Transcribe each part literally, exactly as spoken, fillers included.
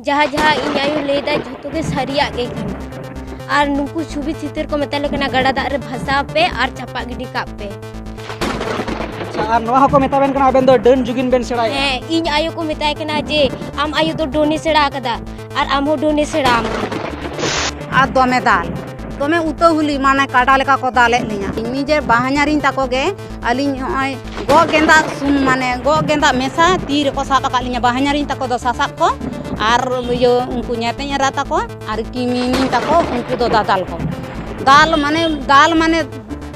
ᱡᱟᱦᱟᱸ ᱡᱟᱦᱟᱸ ᱤᱧ ᱟᱭᱳ ᱞᱟᱹᱭᱫᱟᱭ, ᱡᱷᱚᱛᱚ ᱜᱮ ᱥᱟᱹᱨᱤᱭᱟᱜ ᱜᱮ ᱠᱟᱱᱟ᱾ ᱟᱨ ᱱᱩᱠᱩ ᱪᱷᱚᱵᱤ ᱪᱤᱛᱟᱹᱨ ᱠᱚ ᱢᱮᱛᱟ ᱞᱮ ᱠᱟᱱᱟ, ᱜᱟᱰᱟ ᱫᱟᱜ ᱨᱮ ᱵᱷᱟᱥᱟᱣ ᱯᱮ ᱟᱨ ᱪᱟᱯᱟᱜ ᱜᱤᱰᱤ ᱠᱟᱜ ᱯᱮ᱾ ᱟᱪᱪᱷᱟ, ᱟᱨ ᱱᱚᱣᱟ ᱦᱚᱸᱠᱚ ᱢᱮᱛᱟᱵᱮᱱ ᱠᱟᱱᱟ, ᱟᱵᱮᱱ ᱫᱚ ᱰᱟᱹᱱ ᱡᱩᱜᱤᱱ ᱵᱮᱱ ᱥᱮᱬᱟᱭᱟ᱾ ᱦᱮᱸ, ᱤᱧ ᱟᱭᱳ ᱠᱚ ᱢᱮᱛᱟᱭ ᱠᱟᱱᱟ ᱡᱮ, ᱟᱢ ᱟᱭᱳ ᱫᱚ ᱰᱟᱹᱱᱮ ᱥᱮᱬᱟ ᱟᱠᱟᱫᱟ ᱟᱨ ᱟᱢ ᱦᱚᱸ ᱰᱟᱹᱱᱮ ᱥᱮᱬᱟ ᱟᱢ ᱠᱟᱱᱟ᱾ ᱟᱨ ᱫᱚᱢᱮ ᱫᱟᱞ, ᱫᱚᱢᱮ ᱩᱛᱟᱹᱦᱩᱞᱤ, ᱢᱟᱱᱮ ᱠᱟᱰᱟ ᱞᱮᱠᱟ ᱠᱚ ᱫᱟᱞᱮᱫ ᱞᱤᱧᱟ᱾ ᱤᱧ ᱱᱤᱡᱮ ᱵᱟᱦᱧᱟᱨᱤᱧ ᱛᱟᱠᱚ ᱜᱮ, ᱟᱹᱞᱤᱧ ᱱᱚᱜᱼᱚᱭ ᱜᱚᱜ ᱜᱮᱸᱫᱟᱜ ᱥᱩᱱ, ᱢᱟᱱᱮ ᱜᱚᱜ ᱜᱮᱸᱫᱟᱜ ᱢᱮᱥᱟ ᱛᱤ ᱨᱮᱠᱚ ᱥᱟᱵ ᱟᱠᱟᱫ ᱞᱤᱧᱟ᱾ ᱵᱟᱦᱧᱟᱨᱤᱧ ᱛᱟᱠᱚ ᱫᱚ ᱥᱟᱥᱟᱵ ᱠᱚ ᱟᱨ ᱤᱭᱟᱹ ᱩᱱᱠᱩ ᱧᱮᱛᱮᱧ ᱮᱨᱟ ᱛᱟᱠᱚ ᱟᱨ ᱠᱤᱢᱤᱱᱤᱧ ᱛᱟᱠᱚ, ᱩᱱᱠᱩ ᱫᱚ ᱫᱟᱫᱟᱞ ᱠᱚ᱾ ᱫᱟᱞ ᱢᱟᱱᱮ, ᱫᱟᱞ ᱢᱟᱱᱮ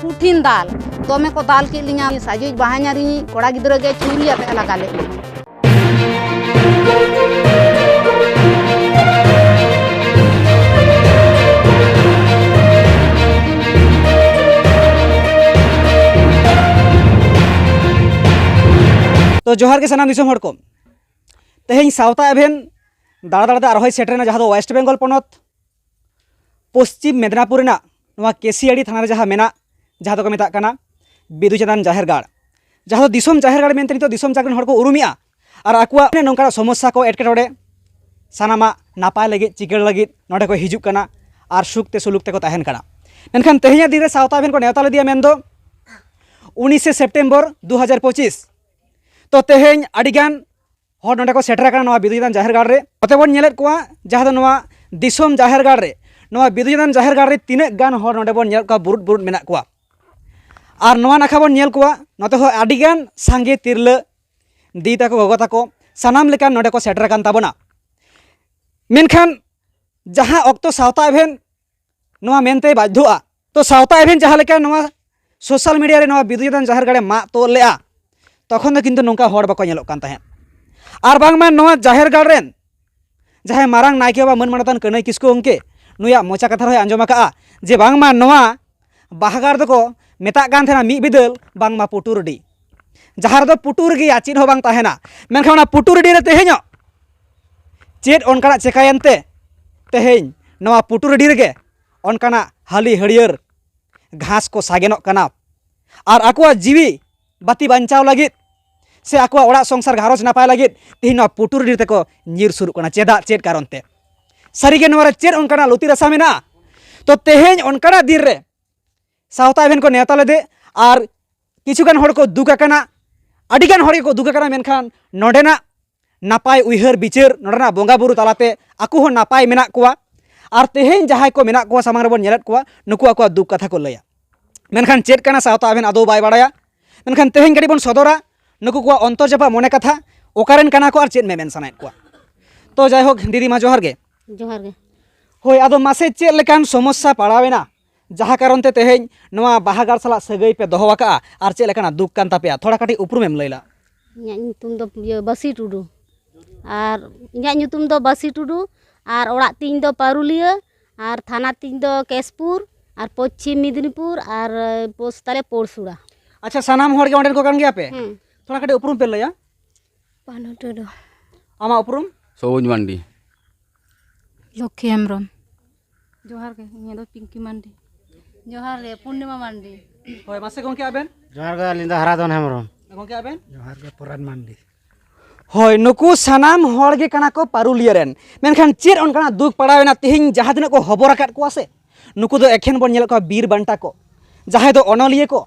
ᱠᱩᱴᱷᱤᱱ ᱫᱟᱞ᱾ ᱫᱚᱢᱮ ᱠᱚ ᱫᱟᱞ ᱠᱮᱫ ᱞᱤᱧᱟ᱾ ᱥᱟᱡᱩᱡ ᱵᱟᱦᱧᱟᱨᱤᱧ ᱠᱚᱲᱟ ᱜᱤᱫᱽᱨᱟᱹ ᱜᱮ ᱪᱷᱩᱨᱤ ᱟᱛᱮ ᱞᱟᱜᱟ ᱞᱮᱫ ᱞᱤᱧᱟ᱾ ᱛᱚ ᱡᱚᱦᱟᱨ ᱜᱮ ᱥᱟᱱᱟᱢ ᱫᱤᱥᱚᱢ ᱦᱚᱲ ᱠᱚ᱾ ᱛᱮᱦᱮᱧ ᱥᱟᱶᱛᱟ ᱮᱵᱷᱮᱱ ᱫᱟᱬᱟ ᱫᱟᱬᱟᱛᱮ ᱟᱨᱦᱚᱸᱭ ᱥᱮᱴᱮᱨᱮᱱᱟ, ᱡᱟᱦᱟᱸ ᱫᱚ ᱳᱭᱮᱥᱴ ᱵᱮᱝᱜᱚᱞ ᱯᱚᱱᱚᱛ ᱯᱚᱥᱪᱤᱢ ᱢᱮᱫᱽᱱᱟᱯᱩᱨ ᱨᱮᱱᱟᱜ ᱱᱚᱣᱟ ᱠᱮᱥᱤᱭᱟᱲᱤ ᱛᱷᱟᱱᱟ ᱨᱮ ᱡᱟᱦᱟᱸ ᱢᱮᱱᱟᱜ, ᱡᱟᱦᱟᱸ ᱫᱚᱠᱚ ᱢᱮᱛᱟᱜ ᱠᱟᱱᱟ ᱵᱤᱫᱩ ᱪᱟᱸᱫᱟᱱ ᱡᱟᱦᱮᱨ ᱜᱟᱲ, ᱡᱟᱦᱟᱸ ᱫᱚ ᱫᱤᱥᱚᱢ ᱡᱟᱦᱮᱨ ᱜᱟᱲ ᱢᱮᱱᱛᱮ ᱱᱤᱛᱚᱜ ᱫᱤᱥᱚᱢ ᱡᱟᱠ ᱨᱮᱱ ᱦᱚᱲ ᱠᱚ ᱩᱨᱩᱢᱮᱜᱼᱟ᱾ ᱟᱨ ᱟᱠᱚᱣᱟᱜ ᱚᱱᱮ ᱱᱚᱝᱠᱟᱱᱟᱜ ᱥᱚᱢᱚᱥᱥᱟ ᱠᱚ, ᱮᱴᱠᱮᱴᱚᱬᱮ, ᱥᱟᱱᱟᱢᱟᱜ ᱱᱟᱯᱟᱭ ᱞᱟᱹᱜᱤᱫ, ᱪᱤᱠᱟᱹᱲ ᱞᱟᱹᱜᱤᱫ ᱱᱚᱸᱰᱮ ᱠᱚ ᱦᱤᱡᱩᱜ ᱠᱟᱱᱟ ᱟᱨ ᱥᱩᱠ ᱛᱮ ᱥᱩᱞᱩᱠ ᱛᱮᱠᱚ ᱛᱟᱦᱮᱱ ᱠᱟᱱᱟ᱾ ᱢᱮᱱᱠᱷᱟᱱ ᱛᱮᱦᱮᱧᱟᱜ ᱫᱤᱱ ᱨᱮ ᱥᱟᱶᱛᱟ ᱮᱵᱷᱮᱱ ᱠᱚ ᱱᱮᱣᱛᱟ ᱞᱮᱫᱮᱭᱟ, ᱢᱮᱱᱫᱚ ᱩᱱᱤᱥᱮ ᱥᱮᱯᱴᱮᱢᱵᱚᱨ ᱫᱩ ᱦᱟᱡᱟᱨ ᱯᱚᱸᱪᱤᱥ᱾ ᱛᱚ ᱛᱮᱦᱮᱧ ᱟᱹᱰᱤᱜᱟᱱ ᱦᱚᱲ ᱱᱚᱸᱰᱮ ᱠᱚ ᱥᱮᱴᱮᱨ ᱟᱠᱟᱱᱟ ᱱᱚᱣᱟ ᱵᱤᱫᱩ ᱪᱟᱸᱫᱟᱱ ᱡᱟᱦᱮᱨ ᱜᱟᱲ ᱨᱮ᱾ ᱱᱚᱛᱮ ᱵᱚᱱ ᱧᱮᱞᱮᱫ ᱠᱚᱣᱟ, ᱡᱟᱦᱟᱸ ᱫᱚ ᱱᱚᱣᱟ ᱫᱤᱥᱚᱢ ᱡᱟᱦᱮᱨ ᱜᱟᱲ ᱨᱮ, ᱱᱚᱣᱟ ᱵᱤᱫᱩ ᱪᱟᱸᱫᱟᱱ ᱡᱟᱦᱮᱨ ᱜᱟᱲ ᱨᱮ ᱛᱤᱱᱟᱹᱜ ᱜᱟᱱ ᱦᱚᱲ ᱱᱚᱸᱰᱮ ᱵᱚᱱ ᱧᱮᱞᱮᱫ ᱠᱚᱣᱟ, ᱵᱩᱨᱩᱫ ᱵᱩᱨᱩᱫ ᱢᱮᱱᱟᱜ ᱠᱚᱣᱟ᱾ ᱟᱨ ᱱᱚᱣᱟ ᱱᱟᱠᱷᱟ ᱵᱚᱱ ᱧᱮᱞ ᱠᱚᱣᱟ, ᱱᱚᱛᱮ ᱦᱚᱸ ᱟᱹᱰᱤᱜᱟᱱ ᱥᱟᱸᱜᱮ ᱛᱤᱨᱞᱟᱹ ᱫᱤᱫᱤ ᱛᱟᱠᱚ, ᱜᱚᱜᱚ ᱛᱟᱠᱚ, ᱥᱟᱱᱟᱢ ᱞᱮᱠᱟᱱ ᱱᱚᱸᱰᱮ ᱠᱚ ᱥᱮᱴᱮᱨ ᱟᱠᱟᱱ ᱛᱟᱵᱚᱱᱟ᱾ ᱢᱮᱱᱠᱷᱟᱱ ᱡᱟᱦᱟᱸ ᱚᱠᱛᱚ ᱥᱟᱶᱛᱟ ᱮᱵᱷᱮᱱ ᱱᱚᱣᱟ ᱢᱮᱱᱛᱮ ᱵᱟᱫᱽᱫᱷᱚᱜᱼᱟ, ᱛᱚ ᱥᱟᱶᱛᱟ ᱮᱵᱷᱮᱱ ᱡᱟᱦᱟᱸ ᱞᱮᱠᱟ ᱱᱚᱣᱟ ᱥᱳᱥᱟᱞ ᱢᱤᱰᱤᱭᱟ ᱨᱮ ᱱᱚᱣᱟ ᱵᱤᱫᱩ ᱪᱟᱸᱫᱟᱱ ᱡᱟᱦᱮᱨ ᱜᱟᱲᱮ ᱢᱟᱜ ᱛᱚᱞ ᱞᱮᱜᱼᱟ, ᱛᱚᱠᱷᱚᱱ ᱫᱚ ᱠᱤᱱᱛᱩ ᱱᱚᱝᱠᱟ ᱦᱚᱲ ᱵᱟᱠᱚ ᱧᱮᱞᱚᱜ ᱠᱟᱱ ᱛᱟᱦᱮᱸᱫ᱾ ᱟᱨ ᱵᱟᱝᱢᱟ ᱱᱚᱣᱟ ᱡᱟᱦᱮᱨ ᱜᱟᱲ ᱨᱮᱱ ᱡᱟᱦᱟᱸᱭ ᱢᱟᱨᱟᱝ ᱱᱟᱭᱠᱮ ᱵᱟᱵᱟ ᱢᱟᱹᱱ ᱢᱟᱱᱚᱛᱟᱱ ᱠᱟᱹᱱᱟᱹᱭ ᱠᱤᱥᱠᱩ ᱜᱚᱢᱠᱮ, ᱱᱩᱭᱟᱜ ᱢᱚᱪᱟ ᱠᱟᱛᱷᱟ ᱨᱮᱦᱚᱸᱭ ᱟᱸᱡᱚᱢ ᱟᱠᱟᱜᱼᱟ ᱡᱮ ᱵᱟᱝᱢᱟ ᱱᱚᱣᱟ ᱵᱟᱦᱟ ᱜᱟᱲ ᱫᱚᱠᱚ ᱢᱮᱛᱟᱜ ᱠᱟᱱ ᱛᱟᱦᱮᱱᱟ ᱢᱤᱫ ᱵᱤᱫᱟᱹᱞ ᱵᱟᱝᱢᱟ ᱯᱩᱴᱩᱨᱰᱤ, ᱡᱟᱦᱟᱸ ᱨᱮᱫᱚ ᱯᱩᱴᱩᱨ ᱜᱮᱭᱟ, ᱪᱮᱫ ᱦᱚᱸ ᱵᱟᱝ ᱛᱟᱦᱮᱱᱟ᱾ ᱢᱮᱱᱠᱷᱟᱱ ᱚᱱᱟ ᱯᱩᱴᱩᱨᱰᱤ ᱨᱮ ᱛᱮᱦᱮᱧᱚᱜ ᱪᱮᱫ ᱚᱱᱠᱟᱱᱟᱜ ᱪᱮᱠᱟᱭᱮᱱ ᱛᱮ ᱛᱮᱦᱮᱧ ᱱᱚᱣᱟ ᱯᱩᱴᱩᱨᱰᱤ ᱨᱮᱜᱮ ᱚᱱᱠᱟᱱᱟᱜ ᱦᱟᱹᱞᱤ ᱦᱟᱹᱲᱭᱟᱹᱨ ᱜᱷᱟᱥ ᱠᱚ ᱥᱟᱜᱮᱱᱚᱜ ᱠᱟᱱᱟ? ᱟᱨ ᱟᱠᱚᱣᱟᱜ ᱡᱤᱣᱤ ᱵᱟᱹᱛᱤ ᱵᱟᱧᱪᱟᱣ ᱞᱟᱹᱜᱤᱫ ᱥᱮ ᱟᱠᱚᱣᱟᱜ ᱚᱲᱟᱜ ᱥᱚᱝᱥᱟᱨ ᱜᱷᱟᱨᱚᱸᱡᱽ ᱱᱟᱯᱟᱭ ᱞᱟᱹᱜᱤᱫ ᱛᱮᱦᱮᱧ ᱱᱚᱣᱟ ᱯᱩᱴᱩᱨ ᱰᱤᱨ ᱛᱮᱠᱚ ᱧᱤᱨ ᱥᱩᱨᱩᱜ ᱠᱟᱱᱟ᱾ ᱪᱮᱫᱟᱜ, ᱪᱮᱫ ᱠᱟᱨᱚᱱ ᱛᱮ? ᱥᱟᱹᱨᱤᱜᱮ ᱱᱚᱣᱟ ᱨᱮ ᱪᱮᱫ ᱚᱱᱠᱟᱱᱟᱜ ᱞᱩᱛᱤ ᱨᱟᱥᱟ ᱢᱮᱱᱟᱜᱼᱟ? ᱛᱚ ᱛᱮᱦᱮᱧ ᱚᱱᱠᱟᱱᱟᱜ ᱫᱤᱱ ᱨᱮ ᱥᱟᱶᱛᱟ ᱮᱵᱷᱮᱱ ᱠᱚ ᱱᱮᱣᱛᱟ ᱞᱮᱫᱮ ᱟᱨ ᱠᱤᱪᱷᱩ ᱜᱟᱱ ᱦᱚᱲ ᱠᱚ ᱫᱩᱠ ᱟᱠᱟᱱᱟ, ᱟᱹᱰᱤ ᱜᱟᱱ ᱦᱚᱲ ᱜᱮᱠᱚ ᱫᱩᱠ ᱟᱠᱟᱱᱟ, ᱢᱮᱱᱠᱷᱟᱱ ᱱᱚᱰᱮᱱᱟᱜ ᱱᱟᱯᱟᱭ ᱩᱭᱦᱟᱹᱨ ᱵᱤᱪᱟᱹᱨ, ᱱᱚᱰᱮᱱᱟᱜ ᱵᱚᱸᱜᱟ ᱵᱩᱨᱩ ᱛᱟᱞᱟᱛᱮ ᱟᱠᱚ ᱦᱚᱸ ᱱᱟᱯᱟᱭ ᱢᱮᱱᱟᱜ ᱠᱚᱣᱟ᱾ ᱟᱨ ᱛᱮᱦᱮᱧ ᱡᱟᱦᱟᱸᱭ ᱠᱚ ᱢᱮᱱᱟᱜ ᱠᱚᱣᱟ ᱥᱟᱢᱟᱝ ᱨᱮᱵᱚᱱ ᱧᱮᱞᱮᱫ ᱠᱚᱣᱟ, ᱱᱩᱠᱩ ᱟᱠᱚᱣᱟᱜ ᱫᱩᱠ ᱠᱟᱛᱷᱟ ᱠᱚ ᱞᱟᱹᱭᱟ᱾ ᱢᱮᱱᱠᱷᱟᱱ ᱪᱮᱫ ᱠᱟᱱᱟ ᱥᱟᱶᱛᱟ ᱟᱵᱮᱱ ᱟᱫᱚ ᱵᱟᱭ ᱵᱟᱲᱟᱭᱟ᱾ ᱢᱮᱱᱠᱷᱟᱱ ᱛᱮᱦᱮᱧ ᱠᱟᱹᱴᱤᱡ ᱵᱚᱱ ᱥᱚᱫᱚᱨᱟ ᱱᱩᱠᱩ ᱠᱚᱣᱟᱜ ᱚᱱᱛᱚᱨ ᱡᱟᱯᱟᱜ ᱢᱚᱱᱮ ᱠᱟᱛᱷᱟ, ᱚᱠᱟᱨᱮᱱ ᱠᱟᱱᱟ ᱠᱚ ᱟᱨ ᱪᱮᱫ ᱢᱮᱢᱮᱱ ᱥᱟᱱᱟᱭᱮᱫ ᱠᱚᱣᱟ᱾ ᱛᱚ ᱡᱟᱭᱦᱳᱠ ᱫᱤᱫᱤ, ᱢᱟ ᱡᱚᱦᱟᱨ ᱜᱮ᱾ ᱡᱚᱦᱟᱨ ᱜᱮ᱾ ᱦᱳᱭ, ᱟᱫᱚ ᱢᱟᱥᱮ ᱪᱮᱫ ᱞᱮᱠᱟᱱ ᱥᱚᱢᱚᱥᱥᱟ ᱯᱟᱲᱟᱣᱮᱱᱟ, ᱡᱟᱦᱟᱸ ᱠᱟᱨᱚᱱ ᱛᱮ ᱛᱮᱦᱮᱧ ᱱᱚᱣᱟ ᱵᱟᱦᱟ ᱜᱟᱲ ᱥᱟᱞᱟᱜ ᱥᱟᱹᱜᱟᱹᱭ ᱯᱮ ᱫᱚᱦᱚ ᱟᱠᱟᱜᱼᱟ, ᱟᱨ ᱪᱮᱫ ᱞᱮᱠᱟᱱᱟᱜ ᱫᱩᱠ ᱠᱟᱱ ᱛᱟᱯᱮᱭᱟ? ᱛᱷᱚᱲᱟ ᱠᱟᱹᱴᱤᱡ ᱩᱯᱨᱩᱢᱮᱢ ᱞᱟᱹᱭ ᱞᱟ᱾ ᱤᱧᱟᱹᱜ ᱧᱩᱛᱩᱢ ᱫᱚ, ᱤᱭᱟᱹ, ᱵᱟᱹᱥᱤ ᱴᱩᱰᱩ᱾ ᱟᱨ ᱤᱧᱟᱹᱜ ᱧᱩᱛᱩᱢ ᱫᱚ ᱵᱟᱹᱥᱤ ᱴᱩᱰᱩ, ᱟᱨ ᱚᱲᱟᱜ ᱛᱤᱧ ᱫᱚ ᱯᱟᱹᱨᱩᱞᱤᱭᱟᱹ, ᱟᱨ ᱛᱷᱟᱱᱟ ᱛᱤᱧ ᱫᱚ ᱠᱮᱥᱯᱩᱨ, ᱟᱨ ᱯᱚᱪᱷᱤᱢ ᱢᱮᱫᱽᱱᱤᱯᱩᱨ, ᱟᱨ ᱯᱳᱥᱴ ᱛᱟᱞᱮ ᱯᱳᱲᱥᱩᱲᱟ᱾ ᱟᱪᱪᱷᱟ, ᱥᱟᱱᱟᱢ ᱦᱚᱲ ᱜᱮ ᱚᱸᱰᱮᱱ ᱠᱚ ᱠᱟᱱ ᱜᱮᱭᱟ ᱯᱮ? ᱦᱩᱸ᱾ ᱛᱷᱚᱲᱟ ᱠᱟᱹᱴᱤᱡ ᱩᱯᱨᱩᱢ ᱯᱮ ᱞᱟᱹᱭᱟ᱾ ᱯᱟᱱᱩ ᱴᱩᱰᱩ᱾ ᱟᱢᱟᱜ ᱩᱯᱨᱩᱢ? ᱥᱚᱵᱩᱡ ᱢᱟᱱᱰᱤ᱾ ᱞᱚᱠᱠᱷᱤ ᱦᱮᱢᱵᱨᱚᱢ᱾ ᱡᱚᱦᱟᱨ ᱜᱮ, ᱤᱧᱟᱹᱜ ᱫᱚ ᱯᱤᱝᱠᱤ ᱢᱟᱱᱰᱤ᱾ ᱡᱚᱦᱟᱨ ᱜᱮ, ᱯᱩᱨᱱᱤᱢᱟ ᱢᱟᱱᱰᱤ᱾ ᱦᱳᱭ, ᱢᱟᱥᱮ ᱜᱚᱢᱠᱮ ᱟᱵᱮᱱ? ᱡᱚᱦᱟᱨ ᱜᱮ, ᱟᱹᱞᱤᱧ ᱫᱚ ᱦᱟᱨᱟᱫᱷᱚᱱ ᱦᱮᱢᱵᱨᱚᱢ᱾ ᱜᱚᱢᱠᱮ ᱟᱵᱮᱱ? ᱡᱚᱦᱟᱨ ᱜᱮ, ᱯᱚᱨᱟᱱ ᱢᱟᱱᱰᱤ᱾ ᱦᱳᱭ, ᱱᱩᱠᱩ ᱥᱟᱱᱟᱢ ᱦᱚᱲ ᱜᱮ ᱠᱟᱱᱟ ᱠᱚ ᱯᱟᱹᱨᱩᱞᱤᱭᱟᱹ ᱨᱮᱱ, ᱢᱮᱱᱠᱷᱟᱱ ᱪᱮᱫ ᱚᱱᱠᱟᱱᱟᱜ ᱫᱩᱠ ᱯᱟᱲᱟᱣᱮᱱᱟ ᱛᱮᱦᱮᱧ ᱡᱟᱦᱟᱸ ᱛᱤᱱᱟᱹᱜ ᱠᱚ ᱦᱚᱵᱚᱨ ᱟᱠᱟᱫ ᱠᱚᱣᱟ ᱥᱮ, ᱱᱩᱠᱩ ᱫᱚ ᱮᱠᱷᱮᱱ ᱵᱚᱱ ᱧᱮᱞᱮᱫ ᱠᱚᱣᱟ ᱵᱤᱨ ᱵᱟᱱᱴᱟ ᱠᱚ, ᱡᱟᱦᱟᱸᱭ ᱫᱚ ᱚᱱᱚᱞᱤᱭᱟᱹ ᱠᱚ,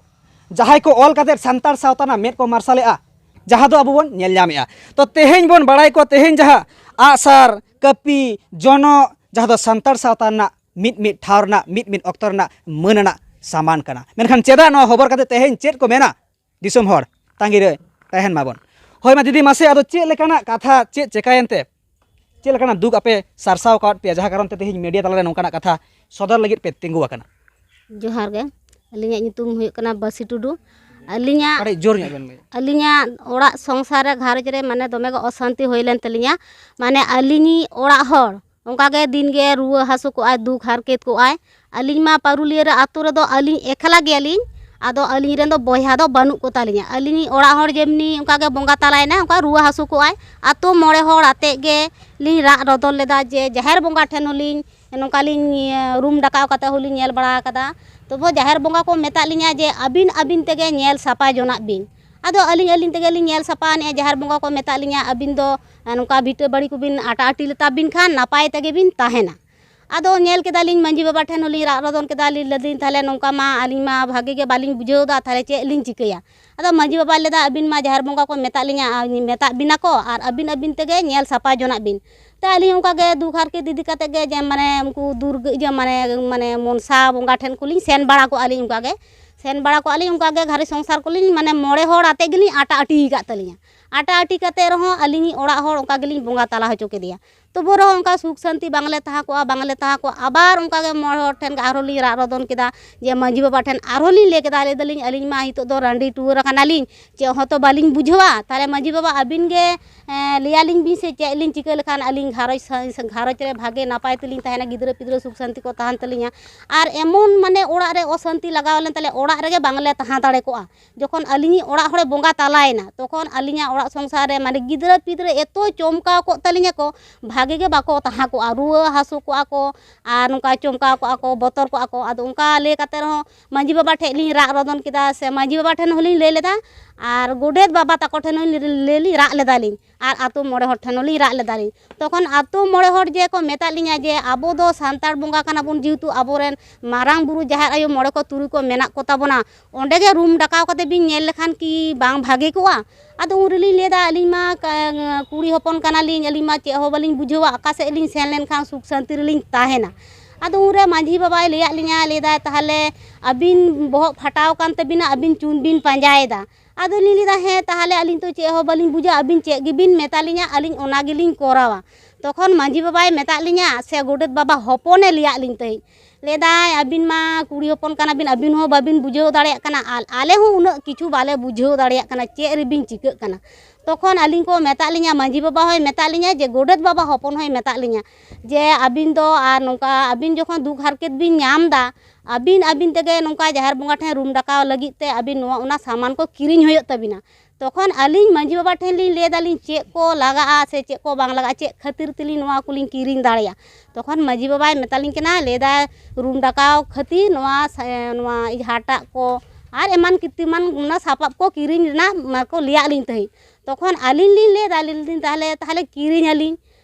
ᱡᱟᱦᱟᱸᱭ ᱠᱚ ᱚᱞ ᱠᱟᱛᱮᱫ ᱥᱟᱱᱛᱟᱲ ᱥᱟᱶᱛᱟ ᱨᱮᱱᱟᱜ ᱢᱮᱫ ᱠᱚ ᱢᱟᱨᱥᱟᱞᱮᱜᱼᱟ, ᱡᱟᱦᱟᱸ ᱫᱚ ᱟᱵᱚ ᱵᱚᱱ ᱧᱮᱞ ᱧᱟᱢᱮᱜᱼᱟ᱾ ᱛᱚ ᱛᱮᱦᱮᱧ ᱵᱚᱱ ᱵᱟᱲᱟᱭ ᱠᱚᱣᱟ, ᱛᱮᱦᱮᱧ ᱡᱟᱦᱟᱸ ᱟᱜᱼᱥᱟᱨ, ᱠᱟᱹᱯᱤ, ᱡᱚᱱᱚᱜ, ᱡᱟᱦᱟᱸ ᱫᱚ ᱥᱟᱱᱛᱟᱲ ᱥᱟᱶᱛᱟ ᱨᱮᱱᱟᱜ ᱢᱤᱫ ᱢᱤᱫ ᱴᱷᱟᱶ ᱨᱮᱱᱟᱜ, ᱢᱤᱫ ᱢᱤᱫ ᱚᱠᱛᱚ ᱨᱮᱱᱟᱜ ᱢᱟᱹᱱ ᱟᱱᱟᱜ ᱥᱟᱢᱟᱱ ᱠᱟᱱᱟ, ᱢᱮᱱᱠᱷᱟᱱ ᱪᱮᱫᱟᱜ ᱱᱚᱣᱟ ᱦᱚᱵᱚᱨ ᱠᱟᱛᱮ ᱛᱮᱦᱮᱧ ᱪᱮᱫ ᱠᱚ ᱢᱮᱱᱟ? ᱫᱤᱥᱚᱢ ᱦᱚᱲ ᱛᱟᱺᱜᱤ ᱨᱮ ᱛᱟᱦᱮᱱ ᱢᱟᱵᱚᱱ᱾ ᱦᱳᱭ ᱢᱟ ᱫᱤᱫᱤ, ᱢᱟᱥᱮ ᱟᱫᱚ ᱪᱮᱫ ᱞᱮᱠᱟᱱᱟᱜ ᱠᱟᱛᱷᱟ, ᱪᱮᱫ ᱪᱮᱠᱟᱭᱮᱱ ᱛᱮ, ᱪᱮᱫ ᱞᱮᱠᱟᱱᱟᱜ ᱫᱩᱠ ᱟᱯᱮ ᱥᱟᱨᱥᱟᱣ ᱟᱠᱟᱫ ᱯᱮᱭᱟ, ᱡᱟᱦᱟᱸ ᱠᱟᱨᱚᱱ ᱛᱮ ᱛᱮᱦᱮᱧ ᱢᱤᱰᱤᱭᱟ ᱛᱟᱞᱟᱨᱮ ᱱᱚᱝᱠᱟᱱᱟᱜ ᱠᱟᱛᱷᱟ ᱥᱚᱫᱚᱨ ᱞᱟᱹᱜᱤᱫ ᱯᱮ ᱛᱤᱸᱜᱩ ᱟᱠᱟᱱᱟ? ᱡᱚᱦᱟᱨ ᱜᱮ, ᱟᱹᱞᱤᱧᱟᱜ ᱧᱩᱛᱩᱢ ᱦᱩᱭᱩᱜ ᱠᱟᱱᱟ ᱵᱟᱹᱥᱤ ᱴᱩᱰᱩ᱾ ᱟᱹᱞᱤᱧᱟᱜ, ᱠᱟᱹᱴᱤᱡ ᱡᱳᱨ ᱧᱚᱜ ᱵᱮᱱ ᱞᱟᱹᱭᱟ᱾ ᱟᱹᱞᱤᱧᱟᱜ ᱚᱲᱟᱜ ᱥᱚᱝᱥᱟᱨ ᱨᱮ, ᱜᱷᱟᱨᱚᱸᱡᱽ ᱨᱮ ᱢᱟᱱᱮ ᱫᱚᱢᱮ ᱜᱮ ᱚᱥᱟᱱᱛᱤ ᱦᱩᱭ ᱞᱮᱱ ᱛᱟᱹᱞᱤᱧᱟ᱾ ᱢᱟᱱᱮ ᱟᱹᱞᱤᱧᱤᱡ ᱚᱲᱟᱜ ᱦᱚᱲ ᱚᱱᱠᱟ ᱜᱮ ᱫᱤᱱ ᱜᱮ ᱨᱩᱣᱟᱹ ᱦᱟᱹᱥᱩ ᱠᱚᱜᱼᱟᱭ, ᱫᱩᱠ ᱦᱟᱨᱠᱮᱛ ᱠᱚᱜᱼᱟᱭ᱾ ᱟᱹᱞᱤᱧ ᱢᱟ ᱯᱟᱹᱨᱩᱞᱤᱭᱟᱹ ᱨᱮ ᱟᱛᱳ ᱨᱮᱫᱚ ᱟᱹᱞᱤᱧ ᱮᱠᱞᱟ ᱜᱮᱭᱟᱞᱤᱧ᱾ ᱟᱫᱚ ᱟᱹᱞᱤᱧ ᱨᱮᱱ ᱫᱚ ᱵᱚᱭᱦᱟ ᱫᱚ ᱵᱟᱹᱱᱩᱜ ᱠᱚ ᱛᱟᱹᱞᱤᱧᱟ᱾ ᱟᱹᱞᱤᱧᱤᱡ ᱚᱲᱟᱜ ᱦᱚᱲ ᱡᱮᱢᱱᱤ ᱚᱱᱠᱟ ᱜᱮ ᱵᱚᱸᱜᱟ ᱛᱟᱞᱟᱭᱮᱱᱟᱭ, ᱚᱱᱠᱟ ᱨᱩᱣᱟᱹ ᱦᱟᱹᱥᱩ ᱠᱚᱜᱼᱟᱭ᱾ ᱟᱛᱳ ᱢᱚᱬᱮ ᱦᱚᱲ ᱟᱛᱮᱫ ᱜᱮ ᱞᱤᱧ ᱨᱟᱜ ᱨᱚᱫᱚᱱ ᱞᱮᱫᱟ ᱡᱮ ᱡᱟᱦᱮᱨ ᱵᱚᱸᱜᱟ ᱴᱷᱮᱱ ᱦᱚᱸᱞᱤᱧ ᱱᱚᱝᱠᱟ ᱞᱤᱧ, ᱮ, ᱨᱩᱢ ᱰᱟᱠᱟᱣ ᱠᱟᱛᱮ ᱦᱚᱸᱞᱤᱧ ᱧᱮᱞ ᱵᱟᱲᱟ ᱟᱠᱟᱫᱟ᱾ ᱛᱚᱵᱩ ᱡᱟᱦᱮᱨ ᱵᱚᱸᱜᱟ ᱠᱚ ᱢᱮᱛᱟᱜ ᱞᱤᱧᱟ ᱡᱮ ᱟᱹᱵᱤᱱ ᱟᱹᱵᱤᱱ ᱛᱮᱜᱮ ᱧᱮᱞ ᱥᱟᱯᱷᱟ ᱡᱚᱱᱟᱜ ᱵᱤᱱ᱾ ᱟᱫᱚ ᱟᱹᱞᱤᱧ ᱟᱹᱞᱤᱧ ᱛᱮᱜᱮ ᱞᱤᱧ ᱧᱮᱞ ᱥᱟᱯᱷᱟ ᱟᱹᱱᱤᱡᱼᱟ᱾ ᱡᱟᱦᱮᱨ ᱵᱚᱸᱜᱟ ᱠᱚ ᱢᱮᱛᱟᱜ ᱞᱤᱧᱟ, "ᱟᱹᱵᱤᱱ ᱫᱚ ᱱᱚᱝᱠᱟ ᱵᱷᱤᱴᱟᱹ ᱵᱟᱹᱲᱤ ᱠᱚᱵᱤᱱ ᱟᱴᱟ ᱟᱹᱴᱤ ᱞᱮᱛᱟ ᱵᱤᱱ ᱠᱷᱟᱱ ᱱᱟᱯᱟᱭ ᱛᱮᱜᱮ ᱵᱤᱱ ᱛᱟᱦᱮᱱᱟ᱾" ᱟᱫᱚ ᱧᱮᱞ ᱠᱮᱫᱟᱞᱤᱧ, ᱢᱟᱹᱡᱷᱤ ᱵᱟᱵᱟ ᱴᱷᱮᱱ ᱦᱚᱸᱞᱤᱧ ᱨᱟᱜ ᱨᱚᱫᱚᱱ ᱠᱮᱫᱟ, ᱞᱤᱧ ᱞᱟᱹᱭᱫᱟᱹᱧ, "ᱛᱟᱦᱚᱞᱮ ᱱᱚᱝᱠᱟ ᱢᱟ ᱟᱹᱞᱤᱧ ᱢᱟ ᱵᱷᱟᱜᱮ ᱜᱮ ᱵᱟᱹᱞᱤᱧ ᱵᱩᱡᱷᱟᱹᱣ ᱮᱫᱟ, ᱛᱟᱦᱚᱞᱮ ᱪᱮᱫ ᱞᱤᱧ ᱪᱤᱠᱟᱹᱭᱟ?" ᱟᱫᱚ ᱢᱟᱹᱡᱷᱤ ᱵᱟᱵᱟᱭ ᱞᱟᱹᱭᱫᱟ, "ᱟᱹᱵᱤᱱ ᱢᱟ ᱡᱟᱦᱮᱨ ᱵᱚᱸᱜᱟ ᱠᱚ ᱢᱮᱛᱟᱜ ᱞᱤᱧᱟ, ᱟᱨ ᱢᱮᱛᱟᱜ ᱵᱤᱱᱟ ᱠᱚ, ᱟᱨ ᱟᱹᱵᱤᱱ ᱟᱹᱵᱤᱱ ᱛᱮᱜᱮ ᱧᱮᱞ ᱥᱟᱯᱷᱟ ᱡᱚᱱᱟᱜ ᱵᱤᱱ᱾" ᱛᱚ ᱟᱹᱞᱤᱧ ᱚᱱᱠᱟ ᱜᱮ ᱫᱩᱠ ᱦᱟᱨᱠᱮᱛ ᱤᱫᱤ ᱠᱟᱛᱮ ᱜᱮ, ᱡᱮ ᱢᱟᱱᱮ ᱩᱱᱠᱩ ᱫᱩᱨᱜᱟᱹ, ᱤᱭᱟᱹ ᱢᱟᱱᱮ, ᱢᱟᱱᱮ ᱢᱚᱱᱥᱟ ᱵᱚᱸᱜᱟ ᱴᱷᱮᱱ ᱠᱚᱞᱤᱧ ᱥᱮᱱ ᱵᱟᱲᱟ ᱠᱚᱜᱼᱟ ᱞᱤᱧ, ᱚᱱᱠᱟ ᱜᱮ ᱥᱮᱱ ᱵᱟᱲᱟ ᱠᱚᱜᱼᱟ ᱞᱤᱧ, ᱚᱱᱠᱟ ᱜᱮ ᱜᱷᱟᱨᱚᱸᱡᱽ ᱥᱚᱝᱥᱟᱨ ᱠᱚᱞᱤᱧ, ᱢᱟᱱᱮ ᱢᱚᱬᱮ ᱦᱚᱲ ᱟᱛᱮ ᱜᱮᱞᱤᱧ ᱟᱴᱟ ᱟᱹᱴᱤ ᱟᱠᱟᱫ ᱛᱟᱹᱞᱤᱧᱟ᱾ ᱟᱴᱟ ᱟᱹᱴᱤ ᱠᱟᱛᱮ ᱨᱮᱦᱚᱸ ᱟᱹᱞᱤᱧ ᱚᱲᱟᱜ ᱦᱚᱲ ᱚᱱᱠᱟ ᱜᱮᱞᱤᱧ ᱵᱚᱸᱜᱟ ᱛᱟᱞᱟ ᱦᱚᱪᱚ ᱠᱮᱫᱮᱭᱟ᱾ ᱛᱚᱵᱩ ᱨᱮᱦᱚᱸ ᱚᱱᱠᱟ ᱥᱩᱠ ᱥᱟᱱᱛᱤ ᱵᱟᱝᱞᱮ ᱛᱟᱦᱮᱸ ᱠᱚᱜᱼᱟ, ᱵᱟᱝᱞᱮ ᱛᱟᱦᱮᱸ ᱠᱚᱜᱼᱟ᱾ ᱟᱵᱟᱨ ᱚᱱᱠᱟ ᱜᱮ ᱢᱚᱬᱮ ᱦᱚᱲ ᱴᱷᱮᱱ ᱜᱮ ᱟᱨᱦᱚᱸ ᱞᱤᱧ ᱨᱟᱜ ᱨᱚᱫᱚᱱ ᱠᱮᱫᱟ, ᱡᱮ ᱢᱟᱹᱡᱷᱤ ᱵᱟᱵᱟ ᱴᱷᱮᱱ ᱟᱨᱦᱚᱸ ᱞᱤᱧ ᱞᱟᱹᱭ ᱠᱮᱫᱟ, ᱞᱟᱹᱭ ᱫᱟᱞᱤᱧ, "ᱟᱹᱞᱤᱧ ᱢᱟ ᱱᱤᱛᱚᱜ ᱫᱚ ᱨᱟᱺᱰᱤ ᱴᱩᱣᱟᱹᱨ ᱟᱠᱟᱱᱟᱞᱤᱧ, ᱪᱮᱫ ᱦᱚᱸᱛᱚ ᱵᱟᱹᱞᱤᱧ ᱵᱩᱡᱷᱟᱹᱣᱟ, ᱛᱟᱦᱚᱞᱮ ᱢᱟᱹᱡᱷᱤ ᱵᱟᱵᱟ ᱟᱹᱵᱤᱱ ᱜᱮ, ᱮᱸ, ᱞᱟᱹᱭᱟᱞᱤᱧ ᱵᱤᱱ ᱥᱮ ᱪᱮᱫ ᱞᱤᱧ ᱪᱤᱠᱟᱹ ᱞᱮᱠᱷᱟᱱ ᱟᱹᱞᱤᱧ ᱜᱷᱟᱨᱚᱸᱡᱽ ᱥᱟ-, ᱜᱷᱟᱨᱚᱸᱡᱽ ᱨᱮ ᱵᱷᱟᱜᱮ ᱱᱟᱯᱟᱭ ᱛᱮᱞᱤᱧ ᱛᱟᱦᱮᱱᱟ, ᱜᱤᱫᱽᱨᱟᱹ ᱯᱤᱫᱽᱨᱟᱹ ᱥᱩᱠ ᱥᱟᱱᱛᱤ ᱠᱚ ᱛᱟᱦᱮᱱ ᱛᱟᱹᱞᱤᱧᱟ?" ᱟᱨ ᱮᱢᱚᱱ ᱢᱟᱱᱮ ᱚᱲᱟᱜ ᱨᱮ ᱚᱥᱟᱱᱛᱤ ᱞᱟᱜᱟᱣ ᱞᱮᱱ ᱛᱟᱞᱮᱭᱟ, ᱚᱲᱟᱜ ᱨᱮᱜᱮ ᱵᱟᱝᱞᱮ ᱛᱟᱦᱮᱸ ᱫᱟᱲᱮ ᱠᱚᱜᱼᱟ᱾ ᱡᱚᱠᱷᱚᱱ ᱟᱹᱞᱤᱧᱤᱡ ᱚᱲᱟᱜ ᱦᱚᱲᱮ ᱵᱚᱸᱜᱟ ᱛᱟᱞᱟᱭᱮᱱᱟ, ᱛᱚᱠᱷᱚᱱ ᱟᱹᱞᱤᱧᱟᱜ ᱚᱲᱟᱜ ᱥᱚᱝᱥᱟᱨ ᱨᱮ ᱢᱟᱱᱮ ᱜᱤᱫᱽᱨᱟᱹ ᱯᱤᱫᱽᱨᱟᱹ ᱮᱛᱚ ᱪᱚᱢᱠᱟᱣ ᱠᱚᱜ ᱛᱟᱹᱞᱤᱧᱟ ᱠᱚ, ᱵᱷᱟᱜᱮ ᱜᱮ ᱵᱟᱠᱚ ᱛᱟᱦᱮᱸ ᱠᱚᱜᱼᱟ, ᱨᱩᱣᱟᱹ ᱦᱟᱹᱥᱩ ᱠᱚᱜᱼᱟ ᱠᱚ, ᱟᱨ ᱱᱚᱝᱠᱟ ᱪᱚᱢᱠᱟᱣ ᱠᱚᱜᱼᱟ ᱠᱚ, ᱵᱚᱛᱚᱨ ᱠᱚᱜᱼᱟ ᱠᱚ᱾ ᱟᱫᱚ ᱚᱱᱠᱟ ᱞᱟᱹᱭ ᱠᱟᱛᱮ ᱨᱮᱦᱚᱸ ᱢᱟᱹᱡᱷᱤ ᱵᱟᱵᱟ ᱴᱷᱮᱡ ᱞᱤᱧ ᱨᱟᱜ ᱨᱚᱫᱚᱱ ᱠᱮᱫᱟ, ᱥᱮ ᱢᱟᱹᱡᱷᱤ ᱵᱟᱵᱟ ᱴᱷᱮᱱ ᱦᱚᱸᱞᱤᱧ ᱞᱟᱹᱭ ᱞᱮᱫᱟ, ᱟᱨ ᱜᱚᱰᱮᱛ ᱵᱟᱵᱟ ᱛᱟᱠᱚ ᱴᱷᱮᱱ ᱦᱚᱸ ᱞᱟᱹᱭ ᱞᱤᱧ ᱨᱟᱜ ᱞᱮᱫᱟᱞᱤᱧ, ᱟᱨ ᱟᱛᱳ ᱢᱚᱬᱮ ᱦᱚᱲ ᱴᱷᱮᱱ ᱦᱚᱸᱞᱤᱧ ᱨᱟᱜ ᱞᱮᱫᱟᱞᱤᱧ᱾ ᱛᱚᱠᱷᱚᱱ ᱟᱛᱳ ᱢᱚᱬᱮ ᱦᱚᱲ ᱡᱮ ᱠᱚ ᱢᱮᱛᱟᱜ ᱞᱤᱧᱟ ᱡᱮ, "ᱟᱵᱚ ᱫᱚ ᱥᱟᱱᱛᱟᱲ ᱵᱚᱸᱜᱟ ᱠᱟᱱᱟ ᱵᱚᱱ, ᱡᱮᱦᱮᱛᱩ ᱟᱵᱚᱨᱮᱱ ᱢᱟᱨᱟᱝ ᱵᱩᱨᱩ, ᱡᱟᱦᱮᱨ ᱟᱭᱳ, ᱢᱚᱬᱮ ᱠᱚ ᱛᱩᱨᱩᱭ ᱠᱚ ᱢᱮᱱᱟᱜ ᱠᱚ ᱛᱟᱵᱚᱱᱟ, ᱚᱸᱰᱮ ᱜᱮ ᱨᱩᱢ ᱰᱟᱠᱟᱣ ᱠᱟᱛᱮ ᱵᱤᱱ ᱧᱮᱞ ᱞᱮᱠᱷᱟᱱ ᱠᱤ ᱵᱟᱝ ᱵᱷᱟᱜᱮ ᱠᱚᱜᱼᱟ?" ᱟᱫᱚ ᱩᱱ ᱨᱮᱞᱤᱧ ᱞᱟᱹᱭᱫᱟ, "ᱟᱹᱞᱤᱧ ᱢᱟ ᱠᱟ-, ᱠᱩᱲᱤ ᱦᱚᱯᱚᱱ ᱠᱟᱱᱟᱞᱤᱧ, ᱟᱹᱞᱤᱧ ᱢᱟ ᱪᱮᱫ ᱦᱚᱸ ᱵᱟᱹᱞᱤᱧ ᱵᱩᱡᱷᱟᱹᱣᱟ, ᱚᱠᱟ ᱥᱮᱫ ᱞᱤᱧ ᱥᱮᱱ ᱞᱮᱱᱠᱷᱟᱱ ᱥᱩᱠ ᱥᱟᱱᱛᱤ ᱨᱮᱞᱤᱧ ᱛᱟᱦᱮᱱᱟ?" ᱟᱫᱚ ᱩᱱᱨᱮ ᱢᱟᱹᱡᱷᱤ ᱵᱟᱵᱟᱭ ᱞᱟᱹᱭᱟᱫ ᱞᱤᱧᱟ, ᱞᱟᱹᱭᱫᱟᱭ, "ᱛᱟᱦᱚᱞᱮ ᱟᱹᱵᱤᱱ ᱵᱚᱦᱚᱜ ᱯᱷᱟᱴᱟᱣ ᱟᱠᱟᱱ ᱛᱟᱹᱵᱤᱱᱟ, ᱟᱹᱵᱤᱱ ᱪᱩᱱ ᱵᱤᱱ ᱯᱟᱸᱡᱟᱭᱮᱫᱟ?" ᱟᱫᱚ ᱞᱤᱧ ᱞᱟᱹᱭᱫᱟ, "ᱦᱮᱸ, ᱛᱟᱦᱚᱞᱮ ᱟᱹᱞᱤᱧ ᱛᱚ ᱪᱮᱫ ᱦᱚᱸ ᱵᱟᱹᱞᱤᱧ ᱵᱩᱡᱟ, ᱟᱹᱵᱤᱱ ᱪᱮᱫ ᱜᱮᱵᱤᱱ ᱢᱮᱛᱟ ᱞᱤᱧᱟ, ᱟᱹᱞᱤᱧ ᱚᱱᱟ ᱜᱮᱞᱤᱧ ᱠᱚᱨᱟᱣᱟ᱾" ᱛᱚᱠᱷᱚᱱ ᱢᱟᱹᱡᱷᱤ ᱵᱟᱵᱟᱭ ᱢᱮᱛᱟᱫ ᱞᱤᱧᱟ, ᱥᱮ ᱜᱚᱰᱮᱛ ᱵᱟᱵᱟ ᱦᱚᱯᱚᱱᱮ ᱞᱟᱹᱭᱟᱫ ᱞᱤᱧ ᱛᱟᱦᱮᱸᱫ, ᱞᱟᱹᱭᱫᱟᱭ, "ᱟᱹᱵᱤᱱ ᱢᱟ ᱠᱩᱲᱤ ᱦᱚᱯᱚᱱ ᱠᱟᱱᱟ ᱵᱤᱱ, ᱟᱹᱵᱤᱱ ᱦᱚᱸ ᱵᱟᱹᱵᱤᱱ ᱵᱩᱡᱷᱟᱹᱣ ᱫᱟᱲᱮᱭᱟᱜ ᱠᱟᱱᱟ, ᱟᱨ ᱟᱞᱮ ᱦᱚᱸ ᱩᱱᱟᱹᱜ ᱠᱤᱪᱷᱩ ᱵᱟᱞᱮ ᱵᱩᱡᱷᱟᱹᱣ ᱫᱟᱲᱮᱭᱟᱜ ᱠᱟᱱᱟ, ᱪᱮᱫ ᱨᱮᱵᱤᱱ ᱪᱤᱠᱟᱹᱜ ᱠᱟᱱᱟ?" ᱛᱚᱠᱷᱚᱱ ᱟᱹᱞᱤᱧ ᱠᱚ ᱢᱮᱛᱟᱫ ᱞᱤᱧᱟ, ᱢᱟᱹᱡᱷᱤ ᱵᱟᱵᱟ ᱦᱚᱸᱭ ᱢᱮᱛᱟᱫ ᱞᱤᱧᱟ, ᱡᱮ ᱜᱚᱰᱮᱛ ᱵᱟᱵᱟ ᱦᱚᱯᱚᱱ ᱦᱚᱸᱭ ᱢᱮᱛᱟᱫ ᱞᱤᱧᱟ, ᱡᱮ ᱟᱹᱵᱤᱱ ᱫᱚ ᱟᱨ ᱱᱚᱝᱠᱟ ᱟᱹᱵᱤᱱ ᱡᱚᱠᱷᱚᱱ ᱫᱩᱠ ᱦᱟᱨᱠᱮᱛ ᱵᱤᱱ ᱧᱟᱢ ᱮᱫᱟ, ᱟᱹᱵᱤᱱ ᱟᱹᱵᱤᱱ ᱛᱮᱜᱮ ᱱᱚᱝᱠᱟ ᱡᱟᱦᱮᱨ ᱵᱚᱸᱜᱟ ᱴᱷᱮᱱ ᱨᱩᱢ ᱰᱟᱠᱟᱣ ᱞᱟᱹᱜᱤᱫ ᱛᱮ ᱟᱹᱵᱤᱱ ᱱᱚᱣᱟ ᱚᱱᱟ ᱥᱟᱢᱟᱱ ᱠᱚ ᱠᱤᱨᱤᱧ ᱦᱩᱭᱩᱜ ᱛᱟᱹᱵᱤᱱᱟ᱾ ᱛᱚᱠᱷᱚᱱ ᱟᱹᱞᱤᱧ ᱢᱟᱹᱡᱷᱤ ᱵᱟᱵᱟ ᱴᱷᱮᱱ ᱞᱤᱧ ᱞᱟᱹᱭ ᱫᱟᱞᱤᱧ, ᱪᱮᱫ ᱠᱚ ᱞᱟᱜᱟᱜᱼᱟ ᱥᱮ ᱪᱮᱫ ᱠᱚ ᱵᱟᱝ ᱞᱟᱜᱟᱜᱼᱟ, ᱪᱮᱫ ᱠᱷᱟᱹᱛᱤᱨ ᱛᱮᱞᱤᱧ ᱱᱚᱣᱟ ᱠᱚᱞᱤᱧ ᱠᱤᱨᱤᱧ ᱫᱟᱲᱮᱭᱟᱜᱼᱟ? ᱛᱚᱠᱷᱚᱱ ᱢᱟᱹᱡᱷᱤ ᱵᱟᱵᱟᱭ ᱢᱮᱛᱟᱞᱤᱧ ᱠᱟᱱᱟ, ᱞᱟᱹᱭᱫᱟᱭ, "ᱨᱩᱢ ᱰᱟᱠᱟᱣ ᱠᱷᱟᱹᱛᱤᱨ ᱱᱚᱣᱟ ᱥᱟ-, ᱱᱚᱣᱟ ᱦᱟᱴᱟᱜ ᱠᱚ, ᱟᱨ ᱮᱢᱟᱱ ᱠᱤᱛᱤᱢᱟᱱ ᱚᱱᱟ ᱥᱟᱯᱟᱵ ᱠᱚ ᱠᱤᱨᱤᱧ ᱨᱮᱱᱟᱜ ᱢᱟᱠᱚ ᱞᱟᱹᱭᱟᱫ ᱞᱤᱧ ᱛᱟᱦᱮᱸᱫ᱾ ᱛᱚᱠᱷᱚᱱ ᱟᱹᱞᱤᱧ ᱞᱤᱧ ᱞᱟᱹᱭ ᱮᱫᱟ, ᱟᱹᱞᱤᱧ ᱞᱤᱧ ᱛᱟᱦᱚᱞᱮ, ᱛᱟᱦᱚᱞᱮ ᱠᱤᱨᱤᱧ ᱟᱹᱞᱤᱧ᱾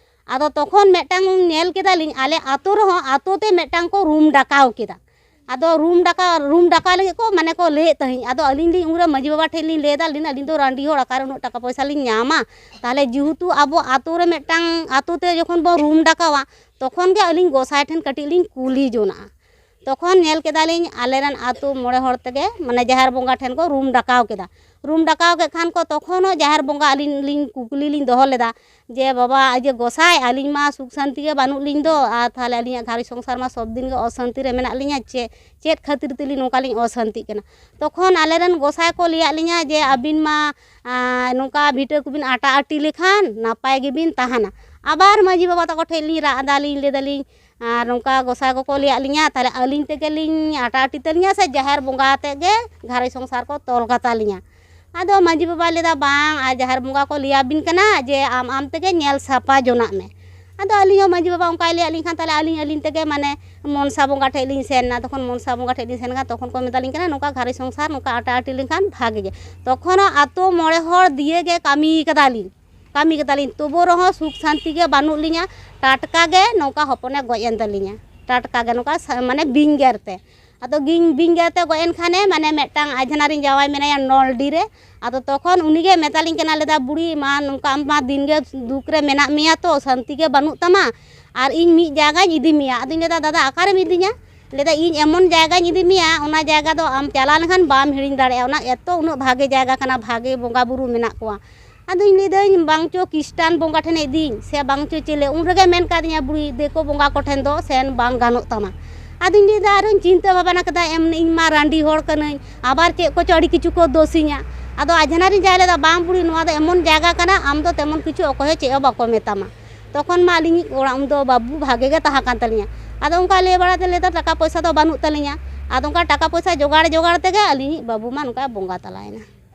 ᱟᱫᱚ ᱛᱚᱠᱷᱚᱱ ᱢᱤᱫᱴᱟᱝ ᱧᱮᱞ ᱠᱮᱫᱟᱞᱤᱧ, ᱟᱞᱮ ᱟᱛᱳ ᱨᱮᱦᱚᱸ ᱟᱛᱳ ᱛᱮ ᱢᱤᱫᱴᱟᱝ ᱠᱚ ᱨᱩᱢ ᱰᱟᱠᱟᱣ ᱠᱮᱫᱟ᱾ ᱟᱫᱚ ᱨᱩᱢ ᱰᱟᱠᱟᱣ, ᱨᱩᱢ ᱰᱟᱠᱟᱣ ᱞᱟᱹᱜᱤᱫ ᱠᱚ, ᱢᱟᱱᱮ ᱠᱚ ᱞᱟᱹᱭᱮᱫ ᱛᱟᱦᱮᱸᱫ᱾ ᱟᱫᱚ ᱟᱹᱞᱤᱧ ᱞᱤᱧ ᱩᱱᱨᱮ ᱢᱟᱺᱡᱷᱤ ᱵᱟᱵᱟ ᱴᱷᱮᱱ ᱞᱤᱧ ᱞᱟᱹᱭ ᱮᱫᱟ, ᱞᱟᱹᱭ ᱫᱟᱹᱧ, "ᱟᱹᱞᱤᱧ ᱫᱚ ᱨᱟᱺᱰᱤ ᱦᱚᱲ, ᱚᱠᱟᱨᱮ ᱩᱱᱟᱹᱜ ᱴᱟᱠᱟ ᱯᱚᱭᱥᱟ ᱞᱤᱧ ᱧᱟᱢᱟ?" ᱛᱟᱦᱚᱞᱮ ᱡᱮᱦᱮᱛᱩ ᱟᱵᱚ ᱟᱛᱳ ᱨᱮ ᱢᱤᱫᱴᱟᱝ, ᱟᱛᱳ ᱛᱮ ᱡᱚᱠᱷᱚᱱ ᱵᱚᱱ ᱨᱩᱢ ᱰᱟᱠᱟᱣᱟ, ᱛᱚᱠᱷᱚᱱ ᱜᱮ ᱟᱹᱞᱤᱧ ᱜᱚᱸᱥᱟᱭ ᱴᱷᱮᱱ ᱠᱟᱹᱴᱤᱡ ᱞᱤᱧ ᱠᱩᱞᱤ ᱡᱚᱱᱟᱜᱼᱟ᱾ ᱛᱚᱠᱷᱚᱱ ᱧᱮᱞ ᱠᱮᱫᱟᱞᱤᱧ ᱟᱞᱮᱨᱮᱱ ᱟᱛᱳ ᱢᱚᱬᱮ ᱦᱚᱲ ᱛᱮᱜᱮ, ᱢᱟᱱᱮ ᱡᱟᱦᱮᱨ ᱵᱚᱸᱜᱟ ᱴᱷᱮᱱ ᱠᱚ ᱨᱩᱢ ᱰᱟᱠᱟᱣ ᱠᱮᱫᱟ᱾ ᱨᱩᱢ ᱰᱟᱠᱟᱣ ᱠᱮᱫ ᱠᱷᱟᱱ ᱠᱚ, ᱛᱚᱠᱷᱚᱱ ᱦᱚᱸ ᱡᱟᱦᱮᱨ ᱵᱚᱸᱜᱟ ᱟᱹᱞᱤᱧ ᱞᱤᱧ ᱠᱩᱠᱞᱤ ᱞᱤᱧ ᱫᱚᱦᱚ ᱞᱮᱫᱟ ᱡᱮ, "ᱵᱟᱵᱟ, ᱤᱭᱟᱹ ᱜᱚᱸᱥᱟᱭ, ᱟᱹᱞᱤᱧ ᱢᱟ ᱥᱩᱠ ᱥᱟᱱᱛᱤ ᱜᱮ ᱵᱟᱹᱱᱩᱜ ᱞᱤᱧ ᱫᱚ, ᱟᱨ ᱛᱟᱦᱚᱞᱮ ᱟᱹᱞᱤᱧᱟᱜ ᱜᱷᱟᱨᱚᱸᱡᱽ ᱥᱚᱝᱥᱟᱨ ᱢᱟ ᱥᱚᱵ ᱫᱤᱱ ᱜᱮ ᱚᱥᱟᱱᱛᱤ ᱨᱮ ᱢᱮᱱᱟᱜ ᱞᱤᱧᱟ, ᱪᱮᱫ, ᱪᱮᱫ ᱠᱷᱟᱹᱛᱤᱨ ᱛᱮᱞᱤᱧ ᱱᱚᱝᱠᱟ ᱞᱤᱧ ᱚᱥᱟᱱᱛᱤᱜ ᱠᱟᱱᱟ?" ᱛᱚᱠᱷᱚᱱ ᱟᱞᱮᱨᱮᱱ ᱜᱚᱸᱥᱟᱭ ᱠᱚ ᱞᱟᱹᱭᱟᱫ ᱞᱤᱧᱟ ᱡᱮ, "ᱟᱹᱵᱤᱱ ᱢᱟ, ᱟᱸ, ᱱᱚᱝᱠᱟ ᱵᱷᱤᱴᱟᱹ ᱠᱚᱵᱤᱱ ᱟᱴᱟ ᱟᱹᱴᱤ ᱞᱮᱠᱷᱟᱱ ᱱᱟᱯᱟᱭ ᱜᱮᱵᱤᱱ ᱛᱟᱦᱮᱱᱟ᱾" ᱟᱵᱟᱨ ᱢᱟᱺᱡᱷᱤ ᱵᱟᱵᱟ ᱛᱟᱠᱚ ᱴᱷᱮᱱ ᱞᱤᱧ ᱨᱟᱜ ᱮᱫᱟ, ᱞᱤᱧ ᱞᱟᱹᱭ ᱫᱟᱞᱤᱧ, ᱟᱨ ᱱᱚᱝᱠᱟ ᱜᱚᱸᱥᱟᱭ ᱠᱚᱠᱚ ᱞᱟᱹᱭᱟᱫ ᱞᱤᱧᱟ, ᱛᱟᱦᱞᱮ ᱟᱹᱞᱤᱧ ᱛᱮᱜᱮ ᱞᱤᱧ ᱟᱴᱟ ᱟᱹᱴᱤ ᱛᱟᱹᱞᱤᱧᱟ ᱥᱮ ᱡᱟᱦᱮᱨ ᱵᱚᱸᱜᱟ ᱟᱛᱮᱫ ᱜᱮ ᱜᱷᱟᱨᱚᱸᱡᱽ ᱥᱚᱝᱥᱟᱨ ᱠᱚ ᱛᱚᱞ ᱠᱟᱛᱟ ᱞᱤᱧᱟ? ᱟᱫᱚ ᱢᱟᱺᱡᱷᱤ ᱵᱟᱵᱟᱭ ᱞᱟᱹᱭᱫᱟ, "ᱵᱟᱝ, ᱟᱨ ᱡᱟᱦᱮᱨ ᱵᱚᱸᱜᱟ ᱠᱚ ᱞᱟᱹᱭᱟᱵᱤᱱ ᱠᱟᱱᱟ ᱡᱮ ᱟᱢ ᱟᱢ ᱛᱮᱜᱮ ᱧᱮᱞ ᱥᱟᱯᱷᱟ ᱡᱚᱱᱟᱜ ᱢᱮ᱾" ᱟᱫᱚ ᱟᱹᱞᱤᱧ ᱦᱚᱸ ᱢᱟᱺᱡᱷᱤ ᱵᱟᱵᱟ ᱚᱱᱠᱟᱭ ᱞᱟᱹᱭᱟᱫ ᱞᱤᱧ ᱠᱷᱟᱱ, ᱛᱟᱦᱞᱮ ᱟᱹᱞᱤᱧ ᱟᱹᱞᱤᱧ ᱛᱮᱜᱮ, ᱢᱟᱱᱮ, ᱢᱚᱱᱥᱟ ᱵᱚᱸᱜᱟ ᱴᱷᱮᱡ ᱞᱤᱧ ᱥᱮᱱ ᱮᱱᱟ᱾ ᱛᱚᱠᱷᱚᱱ ᱢᱚᱱᱥᱟ ᱵᱚᱸᱜᱟ ᱴᱷᱮᱡ ᱞᱤᱧ ᱥᱮᱱ ᱮᱱᱟ, ᱛᱚᱠᱷᱚᱱ ᱠᱚ ᱢᱮᱛᱟᱞᱤᱧ ᱠᱟᱱᱟ, "ᱱᱚᱝᱠᱟ ᱜᱷᱟᱨᱚᱸᱡᱽ ᱥᱚᱝᱥᱟᱨ ᱱᱚᱝᱠᱟ ᱟᱴᱟ ᱟᱹᱴᱤ ᱞᱮᱱᱠᱷᱟᱱ ᱵᱷᱟᱜᱮ ᱜᱮ᱾" ᱛᱚᱠᱷᱚᱱ ᱦᱚᱸ ᱟᱛᱳ ᱢᱚᱬᱮ ᱦᱚᱲ ᱫᱤᱭᱮ ᱜᱮ ᱠᱟᱹᱢᱤ ᱠᱟᱫᱟᱞᱤᱧ, ᱠᱟᱹᱢᱤ ᱠᱟᱫᱟᱞᱤᱧ, ᱛᱚᱵᱩ ᱨᱮᱦᱚᱸ ᱥᱩᱠ ᱥᱟᱱᱛᱤ ᱜᱮ ᱵᱟᱹᱱᱩᱜ ᱞᱤᱧᱟ᱾ ᱴᱟᱴᱠᱟ ᱜᱮ ᱱᱚᱝᱠᱟ ᱦᱚᱯᱚᱱᱮ ᱜᱚᱡ ᱮᱱ ᱛᱟᱹᱞᱤᱧᱟ, ᱴᱟᱴᱠᱟ ᱜᱮ ᱱᱚᱝᱠᱟ ᱥᱟ-, ᱢᱟᱱᱮ ᱵᱤᱧ ᱜᱮᱨ ᱛᱮ᱾ ᱟᱫᱚ ᱜᱤᱧ, ᱵᱤᱧ ᱜᱮᱨ ᱛᱮ ᱜᱚᱡ ᱮᱱ ᱠᱷᱟᱱᱮ, ᱢᱟᱱᱮ, ᱢᱤᱫᱴᱟᱝ ᱟᱡᱷᱱᱟᱨᱤᱧ ᱡᱟᱶᱟᱭ ᱢᱮᱱᱟᱭᱟ ᱱᱚᱞᱰᱤ ᱨᱮ᱾ ᱟᱫᱚ ᱛᱚᱠᱷᱚᱱ ᱩᱱᱤᱜᱮ ᱢᱮᱛᱟᱞᱤᱧ ᱠᱟᱱᱟ, ᱞᱟᱹᱭᱫᱟ, "ᱵᱩᱲᱤ ᱢᱟ, ᱱᱚᱝᱠᱟ ᱟᱢ ᱢᱟ ᱫᱤᱱ ᱜᱮ ᱫᱩᱠ ᱨᱮ ᱢᱮᱱᱟᱜ ᱢᱮᱭᱟ, ᱛᱚ ᱥᱟᱱᱛᱤ ᱜᱮ ᱵᱟᱹᱱᱩᱜ ᱛᱟᱢᱟ, ᱟᱨ ᱤᱧ ᱢᱤᱫ ᱡᱟᱭᱜᱟᱧ ᱤᱫᱤ ᱢᱮᱭᱟ᱾" ᱟᱫᱚᱧ ᱞᱟᱹᱭᱫᱟ, "ᱫᱟᱫᱟ, ᱚᱠᱟᱨᱮᱢ ᱤᱫᱤᱧᱟ?" ᱞᱟᱹᱭᱫᱟ, "ᱤᱧ ᱮᱢᱚᱱ ᱡᱟᱭᱜᱟᱧ ᱤᱫᱤ ᱢᱮᱭᱟ, ᱚᱱᱟ ᱡᱟᱭᱜᱟ ᱫᱚ ᱟᱢ ᱪᱟᱞᱟᱣ ᱞᱮᱱᱠᱷᱟᱱ ᱵᱟᱢ ᱦᱤᱲᱤᱧ ᱫᱟᱲᱮᱭᱟᱜᱼᱟ, ᱚᱱᱟ ᱮᱛᱚ ᱩᱱᱟᱹᱜ ᱵᱷᱟᱜᱮ ᱡᱟᱭᱜᱟ ᱠᱟᱱᱟ, ᱵᱷᱟᱜᱮ ᱵᱚᱸᱜᱟ ᱵᱩᱨᱩ ᱢᱮᱱᱟᱜ ᱠᱚᱣᱟ᱾" ᱟᱫᱚᱧ ᱞᱟᱹᱭᱫᱟᱹᱧ, "ᱵᱟᱝ ᱪᱚ ᱠᱷᱤᱥᱴᱟᱱ ᱵᱚᱸᱜᱟ ᱴᱷᱮᱱᱮ ᱤᱫᱤᱧ, ᱥᱮ ᱵᱟᱝ ᱪᱚ ᱪᱮᱞᱮ?" ᱩᱱ ᱨᱮᱜᱮ ᱢᱮᱱ ᱠᱟᱫᱤᱧᱟ, "ᱵᱩᱲᱤ, ᱫᱤᱠᱩ ᱵᱚᱸᱜᱟ ᱠᱚᱴᱷᱮᱱ ᱫᱚ ᱥᱮᱱ ᱵᱟᱝ ᱜᱟᱱᱚᱜ ᱛᱟᱢᱟ᱾" ᱟᱫᱚᱧ ᱞᱟᱹᱭᱫᱟ, ᱟᱨᱚᱧ ᱪᱤᱱᱛᱟᱹ ᱵᱷᱟᱵᱽᱱᱟ ᱠᱮᱫᱟ, ᱮᱢᱱᱤ ᱤᱧ ᱢᱟ ᱨᱟᱺᱰᱤ ᱦᱚᱲ ᱠᱟᱹᱱᱟᱹᱧ, ᱟᱵᱟᱨ ᱪᱮᱫ ᱠᱚᱪᱚ ᱟᱹᱰᱤ ᱠᱤᱪᱷᱩ ᱠᱚ ᱫᱳᱥᱤᱧᱟ᱾ ᱟᱫᱚ ᱟᱡᱷᱱᱟᱨᱤᱧ ᱡᱟᱦᱟᱸ ᱞᱮᱫᱟ, "ᱵᱟᱝ ᱵᱩᱲᱤ, ᱱᱚᱣᱟ ᱫᱚ ᱮᱢᱚᱱ ᱡᱟᱭᱜᱟ ᱠᱟᱱᱟ, ᱟᱢ ᱫᱚ ᱛᱮᱢᱚᱱ ᱠᱤᱪᱷᱩ ᱚᱠᱚᱭ ᱦᱚᱸ ᱪᱮᱫ ᱦᱚᱸ ᱵᱟᱠᱚ ᱢᱮᱛᱟᱢᱟ᱾" ᱛᱚᱠᱷᱚᱱ ᱢᱟ ᱟᱹᱞᱤᱧᱤᱡ ᱚᱲᱟᱜ, ᱩᱱᱫᱚ ᱵᱟᱹᱵᱩ ᱵᱷᱟᱜᱮ ᱜᱮ ᱛᱟᱦᱮᱸ ᱠᱟᱱ ᱛᱟᱹᱞᱤᱧᱟ᱾ ᱟᱫᱚ ᱚᱱᱠᱟ ᱞᱟᱹᱭ ᱵᱟᱲᱟ ᱛᱮ ᱞᱟᱹᱭ ᱫᱟ, ᱴᱟᱠᱟ ᱯᱚᱭᱥᱟ ᱫᱚ ᱵᱟᱹᱱᱩᱜ ᱛᱟᱹᱞᱤᱧᱟ᱾ ᱟᱫᱚ ᱚᱱᱠᱟ ᱴᱟᱠᱟ ᱯᱚᱭᱥᱟ ᱡᱚᱜᱟᱲ ᱡᱚᱜᱟᱲ ᱛᱮᱜᱮ ᱟᱹᱞᱤᱧᱤᱡ ᱵᱟᱹᱵᱩ ᱢᱟ ᱱᱚᱝᱠᱟ ᱵᱚᱸᱜᱟ ᱛᱟᱞᱟᱭᱮᱱᱟ᱾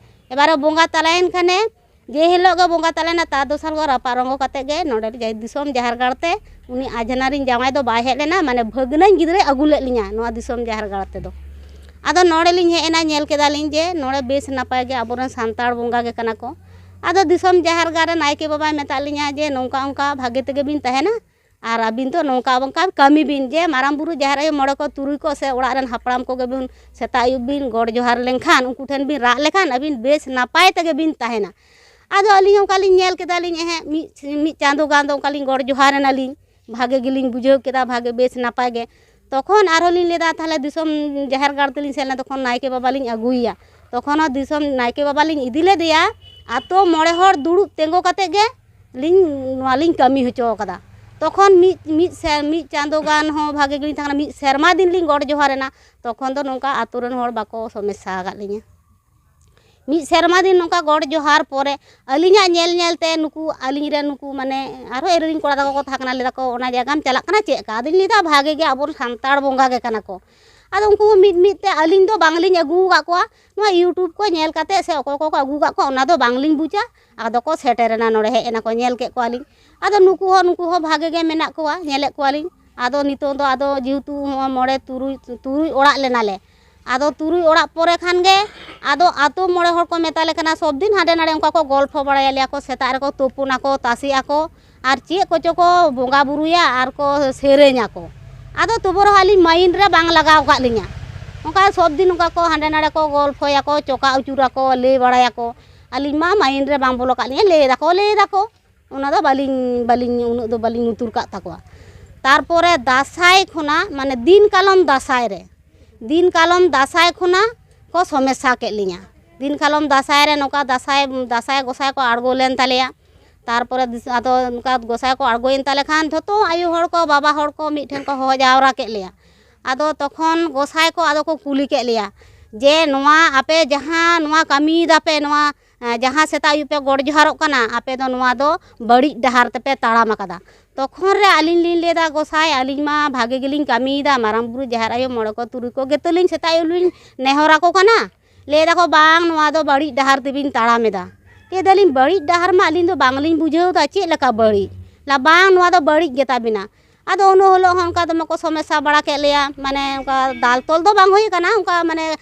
ᱮᱵᱟᱨᱮ ᱵᱚᱸᱜᱟ ᱛᱟᱞᱟᱭᱮᱱ ᱠᱷᱟᱱᱮ, ᱡᱮ ᱦᱤᱞᱳᱜ ᱜᱮ ᱵᱚᱸᱜᱟ ᱛᱟᱞᱟᱭᱮᱱᱟ, ᱛᱟᱨ ᱫᱚᱥᱟᱨ ᱜᱮ ᱨᱟᱯᱟᱜ ᱨᱚᱝᱜᱚ ᱠᱟᱛᱮ ᱜᱮ ᱱᱚᱰᱮ ᱡᱟᱭ-, ᱫᱤᱥᱚᱢ ᱡᱟᱦᱮᱨ ᱜᱟᱲ ᱛᱮ ᱩᱱᱤ ᱟᱡᱷᱱᱟᱨᱤᱧ ᱡᱟᱶᱟᱭ ᱫᱚ ᱵᱟᱭ ᱦᱮᱡ ᱞᱮᱱᱟ, ᱢᱟᱱᱮ ᱵᱷᱟᱹᱜᱽᱱᱟᱹᱧ ᱜᱤᱫᱽᱨᱟᱹᱭ ᱟᱹᱜᱩ ᱞᱮᱫ ᱞᱤᱧᱟ ᱱᱚᱣᱟ ᱫᱤᱥᱚᱢ ᱡᱟᱦᱮᱨ ᱜᱟᱲ ᱛᱮᱫᱚ᱾ ᱟᱫᱚ ᱱᱚᱰᱮ ᱞᱤᱧ ᱦᱮᱡ ᱮᱱᱟ, ᱧᱮᱞ ᱠᱮᱫᱟᱞᱤᱧ ᱡᱮ ᱱᱚᱰᱮ ᱵᱮᱥ ᱱᱟᱯᱟᱭ ᱜᱮ ᱟᱵᱚᱨᱮᱱ ᱥᱟᱱᱛᱟᱲ ᱵᱚᱸᱜᱟ ᱜᱮ ᱠᱟᱱᱟ ᱠᱚ᱾ ᱟᱫᱚ ᱫᱤᱥᱚᱢ ᱡᱟᱦᱮᱨ ᱜᱟᱲ ᱨᱮ ᱱᱟᱭᱠᱮ ᱵᱟᱵᱟᱭ ᱢᱮᱛᱟᱫ ᱞᱤᱧᱟ ᱡᱮ ᱱᱚᱝᱠᱟ ᱚᱱᱠᱟ ᱵᱷᱟᱜᱮ ᱛᱮᱜᱮ ᱵᱤᱱ ᱛᱟᱦᱮᱱᱟ, ᱟᱨ ᱟᱹᱵᱤᱱ ᱫᱚ ᱱᱚᱝᱠᱟ ᱚᱱᱠᱟ ᱠᱟᱹᱢᱤ ᱵᱤᱱ ᱡᱮ ᱢᱟᱨᱟᱝ ᱵᱩᱨᱩ, ᱡᱟᱦᱮᱨ ᱟᱭᱳ, ᱢᱚᱬᱮ ᱠᱚ, ᱛᱩᱨᱩᱭ ᱠᱚ ᱥᱮ ᱚᱲᱟᱜ ᱨᱮᱱ ᱦᱟᱯᱲᱟᱢ ᱠᱚᱜᱮ ᱵᱤᱱ ᱥᱮᱛᱟᱜ ᱟᱹᱭᱩᱵ ᱵᱤᱱ ᱜᱚᱰ ᱡᱚᱦᱟᱨ ᱞᱮᱱᱠᱷᱟᱱ, ᱩᱱᱠᱩ ᱴᱷᱮᱱ ᱵᱤᱱ ᱨᱟᱜ ᱞᱮᱠᱷᱟᱱ ᱟᱹᱵᱤᱱ ᱵᱮᱥ ᱱᱟᱯᱟᱭ ᱛᱮᱜᱮ ᱵᱤᱱ ᱛᱟᱦᱮᱱᱟ᱾ ᱟᱫᱚ ᱟᱹᱞᱤᱧ ᱚᱱᱠᱟ ᱞᱤᱧ ᱧᱮᱞ ᱠᱮᱫᱟᱞᱤᱧ, ᱮᱦᱮᱸ, ᱢᱤᱫ, ᱢᱤᱫ ᱪᱟᱸᱫᱳ ᱜᱟᱱ ᱫᱚ ᱚᱱᱠᱟ ᱞᱤᱧ ᱜᱚᱰ ᱡᱚᱦᱟᱨ ᱮᱱᱟᱞᱤᱧ, ᱵᱷᱟᱜᱮ ᱜᱮᱞᱤᱧ ᱵᱩᱡᱷᱟᱹᱣ ᱠᱮᱫᱟ, ᱵᱷᱟᱜᱮ ᱵᱮᱥ ᱱᱟᱯᱟᱭ ᱜᱮ᱾ ᱛᱚᱠᱷᱚᱱ ᱟᱨᱦᱚᱸ ᱞᱤᱧ ᱞᱟᱹᱭᱫᱟ, ᱛᱟᱦᱞᱮ ᱫᱤᱥᱚᱢ ᱡᱟᱦᱮᱨ ᱜᱟᱲ ᱛᱮᱞᱤᱧ ᱥᱮᱱ ᱞᱮᱱᱟ, ᱛᱚᱠᱷᱚᱱ ᱱᱟᱭᱠᱮ ᱵᱟᱵᱟ ᱞᱤᱧ ᱟᱹᱜᱩᱭᱮᱭᱟ᱾ ᱛᱚᱠᱷᱚᱱ ᱦᱚᱸ ᱫᱤᱥᱚᱢ ᱱᱟᱭᱠᱮ ᱵᱟᱵᱟ ᱞᱤᱧ ᱤᱫᱤ ᱞᱮᱫᱮᱭᱟ, ᱟᱛᱳ ᱢᱚᱬᱮ ᱦᱚᱲ ᱫᱩᱲᱩᱵ ᱛᱤᱸᱜᱩ ᱠᱟᱛᱮ ᱜᱮ ᱞᱤᱧ ᱱᱚᱣᱟ ᱞᱤᱧ ᱠᱟᱹᱢᱤ ᱦᱚᱪᱚ ᱠᱟᱫᱟ᱾ ᱛᱚᱠᱷᱚᱱ ᱢᱤᱫ, ᱢᱤᱫ ᱥᱮ-, ᱢᱤᱫ ᱪᱟᱸᱫᱳ ᱜᱟᱱ ᱦᱚᱸ ᱵᱷᱟᱜᱮ ᱜᱮᱞᱤᱧ ᱛᱟᱦᱮᱸ ᱠᱟᱱᱟ, ᱢᱤᱫ ᱥᱮᱨᱢᱟ ᱫᱤᱱ ᱞᱤᱧ ᱜᱚᱰ ᱡᱚᱦᱟᱨ ᱮᱱᱟ᱾ ᱛᱚᱠᱷᱚᱱ ᱫᱚ ᱱᱚᱝᱠᱟ ᱟᱛᱳ ᱨᱮᱱ ᱦᱚᱲ ᱵᱟᱠᱚ ᱥᱚᱢᱚᱥᱥᱟ ᱟᱠᱟᱫ ᱞᱤᱧᱟᱹ᱾ ᱢᱤᱫ ᱥᱮᱨᱢᱟ ᱫᱤᱱ ᱱᱚᱝᱠᱟ ᱜᱚᱰ ᱡᱚᱦᱟᱨ ᱯᱚᱨᱮ ᱟᱹᱞᱤᱧᱟᱜ ᱧᱮᱞ ᱧᱮᱞ ᱛᱮ ᱱᱩᱠᱩ ᱟᱹᱞᱤᱧ ᱨᱮᱱ ᱱᱩᱠᱩ ᱢᱟᱱᱮ ᱟᱨᱦᱚᱸ ᱮᱨᱮᱞᱤᱧ ᱠᱚᱲᱟ ᱛᱟᱠᱚ ᱠᱚ ᱛᱟᱦᱮᱸ ᱠᱟᱱᱟ, ᱞᱟᱹᱭ ᱫᱟᱠᱚ, "ᱚᱱᱟ ᱡᱟᱭᱜᱟᱢ ᱪᱟᱞᱟᱜ ᱠᱟᱱᱟ ᱪᱮᱫ ᱞᱮᱠᱟ?" ᱟᱫᱚᱧ ᱞᱟᱹᱭᱫᱟ, "ᱵᱷᱟᱜᱮ ᱜᱮ, ᱟᱵᱚ ᱥᱟᱱᱛᱟᱲ ᱵᱚᱸᱜᱟ ᱜᱮ ᱠᱟᱱᱟ ᱠᱚ᱾" ᱟᱫᱚ ᱩᱱᱠᱩ ᱦᱚᱸ ᱢᱤᱫ ᱢᱤᱫ ᱛᱮ, ᱟᱹᱞᱤᱧ ᱫᱚ ᱵᱟᱝᱞᱤᱧ ᱟᱹᱜᱩ ᱟᱠᱟᱫ ᱠᱚᱣᱟ, ᱱᱚᱣᱟ YouTube ᱠᱚ ᱧᱮᱞ ᱠᱟᱛᱮ ᱥᱮ ᱚᱠᱚᱭ ᱠᱚᱠᱚ ᱟᱹᱜᱩ ᱟᱠᱟᱫ ᱠᱚᱣᱟ ᱚᱱᱟ ᱫᱚ ᱵᱟᱝᱞᱤᱧ ᱵᱩᱡᱟ᱾ ᱟᱫᱚ ᱠᱚ ᱥᱮᱴᱮᱨᱮᱱᱟ ᱱᱚᱰᱮ, ᱦᱮᱡ ᱮᱱᱟ ᱠᱚ, ᱧᱮᱞ ᱠᱮᱫ ᱠᱚᱣᱟᱞᱤᱧ᱾ ᱟᱫᱚ ᱱᱩᱠᱩ ᱦᱚᱸ, ᱱᱩᱠᱩ ᱦᱚᱸ ᱵᱷᱟᱜᱮ ᱜᱮ ᱢᱮᱱᱟᱜ ᱠᱚᱣᱟ, ᱧᱮᱞᱮᱫ ᱠᱚᱣᱟᱞᱤᱧ᱾ ᱟᱫᱚ ᱱᱤᱛᱚᱝ ᱫᱚ ᱟᱫᱚ ᱡᱮᱦᱮᱛᱩ ᱦᱚᱸ ᱢᱚᱬᱮ ᱛᱩᱨᱩᱭ, ᱛᱩᱨᱩᱭ ᱚᱲᱟᱜ ᱞᱮᱱᱟᱞᱮ, ᱟᱫᱚ ᱛᱩᱨᱩᱭ ᱚᱲᱟᱜ ᱯᱚᱨᱮ ᱠᱷᱟᱱ ᱜᱮ ᱟᱫᱚ ᱟᱛᱳ ᱢᱚᱬᱮ ᱦᱚᱲ ᱠᱚ ᱢᱮᱛᱟ ᱞᱮ ᱠᱟᱱᱟ, ᱥᱚᱵ ᱫᱤᱱ ᱦᱟᱸᱰᱮ ᱱᱟᱰᱮ ᱚᱱᱠᱟ ᱠᱚ ᱜᱚᱞᱯᱷᱚ ᱵᱟᱲᱟᱭᱟ, ᱞᱟᱹᱭᱟ ᱠᱚ ᱥᱮᱛᱟᱜ ᱨᱮᱠᱚ ᱛᱩᱯᱩᱱᱟᱠᱚ, ᱛᱟᱥᱮᱜ ᱟᱠᱚ, ᱟᱨ ᱪᱮᱫ ᱠᱚᱪᱚ ᱠᱚ ᱵᱚᱸᱜᱟ ᱵᱩᱨᱩᱭᱟ ᱟᱨ ᱠᱚ ᱥᱮᱨᱮᱧ ᱟᱠᱚ᱾ ᱟᱫᱚ ᱛᱚᱵᱩ ᱨᱮᱦᱚᱸ ᱟᱹᱞᱤᱧ mind ᱨᱮ ᱵᱟᱝ ᱞᱟᱜᱟᱣ ᱟᱠᱟᱫ ᱞᱤᱧᱟ᱾ ᱚᱱᱠᱟ ᱥᱚᱵ ᱫᱤᱱ ᱚᱱᱠᱟ ᱠᱚ ᱦᱟᱸᱰᱮ ᱱᱟᱰᱮ ᱠᱚ ᱜᱚᱞᱯᱷᱚᱭᱟᱠᱚ, ᱪᱚᱠᱟ ᱟᱹᱪᱩᱨᱟᱠᱚ, ᱞᱟᱹᱭ ᱵᱟᱲᱟᱭᱟᱠᱚ᱾ ᱟᱹᱞᱤᱧ ᱢᱟ mind ᱨᱮ ᱵᱟᱝ ᱵᱚᱞᱚ ᱠᱟᱜ ᱞᱤᱧᱟ, ᱞᱟᱹᱭ ᱫᱟᱠᱚ, ᱞᱟᱹᱭ ᱫᱟᱠᱚ᱾ ᱚᱱᱟ ᱫᱚ ᱵᱟᱹᱞᱤᱧ, ᱵᱟᱹᱞᱤᱧ, ᱩᱱᱟᱹᱜ ᱫᱚ ᱵᱟᱹᱞᱤᱧ ᱩᱛᱩᱨ ᱠᱟᱜ ᱛᱟᱠᱚᱣᱟ᱾ ᱛᱟᱨᱯᱚᱨᱮ ᱫᱟᱸᱥᱟᱭ ᱠᱷᱚᱱᱟᱜ, ᱢᱟᱱᱮ ᱫᱤᱱ ᱠᱟᱞᱚᱢ ᱫᱟᱸᱥᱟᱭ ᱨᱮ, ᱫᱤᱱ ᱠᱟᱞᱚᱢ ᱫᱟᱸᱥᱟᱭ ᱠᱷᱚᱱᱟᱜ ᱠᱚ ᱥᱚᱢᱚᱥᱥᱟ ᱠᱮᱫ ᱞᱤᱧᱟ᱾ ᱫᱤᱱ ᱠᱟᱞᱚᱢ ᱫᱟᱸᱥᱟᱭ ᱨᱮ ᱱᱚᱝᱠᱟ ᱫᱟᱸᱥᱟᱭ, ᱫᱟᱸᱥᱟᱭ ᱜᱚᱸᱥᱟᱭ ᱠᱚ ᱟᱬᱜᱚ ᱞᱮᱱ ᱛᱟᱞᱮᱭᱟ᱾ ᱛᱟᱨᱯᱚᱨᱮ ᱫᱤᱥ-, ᱟᱫᱚ ᱱᱚᱝᱠᱟ ᱜᱚᱸᱥᱟᱭ ᱠᱚ ᱟᱬᱜᱚᱭᱮᱱ ᱛᱟᱞᱮ ᱠᱷᱟᱱ ᱡᱷᱚᱛᱚ ᱟᱭᱳ ᱦᱚᱲ ᱠᱚ, ᱵᱟᱵᱟ ᱦᱚᱲ ᱠᱚ ᱢᱤᱫ ᱴᱷᱮᱱ ᱠᱚ ᱦᱚᱦᱚ ᱡᱟᱣᱨᱟ ᱠᱮᱫ ᱞᱮᱭᱟ᱾ ᱟᱫᱚ ᱛᱚᱠᱷᱚᱱ ᱜᱚᱸᱥᱟᱭ ᱠᱚ ᱟᱫᱚ ᱠᱚ ᱠᱩᱞᱤ ᱠᱮᱫ ᱞᱮᱭᱟ ᱡᱮ, "ᱱᱚᱣᱟ ᱟᱯᱮ ᱡᱟᱦᱟᱸ ᱱᱚᱣᱟ ᱠᱟᱹᱢᱤᱭᱮᱫᱟ ᱯᱮ, ᱱᱚᱣᱟ, ᱮᱸ, ᱡᱟᱦᱟᱸ ᱥᱮᱛᱟᱜ ᱟᱹᱭᱩᱵ ᱯᱮ ᱜᱚᱰ ᱡᱚᱦᱟᱨᱚᱜ ᱠᱟᱱᱟ, ᱟᱯᱮ ᱫᱚ ᱱᱚᱣᱟ ᱫᱚ ᱵᱟᱹᱲᱤᱡ ᱰᱟᱦᱟᱨ ᱛᱮᱯᱮ ᱛᱟᱲᱟᱢ ᱟᱠᱟᱫᱟ᱾" ᱛᱚᱠᱷᱚᱱ ᱨᱮ ᱟᱹᱞᱤᱧ ᱞᱤᱧ ᱞᱟᱹᱭᱫᱟ, "ᱜᱚᱸᱥᱟᱭ, ᱟᱹᱞᱤᱧ ᱢᱟ ᱵᱷᱟᱜᱮ ᱜᱮᱞᱤᱧ ᱠᱟᱹᱢᱤᱭᱮᱫᱟ, ᱢᱟᱨᱟᱝ ᱵᱩᱨᱩ, ᱡᱟᱦᱮᱨ ᱟᱭᱳ, ᱢᱚᱬᱮ ᱠᱚ ᱛᱩᱨᱩᱭ ᱠᱚ ᱜᱮᱛᱚᱞᱤᱧ ᱥᱮᱛᱟᱜ ᱟᱹᱭᱩᱵ ᱞᱤᱧ ᱱᱮᱦᱚᱨ ᱟᱠᱚ ᱠᱟᱱᱟ᱾" ᱞᱟᱹᱭ ᱫᱟᱠᱚ, "ᱵᱟᱝ, ᱱᱚᱣᱟ ᱫᱚ ᱵᱟᱹᱲᱤᱡ ᱰᱟᱦᱟᱨ ᱛᱮᱵᱤᱱ ᱛᱟᱲᱟᱢ ᱮᱫᱟ᱾" ᱞᱟᱹᱭ ᱫᱟᱞᱤᱧ, "ᱵᱟᱹᱲᱤᱡ ᱰᱟᱦᱟᱨ ᱢᱟ ᱟᱹᱞᱤᱧ ᱫᱚ ᱵᱟᱝᱞᱤᱧ ᱵᱩᱡᱷᱟᱹᱣ ᱮᱫᱟ, ᱪᱮᱫ ᱞᱮᱠᱟ ᱵᱟᱹᱲᱤᱡ?" ᱞᱟ, "ᱵᱟᱝ, ᱱᱚᱣᱟ ᱫᱚ ᱵᱟᱹᱲᱤᱡ ᱜᱮᱛᱟ ᱵᱤᱱᱟ᱾ ᱟᱫᱚ ᱩᱱᱟᱹᱜ ᱦᱤᱞᱳᱜ ᱦᱚᱸ ᱚᱱᱠᱟ ᱫᱚᱢᱮ ᱠᱚ ᱥᱚᱢᱚᱥᱥᱟ ᱵᱟᱲᱟ ᱠᱮᱫ ᱞᱮᱭᱟ, ᱢᱟᱱᱮ ᱚᱱᱠᱟ ᱫᱟᱞ ᱛᱚᱞ ᱫᱚ ᱵᱟᱝ ᱦᱩᱭ ᱠᱟᱱᱟ, ᱚᱱᱠᱟ ᱢᱟᱱᱮ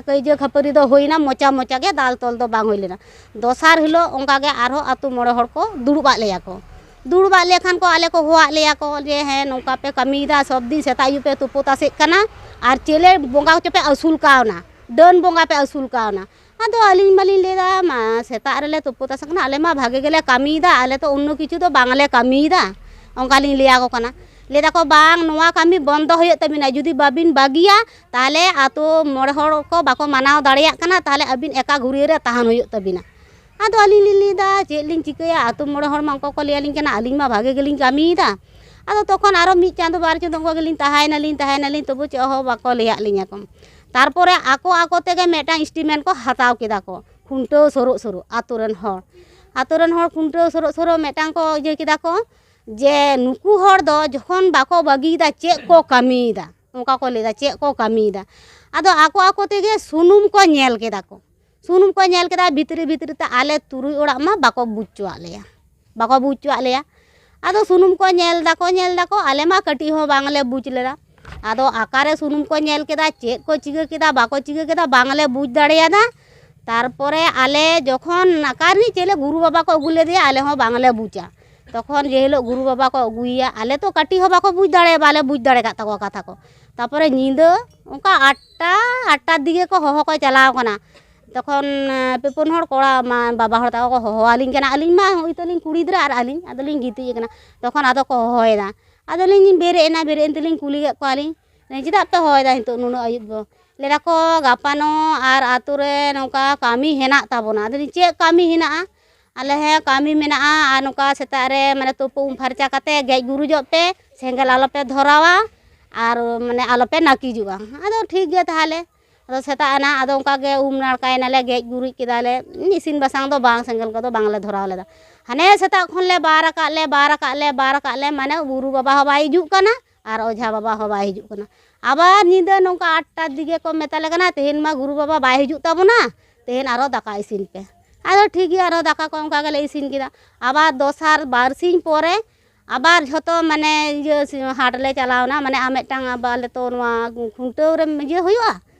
ᱠᱟᱹᱭᱡᱟᱹ ᱠᱷᱟᱹᱯᱟᱹᱨᱤ ᱫᱚ ᱦᱩᱭᱱᱟ, ᱢᱚᱪᱟ ᱢᱚᱪᱟ ᱜᱮ, ᱫᱟᱞ ᱛᱚᱞ ᱫᱚ ᱵᱟᱝ ᱦᱩᱭ ᱞᱮᱱᱟ᱾ ᱫᱚᱥᱟᱨ ᱦᱤᱞᱳᱜ ᱚᱱᱠᱟ ᱜᱮ ᱟᱨᱦᱚᱸ ᱟᱹᱛᱩ ᱢᱚᱬᱮ ᱦᱚᱲ ᱠᱚ ᱫᱩᱲᱩᱵ ᱟᱫ ᱞᱮᱭᱟ ᱠᱚ᱾ ᱫᱩᱲᱩᱵ ᱟᱫ ᱞᱮᱠᱷᱟᱱ ᱠᱚ ᱟᱞᱮ ᱠᱚ ᱦᱚᱦᱚᱣᱟᱫ ᱞᱮᱭᱟ ᱠᱚ ᱡᱮ, ᱦᱮᱸ, ᱱᱚᱝᱠᱟ ᱯᱮ ᱠᱟᱹᱢᱤᱭᱮᱫᱟ, ᱥᱚᱵ ᱫᱤᱱ ᱥᱮᱛᱟᱜ ᱟᱹᱭᱩᱵ ᱯᱮ ᱛᱩᱯᱩ ᱛᱟᱥᱮᱜ ᱠᱟᱱᱟ, ᱟᱨ ᱪᱮᱞᱮ ᱵᱚᱸᱜᱟ ᱠᱚᱪᱚ ᱯᱮ ᱟᱹᱥᱩᱞ ᱠᱟᱣᱱᱟ, ᱰᱟᱹᱱ ᱵᱚᱸᱜᱟ ᱯᱮ ᱟᱹᱥᱩᱞ ᱠᱟᱣᱱᱟ᱾ ᱟᱫᱚ ᱟᱹᱞᱤᱧ ᱢᱟᱞᱤᱧ ᱞᱟᱹᱭᱫᱟ, ᱢᱟ, ᱥᱮᱛᱟᱜ ᱨᱮᱞᱮ ᱛᱩᱯᱩ ᱛᱟᱥᱮ ᱠᱟᱱᱟ, ᱟᱞᱮ ᱢᱟ ᱵᱷᱟᱜᱮ ᱜᱮᱞᱮ ᱠᱟᱹᱢᱤᱭᱮᱫᱟ, ᱟᱞᱮ ᱛᱚ ᱚᱱᱱᱚ ᱠᱤᱪᱷᱩ ᱫᱚ ᱵᱟᱝᱞᱮ ᱠᱟᱹᱢᱤᱭᱮᱫᱟ, ᱚᱱᱠᱟᱞᱤᱧ ᱞᱟᱹᱭᱟᱠᱚ ᱠᱟᱱᱟ᱾ ᱞᱟᱹᱭ ᱫᱟᱠᱚ, ᱵᱟᱝ, ᱱᱚᱣᱟ ᱠᱟᱹᱢᱤ ᱵᱚᱱᱫᱚ ᱦᱩᱭᱩᱜ ᱛᱟᱹᱵᱤᱱᱟ, ᱡᱩᱫᱤ ᱵᱟᱹᱵᱤᱱ ᱵᱟᱹᱜᱤᱭᱟ, ᱛᱟᱦᱚᱞᱮ ᱟᱛᱳ ᱢᱚᱬᱮ ᱦᱚᱲ ᱠᱚ ᱵᱟᱠᱚ ᱢᱟᱱᱟᱣ ᱫᱟᱲᱮᱭᱟᱜ ᱠᱟᱱᱟ, ᱛᱟᱦᱚᱞᱮ ᱟᱹᱵᱤᱱ ᱮᱠᱟ ᱜᱷᱩᱨᱤᱭᱟᱹ ᱨᱮ ᱛᱟᱦᱮᱱ ᱦᱩᱭᱩᱜ ᱛᱟᱹᱵᱤᱱᱟ᱾ ᱟᱫᱚ ᱟᱹᱞᱤᱧ ᱞᱤᱧ ᱞᱟᱹᱭᱫᱟ, ᱪᱮᱫ ᱞᱤᱧ ᱪᱤᱠᱟᱹᱭᱟ, ᱟᱛᱳ ᱢᱚᱬᱮ ᱦᱚᱲ ᱢᱟ ᱚᱱᱠᱟ ᱠᱚ ᱞᱟᱹᱭᱟᱞᱤᱧ ᱠᱟᱱᱟ, ᱟᱹᱞᱤᱧ ᱢᱟ ᱵᱷᱟᱜᱮ ᱜᱮᱞᱤᱧ ᱠᱟᱹᱢᱤᱭᱮᱫᱟ᱾ ᱟᱫᱚ ᱛᱚᱠᱷᱚᱱ ᱟᱨᱚ ᱢᱤᱫ ᱪᱟᱸᱫᱚ ᱵᱟᱨ ᱪᱟᱸᱫᱚ ᱚᱱᱠᱟ ᱜᱮᱞᱤᱧ ᱛᱟᱦᱮᱸᱭᱮᱱᱟᱞᱤᱧ, ᱛᱟᱦᱮᱸᱭᱮᱱᱟᱞᱤᱧ, ᱛᱚᱵᱩ ᱪᱮᱫ ᱦᱚᱸ ᱵᱟᱠᱚ ᱞᱟᱹᱭᱟᱫ ᱞᱤᱧᱟ ᱠᱚ᱾ ᱛᱟᱨᱯᱚᱨᱮ ᱟᱠᱚ ᱟᱠᱚ ᱛᱮᱜᱮ ᱢᱤᱫᱴᱟᱝ ᱥᱴᱮᱴᱢᱮᱱᱴ ᱠᱚ ᱦᱟᱛᱟᱣ ᱠᱮᱫᱟ ᱠᱚ, ᱠᱷᱩᱱᱴᱟᱹᱣ ᱥᱩᱨᱩᱜ ᱥᱩᱨᱩᱜ ᱟᱛᱳ ᱨᱮᱱ ᱦᱚᱲ, ᱟᱛᱳ ᱨᱮᱱ ᱦᱚᱲ ᱠᱷᱩᱱᱴᱟᱹᱣ ᱥᱩᱨᱩᱜ ᱥᱩᱨᱩᱜ ᱢᱤᱫᱴᱟᱝ ᱠᱚ ᱤᱭᱟᱹ ᱠᱮᱫᱟ ᱠᱚ, ᱡᱮ ᱱᱩᱠᱩ ᱦᱚᱲ ᱫᱚ ᱡᱚᱠᱷᱚᱱ ᱵᱟᱠᱚ ᱵᱟᱹᱜᱤᱭᱮᱫᱟ, ᱪᱮᱫ ᱠᱚ ᱠᱟᱹᱢᱤᱭᱮᱫᱟ, ᱚᱱᱠᱟ ᱠᱚ ᱞᱟᱹᱭᱫᱟ, ᱪᱮᱫ ᱠᱚ ᱠᱟᱹᱢᱤᱭᱮᱫᱟ᱾ ᱟᱫᱚ ᱟᱠᱚ ᱟᱠᱚ ᱛᱮᱜᱮ ᱥᱩᱱᱩᱢ ᱠᱚ ᱧᱮᱞ ᱠᱮᱫᱟ ᱠᱚ, ᱥᱩᱱᱩᱢ ᱠᱚ ᱧᱮᱞ ᱠᱮᱫᱟ, ᱵᱷᱤᱛᱨᱤ ᱵᱷᱤᱛᱨᱤ ᱛᱮ ᱟᱞᱮ ᱛᱩᱨᱩᱭ ᱚᱲᱟᱜ ᱢᱟ ᱵᱟᱠᱚ ᱵᱩᱡᱽ ᱦᱚᱪᱚᱣᱟᱜ ᱞᱮᱭᱟ, ᱵᱟᱠᱚ ᱵᱩᱡᱽ ᱦᱚᱪᱚᱣᱟᱜ ᱞᱮᱭᱟ᱾ ᱟᱫᱚ ᱥᱩᱱᱩᱢ ᱠᱚ ᱧᱮᱞ ᱫᱟᱠᱚ, ᱧᱮᱞ ᱫᱟᱠᱚ, ᱟᱞᱮ ᱢᱟ ᱠᱟᱹᱴᱤᱡ ᱦᱚᱸ ᱵᱟᱝᱞᱮ ᱵᱩᱡᱽ ᱞᱮᱫᱟ᱾ ᱟᱫᱚ ᱚᱠᱟᱨᱮ ᱥᱩᱱᱩᱢ ᱠᱚ ᱧᱮᱞ ᱠᱮᱫᱟ, ᱪᱮᱫ ᱠᱚ ᱪᱤᱠᱟᱹ ᱠᱮᱫᱟ, ᱵᱟᱠᱚ ᱪᱤᱠᱟᱹ ᱠᱮᱫᱟ, ᱵᱟᱝᱞᱮ ᱵᱩᱡᱽ ᱫᱟᱲᱮᱭᱟᱫᱟ᱾ ᱛᱟᱨᱯᱚᱨᱮ ᱟᱞᱮ ᱡᱚᱠᱷᱚᱱ ᱚᱠᱟ ᱨᱤᱱᱤᱡ ᱪᱮᱞᱮ ᱜᱩᱨᱩ ᱵᱟᱵᱟ ᱠᱚ ᱟᱹᱜᱩ ᱞᱮᱫᱮᱭᱟ, ᱟᱞᱮ ᱦᱚᱸ ᱵᱟᱝᱞᱮ ᱵᱩᱡᱟ᱾ ᱛᱚᱠᱷᱚᱱ ᱡᱮ ᱦᱤᱞᱳᱜ ᱜᱩᱨᱩ ᱵᱟᱵᱟ ᱠᱚ ᱟᱹᱜᱩᱭᱮᱭᱟ, ᱟᱞᱮ ᱛᱚ ᱠᱟᱹᱴᱤᱡ ᱦᱚᱸ ᱵᱟᱠᱚ ᱵᱩᱡᱽ ᱫᱟᱲᱮᱭᱟᱜᱼᱟ, ᱵᱟᱞᱮ ᱵᱩᱡᱽ ᱫᱟᱲᱮ ᱠᱟᱜ ᱛᱟᱠᱚᱣᱟ ᱠᱟᱛᱷᱟ ᱠᱚ᱾ ᱛᱟᱨᱯᱚᱨᱮ ᱧᱤᱫᱟᱹ ᱚᱱᱠᱟ ᱟᱴᱴᱟ, ᱟᱴᱴᱟᱨ ᱫᱤᱠᱮ ᱠᱚ ᱦᱚᱦᱚ ᱠᱚ ᱪᱟᱞᱟᱣ ᱠᱟᱱᱟ᱾ ᱛᱚᱠᱷᱚᱱ, ᱮ, ᱯᱮ ᱯᱩᱱ ᱦᱚᱲ ᱠᱚᱲᱟ, ᱢᱟ, ᱵᱟᱵᱟ ᱦᱚᱲ ᱛᱟᱠᱚ ᱠᱚ ᱦᱚᱦᱚᱣᱟᱞᱤᱧ ᱠᱟᱱᱟ, ᱟᱹᱞᱤᱧ ᱢᱟ ᱦᱳᱭ ᱛᱚᱞᱤᱧ ᱠᱩᱲᱤ ᱜᱤᱫᱽᱨᱟᱹ ᱟᱨ ᱟᱹᱞᱤᱧ, ᱟᱫᱚᱞᱤᱧ ᱜᱤᱛᱤᱡ ᱟᱠᱟᱱᱟ᱾ ᱛᱚᱠᱷᱚᱱ ᱟᱫᱚ ᱠᱚ ᱦᱚᱦᱚᱭᱮᱫᱟ, ᱟᱫᱚᱞᱤᱧ ᱵᱮᱨᱮᱫ ᱮᱱᱟ, ᱵᱮᱨᱮᱫ ᱮᱱ ᱛᱮᱞᱤᱧ ᱠᱩᱞᱤ ᱠᱮᱫ ᱠᱚᱣᱟᱞᱤᱧ, ᱪᱮᱫᱟᱜ ᱯᱮ ᱦᱚᱦᱚᱭᱮᱫᱟ ᱱᱤᱛᱚᱜ ᱱᱩᱱᱟᱹᱜ ᱟᱹᱭᱩᱵ ᱫᱚ? ᱞᱟᱹᱭ ᱫᱟᱠᱚ, ᱜᱟᱯᱟᱱᱚ ᱟᱨ ᱟᱛᱳ ᱨᱮ ᱱᱚᱝᱠᱟ ᱠᱟᱹᱢᱤ ᱦᱮᱱᱟᱜ ᱛᱟᱵᱚᱱᱟ᱾ ᱟᱫᱚ ᱪᱮᱫ ᱠᱟᱹᱢᱤ ᱦᱮᱱᱟᱜᱼᱟ? ᱟᱞᱮ, ᱦᱮᱸ, ᱠᱟᱹᱢᱤ ᱢᱮᱱᱟᱜᱼᱟ, ᱟᱨ ᱱᱚᱝᱠᱟ ᱥᱮᱛᱟᱜ ᱨᱮ ᱢᱟᱱᱮ ᱛᱩᱯᱩ ᱩᱢ ᱯᱷᱟᱨᱪᱟ ᱠᱟᱛᱮ ᱜᱮᱡ ᱜᱩᱨᱤᱡᱚᱜ ᱯᱮ, ᱥᱮᱸᱜᱮᱞ ᱟᱞᱚᱯᱮ ᱫᱷᱚᱨᱟᱣᱟ, ᱟᱨ ᱢᱟᱱᱮ ᱟᱞᱚᱯᱮ ᱱᱟᱹᱠᱤᱡᱚᱜᱼᱟ᱾ ᱟᱫᱚ ᱴᱷᱤᱠ ᱜᱮᱭᱟ ᱛᱟᱦᱚᱞᱮ᱾ ᱟᱫᱚ ᱥᱮᱛᱟᱜ ᱮᱱᱟ, ᱟᱫᱚ ᱚᱱᱠᱟ ᱜᱮ ᱩᱢ ᱱᱟᱲᱠᱟᱭᱮᱱᱟᱞᱮ, ᱜᱮᱡ ᱜᱩᱨᱤᱡ ᱠᱮᱫᱟᱞᱮ, ᱤᱥᱤᱱ ᱵᱟᱥᱟᱝ ᱫᱚ ᱵᱟᱝ, ᱥᱮᱸᱜᱮᱞ ᱠᱚᱫᱚ ᱵᱟᱝᱞᱮ ᱫᱷᱚᱨᱟᱣ ᱞᱮᱫᱟ᱾ ᱦᱟᱱᱮ ᱥᱮᱛᱟᱜ ᱠᱷᱚᱱ ᱞᱮ ᱵᱟᱨ ᱟᱠᱟᱫ ᱞᱮ, ᱵᱟᱨ ᱟᱠᱟᱫ ᱞᱮ, ᱵᱟᱨ ᱟᱠᱟᱫ ᱞᱮ, ᱢᱟᱱᱮ ᱜᱩᱨᱩ ᱵᱟᱵᱟ ᱦᱚᱸ ᱵᱟᱭ ᱦᱤᱡᱩᱜ ᱠᱟᱱᱟ, ᱟᱨ ᱚᱡᱷᱟ ᱵᱟᱵᱟ ᱦᱚᱸ ᱵᱟᱭ ᱦᱤᱡᱩᱜ ᱠᱟᱱᱟ᱾ ᱟᱵᱟᱨ ᱧᱤᱫᱟᱹ ᱱᱚᱝᱠᱟ ᱟᱴᱴᱟ ᱫᱤᱠᱮ ᱠᱚ ᱢᱮᱛᱟᱞᱮ ᱠᱟᱱᱟ, "ᱛᱮᱦᱮᱧ ᱢᱟ ᱜᱩᱨᱩ ᱵᱟᱵᱟ ᱵᱟᱭ ᱦᱤᱡᱩᱜ ᱛᱟᱵᱚᱱᱟ, ᱛᱮᱦᱮᱧ ᱟᱨᱚ ᱫᱟᱠᱟ ᱤᱥᱤᱱ ᱯᱮ᱾" ᱟᱫᱚ ᱴᱷᱤᱠ ᱜᱮᱭᱟ, ᱟᱨᱚ ᱫᱟᱠᱟ ᱠᱚ ᱚᱱᱠᱟ ᱜᱮᱞᱮ ᱤᱥᱤᱱ ᱠᱮᱫᱟ᱾ ᱟᱵᱟᱨ ᱫᱚᱥᱟᱨ ᱵᱟᱨᱥᱤᱧ ᱯᱚᱨᱮ ᱟᱵᱟᱨ ᱡᱷᱚᱛᱚ ᱢᱟᱱᱮ ᱤᱭᱟᱹ ᱥᱤ-, ᱦᱟᱴ ᱞᱮ ᱪᱟᱞᱟᱣᱱᱟ, ᱢᱟᱱᱮ ᱟᱨ ᱢᱤᱫᱴᱟᱝ ᱟᱵᱟᱨ ᱟᱞᱮ ᱛᱚ ᱱᱚᱣᱟ ᱠᱷᱩᱱᱴᱟᱹᱣ ᱨᱮ ᱤᱭᱟᱹ ᱦᱩᱭᱩᱜᱼᱟ,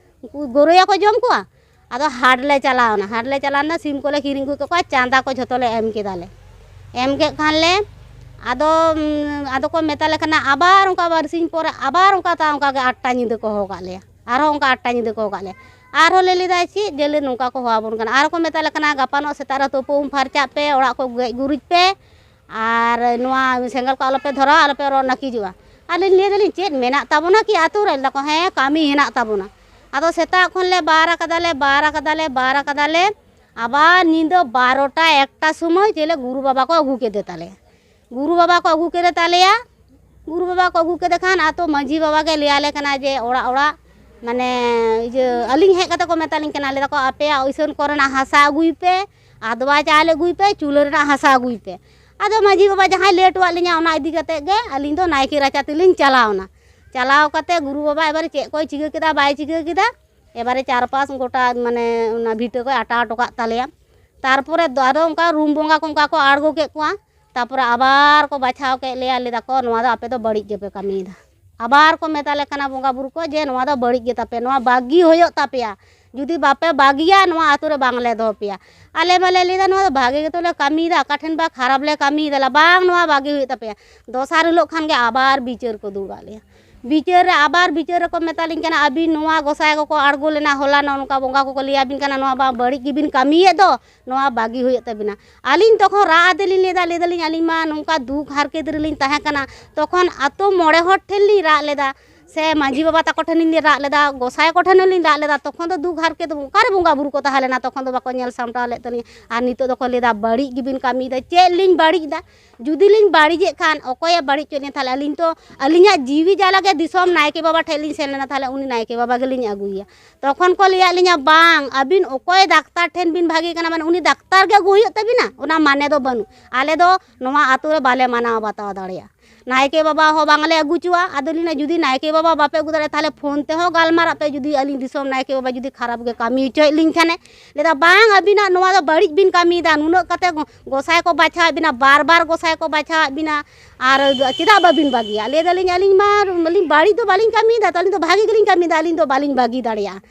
ᱩᱱᱠᱩ ᱜᱳᱨᱳᱭᱟ ᱠᱚ ᱡᱚᱢ ᱠᱚᱣᱟ᱾ ᱟᱫᱚ ᱦᱟᱴ ᱞᱮ ᱪᱟᱞᱟᱣᱱᱟ, ᱦᱟᱴ ᱞᱮ ᱪᱟᱞᱟᱣᱱᱟ, ᱥᱤᱢ ᱠᱚᱞᱮ ᱠᱤᱨᱤᱧ ᱟᱹᱜᱩ ᱠᱮᱫ ᱠᱚᱣᱟ, ᱪᱟᱸᱫᱟ ᱠᱚ ᱡᱷᱚᱛᱚ ᱞᱮ ᱮᱢ ᱠᱮᱫᱟᱞᱮ᱾ ᱮᱢ ᱠᱮᱫ ᱠᱷᱟᱱ ᱞᱮ ᱟᱫᱚ, ᱩᱢ, ᱟᱫᱚ ᱠᱚ ᱢᱮᱛᱟ ᱞᱮ ᱠᱟᱱᱟ ᱟᱵᱟᱨ ᱚᱱᱠᱟ ᱵᱟᱨᱥᱤᱧ ᱯᱚᱨᱮ ᱟᱵᱟᱨ ᱚᱱᱠᱟ ᱛᱟ-, ᱚᱱᱠᱟ ᱜᱮ ᱟᱴᱴᱟ ᱧᱤᱫᱟᱹ ᱠᱚ ᱦᱚᱦᱚ ᱠᱟᱜ ᱞᱮᱭᱟ, ᱟᱨᱦᱚᱸ ᱚᱱᱠᱟ ᱟᱴᱴᱟ ᱧᱤᱫᱟᱹ ᱠᱚ ᱦᱚᱦᱚ ᱠᱟᱜ ᱞᱮᱭᱟ᱾ ᱟᱨᱦᱚᱸ ᱞᱮ ᱞᱟᱹᱭᱫᱟ ᱪᱮᱫ ᱡᱮ ᱞᱟᱹᱭ ᱱᱚᱝᱠᱟ ᱠᱚ ᱦᱚᱦᱚ ᱟᱵᱚᱱ ᱠᱟᱱᱟ, ᱟᱨᱦᱚᱸ ᱠᱚ ᱢᱮᱛᱟ ᱞᱮ ᱠᱟᱱᱟ ᱜᱟᱯᱟᱱᱚᱜ ᱥᱮᱛᱟᱜ ᱨᱮ ᱛᱩᱯᱩ ᱩᱢ ᱯᱷᱟᱨᱪᱟᱜ ᱯᱮ, ᱚᱲᱟᱜ ᱠᱚ ᱜᱮᱡ ᱜᱩᱨᱤᱡ ᱯᱮ, ᱟᱨ ᱱᱚᱣᱟ ᱥᱮᱸᱜᱮᱞ ᱠᱚ ᱟᱞᱚᱯᱮ ᱫᱷᱚᱨᱟᱣᱟ, ᱟᱞᱚᱯᱮ ᱨᱚ ᱱᱟᱹᱠᱤᱡᱚᱜᱼᱟ᱾ ᱟᱹᱞᱤᱧ ᱞᱟᱹᱭ ᱫᱟᱞᱤᱧ ᱪᱮᱫ ᱢᱮᱱᱟᱜ ᱛᱟᱵᱚᱱᱟ ᱠᱤ ᱟᱹᱛᱩ ᱨᱮ? ᱞᱟᱹᱭ ᱫᱟᱠᱚ ᱦᱮᱸ ᱠᱟᱹᱢᱤ ᱦᱮᱱᱟᱜ ᱛᱟᱵᱚᱱᱟ᱾ ᱟᱫᱚ ᱥᱮᱛᱟᱜ ᱠᱷᱚᱱ ᱞᱮ ᱵᱟᱨ ᱟᱠᱟᱫᱟᱞᱮ, ᱵᱟᱨ ᱟᱠᱟᱫᱟᱞᱮ, ᱵᱟᱨ ᱟᱠᱟᱫᱟᱞᱮ, ᱟᱵᱟᱨ ᱧᱤᱫᱟᱹ ᱵᱟᱨᱚᱴᱟ ᱮᱠᱴᱟ ᱥᱚᱢᱚᱭ ᱪᱮᱞᱮ ᱜᱩᱨᱩ ᱵᱟᱵᱟ ᱠᱚ ᱟᱹᱜᱩ ᱠᱮᱫᱮ ᱛᱟᱞᱮᱭᱟ᱾ ᱜᱩᱨᱩ ᱵᱟᱵᱟ ᱠᱚ ᱟᱹᱜᱩ ᱠᱮᱫᱮ ᱛᱟᱞᱮᱭᱟ᱾ ᱜᱩᱨᱩ ᱵᱟᱵᱟ ᱠᱚ ᱟᱹᱜᱩ ᱠᱮᱫᱮ ᱠᱷᱟᱱ ᱟᱛᱳ ᱢᱟᱺᱡᱷᱤ ᱵᱟᱵᱟ ᱜᱮ ᱞᱟᱹᱭ ᱟᱞᱮ ᱠᱟᱱᱟ ᱡᱮ ᱚᱲᱟᱜ ᱚᱲᱟᱜ ᱢᱟᱱᱮ ᱤᱭᱟᱹ ᱟᱹᱞᱤᱧ ᱦᱮᱡ ᱠᱟᱛᱮ ᱠᱚ ᱢᱮᱛᱟᱞᱤᱧ ᱠᱟᱱᱟ, ᱞᱟᱹᱭ ᱫᱟᱠᱚ ᱟᱯᱮᱭᱟᱜ ᱤᱥᱟᱹᱱ ᱠᱚᱨᱮᱱᱟᱜ ᱦᱟᱥᱟ ᱟᱹᱜᱩᱭ ᱯᱮ, ᱟᱫᱽᱣᱟ ᱪᱟᱣᱞᱮ ᱟᱹᱜᱩᱭ ᱯᱮ, ᱪᱩᱞᱦᱟᱹ ᱨᱮᱱᱟᱜ ᱦᱟᱥᱟ ᱟᱹᱜᱩᱭ ᱯᱮ᱾ ᱟᱫᱚ ᱢᱟᱺᱡᱷᱤ ᱵᱟᱵᱟ ᱡᱟᱦᱟᱸᱭ ᱞᱟᱹᱭ ᱦᱚᱴᱚᱣᱟᱫ ᱞᱤᱧᱟ ᱚᱱᱟ ᱤᱫᱤ ᱠᱟᱛᱮ ᱜᱮ ᱟᱹᱞᱤᱧ ᱫᱚ ᱱᱟᱭᱠᱮ ᱨᱟᱪᱟ ᱛᱮᱞᱤᱧ ᱪᱟᱞᱟᱣᱱᱟ᱾ ᱪᱟᱞᱟᱣ ᱠᱟᱛᱮ ᱜᱩᱨᱩ ᱵᱟᱵᱟ ᱮᱵᱟᱨᱮ ᱪᱮᱫ ᱠᱚᱭ ᱪᱤᱠᱟᱹ ᱠᱮᱫᱟ ᱵᱟᱭ ᱪᱤᱠᱟᱹ ᱠᱮᱫᱟ, ᱮᱵᱟᱨᱮ ᱪᱟᱨᱯᱟᱥ ᱜᱚᱴᱟ ᱢᱟᱱᱮ ᱚᱱᱟ ᱵᱷᱤᱴᱟᱹ ᱠᱚᱭ ᱟᱴᱟ ᱦᱚᱴᱚ ᱠᱟᱜ ᱛᱟᱞᱮᱭᱟ᱾ ᱛᱟᱨᱯᱚᱨᱮ ᱫᱚ ᱟᱫᱚ ᱚᱱᱠᱟ ᱨᱩᱢ ᱵᱚᱸᱜᱟ ᱠᱚ ᱚᱱᱠᱟ ᱠᱚ ᱟᱬᱜᱚ ᱠᱮᱫ ᱠᱚᱣᱟ᱾ ᱛᱟᱨᱯᱚᱨᱮ ᱟᱵᱟᱨ ᱠᱚ ᱵᱟᱪᱷᱟᱣ ᱠᱮᱫ ᱞᱮᱭᱟ, ᱞᱟᱹᱭ ᱫᱟᱠᱚ ᱱᱚᱣᱟ ᱫᱚ ᱟᱯᱮ ᱫᱚ ᱵᱟᱹᱲᱤᱡ ᱜᱮᱯᱮ ᱠᱟᱹᱢᱤᱭᱮᱫᱟ᱾ ᱟᱵᱟᱨ ᱠᱚ ᱢᱮᱛᱟ ᱞᱮ ᱠᱟᱱᱟ ᱵᱚᱸᱜᱟ ᱵᱩᱨᱩ ᱠᱚ ᱡᱮ ᱱᱚᱣᱟ ᱫᱚ ᱵᱟᱹᱲᱤᱡ ᱜᱮ ᱛᱟᱯᱮᱭᱟ, ᱱᱚᱣᱟ ᱵᱟᱹᱜᱤ ᱦᱩᱭᱩᱜ ᱛᱟᱯᱮᱭᱟ, ᱡᱩᱫᱤ ᱵᱟᱯᱮ ᱵᱟᱹᱜᱤᱭᱟ ᱱᱚᱣᱟ ᱟᱛᱳ ᱨᱮ ᱵᱟᱝᱞᱮ ᱫᱚᱦᱚ ᱯᱮᱭᱟ᱾ ᱟᱞᱮ ᱢᱟᱞᱮ ᱞᱟᱹᱭᱫᱟ ᱱᱚᱣᱟ ᱫᱚ ᱵᱷᱟᱜᱮ ᱜᱮᱛᱚ ᱞᱮ ᱠᱟᱹᱢᱤᱭᱮᱫᱟ, ᱚᱠᱟ ᱴᱷᱮᱱ ᱵᱟ ᱠᱷᱟᱨᱟᱯ ᱞᱮ ᱠᱟᱹᱢᱤᱭᱮᱫᱟ, ᱞᱮ ᱵᱟᱝ ᱱᱚᱣᱟ ᱵᱟᱹᱜᱤ ᱦᱩᱭᱩᱜ ᱛᱟᱯᱮᱭᱟ᱾ ᱫᱚᱥᱟᱨ ᱦᱤᱞᱳᱜ ᱠᱷᱟᱱ ᱜᱮ ᱟᱵᱟᱨ ᱵᱤᱪᱟᱹᱨ ᱠᱚ ᱫᱩᱲᱩᱵ ᱟᱫ ᱞᱮᱭᱟ᱾ ᱵᱤᱪᱟᱹᱨ ᱨᱮ ᱟᱵᱟᱨ ᱵᱤᱪᱟᱹᱨ ᱨᱮᱠᱚ ᱢᱮᱛᱟᱞᱤᱧ ᱠᱟᱱᱟ, ᱟᱹᱵᱤᱱ ᱱᱚᱣᱟ ᱜᱚᱸᱥᱟᱭ ᱠᱚᱠᱚ ᱟᱬᱜᱚ ᱞᱮᱱᱟ, ᱦᱚᱞᱟ ᱱᱚᱜᱼᱚ ᱱᱚᱝᱠᱟ ᱵᱚᱸᱜᱟ ᱠᱚᱠᱚ ᱞᱟᱹᱭᱟᱵᱤᱱ ᱠᱟᱱᱟ, ᱱᱚᱣᱟ ᱵᱟᱝ ᱵᱟᱹᱲᱤᱡ ᱜᱮᱵᱤᱱ ᱠᱟᱹᱢᱤᱭᱮᱫ ᱫᱚ, ᱱᱚᱣᱟ ᱵᱟᱹᱜᱤ ᱦᱩᱭᱩᱜ ᱛᱟᱹᱵᱤᱱᱟ᱾ ᱟᱹᱞᱤᱧ ᱛᱚᱠᱷᱚᱱ ᱨᱟᱜ ᱟᱫᱮᱞᱤᱧ ᱞᱟᱹᱭᱫᱟ, ᱞᱟᱹᱭ ᱫᱟᱞᱤᱧ ᱟᱹᱞᱤᱧ ᱢᱟ ᱱᱚᱝᱠᱟ ᱫᱩᱠ ᱦᱟᱨᱠᱮᱛ ᱨᱮᱞᱤᱧ ᱛᱟᱦᱮᱸ ᱠᱟᱱᱟ, ᱛᱚᱠᱷᱚᱱ ᱟᱛᱳ ᱢᱚᱬᱮ ᱦᱚᱲ ᱴᱷᱮᱱ ᱞᱤᱧ ᱨᱟᱜ ᱞᱮᱫᱟ, ᱥᱮ ᱢᱟᱺᱡᱷᱤ ᱵᱟᱵᱟ ᱛᱟᱠᱚ ᱴᱷᱮᱱ ᱞᱤᱧ ᱨᱟᱜ ᱞᱮᱫᱟ, ᱜᱚᱸᱥᱟᱭ ᱠᱚ ᱴᱷᱮᱱ ᱦᱚᱸᱞᱤᱧ ᱨᱟᱜ ᱞᱮᱫᱟ, ᱛᱚᱠᱷᱚᱱ ᱫᱚ ᱫᱩᱠ ᱦᱟᱨᱠᱮᱛ ᱚᱠᱟᱨᱮ ᱵᱚᱸᱜᱟ ᱵᱩᱨᱩ ᱠᱚ ᱛᱟᱦᱮᱸ ᱞᱮᱱᱟ, ᱛᱚᱠᱷᱚᱱ ᱫᱚ ᱵᱟᱠᱚ ᱧᱮᱞ ᱥᱟᱢᱴᱟᱣ ᱞᱮᱫ ᱛᱟᱹᱞᱤᱧᱟ᱾ ᱟᱨ ᱱᱤᱛᱚᱜ ᱫᱚᱠᱚ ᱞᱟᱹᱭᱫᱟ ᱵᱟᱹᱲᱤᱡ ᱜᱮᱵᱤᱱ ᱠᱟᱹᱢᱤᱭᱮᱫᱟ᱾ ᱪᱮᱫ ᱞᱤᱧ ᱵᱟᱹᱲᱤᱡ ᱮᱫᱟ? ᱡᱩᱫᱤ ᱞᱤᱧ ᱵᱟᱹᱲᱤᱡᱮᱫ ᱠᱷᱟᱱ ᱚᱠᱚᱭᱮ ᱵᱟᱹᱲᱤᱡ ᱦᱚᱪᱚᱭᱮᱫ ᱞᱤᱧᱟ? ᱛᱟᱦᱚᱞᱮ ᱟᱹᱞᱤᱧ ᱛᱚ ᱟᱹᱞᱤᱧᱟᱜ ᱡᱤᱣᱤ ᱡᱟᱞᱟᱜᱮ ᱫᱤᱥᱚᱢ ᱱᱟᱭᱠᱮ ᱵᱟᱵᱟ ᱴᱷᱮᱱ ᱞᱤᱧ ᱥᱮᱱ ᱞᱮᱱᱟ, ᱛᱟᱦᱚᱞᱮ ᱩᱱᱤ ᱱᱟᱭᱠᱮ ᱵᱟᱵᱟ ᱜᱮᱞᱤᱧ ᱟᱹᱜᱩᱭᱮᱭᱟ᱾ ᱛᱚᱠᱷᱚᱱ ᱠᱚ ᱞᱟᱹᱭᱟᱫ ᱞᱤᱧᱟ ᱵᱟᱝ, ᱟᱹᱵᱤᱱ ᱚᱠᱚᱭ ᱰᱟᱠᱛᱟᱨ ᱴᱷᱮᱱ ᱵᱤᱱ ᱵᱷᱟᱜᱮ ᱠᱟᱱᱟ, ᱢᱟᱱᱮ ᱩᱱᱤ ᱰᱟᱠᱛᱟᱨ ᱜᱮ ᱟᱹᱜᱩ ᱦᱩᱭᱩᱜ ᱛᱟᱹᱵᱤᱱᱟ, ᱚᱱᱟ ᱢᱟᱱᱮ ᱫᱚ ᱵᱟᱹᱱᱩᱜ᱾ ᱟᱞᱮ ᱫᱚ ᱱᱚᱣᱟ ᱟᱛᱳ ᱨᱮ ᱵᱟᱞᱮ ᱢᱟᱱᱟᱣ ᱵᱟᱛᱟᱣ ᱫᱟᱲᱮᱭᱟᱜᱼᱟ᱾ ᱱᱟᱭᱠᱮ ᱵᱟᱵᱟ ᱦᱚᱸ ᱵᱟᱝᱞᱮ ᱟᱹᱜᱩ ᱦᱚᱪᱚᱣᱟ᱾ ᱟᱫᱚ ᱞᱤᱧ ᱞᱟᱹᱭᱟ, ᱡᱩᱫᱤ ᱱᱟᱭᱠᱮ ᱵᱟᱵᱟ ᱵᱟᱯᱮ ᱟᱹᱜᱩ ᱫᱟᱲᱮᱭᱟᱜᱼᱟ, ᱛᱟᱦᱚᱞᱮ ᱯᱷᱳᱱ ᱛᱮᱦᱚᱸ ᱜᱟᱞᱢᱟᱨᱟᱜ ᱯᱮ, ᱡᱩᱫᱤ ᱟᱹᱞᱤᱧ ᱫᱤᱥᱚᱢ ᱱᱟᱭᱠᱮ ᱵᱟᱵᱟ ᱡᱩᱫᱤ ᱠᱷᱟᱨᱟᱯ ᱜᱮ ᱠᱟᱹᱢᱤ ᱦᱚᱪᱚᱭᱮᱫ ᱞᱤᱧ ᱠᱷᱟᱱᱮ᱾ ᱞᱟᱹᱭᱫᱟ, ᱵᱟᱝ, ᱟᱹᱵᱤᱱᱟᱜ ᱱᱚᱣᱟ ᱫᱚ ᱵᱟᱹᱲᱤᱡ ᱵᱤᱱ ᱠᱟᱹᱢᱤᱭᱮᱫᱟ, ᱱᱩᱱᱟᱹᱜ ᱠᱟᱛᱮ ᱜᱚᱸᱥᱟᱭ ᱠᱚ ᱵᱟᱪᱷᱟᱣᱮᱫ ᱵᱤᱱᱟ, ᱵᱟᱨ ᱵᱟᱨ ᱜᱚᱸᱥᱟᱭ ᱠᱚ ᱵᱟᱪᱷᱟᱣᱮᱫ ᱵᱤᱱᱟ, ᱟᱨ ᱪᱮᱫᱟᱜ ᱵᱟᱹᱵᱤᱱ ᱵᱟᱹᱜᱤᱭᱟ? ᱞᱟᱹᱭ ᱫᱟᱞᱤᱧ, ᱟᱹᱞᱤᱧ ᱢᱟ ᱟᱹᱞᱤᱧ ᱵᱟᱹᱲᱤᱡ ᱫᱚ ᱵᱟᱹᱞᱤᱧ ᱠᱟᱹᱢᱤᱭᱮᱫᱟ, ᱛᱚ ᱟᱹᱞᱤᱧ ᱫᱚ ᱵᱷᱟᱜᱤ ᱜᱮᱞᱤᱧ ᱠᱟᱹᱢᱤᱭᱮᱫᱟ, ᱟᱹᱞᱤᱧ ᱫᱚ ᱵᱟᱹᱞᱤᱧ ᱵᱟᱹᱜᱤ ᱫᱟᱲᱮᱭᱟᱜᱼᱟ᱾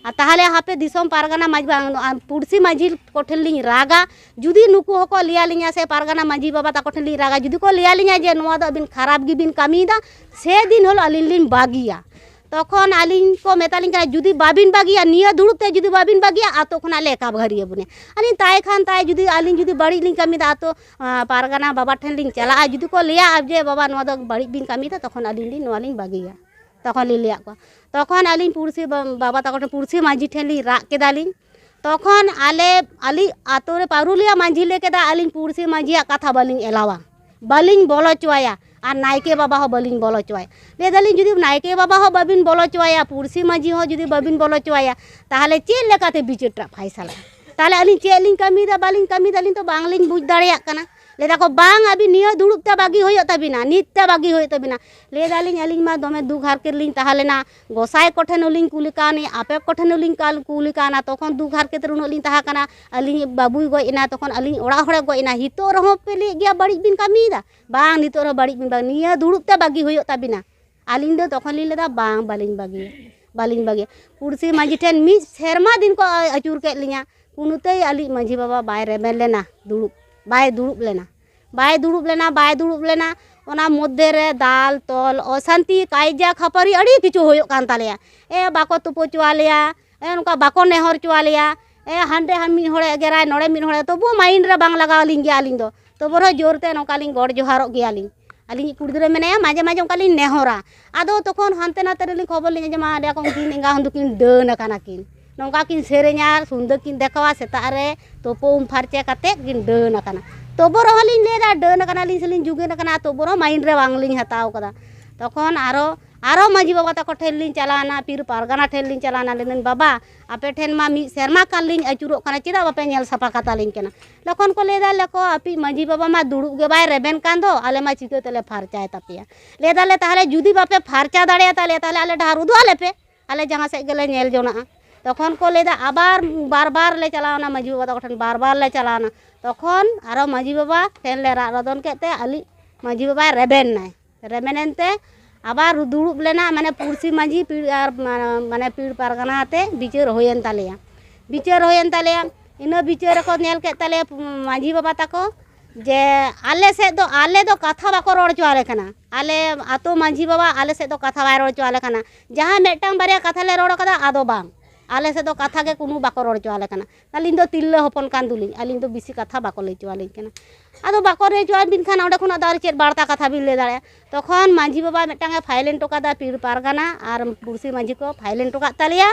ᱟᱨ ᱛᱟᱦᱚᱞᱮ ᱦᱟᱯᱮ ᱫᱤᱥᱚᱢ ᱯᱟᱨᱜᱟᱱᱟ ᱢᱟᱹᱡᱷᱤ ᱵᱟᱝ, ᱟᱨ ᱯᱩᱲᱥᱤ ᱢᱟᱹᱡᱷᱤ ᱠᱚᱴᱷᱮᱱ ᱞᱤᱧ ᱨᱟᱜᱟ, ᱡᱩᱫᱤ ᱱᱩᱠᱩ ᱦᱚᱸᱠᱚ ᱞᱟᱹᱭᱟᱞᱤᱧᱟ ᱥᱮ ᱯᱟᱨᱜᱟᱱᱟ ᱢᱟᱹᱡᱷᱤ ᱵᱟᱵᱟ ᱛᱟᱠᱚ ᱴᱷᱮᱱ ᱞᱤᱧ ᱨᱟᱜᱟ, ᱡᱩᱫᱤ ᱠᱚ ᱞᱟᱹᱭᱟᱞᱤᱧᱟ ᱡᱮ ᱱᱚᱣᱟ ᱫᱚ ᱟᱹᱵᱤᱱ ᱠᱷᱟᱨᱟᱯ ᱜᱮᱵᱤᱱ ᱠᱟᱹᱢᱤᱭᱮᱫᱟ, ᱥᱮ ᱫᱤᱱ ᱦᱤᱞᱳᱜ ᱟᱹᱞᱤᱧ ᱞᱤᱧ ᱵᱟᱹᱜᱤᱭᱟ᱾ ᱛᱚᱠᱷᱚᱱ ᱟᱹᱞᱤᱧ ᱠᱚ ᱢᱮᱛᱟᱞᱤᱧ ᱠᱟᱱᱟ, ᱡᱩᱫᱤ ᱵᱟᱵᱤᱱ ᱵᱟᱹᱜᱤᱭᱟ, ᱱᱤᱭᱟᱹ ᱫᱩᱲᱩᱵ ᱛᱮ ᱡᱩᱫᱤ ᱵᱟᱵᱤᱱ ᱵᱟᱹᱜᱤᱭᱟ, ᱟᱛᱳ ᱠᱷᱚᱱᱟᱜ ᱞᱮ ᱮᱠᱟᱵᱷᱟᱹᱨᱤᱭᱟᱹ ᱵᱚᱱᱮ᱾ ᱟᱹᱞᱤᱧ ᱛᱟᱭ ᱠᱷᱟᱱ ᱛᱟᱭ, ᱡᱩᱫᱤ ᱟᱹᱞᱤᱧ ᱡᱩᱫᱤ ᱵᱟᱹᱲᱤᱡ ᱞᱤᱧ ᱠᱟᱹᱢᱤᱭᱮᱫᱟ, ᱟᱛᱳ, ᱟᱸ, ᱯᱟᱨᱜᱟᱱᱟ ᱵᱟᱵᱟ ᱴᱷᱮᱱ ᱞᱤᱧ ᱪᱟᱞᱟᱜᱼᱟ, ᱡᱩᱫᱤ ᱠᱚ ᱞᱟᱹᱭᱟ ᱡᱮ, "ᱵᱟᱵᱟ, ᱱᱚᱣᱟ ᱫᱚ ᱵᱟᱹᱲᱤᱡ ᱵᱤᱱ ᱠᱟᱹᱢᱤᱭᱮᱫᱟ", ᱛᱚᱠᱷᱚᱱ ᱟᱹᱞᱤᱧ ᱞᱤᱧ, ᱱᱚᱣᱟ ᱞᱤᱧ ᱵᱟᱹᱜᱤᱭᱟ᱾ ᱛᱚᱠᱷᱚᱱ ᱞᱤᱧ ᱞᱟᱹᱭᱟᱫ ᱠᱚᱣᱟ᱾ ᱛᱚᱠᱷᱚᱱ ᱟᱹᱞᱤᱧ ᱯᱩᱲᱥᱤ ᱵᱟ-, ᱵᱟᱵᱟ ᱛᱟᱠᱚ ᱴᱷᱮᱱ, ᱯᱩᱲᱥᱤ ᱢᱟᱹᱡᱷᱤ ᱴᱷᱮᱱ ᱞᱤᱧ ᱨᱟᱜ ᱠᱮᱫᱟᱞᱤᱧ᱾ ᱛᱚᱠᱷᱚᱱ ᱟᱞᱮ, ᱟᱹᱞᱤᱧ ᱟᱛᱳ ᱨᱮ ᱯᱟᱹᱣᱨᱩᱞᱤᱭᱟ ᱢᱟᱹᱡᱷᱤ ᱞᱟᱹᱭ ᱠᱮᱫᱟ, ᱟᱹᱞᱤᱧ ᱯᱩᱲᱥᱤ ᱢᱟᱹᱡᱷᱤᱭᱟᱜ ᱠᱟᱛᱷᱟ ᱵᱟᱹᱞᱤᱧ ᱮᱞᱟᱣᱟ, ᱵᱟᱹᱞᱤᱧ ᱵᱚᱞᱚ ᱦᱚᱪᱚᱣᱟᱭᱟ, ᱟᱨ ᱱᱟᱭᱠᱮ ᱵᱟᱵᱟ ᱦᱚᱸ ᱵᱟᱹᱞᱤᱧ ᱵᱚᱞᱚ ᱦᱚᱪᱚᱣᱟᱭᱟ᱾ ᱞᱟᱹᱭ ᱫᱟᱞᱤᱧ, ᱡᱩᱫᱤ ᱱᱟᱭᱠᱮ ᱵᱟᱵᱟ ᱦᱚᱸ ᱵᱟᱹᱵᱤᱱ ᱵᱚᱞᱚ ᱦᱚᱪᱚᱣᱟᱭᱟ, ᱯᱩᱲᱥᱤ ᱢᱟᱹᱡᱷᱤ ᱦᱚᱸ ᱡᱩᱫᱤ ᱵᱟᱹᱵᱤᱱ ᱵᱚᱞᱚ ᱦᱚᱪᱚᱣᱟᱭᱟ, ᱛᱟᱦᱚᱞᱮ ᱪᱮᱫ ᱞᱮᱠᱟᱛᱮ ᱵᱤᱪᱟᱹᱨ ᱴᱟᱜ ᱯᱷᱟᱭᱥᱟᱞᱟ? ᱛᱟᱦᱚᱞᱮ ᱟᱹᱞᱤᱧ ᱪᱮᱫ ᱞᱤᱧ ᱠᱟᱹᱢᱤᱭᱮᱫᱟ, ᱵᱟᱹᱞᱤᱧ ᱠᱟᱹᱢᱤᱭᱮᱫᱟ, ᱟᱹᱞᱤᱧ ᱛᱚ ᱵᱟᱝᱞᱤᱧ ᱵᱩᱡᱽ ᱫᱟᱲᱮᱭᱟᱜ ᱠᱟᱱᱟ᱾ ᱞᱟᱹᱭ ᱫᱟᱠᱚ, "ᱵᱟᱝ, ᱟᱹᱵᱤᱱ ᱱᱤᱭᱟᱹ ᱫᱩᱲᱩᱵ ᱛᱮ ᱵᱟᱹᱜᱤ ᱦᱩᱭᱩᱜ ᱛᱟᱹᱵᱤᱱᱟ, ᱱᱤᱛ ᱛᱮ ᱵᱟᱹᱜᱤ ᱦᱩᱭᱩᱜ ᱛᱟᱹᱵᱤᱱᱟ᱾" ᱞᱟᱹᱭ ᱫᱟᱞᱤᱧ, ᱟᱹᱞᱤᱧ ᱢᱟ ᱫᱚᱢᱮ ᱫᱩᱠ ᱦᱟᱨᱠᱮᱛ ᱞᱤᱧ ᱛᱟᱦᱮᱸ ᱞᱮᱱᱟ, ᱜᱚᱸᱥᱟᱭ ᱠᱚᱴᱷᱮᱱ ᱦᱚᱸᱞᱤᱧ ᱠᱩᱞᱤ ᱠᱟᱣᱱᱤ, ᱟᱯᱮ ᱠᱚᱴᱷᱮᱱ ᱦᱚᱸᱞᱤᱧ ᱠᱟᱞ-, ᱠᱩᱞᱤ ᱠᱟᱣᱱᱟ, ᱛᱚᱠᱷᱚᱱ ᱫᱩᱠ ᱦᱟᱨᱠᱮᱛ ᱨᱮ ᱩᱱᱟᱹᱜ ᱞᱤᱧ ᱛᱟᱦᱮᱸ ᱠᱟᱱᱟ, ᱟᱹᱞᱤᱧ ᱵᱟᱹᱵᱩᱭ ᱜᱚᱡ ᱮᱱᱟ, ᱛᱚᱠᱷᱚᱱ ᱟᱹᱞᱤᱧ ᱚᱲᱟᱜ ᱦᱚᱲᱮ ᱜᱚᱡ ᱮᱱᱟ, ᱱᱤᱛᱚᱜ ᱨᱮᱦᱚᱸ ᱯᱮ ᱞᱟᱹᱭᱮᱫ ᱜᱮᱭᱟ ᱵᱟᱹᱲᱤᱡ ᱵᱤᱱ ᱠᱟᱹᱢᱤᱭᱮᱫᱟ? ᱵᱟᱝ, ᱱᱤᱛᱚᱜ ᱨᱮᱦᱚᱸ ᱵᱟᱹᱲᱤᱡ ᱵᱤᱱ ᱵᱟᱝ, ᱱᱤᱭᱟᱹ ᱫᱩᱲᱩᱵ ᱛᱮ ᱵᱟᱹᱜᱤ ᱦᱩᱭᱩᱜ ᱛᱟᱹᱵᱤᱱᱟ᱾ ᱟᱹᱞᱤᱧ ᱫᱚ ᱛᱚᱠᱷᱚᱱ ᱞᱤᱧ ᱞᱟᱹᱭᱫᱟ, "ᱵᱟᱝ, ᱵᱟᱹᱞᱤᱧ ᱵᱟᱹᱜᱤᱭᱟ, ᱵᱟᱹᱞᱤᱧ ᱵᱟᱹᱜᱤᱭᱟ᱾" ᱯᱩᱲᱥᱤ ᱢᱟᱹᱡᱷᱤ ᱴᱷᱮᱱ ᱢᱤᱫ ᱥᱮᱨᱢᱟ ᱫᱤᱱ ᱠᱚ ᱟᱹᱪᱩᱨ ᱠᱮᱫ ᱞᱤᱧᱟ, ᱠᱳᱱᱳᱛᱮᱭ ᱟᱹᱞᱤᱡ ᱢᱟᱹᱡᱷᱤ ᱵᱟᱵᱟ ᱵᱟᱭ ᱨᱮᱵᱮᱱ ᱞᱮᱱᱟ, ᱫᱩᱲᱩᱵ, ᱵᱟᱭ ᱫᱩᱲᱩᱵ ᱞᱮᱱᱟ, ᱵᱟᱭ ᱫᱩᱲᱩᱵ ᱞᱮᱱᱟ, ᱵᱟᱭ ᱫᱩᱲᱩᱵ ᱞᱮᱱᱟ᱾ ᱚᱱᱟ ᱢᱚᱫᱽᱫᱷᱮ ᱨᱮ ᱫᱟᱞ ᱛᱚᱞ, ᱚᱥᱟᱱᱛᱤ, ᱠᱟᱭᱡᱟ ᱠᱷᱟᱹᱯᱟᱹᱨᱤ ᱟᱹᱰᱤ ᱠᱤᱪᱷᱩ ᱦᱩᱭᱩᱜ ᱠᱟᱱ ᱛᱟᱞᱮᱭᱟ᱾ ᱮ, ᱵᱟᱠᱚ ᱛᱩᱯᱩ ᱦᱚᱪᱚ ᱟᱞᱮᱭᱟ, ᱮ, ᱱᱚᱝᱠᱟ ᱵᱟᱠᱚ ᱱᱮᱦᱚᱨ ᱦᱚᱪᱚ ᱟᱞᱮᱭᱟ, ᱮ, ᱦᱟᱸᱰᱮ ᱦᱟᱱ ᱢᱤᱫ ᱦᱚᱲᱮ ᱮᱜᱮᱨᱟᱭ, ᱱᱚᱰᱮ ᱢᱤᱫ ᱦᱚᱲᱮ, ᱛᱚᱵᱩ ᱢᱟᱭᱤᱱᱰ ᱨᱮ ᱵᱟᱝ ᱞᱟᱜᱟᱣ ᱟᱹᱞᱤᱧ ᱜᱮᱭᱟ ᱟᱹᱞᱤᱧ ᱫᱚ᱾ ᱛᱚᱵᱩ ᱨᱮᱦᱚᱸ ᱡᱳᱨ ᱛᱮ ᱱᱚᱝᱠᱟ ᱞᱤᱧ ᱜᱚᱰ ᱡᱚᱦᱟᱨᱚᱜ ᱜᱮᱭᱟᱞᱤᱧ᱾ ᱟᱹᱞᱤᱧᱤᱡ ᱠᱩᱲᱤ ᱜᱤᱫᱽᱨᱟᱹ ᱢᱮᱱᱟᱭᱟ, ᱢᱟᱡᱷᱮ ᱢᱟᱡᱷᱮ ᱚᱱᱠᱟ ᱞᱤᱧ ᱱᱮᱦᱚᱨᱟ᱾ ᱟᱫᱚ ᱛᱚᱠᱷᱚᱱ ᱦᱟᱱᱛᱮ ᱱᱟᱛᱮ ᱨᱮᱞᱤᱧ ᱠᱷᱚᱵᱚᱨ ᱞᱤᱧ ᱟᱸᱡᱚᱢᱟ, ᱞᱟᱹᱭᱟ ᱠᱚ, "ᱩᱱᱠᱤᱱ ᱮᱸᱜᱟ ᱦᱚᱸ ᱫᱚᱠᱤᱱ ᱰᱟᱹᱱ ᱟᱠᱟᱱᱟ ᱠᱤᱱ, ᱱᱚᱝᱠᱟ ᱠᱤᱱ ᱥᱮᱨᱮᱧᱟ, ᱥᱩᱱᱫᱟᱹ ᱠᱤᱱ ᱫᱮᱠᱷᱟᱣᱟ, ᱥᱮᱛᱟᱜ ᱨᱮ ᱛᱳᱯᱳ ᱩᱢ ᱯᱷᱟᱨᱪᱟ ᱠᱟᱛᱮᱫ ᱠᱤᱱ ᱰᱟᱹᱱ ᱟᱠᱟᱱᱟ᱾" ᱛᱚᱵᱩ ᱨᱮᱦᱚᱸ ᱞᱤᱧ ᱞᱟᱹᱭᱫᱟ, ᱰᱟᱹᱱ ᱟᱠᱟᱱᱟᱞᱤᱧ ᱥᱮᱞᱤᱧ ᱡᱩᱜᱟᱹᱱ ᱟᱠᱟᱱᱟ, ᱛᱚᱵᱩ ᱨᱮᱦᱚᱸ ᱢᱟᱭᱤᱱᱰ ᱨᱮ ᱵᱟᱝᱞᱤᱧ ᱦᱟᱛᱟᱣ ᱠᱟᱫᱟ᱾ ᱛᱚᱠᱷᱚᱱ ᱟᱨᱚ ᱟᱨᱚ ᱢᱟᱹᱡᱷᱤ ᱵᱟᱵᱟ ᱛᱟᱠᱚ ᱴᱷᱮᱱ ᱞᱤᱧ ᱪᱟᱞᱟᱣᱱᱟ, ᱯᱤᱲ ᱯᱟᱨᱜᱟᱱᱟ ᱴᱷᱮᱱ ᱞᱤᱧ ᱪᱟᱞᱟᱣᱱᱟ, ᱞᱟᱹᱭᱫᱟᱹᱧ, "ᱵᱟᱵᱟ, ᱟᱯᱮ ᱴᱷᱮᱱ ᱢᱟ ᱢᱤᱫ ᱥᱮᱨᱢᱟ ᱠᱟᱱ ᱞᱤᱧ ᱟᱹᱪᱩᱨᱚᱜ ᱠᱟᱱᱟ, ᱪᱮᱫᱟᱜ ᱵᱟᱯᱮ ᱧᱮᱞ ᱥᱟᱯᱷᱟ ᱠᱟᱛᱟᱞᱤᱧ ᱠᱟᱱᱟ?" ᱛᱚᱠᱷᱚᱱ ᱠᱚ ᱞᱟᱹᱭᱫᱟ, ᱞᱮᱠᱚ, "ᱟᱯᱮ ᱢᱟᱹᱡᱷᱤ ᱵᱟᱵᱟ ᱢᱟ ᱫᱩᱲᱩᱵ ᱜᱮ ᱵᱟᱭ ᱨᱮᱵᱮᱱ ᱠᱟᱱ ᱫᱚ, ᱟᱞᱮ ᱢᱟ ᱪᱤᱠᱟᱹ ᱛᱮᱞᱮ ᱯᱷᱟᱨᱪᱟᱭ ᱛᱟᱯᱮᱭᱟ?" ᱞᱟᱹᱭ ᱫᱟᱞᱮ, "ᱛᱟᱦᱚᱞᱮ ᱡᱩᱫᱤ ᱵᱟᱯᱮ ᱯᱷᱟᱨᱪᱟ ᱫᱟᱲᱮᱭᱟᱛᱟᱞᱮᱭᱟ, ᱛᱟᱦᱚᱞᱮ ᱟᱞᱮ ᱰᱟᱦᱟᱨ ᱩᱫᱩᱜ ᱟᱞᱮ ᱯᱮ, ᱟᱞᱮ ᱡᱟᱦᱟᱸ ᱥᱮᱫ ᱜᱮᱞᱮ ᱧᱮᱞ ᱡᱚᱱᱟᱜᱼᱟ᱾" ᱛᱚᱠᱷᱚᱱ ᱠᱚ ᱞᱟᱹᱭᱫᱟ, ᱟᱵᱟᱨ ᱵᱟᱨ ᱵᱟᱨ ᱞᱮ ᱪᱟᱞᱟᱣᱱᱟ ᱢᱟᱹᱡᱷᱤ ᱵᱟᱵᱟ ᱛᱟᱠᱚ ᱴᱷᱮᱱ, ᱵᱟᱨ ᱵᱟᱨ ᱞᱮ ᱪᱟᱞᱟᱣᱱᱟ᱾ ᱛᱚᱠᱷᱚᱱ ᱟᱨᱚ ᱢᱟᱹᱡᱷᱤ ᱵᱟᱵᱟ ᱴᱷᱮᱱ ᱞᱮ ᱨᱟᱜ ᱨᱚᱫᱚᱱ ᱠᱮᱫ ᱛᱮ ᱟᱞᱮ ᱢᱟᱹᱡᱷᱤ ᱵᱟᱵᱟᱭ ᱨᱮᱵᱮᱱ ᱱᱟᱭ᱾ ᱨᱮᱵᱮᱱ ᱮᱱᱛᱮ ᱟᱵᱟᱨ ᱫᱩᱲᱩᱵ ᱞᱮᱱᱟ, ᱢᱟᱱᱮ ᱯᱩᱲᱥᱤ ᱢᱟᱹᱡᱷᱤ ᱯᱤᱲ ᱟᱨ ᱢᱟ-, ᱢᱟᱱᱮ ᱯᱤᱲ ᱯᱟᱨᱜᱟᱱᱟ ᱟᱛᱮ ᱵᱤᱪᱟᱹᱨ ᱦᱩᱭᱮᱱ ᱛᱟᱞᱮᱭᱟ᱾ ᱵᱤᱪᱟᱹᱨ ᱦᱩᱭᱮᱱ ᱛᱟᱞᱮᱭᱟ᱾ ᱤᱱᱟᱹ ᱵᱤᱪᱟᱹᱨ ᱨᱮᱠᱚ ᱧᱮᱞ ᱠᱮᱫ ᱛᱟᱞᱮᱭᱟ ᱯᱩ-, ᱢᱟᱹᱡᱷᱤ ᱵᱟᱵᱟ ᱛᱟᱠᱚ ᱡᱮ ᱟᱞᱮ ᱥᱮᱫ ᱫᱚ, ᱟᱞᱮ ᱫᱚ ᱠᱟᱛᱷᱟ ᱵᱟᱠᱚ ᱨᱚᱲ ᱦᱚᱪᱚ ᱟᱞᱮ ᱠᱟᱱᱟ᱾ ᱟᱞᱮ ᱟᱛᱳ ᱢᱟᱹᱡᱷᱤ ᱵᱟᱵᱟ ᱟᱞᱮ ᱥᱮᱫ ᱫᱚ ᱠᱟᱛᱷᱟ ᱵᱟᱭ ᱨᱚᱲ ᱦᱚᱪᱚ ᱟᱞᱮ ᱠᱟᱱᱟ᱾ ᱡᱟᱦᱟᱸ ᱢᱤᱫᱴᱟᱝ ᱵᱟᱨᱭᱟ ᱠᱟᱛᱷᱟ ᱞᱮ ᱨᱚᱲ ᱠᱟᱫᱟ, ᱟᱫᱚ ᱵᱟᱝ᱾ ᱟᱞᱮ ᱥᱮᱫ ᱫᱚ ᱠᱟᱛᱷᱟ ᱜᱮ ᱠᱳᱱᱳ ᱵᱟᱠᱚ ᱨᱚᱲ ᱦᱚᱪᱚ ᱟᱞᱮ ᱠᱟᱱᱟ᱾ ᱟᱹᱞᱤᱧ ᱫᱚ ᱛᱤᱨᱞᱟᱹ ᱦᱚᱯᱚᱱ ᱠᱟᱱ ᱫᱚᱞᱤᱧ, ᱟᱹᱞᱤᱧ ᱫᱚ ᱵᱮᱥᱤ ᱠᱟᱛᱷᱟ ᱵᱟᱠᱚ ᱞᱟᱹᱭ ᱦᱚᱪᱚ ᱟᱹᱞᱤᱧ ᱠᱟᱱᱟ᱾ ᱟᱫᱚ ᱵᱟᱠᱚ ᱞᱟᱹᱭ ᱦᱚᱪᱚ ᱟᱹᱵᱤᱱ ᱠᱷᱟᱱ ᱚᱸᱰᱮ ᱠᱷᱚᱱᱟᱜ ᱫᱚ ᱟᱨ ᱪᱮᱫ ᱵᱟᱨᱛᱟ ᱠᱟᱛᱷᱟ ᱵᱤᱱ ᱞᱟᱹᱭ ᱫᱟᱲᱮᱭᱟᱜᱼᱟ? ᱛᱚᱠᱷᱚᱱ ᱢᱟᱹᱡᱷᱤ ᱵᱟᱵᱟ ᱢᱤᱫᱴᱟᱝ ᱮ ᱯᱷᱟᱭᱤᱞ ᱦᱚᱴᱚ ᱠᱟᱫᱟ, ᱯᱤᱲ ᱯᱟᱨᱜᱟᱱᱟ ᱟᱨ ᱯᱩᱲᱥᱤ ᱢᱟᱹᱡᱷᱤ ᱠᱚ ᱯᱷᱟᱭᱤᱞ ᱦᱚᱴᱚ ᱠᱟᱫ ᱛᱟᱞᱮᱭᱟ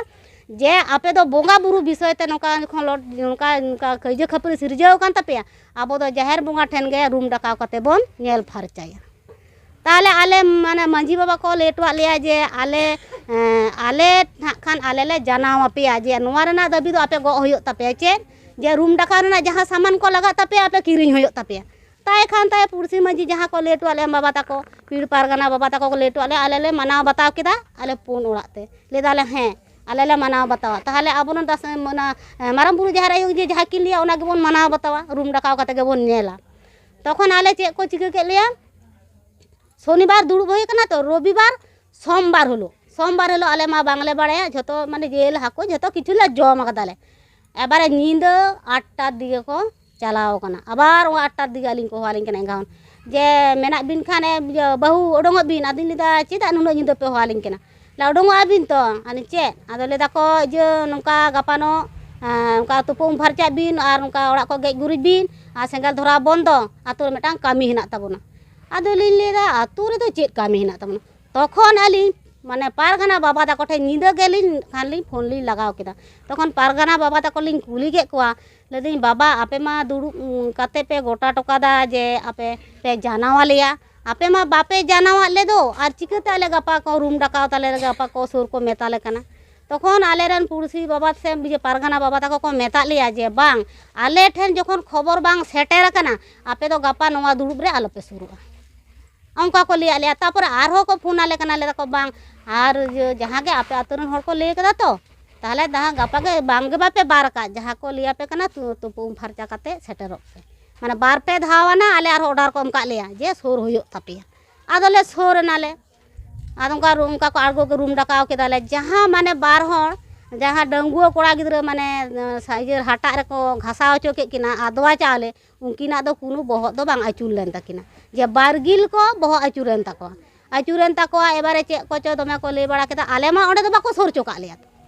ᱡᱮ ᱟᱯᱮ ᱫᱚ ᱵᱚᱸᱜᱟ ᱵᱩᱨᱩ ᱵᱤᱥᱚᱭ ᱛᱮ ᱱᱚᱝᱠᱟ ᱠᱷᱚᱱ ᱞᱚᱴ-, ᱱᱚᱝᱠᱟ, ᱱᱚᱝᱠᱟ ᱠᱟᱹᱭᱡᱟᱹ ᱠᱷᱟᱹᱯᱟᱹᱨᱤ ᱥᱤᱨᱡᱟᱹᱣ ᱟᱠᱟᱱ ᱛᱟᱯᱮᱭᱟ, ᱟᱵᱚ ᱫᱚ ᱡᱟᱦᱮᱨ ᱵᱚᱸᱜᱟ ᱴᱷᱮᱱ ᱜᱮ ᱨᱩᱢ ᱰᱟᱠᱟᱣ ᱠᱟᱛᱮ ᱵᱚᱱ ᱧᱮᱞ ᱯᱷᱟᱨᱪᱟᱭᱟ᱾ ᱛᱟᱦᱚᱞᱮ ᱟᱞᱮ ᱢᱟᱱᱮ ᱢᱟᱹᱡᱷᱤ ᱵᱟᱵᱟ ᱠᱚ ᱞᱟᱹᱭ ᱦᱚᱴᱚᱣᱟᱫ ᱞᱮᱭᱟ ᱡᱮ ᱟᱞᱮ, ᱮᱸ, ᱟᱞᱮ ᱱᱟᱜ ᱠᱷᱟᱱ ᱟᱞᱮ ᱞᱮ ᱡᱟᱱᱟᱣ ᱟᱯᱮᱭᱟ ᱡᱮ ᱱᱚᱣᱟ ᱨᱮᱱᱟᱜ ᱫᱟᱹᱵᱤ ᱫᱚ ᱟᱯᱮ ᱜᱚᱜ ᱦᱩᱭᱩᱜ ᱛᱟᱯᱮᱭᱟ᱾ ᱪᱮᱫ? ᱡᱮ ᱨᱩᱢ ᱰᱟᱠᱟᱣ ᱨᱮᱱᱟᱜ ᱡᱟᱦᱟᱸ ᱥᱟᱢᱟᱱ ᱠᱚ ᱞᱟᱜᱟᱜ ᱛᱟᱯᱮᱭᱟ, ᱟᱯᱮ ᱠᱤᱨᱤᱧ ᱦᱩᱭᱩᱜ ᱛᱟᱯᱮᱭᱟ᱾ ᱛᱟᱭ ᱠᱷᱟᱱ ᱛᱟᱭ ᱯᱩᱲᱥᱤ ᱢᱟᱹᱡᱷᱤ ᱡᱟᱦᱟᱸ ᱠᱚ ᱞᱟᱹᱭ ᱦᱚᱴᱚᱣᱟᱫ ᱞᱮᱭᱟ ᱵᱟᱵᱟ ᱛᱟᱠᱚ, ᱯᱤᱲ ᱯᱟᱨᱜᱟᱱᱟ ᱵᱟᱵᱟ ᱛᱟᱠᱚ ᱠᱚ ᱞᱟᱹᱭ ᱦᱚᱴᱚᱣᱟᱫ ᱞᱮᱭᱟ, ᱟᱞᱮ ᱞᱮ ᱢᱟᱱᱟᱣ ᱵᱟᱛᱟᱣ ᱠᱮᱫᱟ, ᱟᱞᱮ ᱯᱩᱱ ᱚᱲᱟᱜ ᱛᱮ᱾ ᱞᱟᱹᱭ ᱫᱟᱞᱮ, "ᱦᱮᱸ, ᱟᱞᱮ ᱞᱮ ᱢᱟᱱᱟᱣ ᱵᱟᱛᱟᱣᱟ, ᱛᱟᱦᱚᱞᱮ ᱟᱵᱚ ᱱᱚᱰᱮ ᱫᱟᱥ-, ᱚᱱᱟ, ᱮ, ᱢᱟᱨᱟᱝ ᱵᱩᱨᱩ ᱡᱟᱦᱮᱨ ᱟᱭᱳ ᱡᱮ ᱡᱟᱦᱟᱸ ᱠᱤᱱ ᱞᱟᱹᱭᱟ, ᱚᱱᱟ ᱜᱮᱵᱚᱱ ᱢᱟᱱᱟᱣ ᱵᱟᱛᱟᱣᱟ, ᱨᱩᱢ ᱰᱟᱠᱟᱣ ᱠᱟᱛᱮ ᱜᱮᱵᱚᱱ ᱧᱮᱞᱟ᱾" ᱛᱚᱠᱷᱚᱱ ᱟᱞᱮ ᱪᱮᱫ ᱠᱚ ᱪᱤᱠᱟᱹ ᱠᱮᱫ ᱞᱮᱭᱟ, ᱥᱚᱱᱤᱵᱟᱨ ᱫᱩᱲᱩᱵ ᱦᱩᱭ ᱠᱟᱱᱟ ᱛᱚ, ᱨᱚᱵᱤᱵᱟᱨ, ᱥᱳᱢᱵᱟᱨ ᱦᱤᱞᱳᱜ, ᱥᱳᱢᱵᱟᱨ ᱦᱤᱞᱳᱜ ᱟᱞᱮ ᱢᱟ ᱵᱟᱝᱞᱮ ᱵᱟᱲᱟᱭᱟ, ᱡᱷᱚᱛᱚ ᱢᱟᱱᱮ ᱡᱤᱞ, ᱦᱟᱹᱠᱩ ᱡᱷᱚᱛᱚ ᱠᱤᱪᱷᱩ ᱞᱮ ᱡᱚᱢ ᱠᱟᱫᱟᱞᱮ᱾ ᱮᱵᱟᱨᱮ ᱧᱤᱫᱟᱹ ᱟᱴᱴᱟᱨ ᱫᱤᱠᱮ ᱠᱚ ᱪᱟᱞᱟᱣ ᱠᱟᱱᱟ, ᱟᱵᱟᱨ ᱚᱱᱟ ᱟᱴᱴᱟᱨ ᱫᱤᱠᱮ ᱟᱹᱞᱤᱧ ᱠᱚ ᱦᱚᱦᱚ ᱟᱹᱞᱤᱧ ᱠᱟᱱᱟ ᱮᱸᱜᱟ ᱦᱚᱲ, ᱡᱮ, "ᱢᱮᱱᱟᱜ ᱵᱤᱱ ᱠᱷᱟᱱ, ᱮ, ᱤᱭᱟᱹ, ᱵᱟᱹᱦᱩ ᱩᱰᱩᱝᱚᱜ ᱵᱤᱱ᱾" ᱟᱫᱚᱧ ᱞᱟᱹᱭᱫᱟ, "ᱪᱮᱫᱟᱜ ᱱᱩᱱᱟᱹᱜ ᱧᱤᱫᱟᱹ ᱯᱮ ᱦᱚᱦᱚ ᱟᱹᱞᱤᱧ ᱠᱟᱱᱟ?" ᱞᱟ, "ᱩᱰᱩᱝᱚᱜᱼᱟ ᱵᱤᱱ ᱛᱚ?" ᱟᱫᱚ ᱪᱮᱫ? ᱟᱫᱚ ᱞᱟᱹᱭ ᱫᱟᱠᱚ, "ᱤᱭᱟᱹ, ᱱᱚᱝᱠᱟ ᱜᱟᱯᱟᱱᱚᱜ, ᱮᱸ, ᱱᱚᱝᱠᱟ ᱛᱩᱯᱩ ᱩᱢ ᱯᱷᱟᱨᱪᱟᱜ ᱵᱤᱱ ᱟᱨ ᱱᱚᱝᱠᱟ ᱚᱲᱟᱜ ᱠᱚ ᱜᱮᱡ ᱜᱩᱨᱤᱡ ᱵᱤᱱ ᱟᱨ ᱥᱮᱸᱜᱮᱞ ᱫᱷᱚᱨᱟᱣ ᱵᱚᱱᱫᱚ, ᱟᱛᱳ ᱨᱮ ᱢᱤᱫᱴᱟᱝ ᱠᱟᱹᱢᱤ ᱦᱮᱱᱟᱜ ᱛᱟᱵᱚᱱᱟ᱾" ᱟᱫᱚ ᱞᱤᱧ ᱞᱟᱹᱭᱫᱟ, "ᱟᱛᱳ ᱨᱮᱫᱚ ᱪᱮᱫ ᱠᱟᱹᱢᱤ ᱦᱮᱱᱟᱜ ᱛᱟᱵᱚᱱᱟ?" ᱛᱚᱠᱷᱚᱱ ᱟᱹᱞᱤᱧ ᱢᱟᱱᱮ ᱯᱟᱨᱜᱟᱱᱟ ᱵᱟᱵᱟ ᱛᱟᱠᱚ ᱴᱷᱮᱱ ᱧᱤᱫᱟᱹ ᱜᱮᱞᱤᱧ ᱠᱷᱟᱱ ᱞᱤᱧ ᱯᱷᱳᱱ ᱞᱤᱧ ᱞᱟᱜᱟᱣ ᱠᱮᱫᱟ᱾ ᱛᱚᱠᱷᱚᱱ ᱯᱟᱨᱜᱟᱱᱟ ᱵᱟᱵᱟ ᱛᱟᱠᱚ ᱞᱤᱧ ᱠᱩᱞᱤ ᱠᱮᱫ ᱠᱚᱣᱟ, ᱞᱟᱹᱭᱫᱟᱹᱧ, "ᱵᱟᱵᱟ, ᱟᱯᱮ ᱢᱟ ᱫᱩᱲᱩᱵ, ᱩᱸ, ᱠᱟᱛᱮ ᱯᱮ ᱜᱚᱴᱟ ᱦᱚᱴᱚ ᱠᱟᱫᱟ ᱡᱮ ᱟᱯᱮ ᱯᱮ ᱡᱟᱱᱟᱣ ᱟᱞᱮᱭᱟ, ᱟᱯᱮ ᱢᱟ ᱵᱟᱯᱮ ᱡᱟᱱᱟᱣᱟᱫ ᱞᱮᱫᱚ, ᱟᱨ ᱪᱤᱠᱟᱹᱛᱮ ᱟᱞᱮ ᱜᱟᱯᱟ ᱠᱚ ᱨᱩᱢ ᱰᱟᱠᱟᱣ ᱛᱟᱞᱮ, ᱜᱟᱯᱟ ᱠᱚ ᱥᱩᱨ ᱠᱚ ᱢᱮᱛᱟ ᱞᱮ ᱠᱟᱱᱟ? ᱛᱚᱠᱷᱚᱱ ᱟᱞᱮᱨᱮᱱ ᱯᱩᱲᱥᱤ ᱵᱟᱵᱟ ᱥᱮ ᱤᱭᱟᱹ ᱯᱟᱨᱜᱟᱱᱟ ᱵᱟᱵᱟ ᱛᱟᱠᱚ ᱠᱚ ᱢᱮᱛᱟᱫ ᱞᱮᱭᱟ ᱡᱮ, "ᱵᱟᱝ, ᱟᱞᱮ ᱴᱷᱮᱱ ᱡᱚᱠᱷᱚᱱ ᱠᱷᱚᱵᱚᱨ ᱵᱟᱝ ᱥᱮᱴᱮᱨ ᱟᱠᱟᱱᱟ, ᱟᱯᱮ ᱫᱚ ᱜᱟᱯᱟ ᱱᱚᱣᱟ ᱫᱩᱲᱩᱵ ᱨᱮ ᱟᱞᱚᱯᱮ ᱥᱩᱨᱩᱜᱼᱟ᱾" ᱚᱱᱠᱟ ᱠᱚ ᱞᱟᱹᱭᱟᱫ ᱞᱮᱭᱟ᱾ ᱛᱟᱨᱯᱚᱨᱮ ᱟᱨᱦᱚᱸ ᱠᱚ ᱯᱷᱳᱱ ᱟᱞᱮ ᱠᱟᱱᱟ, ᱞᱟᱹᱭ ᱫᱟᱠᱚ, "ᱵᱟᱝ, ᱟᱨ ᱤᱭᱟᱹ ᱡᱟᱦᱟᱸ ᱜᱮ ᱟᱯᱮ ᱟᱹᱛᱩ ᱨᱮᱱ ᱦᱚᱲ ᱠᱚ ᱞᱟᱹᱭ ᱠᱟᱫᱟ ᱛᱚ, ᱛᱟᱦᱚᱞᱮ ᱫᱟᱦᱟ ᱜᱟᱯᱟ ᱜᱮ ᱵᱟᱝ ᱜᱮ ᱵᱟᱯᱮ ᱵᱟᱨ ᱟᱠᱟᱫ, ᱡᱟᱦᱟᱸ ᱠᱚ ᱞᱟᱹᱭ ᱟᱯᱮ ᱠᱟᱱᱟ ᱛᱩ-, ᱛᱩᱯᱩ ᱩᱢ ᱯᱷᱟᱨᱪᱟ ᱠᱟᱛᱮ ᱥᱮᱴᱮᱨᱚᱜ ᱯᱮ᱾" ᱢᱟᱱᱮ ᱵᱟᱨ ᱯᱮ ᱫᱷᱟᱣ ᱟᱱᱟ ᱟᱞᱮ ᱟᱨᱦᱚᱸ ᱚᱰᱟᱨ ᱠᱚ ᱮᱢ ᱠᱟᱫ ᱞᱮᱭᱟ ᱡᱮ ᱥᱩᱨ ᱦᱩᱭᱩᱜ ᱛᱟᱯᱮᱭᱟ᱾ ᱟᱫᱚᱞᱮ ᱥᱩᱨ ᱮᱱᱟᱞᱮ᱾ ᱟᱫᱚ ᱚᱱᱠᱟ ᱨᱩ-, ᱚᱱᱠᱟ ᱠᱚ ᱟᱬᱜᱚ ᱠᱚ ᱨᱩᱢ ᱰᱟᱠᱟᱣ ᱠᱮᱫᱟᱞᱮ᱾ ᱡᱟᱦᱟᱸ ᱢᱟᱱᱮ ᱵᱟᱨ ᱦᱚᱲ, ᱡᱟᱦᱟᱸ ᱰᱟᱺᱜᱩᱣᱟᱹ ᱠᱚᱲᱟ ᱜᱤᱫᱽᱨᱟᱹ ᱢᱟᱱᱮ, ᱥᱟ-, ᱤᱭᱟᱹ ᱦᱟᱴᱟᱜ ᱨᱮᱠᱚ ᱜᱷᱟᱥᱟᱣ ᱦᱚᱪᱚ ᱠᱮᱫ ᱠᱤᱱᱟ ᱟᱫᱽᱣᱟ ᱪᱟᱣᱞᱮ, ᱩᱱᱠᱤᱱᱟᱜ ᱫᱚ ᱠᱳᱱᱳ ᱵᱚᱦᱚᱜ ᱫᱚ ᱵᱟᱝ ᱟᱹᱪᱩᱨ ᱞᱮᱱ ᱛᱟᱹᱠᱤᱱᱟ, ᱡᱮ ᱵᱟᱨᱜᱤᱞ ᱠᱚ ᱵᱚᱦᱚᱜ ᱟᱹᱪᱩᱨᱮᱱ ᱛᱟᱠᱚᱣᱟ᱾ ᱟᱹᱪᱩᱨᱮᱱ ᱛᱟᱠᱚᱣᱟ, ᱮᱵᱟᱨᱮ ᱪᱮᱫ ᱠᱚᱪᱚ ᱫᱚᱢᱮ ᱠᱚ ᱞᱟᱹᱭ ᱵᱟᱲᱟ ᱠᱮᱫᱟ, ᱟᱞᱮ ᱢᱟ ᱚᱸᱰᱮ ᱫᱚ ᱵᱟᱠᱚ ᱥᱩᱨ ᱦᱚᱪᱚ ᱠᱟᱜ ᱞᱮᱭᱟ᱾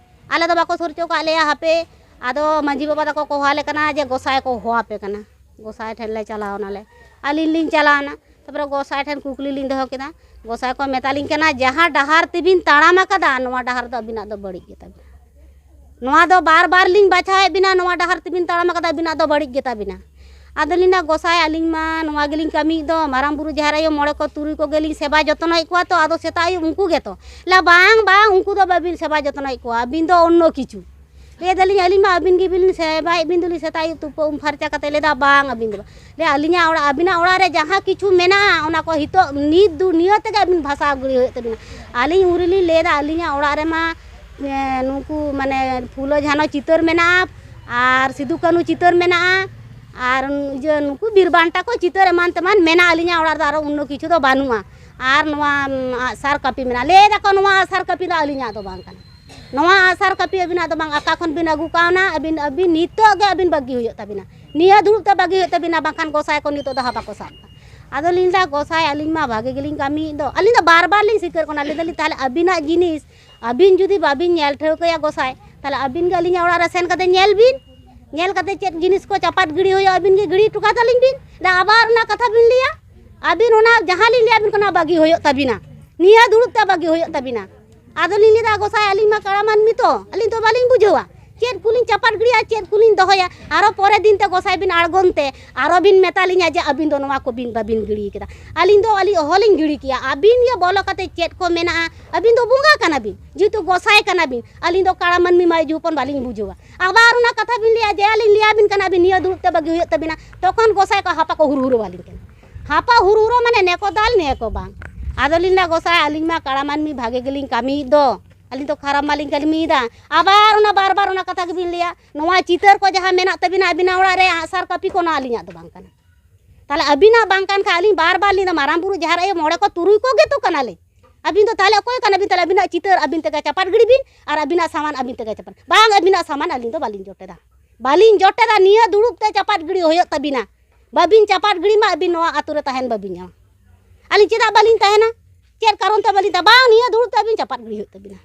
ᱟᱞᱮ ᱫᱚ ᱵᱟᱠᱚ ᱥᱩᱨ ᱦᱚᱪᱚ ᱠᱟᱜ ᱞᱮᱭᱟ, ᱦᱟᱯᱮ, ᱟᱫᱚ ᱢᱟᱹᱡᱷᱤ ᱵᱟᱵᱟ ᱛᱟᱠᱚ ᱠᱚ ᱦᱚᱦᱚ ᱟᱞᱮ ᱠᱟᱱᱟ ᱡᱮ ᱜᱚᱸᱥᱟᱭ ᱠᱚ ᱦᱚᱦᱚ ᱟᱯᱮ ᱠᱟᱱᱟ᱾ ᱜᱚᱸᱥᱟᱭ ᱴᱷᱮᱱ ᱞᱮ ᱪᱟᱞᱟᱣ ᱱᱟᱞᱮ, ᱟᱹᱞᱤᱧ ᱞᱤᱧ ᱪᱟᱞᱟᱣ ᱮᱱᱟ᱾ ᱛᱟᱨᱯᱚᱨᱮ ᱜᱚᱸᱥᱟᱭ ᱴᱷᱮᱱ ᱠᱩᱠᱞᱤ ᱞᱤᱧ ᱫᱚᱦᱚ ᱠᱮᱫᱟ, ᱜᱚᱸᱥᱟᱭ ᱠᱚ ᱢᱮᱛᱟᱞᱤᱧ ᱠᱟᱱᱟ, "ᱡᱟᱦᱟᱸ ᱰᱟᱦᱟᱨ ᱛᱮᱵᱤᱱ ᱛᱟᱲᱟᱢ ᱟᱠᱟᱫᱟ, ᱱᱚᱣᱟ ᱰᱟᱦᱟᱨ ᱫᱚ ᱟᱹᱵᱤᱱᱟᱜ ᱫᱚ ᱵᱟᱹᱲᱤᱡ ᱜᱮᱛᱟ ᱵᱤᱱᱟ᱾ ᱱᱚᱣᱟ ᱫᱚ ᱵᱟᱨ ᱵᱟᱨ ᱞᱤᱧ ᱵᱟᱪᱷᱟᱣᱮᱫ ᱵᱤᱱᱟ, ᱱᱚᱣᱟ ᱰᱟᱦᱟᱨ ᱛᱮᱵᱤᱱ ᱛᱟᱲᱟᱢ ᱟᱠᱟᱫᱟ, ᱟᱹᱵᱤᱱᱟᱜ ᱫᱚ ᱵᱟᱹᱲᱤᱡ ᱜᱮᱛᱟ ᱵᱤᱱᱟ᱾" ᱟᱫᱚ ᱞᱤᱧ ᱞᱟᱹᱭᱫᱟ, "ᱜᱚᱸᱥᱟᱭ, ᱟᱹᱞᱤᱧ ᱢᱟ ᱱᱚᱣᱟ ᱜᱮᱞᱤᱧ ᱠᱟᱹᱢᱤᱭᱮᱫ ᱫᱚ, ᱢᱟᱨᱟᱝ ᱵᱩᱨᱩ ᱡᱟᱦᱮᱨ ᱟᱭᱳ ᱢᱚᱬᱮ ᱠᱚ ᱛᱩᱨᱩᱭ ᱠᱚᱜᱮ ᱞᱤᱧ ᱥᱮᱵᱟ ᱡᱚᱛᱱᱚᱭᱮᱫ ᱠᱚᱣᱟ ᱛᱚ, ᱟᱫᱚ ᱥᱮᱛᱟᱜ ᱟᱹᱭᱩᱵ ᱩᱱᱠᱩ ᱜᱮᱛᱚ᱾" ᱞᱟ, "ᱵᱟᱝ, ᱵᱟᱝ, ᱩᱱᱠᱩ ᱫᱚ ᱵᱟᱹᱵᱤᱱ ᱥᱮᱵᱟ ᱡᱚᱛᱱᱚᱭᱮᱫ ᱠᱚᱣᱟ, ᱟᱹᱵᱤᱱ ᱫᱚ ᱚᱱᱱᱚ ᱠᱤᱪᱷᱩ᱾" ᱞᱟᱹᱭ ᱫᱟᱞᱤᱧ, "ᱟᱹᱞᱤᱧ ᱢᱟ ᱟᱹᱵᱤᱱ ᱜᱮᱵᱤᱱ ᱥᱮᱵᱟᱭᱮᱫ ᱵᱤᱱ ᱫᱚᱞᱤᱧ ᱥᱮᱛᱟᱜ ᱟᱹᱭᱩᱵ ᱛᱩᱯᱩ ᱩᱢ ᱯᱷᱟᱨᱪᱟ ᱠᱟᱛᱮ᱾" ᱞᱟᱹᱭᱫᱟ, "ᱵᱟᱝ, ᱟᱹᱵᱤᱱ ᱫᱚ ᱵᱟᱝ᱾" ᱞᱟᱹᱭ, "ᱟᱹᱞᱤᱧᱟᱜ ᱚᱲᱟᱜ, ᱟᱹᱵᱤᱱᱟᱜ ᱚᱲᱟᱜ ᱨᱮ ᱡᱟᱦᱟᱸ ᱠᱤᱪᱷᱩ ᱢᱮᱱᱟᱜᱼᱟ, ᱚᱱᱟ ᱠᱚ ᱦᱤᱛᱚᱜ ᱱᱤᱛ ᱫᱩ-, ᱱᱤᱭᱟᱹ ᱛᱮᱜᱮ ᱟᱹᱵᱤᱱ ᱵᱷᱟᱥᱟᱣ ᱜᱤᱲᱤ ᱦᱩᱭᱩᱜ ᱛᱟᱹᱵᱤᱱᱟ᱾" ᱟᱹᱞᱤᱧ ᱩᱱ ᱨᱮᱞᱤᱧ ᱞᱟᱹᱭᱫᱟ, "ᱟᱹᱞᱤᱧᱟᱜ ᱚᱲᱟᱜ ᱨᱮᱢᱟ, ᱮ, ᱱᱩᱠᱩ ᱢᱟᱱᱮ ᱯᱷᱩᱞᱳ ᱡᱷᱟᱱᱚ ᱪᱤᱛᱟᱹᱨ ᱢᱮᱱᱟᱜᱼᱟ, ᱟᱨ ᱥᱤᱫᱩ ᱠᱟᱹᱱᱦᱩ ᱪᱤᱛᱟᱹᱨ ᱢᱮᱱᱟᱜᱼᱟ, ᱟᱨ ᱤᱭᱟᱹ ᱱᱩᱠᱩ ᱵᱤᱨ ᱵᱟᱱᱴᱟ ᱠᱚ ᱪᱤᱛᱟᱹᱨ ᱮᱢᱟᱱ ᱛᱮᱢᱟᱱ ᱢᱮᱱᱟᱜᱼᱟ ᱟᱹᱞᱤᱧᱟᱜ ᱚᱲᱟᱜ ᱨᱮᱫᱚ, ᱟᱨᱚ ᱚᱱᱱᱚ ᱠᱤᱪᱷᱩ ᱫᱚ ᱵᱟᱹᱱᱩᱜᱼᱟ᱾ ᱟᱨ ᱱᱚᱣᱟ, ᱩᱢ, ᱟᱜᱼᱥᱟᱨ ᱠᱟᱹᱯᱤ ᱢᱮᱱᱟᱜᱼᱟ᱾" ᱞᱟᱹᱭ ᱫᱟᱠᱚ, "ᱱᱚᱣᱟ ᱟᱜᱼᱥᱟᱨ ᱠᱟᱹᱯᱤ ᱫᱚ ᱟᱹᱞᱤᱧᱟᱜ ᱫᱚ ᱵᱟᱝ ᱠᱟᱱᱟ, ᱱᱚᱣᱟ ᱟᱜᱼᱥᱟᱨ ᱠᱟᱹᱯᱤ ᱟᱹᱵᱤᱱᱟᱜ ᱫᱚ ᱵᱟᱝ, ᱚᱠᱟ ᱠᱷᱚᱱ ᱵᱤᱱ ᱟᱹᱜᱩ ᱠᱟᱣᱱᱟ, ᱟᱹᱵᱤᱱ, ᱟᱹᱵᱤᱱ ᱱᱤᱛᱚᱜ ᱜᱮ ᱟᱹᱵᱤᱱ ᱵᱟᱹᱜᱤ ᱦᱩᱭᱩᱜ ᱛᱟᱹᱵᱤᱱᱟ, ᱱᱤᱭᱟᱹ ᱫᱩᱲᱩᱵ ᱛᱮ ᱵᱟᱹᱜᱤ ᱦᱩᱭᱩᱜ ᱛᱟᱹᱵᱤᱱᱟ, ᱵᱟᱝᱠᱷᱟᱱ ᱜᱚᱸᱥᱟᱭ ᱠᱚ ᱱᱤᱛᱚᱜ ᱫᱚ ᱦᱟᱵᱟ ᱠᱚ ᱥᱟᱵ ᱠᱚᱣᱟ᱾" ᱟᱫᱚ ᱞᱤᱧ ᱞᱟᱹᱭᱫᱟ, "ᱜᱚᱸᱥᱟᱭ, ᱟᱹᱞᱤᱧ ᱢᱟ ᱵᱷᱟᱜᱮ ᱜᱮᱞᱤᱧ ᱠᱟᱹᱢᱤᱭᱮᱫ ᱫᱚ᱾" ᱟᱹᱞᱤᱧ ᱫᱚ ᱵᱟᱨ ᱵᱟᱨ ᱞᱤᱧ ᱥᱤᱠᱟᱹᱨ ᱠᱟᱱᱟ, ᱞᱟᱹᱭ ᱫᱟᱞᱤᱧ, "ᱛᱟᱦᱚᱞᱮ ᱟᱹᱵᱤᱱᱟᱜ ᱡᱤᱱᱤᱥ ᱟᱹᱵᱤᱱ ᱡᱩᱫᱤ ᱵᱟᱹᱵᱤᱱ ᱧᱮᱞ ᱴᱷᱟᱹᱣᱠᱟᱹᱭᱟ ᱜᱚᱸᱥᱟᱭ, ᱛᱟᱦᱚᱞᱮ ᱟᱹᱵᱤᱱ ᱜᱮ ᱟᱹᱞᱤᱧᱟᱜ ᱚᱲᱟᱜ ᱨᱮ ᱥᱮᱱ ᱠᱟᱛᱮ ᱧᱮᱞ ᱵᱤᱱ, ᱧᱮᱞ ᱠᱟᱛᱮ ᱪᱮᱫ ᱡᱤᱱᱤᱥ ᱠᱚ ᱪᱟᱯᱟᱫ ᱜᱤᱲᱤ ᱦᱩᱭᱩᱜᱼᱟ, ᱟᱹᱵᱤᱱ ᱜᱮ ᱜᱤᱲᱤ ᱦᱚᱴᱚ ᱠᱟᱛᱟᱞᱤᱧ ᱵᱤᱱ᱾ ᱫᱟ ᱟᱵᱟᱨ ᱚᱱᱟ ᱠᱟᱛᱷᱟ ᱵᱤᱱ ᱞᱟᱹᱭᱟ, ᱟᱹᱵᱤᱱ ᱚᱱᱟ ᱡᱟᱦᱟᱸ ᱞᱤᱧ ᱞᱟᱹᱭᱟ ᱵᱤᱱ ᱠᱟᱱᱟ ᱵᱟᱹᱜᱤ ᱦᱩᱭᱩᱜ ᱛᱟᱹᱵᱤᱱᱟ, ᱱᱤᱭᱟᱹ ᱫᱩᱲᱩᱵ ᱛᱮ ᱵᱟᱹᱜᱤ ᱦᱩᱭᱩᱜ ᱛᱟᱹᱵᱤᱱᱟ᱾" ᱟᱫᱚ ᱞᱤᱧ ᱞᱟᱹᱭᱫᱟ, "ᱜᱚᱸᱥᱟᱭ, ᱟᱹᱞᱤᱧ ᱢᱟ ᱠᱟᱲᱟ ᱢᱟᱹᱱᱢᱤ ᱛᱚ, ᱟᱹᱞᱤᱧ ᱛᱚ ᱵᱟᱹᱞᱤᱧ ᱵᱩᱡᱷᱟᱹᱣᱟ, ᱪᱮᱫ ᱠᱚᱞᱤᱧ ᱪᱟᱯᱟᱫ ᱜᱤᱰᱤᱭᱟ, ᱪᱮᱫ ᱠᱚᱞᱤᱧ ᱫᱚᱦᱚᱭᱟ? ᱟᱨᱚ ᱯᱚᱨᱮ ᱫᱤᱱ ᱛᱮ ᱜᱚᱸᱥᱟᱭ ᱵᱤᱱ ᱟᱬᱜᱚᱱ ᱛᱮ ᱟᱨᱚ ᱵᱤᱱ ᱢᱮᱛᱟ ᱞᱤᱧᱟ ᱡᱮ ᱟᱹᱵᱤᱱ ᱫᱚ ᱱᱚᱣᱟ ᱠᱚᱵᱤᱱ ᱵᱟᱵᱤᱱ ᱜᱤᱰᱤ ᱠᱮᱫᱟ᱾ ᱟᱹᱞᱤᱧ ᱫᱚ ᱟᱹᱞᱤᱧ ᱚᱦᱚᱞᱤᱧ ᱜᱤᱰᱤ ᱠᱮᱭᱟ᱾ ᱟᱹᱵᱤᱱ ᱜᱮ ᱵᱚᱞᱚ ᱠᱟᱛᱮ ᱪᱮᱫ ᱠᱚ ᱢᱮᱱᱟᱜᱼᱟ? ᱟᱹᱵᱤᱱ ᱫᱚ ᱵᱚᱸᱜᱟ ᱠᱟᱱᱟ ᱵᱤᱱ, ᱡᱮᱦᱮᱛᱩ ᱜᱚᱸᱥᱟᱭ ᱠᱟᱱᱟ ᱵᱤᱱ᱾ ᱟᱹᱞᱤᱧ ᱫᱚ ᱠᱟᱲᱟ ᱢᱟᱹᱱᱢᱤ ᱢᱟᱹᱭ ᱡᱩ ᱦᱚᱯᱚᱱ ᱵᱟᱹᱞᱤᱧ ᱵᱩᱡᱷᱟᱹᱣᱟ᱾ ᱟᱵᱟᱨ ᱚᱱᱟ ᱠᱟᱛᱷᱟ ᱵᱤᱱ ᱞᱟᱹᱭᱟ ᱡᱮ ᱟᱹᱞᱤᱧ ᱞᱟᱹᱭᱟ ᱵᱤᱱ ᱠᱟᱱᱟ ᱵᱤᱱ ᱱᱤᱭᱟᱹ ᱫᱩᱲᱩᱵ ᱛᱮ ᱵᱟᱹᱜᱤ ᱦᱩᱭᱩᱜ ᱛᱟᱹᱵᱤᱱᱟ, ᱛᱚᱠᱷᱚᱱ ᱜᱚᱸᱥᱟᱭ ᱠᱚ ᱦᱟᱯᱟ ᱠᱚ ᱦᱩᱨᱦᱩᱨᱟᱹᱣ ᱟᱹᱞᱤᱧ ᱠᱟᱱᱟ᱾ ᱦᱟᱯᱟ ᱦᱩᱨᱦᱩᱨᱟᱹᱣ ᱢᱟᱱᱮ ᱱᱮᱠᱚ ᱫᱟᱞ ᱱᱮᱠᱚ ᱵᱟᱝ᱾ ᱟᱫᱚᱞᱤᱧ ᱞᱟᱹᱭᱟ, ᱜᱚᱸᱥᱟᱭ, ᱟᱹᱞᱤᱧ ᱢᱟ ᱠᱟᱲᱟ ᱢᱟᱹᱱᱢᱤ ᱵᱷᱟᱜᱮ ᱜᱮᱞᱤᱧ ᱠᱟᱹᱢᱤᱭᱮᱫ ᱫᱚ, ᱟᱹᱞᱤᱧ ᱫᱚ ᱠᱷᱟᱨᱟᱯ ᱢᱟᱞᱤᱧ ᱠᱟᱹᱢᱤᱭᱮᱫᱟ᱾ ᱟᱵᱟᱨ ᱚᱱᱟ ᱵᱟᱨ ᱵᱟᱨ ᱚᱱᱟ ᱠᱟᱛᱷᱟ ᱜᱮᱵᱤᱱ ᱞᱟᱹᱭᱟ᱾ ᱱᱚᱣᱟ ᱪᱤᱛᱟᱹᱨ ᱠᱚ ᱡᱟᱦᱟᱸ ᱢᱮᱱᱟᱜ ᱛᱟᱹᱵᱤᱱᱟ ᱟᱹᱵᱤᱱᱟᱜ ᱚᱲᱟᱜ ᱨᱮ, ᱟᱸᱜᱼᱥᱟᱨ ᱠᱟᱹᱯᱤ ᱠᱚ, ᱱᱚᱣᱟ ᱟᱹᱞᱤᱧᱟᱜ ᱫᱚ ᱵᱟᱝ ᱠᱟᱱᱟ᱾ ᱛᱟᱦᱞᱮ ᱟᱹᱵᱤᱱᱟᱜ ᱵᱟᱝ ᱠᱟᱱ ᱠᱷᱟᱱ ᱟᱹᱞᱤᱧ ᱵᱟᱨ ᱵᱟᱨ ᱞᱤᱧ ᱞᱟᱹᱭᱟ, ᱢᱟᱨᱟᱝ ᱵᱩᱨᱩ ᱡᱟᱦᱮᱨ ᱟᱭᱳ ᱢᱚᱬᱮ ᱠᱚ ᱛᱩᱨᱩᱭ ᱠᱚᱜᱮ ᱛᱚ ᱠᱟᱱᱟᱞᱤᱧ᱾ ᱟᱹᱵᱤᱱ ᱫᱚ ᱛᱟᱦᱞᱮ ᱚᱠᱚᱭ ᱠᱟᱱᱟ ᱵᱤᱱ? ᱛᱟᱦᱞᱮ ᱟᱹᱵᱤᱱᱟᱜ ᱪᱤᱛᱟᱹᱨ ᱟᱹᱵᱤᱱ ᱛᱮᱜᱮ ᱪᱟᱯᱟᱫ ᱜᱤᱰᱤ ᱵᱤᱱ ᱟᱨ ᱟᱹᱵᱤᱱᱟᱜ ᱥᱟᱢᱟᱱ ᱟᱹᱵᱤᱱ ᱛᱮᱜᱮ ᱪᱟᱯᱟᱫ᱾ ᱵᱟᱝ, ᱟᱹᱵᱤᱱᱟᱜ ᱥᱟᱢᱟᱱ ᱟᱹᱞᱤᱧ ᱫᱚ ᱵᱟᱹᱞᱤᱧ ᱡᱚᱴᱮᱫᱟ, ᱵᱟᱹᱞᱤᱧ ᱡᱚᱴᱮᱫᱟ᱾ ᱱᱤᱭᱟᱹ ᱫᱩᱲᱩᱵ ᱛᱮ ᱪᱟᱯᱟᱫ ᱜᱤᱰᱤ ᱦᱩᱭᱩᱜ ᱛᱟᱹᱵᱤᱱᱟ᱾ ᱵᱟᱹᱵᱤᱱ ᱪᱟᱯᱟᱫ ᱜᱤᱰᱤ ᱢᱟ, ᱟᱹᱵᱤᱱ ᱱᱚᱣᱟ ᱟᱛᱳ ᱨᱮ ᱛᱟᱦᱮᱱ ᱵᱟᱹᱵᱤᱱ ᱧᱟᱢᱟ᱾ ᱟᱹᱞᱤᱧ ᱪᱮᱫᱟᱜ ᱵᱟᱹᱞᱤᱧ ᱛᱟᱦᱮᱱᱟ? ᱪᱮᱫ ᱠᱟᱨᱚᱱ ᱛᱮ ᱵᱟᱹᱞᱤᱧ ᱛᱟᱦᱮᱱᱟ? ᱵᱟᱝ, ᱱᱤᱭᱟᱹ ᱫᱩᱲᱩᱵ ᱛᱮ ᱟᱹᱵᱤᱱ ᱪᱟᱯᱟᱫ ᱜᱤᱰᱤ ᱦᱩᱭᱩᱜ ᱛᱟᱹᱵᱤᱱᱟ᱾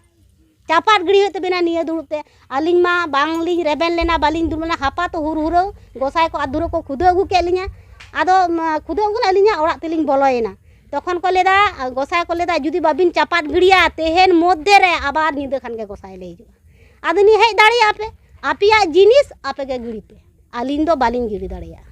ᱪᱟᱯᱟᱫ ᱜᱤᱰᱤ ᱦᱩᱭᱩᱜ ᱛᱟᱹᱵᱤᱱᱟ ᱱᱤᱭᱟᱹ ᱫᱩᱲᱩᱵ ᱛᱮ᱾ ᱟᱹᱞᱤᱧ ᱢᱟ ᱵᱟᱝᱞᱤᱧ ᱨᱮᱵᱮᱱ ᱞᱮᱱᱟ, ᱵᱟᱹᱞᱤᱧ ᱫᱩᱲᱩᱵ ᱞᱮᱱᱟ᱾ ᱦᱟᱯᱟ ᱛᱚ ᱦᱩᱨ ᱦᱩᱨᱟᱹᱣ, ᱜᱚᱸᱥᱟᱭ ᱠᱚ ᱟᱫᱷᱩᱨᱟᱹ ᱠᱚ ᱠᱷᱩᱫᱟᱹᱣ ᱟᱹᱜᱩ ᱠᱮᱫ ᱞᱤᱧᱟ᱾ ᱟᱫᱚ, ᱩᱢ, ᱠᱷᱩᱫᱟᱹᱣ ᱟᱹᱜᱩ ᱞᱮᱫ ᱞᱤᱧᱟ, ᱚᱲᱟᱜ ᱛᱮᱞᱤᱧ ᱵᱚᱞᱚᱭᱮᱱᱟ᱾ ᱛᱚᱠᱷᱚᱱ ᱠᱚ ᱞᱟᱹᱭᱫᱟ, ᱜᱚᱸᱥᱟᱭ ᱠᱚ ᱞᱟᱹᱭᱫᱟ, "ᱡᱩᱫᱤ ᱵᱟᱹᱵᱤᱱ ᱪᱟᱯᱟᱫ ᱜᱤᱰᱤᱭᱟ, ᱛᱮᱦᱮᱧ ᱢᱚᱫᱽᱫᱷᱮ ᱨᱮ ᱟᱵᱟᱨ ᱧᱤᱫᱟᱹ ᱠᱷᱟᱱ ᱜᱮ ᱜᱚᱸᱥᱟᱭ ᱞᱮ ᱦᱤᱡᱩᱜᱼᱟ᱾ ᱟᱫᱚ ᱱᱤᱭᱟᱹ ᱦᱮᱡ ᱫᱟᱲᱮᱭᱟᱜᱼᱟ ᱯᱮ, ᱟᱯᱮᱭᱟᱜ ᱡᱤᱱᱤᱥ ᱟᱯᱮ ᱜᱮ ᱜᱤᱰᱤ ᱯᱮ, ᱟᱹᱞᱤᱧ ᱫᱚ ᱵᱟᱹᱞᱤᱧ ᱜᱤᱰᱤ ᱫᱟᱲᱮᱭᱟᱜᱼᱟ᱾"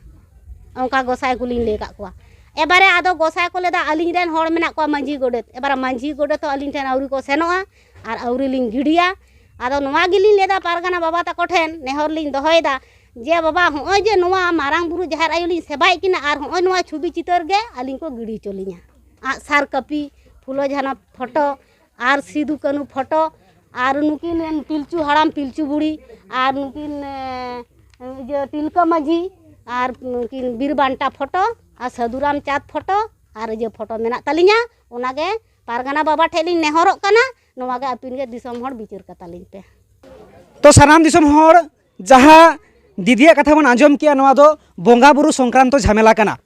ᱚᱱᱠᱟ ᱜᱚᱸᱥᱟᱭ ᱠᱚᱞᱤᱧ ᱞᱟᱹᱭ ᱟᱠᱟᱫ ᱠᱚᱣᱟ᱾ ᱮᱵᱟᱨᱮ ᱟᱫᱚ ᱜᱚᱸᱥᱟᱭ ᱠᱚ ᱞᱟᱹᱭᱫᱟ, "ᱟᱹᱞᱤᱧ ᱨᱮᱱ ᱦᱚᱲ ᱢᱮᱱᱟᱜ ᱠᱚᱣᱟ ᱢᱟᱹᱡᱷᱤ ᱜᱚᱰᱮᱛ, ᱮᱵᱟᱨᱮ ᱢᱟᱹᱡᱷᱤ ᱜᱚᱰᱮᱛ ᱦᱚᱸ ᱟᱹᱞᱤᱧ ᱴᱷᱮᱱ ᱟᱹᱣᱨᱤ ᱠᱚ ᱥᱮᱱᱚᱜᱼᱟ ᱟᱨ ᱟᱹᱣᱨᱤ ᱞᱤᱧ ᱜᱤᱰᱤᱭᱟ᱾" ᱟᱫᱚ ᱱᱚᱣᱟ ᱜᱮᱞᱤᱧ ᱞᱟᱹᱭᱫᱟ ᱯᱟᱨᱜᱟᱱᱟ ᱵᱟᱵᱟ ᱛᱟᱠᱚ ᱴᱷᱮᱱ ᱱᱮᱦᱚᱨ ᱞᱤᱧ ᱫᱚᱦᱚᱭᱮᱫᱟ ᱡᱮ, ᱵᱟᱵᱟ, ᱦᱚᱸᱜᱼᱚᱭ ᱡᱮ ᱱᱚᱣᱟ ᱢᱟᱨᱟᱝ ᱵᱩᱨᱩ ᱡᱟᱦᱮᱨ ᱟᱭᱳ ᱞᱤᱧ ᱥᱮᱵᱟᱭᱮᱫ ᱠᱤᱱᱟ ᱟᱨ ᱦᱚᱸᱜᱼᱚᱭ ᱱᱚᱣᱟ ᱪᱷᱚᱵᱤ ᱪᱤᱛᱟᱹᱨ ᱜᱮ ᱟᱹᱞᱤᱧ ᱠᱚ ᱜᱤᱰᱤ ᱦᱚᱪᱚ ᱞᱤᱧᱟ, ᱟᱸᱜᱼᱥᱟᱨ ᱠᱟᱹᱯᱤ, ᱯᱷᱩᱞᱳ ᱡᱷᱟᱱᱚ ᱯᱷᱳᱴᱳ ᱟᱨ ᱥᱤᱫᱩ ᱠᱟᱹᱱᱦᱩ ᱯᱷᱳᱴᱳ ᱟᱨ ᱱᱩᱠᱤᱱ ᱯᱤᱞᱪᱩ ᱦᱟᱲᱟᱢ ᱯᱤᱞᱪᱩ ᱵᱩᱲᱦᱤ ᱟᱨ ᱱᱩᱠᱤᱱ, ᱮ, ᱤᱭᱟᱹ ᱴᱤᱞᱠᱟᱹ ᱢᱟᱹᱡᱷᱤ ᱟᱨ ᱱᱩᱠᱤᱱ ᱵᱤᱨ ᱵᱟᱱᱴᱟ ᱯᱷᱳᱴᱳ ᱟᱨ ᱥᱟᱹᱫᱷᱩ ᱨᱟᱢᱪᱟᱸᱫᱽ ᱯᱷᱳᱴᱳ ᱟᱨ ᱤᱭᱟᱹ ᱯᱷᱳᱴᱳ ᱢᱮᱱᱟᱜ ᱛᱟᱹᱞᱤᱧᱟ᱾ ᱚᱱᱟᱜᱮ ᱯᱟᱨᱜᱟᱱᱟ ᱵᱟᱵᱟ ᱴᱷᱮᱱ ᱞᱤᱧ ᱱᱮᱦᱚᱨᱚᱜ ᱠᱟᱱᱟ, ᱱᱚᱣᱟ ᱜᱮ ᱟᱹᱵᱤᱱ ᱜᱮ ᱫᱤᱥᱚᱢ ᱦᱚᱲ ᱵᱤᱪᱟᱹᱨ ᱠᱟᱛᱟᱞᱤᱧ ᱯᱮ᱾ ᱛᱚ ᱥᱟᱱᱟᱢ ᱫᱤᱥᱚᱢ ᱦᱚᱲ, ᱡᱟᱦᱟᱸ ᱫᱤᱫᱤᱭᱟᱜ ᱠᱟᱛᱷᱟ ᱵᱚᱱ ᱟᱸᱡᱚᱢ ᱠᱮᱜᱼᱟ, ᱱᱚᱣᱟ ᱫᱚ ᱵᱚᱸᱜᱟ ᱵᱩᱨᱩ ᱥᱚᱝᱠᱨᱟᱱᱛᱚ ᱡᱷᱟᱢᱮᱞᱟ ᱠᱟᱱᱟ᱾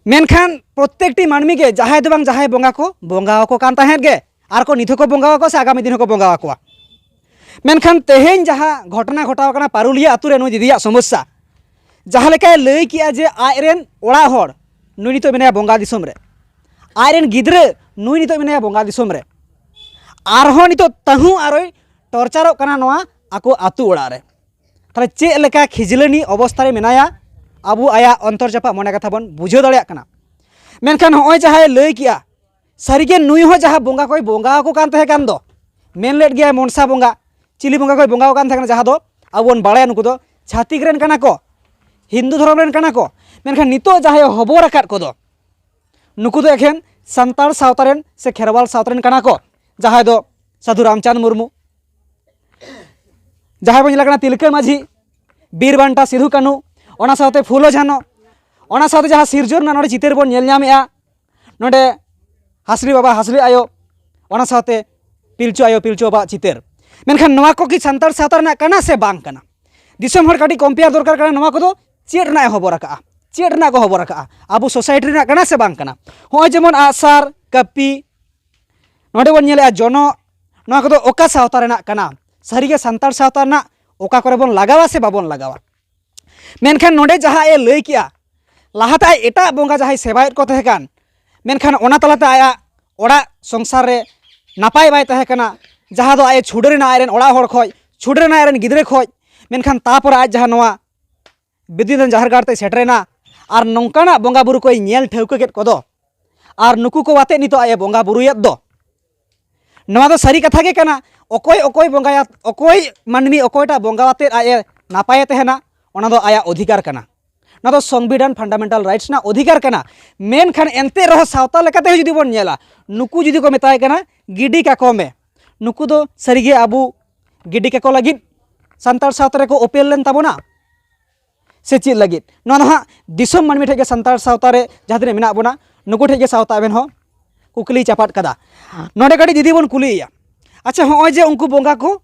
ᱢᱮᱱᱠᱷᱟᱱ ᱯᱨᱚᱛᱮᱠᱴᱤ ᱢᱟᱹᱱᱢᱤ ᱜᱮ ᱡᱟᱦᱟᱸᱭ ᱫᱚ ᱵᱟᱝ ᱡᱟᱦᱟᱸᱭ ᱵᱚᱸᱜᱟ ᱠᱚ ᱵᱚᱸᱜᱟ ᱟᱠᱚ ᱠᱟᱱ ᱛᱟᱦᱮᱸᱫ ᱜᱮ, ᱟᱨ ᱠᱚ ᱱᱤᱛ ᱦᱚᱸᱠᱚ ᱵᱚᱸᱜᱟ ᱟᱠᱚᱣᱟ ᱥᱮ ᱟᱜᱟᱢᱤ ᱫᱤᱱ ᱦᱚᱸᱠᱚ ᱵᱚᱸᱜᱟ ᱟᱠᱚᱣᱟ᱾ ᱢᱮᱱᱠᱷᱟᱱ ᱛᱮᱦᱮᱧ ᱡᱟᱦᱟᱸ ᱜᱷᱚᱴᱚᱱᱟ ᱜᱷᱚᱴᱟᱣ ᱠᱟᱱᱟ ᱯᱟᱨᱩᱞᱤᱭᱟᱹ ᱟᱛᱳ ᱨᱮ ᱱᱩᱭ ᱫᱤᱫᱤᱭᱟᱜ ᱥᱚᱢᱚᱥᱥᱟ, ᱡᱟᱦᱟᱸ ᱞᱮᱠᱟᱭ ᱞᱟᱹᱭ ᱠᱮᱜᱼᱟ ᱡᱮ ᱟᱡᱨᱮᱱ ᱚᱲᱟᱜ ᱦᱚᱲ ᱱᱩᱭ ᱱᱤᱛᱚᱜ ᱢᱮᱱᱟᱭᱟ ᱵᱚᱸᱜᱟ ᱫᱤᱥᱚᱢ ᱨᱮ, ᱟᱡᱨᱮᱱ ᱜᱤᱫᱽᱨᱟᱹ ᱱᱩᱭ ᱱᱤᱛᱚᱜ ᱢᱮᱱᱟᱭᱟ ᱵᱚᱸᱜᱟ ᱫᱤᱥᱚᱢ ᱨᱮ, ᱟᱨᱦᱚᱸ ᱱᱤᱛᱚᱜ ᱛᱟᱹᱦᱩ ᱟᱨᱚᱭ ᱴᱚᱨᱪᱟᱨᱚᱜ ᱠᱟᱱᱟ ᱱᱚᱣᱟ ᱟᱠᱚ ᱟᱹᱛᱩ ᱚᱲᱟᱜ ᱨᱮ᱾ ᱛᱟᱦᱚᱞᱮ ᱪᱮᱫ ᱞᱮᱠᱟ ᱠᱷᱤᱡᱞᱟᱹᱱᱤ ᱚᱵᱚᱥᱛᱷᱟ ᱨᱮ ᱢᱮᱱᱟᱭᱟ, ᱟᱵᱚ ᱟᱭᱟᱜ ᱚᱱᱛᱚᱨ ᱡᱟᱯᱟᱜ ᱢᱚᱱᱮ ᱠᱟᱛᱷᱟ ᱵᱚᱱ ᱵᱩᱡᱷᱟᱹᱣ ᱫᱟᱲᱮᱭᱟᱜ ᱠᱟᱱᱟ᱾ ᱢᱮᱱᱠᱷᱟᱱ ᱦᱚᱸᱜᱼᱚᱭ ᱡᱟᱦᱟᱸᱭ ᱞᱟᱹᱭ ᱠᱮᱜᱼᱟ, ᱥᱟᱹᱨᱤᱜᱮ ᱱᱩᱭ ᱦᱚᱸ ᱡᱟᱦᱟᱸ ᱵᱚᱸᱜᱟ ᱠᱚᱭ ᱵᱚᱸᱜᱟ ᱟᱠᱚ ᱠᱟᱱ ᱛᱟᱦᱮᱸ ᱠᱟᱱ ᱫᱚ, ᱢᱮᱱ ᱞᱮᱫ ᱜᱮᱭᱟᱭ ᱢᱚᱱᱥᱟ ᱵᱚᱸᱜᱟ, ᱪᱤᱞᱤ ᱵᱚᱸᱜᱟ ᱠᱚᱭ ᱵᱚᱸᱜᱟ ᱟᱠᱚ ᱠᱟᱱ ᱛᱟᱦᱮᱸ ᱠᱟᱱᱟ, ᱡᱟᱦᱟᱸ ᱫᱚ ᱟᱵᱚ ᱵᱚᱱ ᱵᱟᱲᱟᱭᱟ ᱱᱩᱠᱩ ᱫᱚ ᱪᱷᱟᱹᱛᱤᱠ ᱨᱮᱱ ᱠᱟᱱᱟ ᱠᱚ, ᱦᱤᱱᱫᱩ ᱫᱷᱚᱨᱚᱢ ᱨᱮᱱ ᱠᱟᱱᱟ ᱠᱚ᱾ ᱢᱮᱱᱠᱷᱟᱱ ᱱᱤᱛᱚᱜ ᱡᱟᱦᱟᱸᱭ ᱦᱚᱵᱚᱨ ᱟᱠᱟᱫ ᱠᱚᱫᱚ, ᱱᱩᱠᱩ ᱫᱚ ᱮᱠᱷᱮᱱ ᱥᱟᱱᱛᱟᱲ ᱥᱟᱶᱛᱟ ᱨᱮᱱ ᱥᱮ ᱠᱷᱮᱨᱣᱟᱞ ᱥᱟᱶᱛᱟ ᱨᱮᱱ ᱠᱟᱱᱟ ᱠᱚ, ᱡᱟᱦᱟᱸᱭ ᱫᱚ ᱥᱟᱹᱫᱷᱩ ᱨᱟᱢᱪᱟᱸᱫᱽ ᱢᱩᱨᱢᱩ, ᱡᱟᱦᱟᱸᱭ ᱵᱚᱱ ᱧᱮᱞᱮ ᱠᱟᱱᱟ ᱛᱤᱞᱠᱟᱹ ᱢᱟᱹᱡᱷᱤ, ᱵᱤᱨ ᱵᱟᱱᱴᱟ ᱥᱤᱫᱷᱩ ᱠᱟᱹᱱᱦᱩ, ᱚᱱᱟ ᱥᱟᱶᱛᱮ ᱯᱷᱩᱞᱳ ᱡᱷᱟᱱᱚ, ᱚᱱᱟ ᱥᱟᱶᱛᱮ ᱡᱟᱦᱟᱸ ᱥᱤᱨᱡᱚᱱ ᱨᱮᱱᱟᱜ ᱱᱚᱰᱮ ᱪᱤᱛᱟᱹᱨ ᱵᱚᱱ ᱧᱮᱞ ᱧᱟᱢᱮᱜᱼᱟ, ᱱᱚᱰᱮ ᱦᱟᱸᱥᱞᱤ ᱵᱟᱵᱟ, ᱦᱟᱸᱥᱞᱤ ᱟᱭᱳ, ᱚᱱᱟ ᱥᱟᱶᱛᱮ ᱯᱤᱞᱪᱩ ᱟᱭᱳ, ᱯᱤᱞᱪᱩ ᱵᱟᱵᱟᱣᱟᱜ ᱪᱤᱛᱟᱹᱨ᱾ ᱢᱮᱱᱠᱷᱟᱱ ᱱᱚᱣᱟ ᱠᱚ ᱠᱤ ᱥᱟᱱᱛᱟᱲ ᱥᱟᱶᱛᱟ ᱨᱮᱱᱟᱜ ᱠᱟᱱᱟ ᱥᱮ ᱵᱟᱝ ᱠᱟᱱᱟ? ᱫᱤᱥᱚᱢ ᱦᱚᱲ ᱠᱟᱹᱴᱤᱡ ᱠᱚᱢᱯᱮᱭᱟᱨ ᱫᱚᱨᱠᱟᱨ ᱠᱟᱱᱟ, ᱱᱚᱣᱟ ᱠᱚᱫᱚ ᱪᱮᱫ ᱨᱮᱱᱟᱜ ᱮ ᱦᱚᱵᱚᱨ ᱟᱠᱟᱜᱼᱟ, ᱪᱮᱫ ᱨᱮᱱᱟᱜ ᱠᱚ ᱦᱚᱵᱚᱨ ᱟᱠᱟᱜᱼᱟ, ᱟᱵᱚ ᱥᱳᱥᱟᱭᱴᱤ ᱨᱮᱱᱟᱜ ᱠᱟᱱᱟ ᱥᱮ ᱵᱟᱝ ᱠᱟᱱᱟ? ᱦᱚᱸᱜᱼᱚᱭ ᱡᱮᱢᱚᱱ ᱟᱜᱼᱥᱟᱨ, ᱠᱟᱹᱯᱤ, ᱱᱚᱰᱮ ᱵᱚᱱ ᱧᱮᱞᱮᱜᱼᱟ ᱡᱚᱱᱚᱜ, ᱱᱚᱣᱟ ᱠᱚᱫᱚ ᱚᱠᱟ ᱥᱟᱶᱛᱟ ᱨᱮᱱᱟᱜ ᱠᱟᱱᱟ? ᱥᱟᱹᱨᱤᱜᱮ ᱥᱟᱱᱛᱟᱲ ᱥᱟᱶᱛᱟ ᱨᱮᱱᱟᱜ ᱚᱠᱟ ᱠᱚᱨᱮ ᱵᱚᱱ ᱞᱟᱜᱟᱣᱟ ᱥᱮ ᱵᱟᱵᱚᱱ ᱞᱟᱜᱟᱣᱟ? ᱢᱮᱱᱠᱷᱟᱱ ᱱᱚᱰᱮ ᱡᱟᱦᱟᱸ ᱮ ᱞᱟᱹᱭ ᱠᱮᱜᱼᱟ, ᱞᱟᱦᱟᱛᱮ ᱟᱡ ᱮᱴᱟᱜ ᱵᱚᱸᱜᱟ ᱡᱟᱦᱟᱸᱭ ᱥᱮᱵᱟᱭᱮᱫ ᱠᱚ ᱛᱟᱦᱮᱸ ᱠᱟᱱ, ᱢᱮᱱᱠᱷᱟᱱ ᱚᱱᱟ ᱛᱟᱞᱟᱛᱮ ᱟᱭᱟᱜ ᱚᱲᱟᱜ ᱥᱚᱝᱥᱟᱨ ᱨᱮ ᱱᱟᱯᱟᱭ ᱵᱟᱭ ᱛᱟᱦᱮᱸ ᱠᱟᱱᱟ, ᱡᱟᱦᱟᱸ ᱫᱚ ᱟᱡ ᱮ ᱪᱷᱩᱰᱟᱹᱨ ᱮᱱᱟ ᱟᱡ ᱨᱮᱱ ᱚᱲᱟᱜ ᱦᱚᱲ ᱠᱷᱚᱡ, ᱪᱷᱩᱰᱟᱹᱨ ᱮᱱᱟ ᱟᱡ ᱨᱮᱱ ᱜᱤᱫᱽᱨᱟᱹ ᱠᱷᱚᱡ᱾ ᱢᱮᱱᱠᱷᱟᱱ ᱛᱟᱯᱚᱨᱮ ᱟᱡ ᱡᱟᱦᱟᱸ ᱱᱚᱣᱟ ᱵᱤᱫᱩᱧ ᱡᱟᱦᱮᱨ ᱜᱟᱲ ᱛᱮᱭ ᱥᱮᱴᱮᱨᱮᱱᱟ ᱟᱨ ᱱᱚᱝᱠᱟᱱᱟᱜ ᱵᱚᱸᱜᱟ ᱵᱩᱨᱩ ᱠᱚᱭ ᱧᱮᱞ ᱴᱷᱟᱹᱣᱠᱟᱹ ᱠᱮᱫ ᱠᱚᱫᱚ, ᱟᱨ ᱱᱩᱠᱩ ᱠᱚ ᱟᱛᱮ ᱱᱤᱛᱚᱜ ᱟᱡ ᱮ ᱵᱚᱸᱜᱟ ᱵᱩᱨᱩᱭᱮᱫ ᱫᱚ, ᱱᱚᱣᱟ ᱫᱚ ᱥᱟᱹᱨᱤ ᱠᱟᱛᱷᱟ ᱜᱮ ᱠᱟᱱᱟ᱾ ᱚᱠᱚᱭ ᱚᱠᱚᱭ ᱵᱚᱸᱜᱟᱭᱟ, ᱚᱠᱚᱭ ᱢᱟᱹᱱᱢᱤ ᱚᱠᱚᱭᱴᱟᱜ ᱵᱚᱸᱜᱟ ᱟᱛᱮᱫ ᱟᱡ ᱮ ᱱᱟᱯᱟᱭᱮ ᱛᱟᱦᱮᱱᱟ, ᱚᱱᱟ ᱫᱚ ᱟᱭᱟᱜ ᱚᱫᱷᱤᱠᱟᱨ ᱠᱟᱱᱟ᱾ ᱱᱚᱣᱟ ᱫᱚ ᱥᱚᱝᱵᱤᱫᱷᱟᱱ, ᱯᱷᱟᱱᱰᱟᱢᱮᱱᱴᱟᱞ ᱨᱟᱭᱤᱴᱥ ᱨᱮᱱᱟᱜ ᱚᱫᱷᱤᱠᱟᱨ ᱠᱟᱱᱟ᱾ ᱢᱮᱱᱠᱷᱟᱱ ᱮᱱᱛᱮ ᱨᱮᱦᱚᱸ ᱥᱟᱶᱛᱟ ᱞᱮᱠᱟᱛᱮ ᱡᱩᱫᱤ ᱵᱚᱱ ᱧᱮᱞᱟ, ᱱᱩᱠᱩ ᱡᱩᱫᱤ ᱠᱚ ᱢᱮᱛᱟᱭ ᱠᱟᱱᱟ ᱜᱤᱰᱤ ᱠᱟᱠᱚ ᱢᱮ, ᱱᱩᱠᱩ ᱫᱚ ᱥᱟᱹᱨᱤᱜᱮ ᱟᱵᱚ ᱜᱤᱰᱤ ᱠᱟᱠᱚ ᱞᱟᱹᱜᱤᱫ ᱥᱟᱱᱛᱟᱲ ᱥᱟᱶᱛᱟ ᱨᱮᱠᱚ ᱳᱯᱮᱞ ᱞᱮᱱ ᱛᱟᱵᱚᱱᱟ ᱥᱮ ᱪᱮᱫ ᱞᱟᱹᱜᱤᱫ? ᱱᱚᱣᱟ ᱫᱚ ᱦᱟᱸᱜ ᱫᱤᱥᱚᱢ ᱢᱟᱹᱱᱢᱤ ᱴᱷᱮᱡ ᱜᱮ, ᱥᱟᱱᱛᱟᱲ ᱥᱟᱶᱛᱟ ᱨᱮ ᱡᱟᱦᱟᱸ ᱛᱤᱱᱟᱹᱜ ᱢᱮᱱᱟᱜ ᱵᱚᱱᱟ, ᱱᱩᱠᱩ ᱴᱷᱮᱡ ᱜᱮ ᱥᱟᱶᱛᱟ ᱟᱵᱮᱱ ᱦᱚᱸ ᱠᱩᱠᱞᱤᱭ ᱪᱟᱯᱟᱫ ᱠᱟᱫᱟ᱾ ᱱᱚᱰᱮ ᱠᱟᱹᱴᱤᱡ ᱡᱩᱫᱤ ᱵᱚᱱ ᱠᱩᱞᱤᱭᱮᱭᱟ, ᱟᱪᱪᱷᱟ, ᱦᱚᱸᱜᱼᱚᱭ ᱡᱮ ᱩᱱᱠᱩ ᱵᱚᱸᱜᱟ ᱠᱚ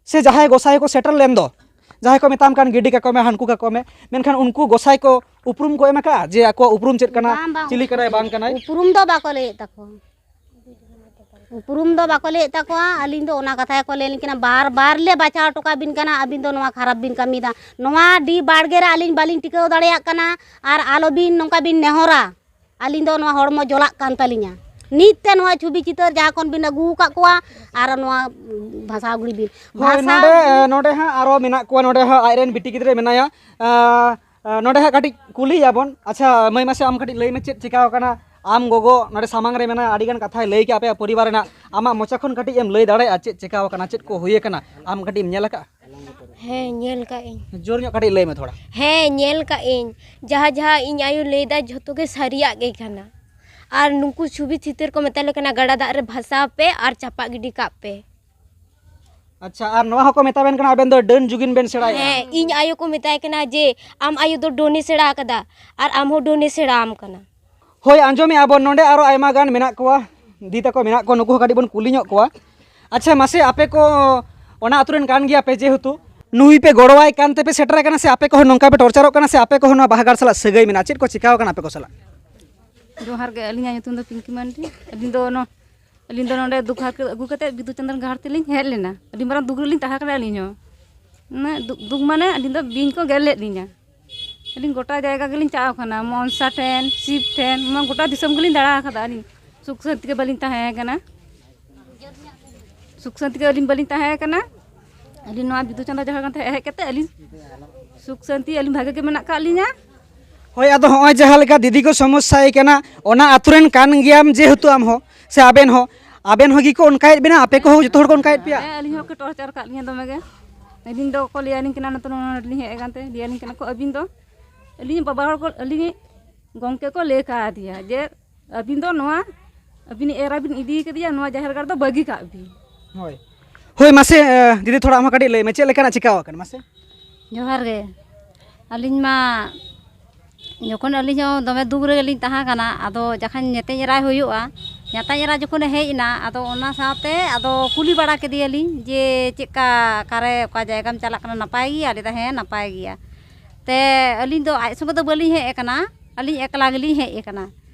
ᱥᱮ ᱡᱟᱦᱟᱸᱭ ᱜᱚᱸᱥᱟᱭ ᱠᱚ ᱥᱮᱴᱮᱨ ᱞᱮᱱ ᱫᱚ, ᱡᱟᱦᱟᱸᱭ ᱠᱚ ᱢᱮᱛᱟᱢ ᱠᱟᱱ ᱜᱤᱰᱤ ᱠᱟᱠᱚ ᱢᱮ, ᱦᱟᱱᱠᱩ ᱠᱟᱠᱚ ᱢᱮ, ᱢᱮᱱᱠᱷᱟᱱ ᱩᱱᱠᱩ ᱜᱚᱸᱥᱟᱭ ᱠᱚ ᱩᱯᱨᱩᱢ ᱠᱚ ᱮᱢ ᱟᱠᱟᱫᱼᱟ ᱡᱮ ᱟᱠᱚᱣᱟᱜ ᱩᱯᱨᱩᱢ ᱪᱮᱫ ᱠᱟᱱᱟ, ᱵᱟᱝ, ᱵᱟᱝ, ᱪᱤᱞᱤ ᱠᱟᱱᱟᱭ, ᱵᱟᱝ ᱠᱟᱱᱟᱭ? ᱩᱯᱨᱩᱢ ᱫᱚ ᱵᱟᱠᱚ ᱞᱟᱹᱭᱮᱫ ᱛᱟᱠᱚᱣᱟ᱾ ᱩᱯᱨᱩᱢ ᱫᱚ ᱵᱟᱠᱚ ᱞᱟᱹᱭᱮᱫ ᱛᱟᱠᱚᱣᱟ᱾ ᱟᱹᱞᱤᱧ ᱫᱚ ᱚᱱᱟ ᱠᱟᱛᱷᱟ ᱜᱮᱠᱚ ᱞᱟᱹᱭ ᱟᱹᱞᱤᱧ ᱠᱟᱱᱟ, ᱵᱟᱨ ᱵᱟᱨ ᱞᱮ ᱵᱟᱪᱷᱟᱣ ᱦᱚᱴᱚ ᱠᱟᱵᱤᱱ ᱠᱟᱱᱟ, ᱟᱹᱵᱤᱱ ᱫᱚ ᱱᱚᱣᱟ ᱠᱷᱟᱨᱟᱯ ᱵᱤᱱ ᱠᱟᱹᱢᱤᱭᱮᱫᱟ᱾ ᱱᱚᱣᱟ ᱰᱤ ᱵᱟᱲᱜᱮ ᱨᱮ ᱟᱹᱞᱤᱧ ᱵᱟᱹᱞᱤᱧ ᱴᱤᱠᱟᱹᱣ ᱫᱟᱲᱮᱭᱟᱜ ᱠᱟᱱᱟ, ᱟᱨ ᱟᱞᱚᱵᱤᱱ ᱱᱚᱝᱠᱟ ᱵᱤᱱ ᱱᱮᱦᱚᱨᱟ᱾ ᱟᱹᱞᱤᱧ ᱫᱚ ᱱᱚᱣᱟ ᱦᱚᱲᱢᱚ ᱡᱚᱞᱟᱜ ᱠᱟᱱ ᱛᱟᱹᱞᱤᱧᱟ᱾ ᱱᱤᱛ ᱛᱮ ᱱᱚᱣᱟ ᱪᱷᱚᱵᱤ ᱪᱤᱛᱟᱹᱨ ᱡᱟᱦᱟᱸ ᱠᱷᱚᱱ ᱵᱤᱱ ᱟᱹᱜᱩ ᱟᱠᱟᱫ ᱠᱚᱣᱟ, ᱟᱨ ᱱᱚᱣᱟ ᱵᱷᱟᱥᱟᱣ ᱜᱤᱰᱤ ᱵᱤᱱ᱾ ᱦᱳᱭ, ᱵᱷᱟᱥᱟᱣ ᱱᱚᱰᱮ, ᱜᱤᱰᱤ ᱱᱚᱰᱮ ᱦᱟᱸᱜ ᱟᱨᱚ ᱢᱮᱱᱟᱜ ᱠᱚᱣᱟ, ᱱᱚᱰᱮ ᱦᱟᱸᱜ ᱟᱡᱨᱮᱱ ᱵᱤᱴᱤ ᱜᱤᱫᱽᱨᱟᱹ ᱢᱮᱱᱟᱭᱟ᱾ ᱟᱸ, ᱟᱸ, ᱱᱚᱰᱮ ᱦᱟᱸᱜ ᱠᱟᱹᱴᱤᱡ ᱠᱩᱞᱤᱭᱮᱭᱟ ᱵᱚᱱ᱾ ᱟᱪᱪᱷᱟ, ᱢᱟᱹᱭ, ᱢᱟᱥᱮ ᱟᱢ ᱠᱟᱹᱴᱤᱡ ᱞᱟᱹᱭ ᱢᱮ, ᱪᱮᱫ ᱪᱤᱠᱟᱹᱣ ᱟᱠᱟᱱᱟ? ᱟᱢ ᱜᱚᱜᱚ ᱱᱚᱰᱮ ᱥᱟᱢᱟᱝ ᱨᱮ ᱢᱮᱱᱟᱭᱟ, ᱟᱹᱰᱤ ᱜᱟᱱ ᱠᱟᱛᱷᱟᱭ ᱞᱟᱹᱭ ᱠᱮᱜᱼᱟ ᱟᱯᱮᱭᱟᱜ ᱯᱚᱨᱤᱵᱟᱨ ᱨᱮᱱᱟᱜ᱾ ᱟᱢᱟᱜ ᱢᱚᱪᱟ ᱠᱷᱚᱱ ᱠᱟᱹᱴᱤᱡ ᱮᱢ ᱞᱟᱹᱭ ᱫᱟᱲᱮᱭᱟᱜᱼᱟ, ᱪᱮᱫ ᱪᱤᱠᱟᱹᱣ ᱟᱠᱟᱱᱟ, ᱪᱮᱫ ᱠᱚ ᱦᱩᱭ ᱟᱠᱟᱱᱟ, ᱟᱢ ᱠᱟᱹᱴᱤᱡ ᱮᱢ ᱧᱮᱞ ᱟᱠᱟᱫᱼᱟ? ᱦᱮᱸ, ᱧᱮᱞ ᱠᱟᱜ ᱟᱹᱧ᱾ ᱡᱳᱨ ᱧᱚᱜ ᱠᱟᱹᱴᱤᱡ ᱞᱟᱹᱭ ᱢᱮ ᱛᱷᱚᱲᱟ᱾ ᱦᱮᱸ, ᱧᱮᱞ ᱠᱟᱜ ᱟᱹᱧ᱾ ᱡᱟᱦᱟᱸ ᱡᱟᱦᱟᱸ ᱤᱧ ᱟᱭᱳ ᱞᱟᱹᱭᱫᱟ, ᱡᱷᱚᱛᱚ ᱜᱮ ᱥᱟᱹᱨᱤᱭᱟᱜ ᱜᱮ ᱠᱟᱱᱟ᱾ ᱟᱨ ᱱᱩᱠᱩ ᱪᱷᱚᱵᱤ ᱪᱤᱛᱟᱹᱨ ᱠᱚ ᱢᱮᱛᱟ ᱞᱮ ᱠᱟᱱᱟ, ᱜᱟᱰᱟ ᱫᱟᱜ ᱨᱮ ᱵᱷᱟᱥᱟᱣ ᱯᱮ ᱟᱨ ᱪᱟᱯᱟᱫ ᱜᱤᱰᱤ ᱠᱟᱜ ᱯᱮ᱾ ᱟᱪᱪᱷᱟ, ᱟᱨ ᱱᱚᱣᱟ ᱦᱚᱸᱠᱚ ᱢᱮᱛᱟ ᱵᱮᱱ ᱠᱟᱱᱟ ᱟᱵᱮᱱ ᱫᱚ ᱰᱟᱹᱱ ᱡᱩᱜᱤᱱ ᱵᱮᱱ ᱥᱮᱬᱟᱭᱟ? ᱦᱮᱸ, ᱤᱧ ᱟᱭᱳ ᱠᱚ ᱢᱮᱛᱟᱭ ᱠᱟᱱᱟ ᱡᱮ, "ᱟᱢ ᱟᱭᱳ ᱫᱚ ᱰᱟᱹᱱᱮ ᱥᱮᱬᱟ ᱟᱠᱟᱫᱟ ᱟᱨ ᱟᱢ ᱦᱚᱸ ᱰᱟᱹᱱᱮ ᱥᱮᱬᱟ ᱟᱢ ᱠᱟᱱᱟ᱾" ᱦᱳᱭ, ᱟᱸᱡᱚᱢᱮᱜᱼᱟ ᱵᱚᱱ, ᱱᱚᱰᱮ ᱟᱨᱚ ᱟᱭᱢᱟ ᱜᱟᱱ ᱢᱮᱱᱟᱜ ᱠᱚᱣᱟ, ᱫᱤ ᱛᱟᱠᱚ ᱢᱮᱱᱟᱜ ᱠᱚᱣᱟ, ᱱᱩᱠᱩ ᱦᱚᱸ ᱠᱟᱹᱴᱤᱡ ᱵᱚᱱ ᱠᱩᱞᱤ ᱧᱚᱜ ᱠᱚᱣᱟ᱾ ᱟᱪᱪᱷᱟ, ᱢᱟᱥᱮ ᱟᱯᱮ ᱠᱚ ᱚᱱᱟ ᱟᱹᱛᱩ ᱨᱮᱱ ᱠᱟᱱ ᱜᱮᱭᱟ ᱯᱮ, ᱡᱮᱦᱮᱛᱩ ᱱᱩᱭ ᱯᱮ ᱜᱚᱲᱚᱣᱟᱭ ᱠᱟᱱ ᱛᱮᱯᱮ ᱥᱮᱴᱮᱨ ᱟᱠᱟᱱᱟ, ᱥᱮ ᱟᱯᱮ ᱠᱚᱦᱚᱸ ᱱᱚᱝᱠᱟ ᱯᱮ ᱴᱚᱨᱪᱟᱨᱚᱜ ᱠᱟᱱᱟ, ᱥᱮ ᱟᱯᱮ ᱠᱚᱦᱚᱸ ᱱᱚᱣᱟ ᱵᱟᱦᱟ ᱜᱟᱲ ᱥᱟᱞᱟᱜ ᱥᱟᱹᱜᱟᱹᱭ ᱢᱮᱱᱟᱜᱼᱟ? ᱪᱮᱫ ᱠᱚ ᱪᱤᱠᱟᱹᱣ ᱟᱠᱟᱱᱟ ᱟᱯᱮ ᱠᱚ ᱥᱟᱞᱟᱜ? ᱡᱚᱦᱟᱨ ᱜᱮ, ᱟᱹᱞᱤᱧᱟᱜ ᱧᱩᱛᱩᱢ ᱫᱚ ᱯᱤᱝᱠᱤ ᱢᱟᱱᱰᱤ᱾ ᱟᱹᱞᱤᱧ ᱫᱚ ᱱᱚ-, ᱟᱹᱞᱤᱧ ᱫᱚ ᱱᱚᱰᱮ ᱫᱩᱠ ᱦᱟᱨᱠᱮᱛ ᱟᱹᱜᱩ ᱠᱟᱛᱮᱫ ᱵᱤᱫᱩ ᱪᱟᱸᱫᱟᱱ ᱜᱟᱲ ᱛᱮᱞᱤᱧ ᱦᱮᱡ ᱞᱮᱱᱟ᱾ ᱟᱹᱰᱤ ᱢᱟᱨᱟᱝ ᱫᱩᱠ ᱨᱮᱞᱤᱧ ᱛᱟᱦᱮᱸ ᱠᱟᱱᱟ ᱟᱹᱞᱤᱧ ᱦᱚᱸ᱾ ᱩᱱᱟᱹᱜ ᱫᱩᱠ, ᱫᱩᱠ ᱢᱟᱱᱮ ᱟᱹᱞᱤᱧ ᱫᱚ ᱵᱤᱧ ᱠᱚ ᱜᱮᱨ ᱞᱮᱫ ᱞᱤᱧᱟ᱾ ᱟᱹᱞᱤᱧ ᱜᱚᱴᱟ ᱡᱟᱭᱜᱟ ᱜᱮᱞᱤᱧ ᱪᱟᱣ ᱠᱟᱱᱟ, ᱢᱚᱱᱥᱟ ᱴᱷᱮᱱ, ᱥᱤᱵ ᱴᱷᱮᱱ, ᱱᱚᱣᱟ ᱜᱚᱴᱟ ᱫᱤᱥᱚᱢ ᱜᱮᱞᱤᱧ ᱫᱟᱬᱟ ᱟᱠᱟᱫᱟ᱾ ᱟᱹᱞᱤᱧ ᱥᱩᱠ ᱥᱟᱱᱛᱤ ᱜᱮ ᱵᱟᱹᱞᱤᱧ ᱛᱟᱦᱮᱸ ᱠᱟᱱᱟ᱾ ᱥᱩᱠ ᱥᱟᱱᱛᱤ ᱜᱮ ᱟᱹᱞᱤᱧ ᱵᱟᱹᱞᱤᱧ ᱛᱟᱦᱮᱸ ᱠᱟᱱᱟ᱾ ᱟᱹᱞᱤᱧ ᱱᱚᱣᱟ ᱵᱤᱫᱩ ᱪᱟᱸᱫᱟᱱ ᱡᱟᱦᱮᱨ ᱜᱟᱲ ᱴᱷᱮᱱ ᱦᱮᱡ ᱠᱟᱛᱮ ᱟᱹᱞᱤᱧ ᱥᱩᱠ ᱥᱟᱱᱛᱤ ᱟᱹᱞᱤᱧ ᱵᱷᱟᱜᱮ ᱜᱮ ᱢᱮᱱᱟᱜ ᱟᱠᱟᱫ ᱞᱤᱧᱟ᱾ ᱦᱳᱭ, ᱟᱫᱚ ᱦᱚᱸᱜᱼᱚᱭ ᱡᱟᱦᱟᱸ ᱞᱮᱠᱟ ᱫᱤᱫᱤ ᱠᱚ ᱥᱚᱢᱚᱥᱥᱟᱭ ᱠᱟᱱᱟ, ᱚᱱᱟ ᱟᱛᱳ ᱨᱮᱱ ᱠᱟᱱ ᱜᱮᱭᱟᱢ ᱡᱮᱦᱮᱛᱩ ᱟᱢ ᱦᱚᱸ, ᱥᱮ ᱟᱵᱮᱱ ᱦᱚᱸ, ᱟᱵᱮᱱ ᱦᱚᱸ ᱜᱮᱠᱚ ᱚᱱᱠᱟᱭᱮᱫ ᱵᱮᱱᱟ, ᱟᱯᱮ ᱠᱚᱦᱚᱸ ᱡᱚᱛᱚ ᱦᱚᱲ ᱠᱚ ᱚᱱᱠᱟᱭᱮᱫ ᱯᱮᱭᱟ? ᱦᱮᱸ, ᱟᱹᱞᱤᱧ ᱦᱚᱸ ᱠᱚ ᱴᱚᱨᱪᱟᱨ ᱟᱠᱟᱫ ᱞᱤᱧᱟ ᱫᱚᱢᱮ ᱜᱮ᱾ ᱟᱹᱞᱤᱧ ᱫᱚ ᱠᱚ ᱞᱟᱹᱭᱟᱞᱤᱧ ᱠᱟᱱᱟ, ᱱᱚᱛᱮ ᱱᱚᱰᱮ ᱞᱤᱧ ᱦᱮᱡ ᱟᱠᱟᱱ ᱛᱮ ᱞᱟᱹᱭᱟᱞᱤᱧ ᱠᱟᱱᱟ ᱠᱚ, ᱟᱹᱵᱤᱱ ᱫᱚ, ᱟᱹᱞᱤᱧ ᱵᱟᱵᱟ ᱦᱚᱲ ᱠᱚ, ᱟᱹᱞᱤᱧ ᱜᱚᱢᱠᱮ ᱠᱚ ᱞᱟᱹᱭ ᱠᱟᱣᱫᱮᱭᱟ ᱡᱮ, ᱟᱹᱵᱤᱱ ᱫᱚ ᱱᱚᱣᱟ, ᱟᱹᱵᱤᱱ ᱮᱨᱟ ᱵᱤᱱ ᱤᱫᱤ ᱠᱟᱫᱮᱭᱟ, ᱱᱚᱣᱟ ᱡᱟᱦᱮᱨ ᱜᱟᱲ ᱫᱚ ᱵᱟᱹᱜᱤ ᱠᱟᱜ ᱵᱤᱱ᱾ ᱦᱳᱭ, ᱦᱳᱭ, ᱢᱟᱥᱮ, ᱮ, ᱫᱤᱫᱤ, ᱛᱷᱚᱲᱟ ᱟᱢ ᱦᱚᱸ ᱠᱟᱹᱴᱤᱡ ᱞᱟᱹᱭ ᱢᱮ, ᱪᱮᱫ ᱞᱮᱠᱟᱱᱟᱜ ᱪᱤᱠᱟᱣ ᱟᱠᱟᱱᱟ ᱢᱟᱥᱮ? ᱡᱚᱦᱟᱨ ᱜᱮ᱾ ᱟᱹᱞᱤᱧ ᱢᱟ, ᱡᱚᱠᱷᱚᱱ ᱟᱹᱞᱤᱧ ᱦᱚᱸ ᱫᱚᱢᱮ ᱫᱩᱠ ᱨᱮᱜᱮ ᱞᱤᱧ ᱛᱟᱦᱮᱸ ᱠᱟᱱᱟ, ᱟᱫᱚ ᱡᱚᱠᱷᱚᱱ ᱧᱮᱛᱮᱧ ᱮᱨᱟᱭ ᱦᱩᱭᱩᱜᱼᱟ, ᱧᱮᱛᱮᱧ ᱮᱨᱟ ᱡᱚᱠᱷᱚᱱᱮ ᱦᱮᱡ ᱮᱱᱟ, ᱟᱫᱚ ᱚᱱᱟ ᱥᱟᱶᱛᱮ ᱟᱫᱚ ᱠᱩᱞᱤ ᱵᱟᱲᱟ ᱠᱮᱫᱮᱭᱟᱞᱤᱧ ᱡᱮ, "ᱪᱮᱫᱠᱟ, ᱚᱠᱟᱨᱮ, ᱚᱠᱟ ᱡᱟᱭᱜᱟᱢ ᱪᱟᱞᱟᱜ ᱠᱟᱱᱟ, ᱱᱟᱯᱟᱭ ᱜᱮᱭᱟ?" ᱞᱟᱹᱭᱫᱟ, "ᱦᱮᱸ, ᱱᱟᱯᱟᱭ ᱜᱮᱭᱟ᱾" ᱛᱮ ᱟᱹᱞᱤᱧ ᱫᱚ ᱟᱡ ᱥᱚᱸᱜᱮ ᱫᱚ ᱵᱟᱹᱞᱤᱧ ᱦᱮᱡ ᱟᱠᱟᱱᱟ, ᱟᱹᱞᱤᱧ ᱮᱠᱞᱟ ᱜᱮᱞᱤᱧ ᱦᱮᱡ ᱟᱠᱟᱱᱟ᱾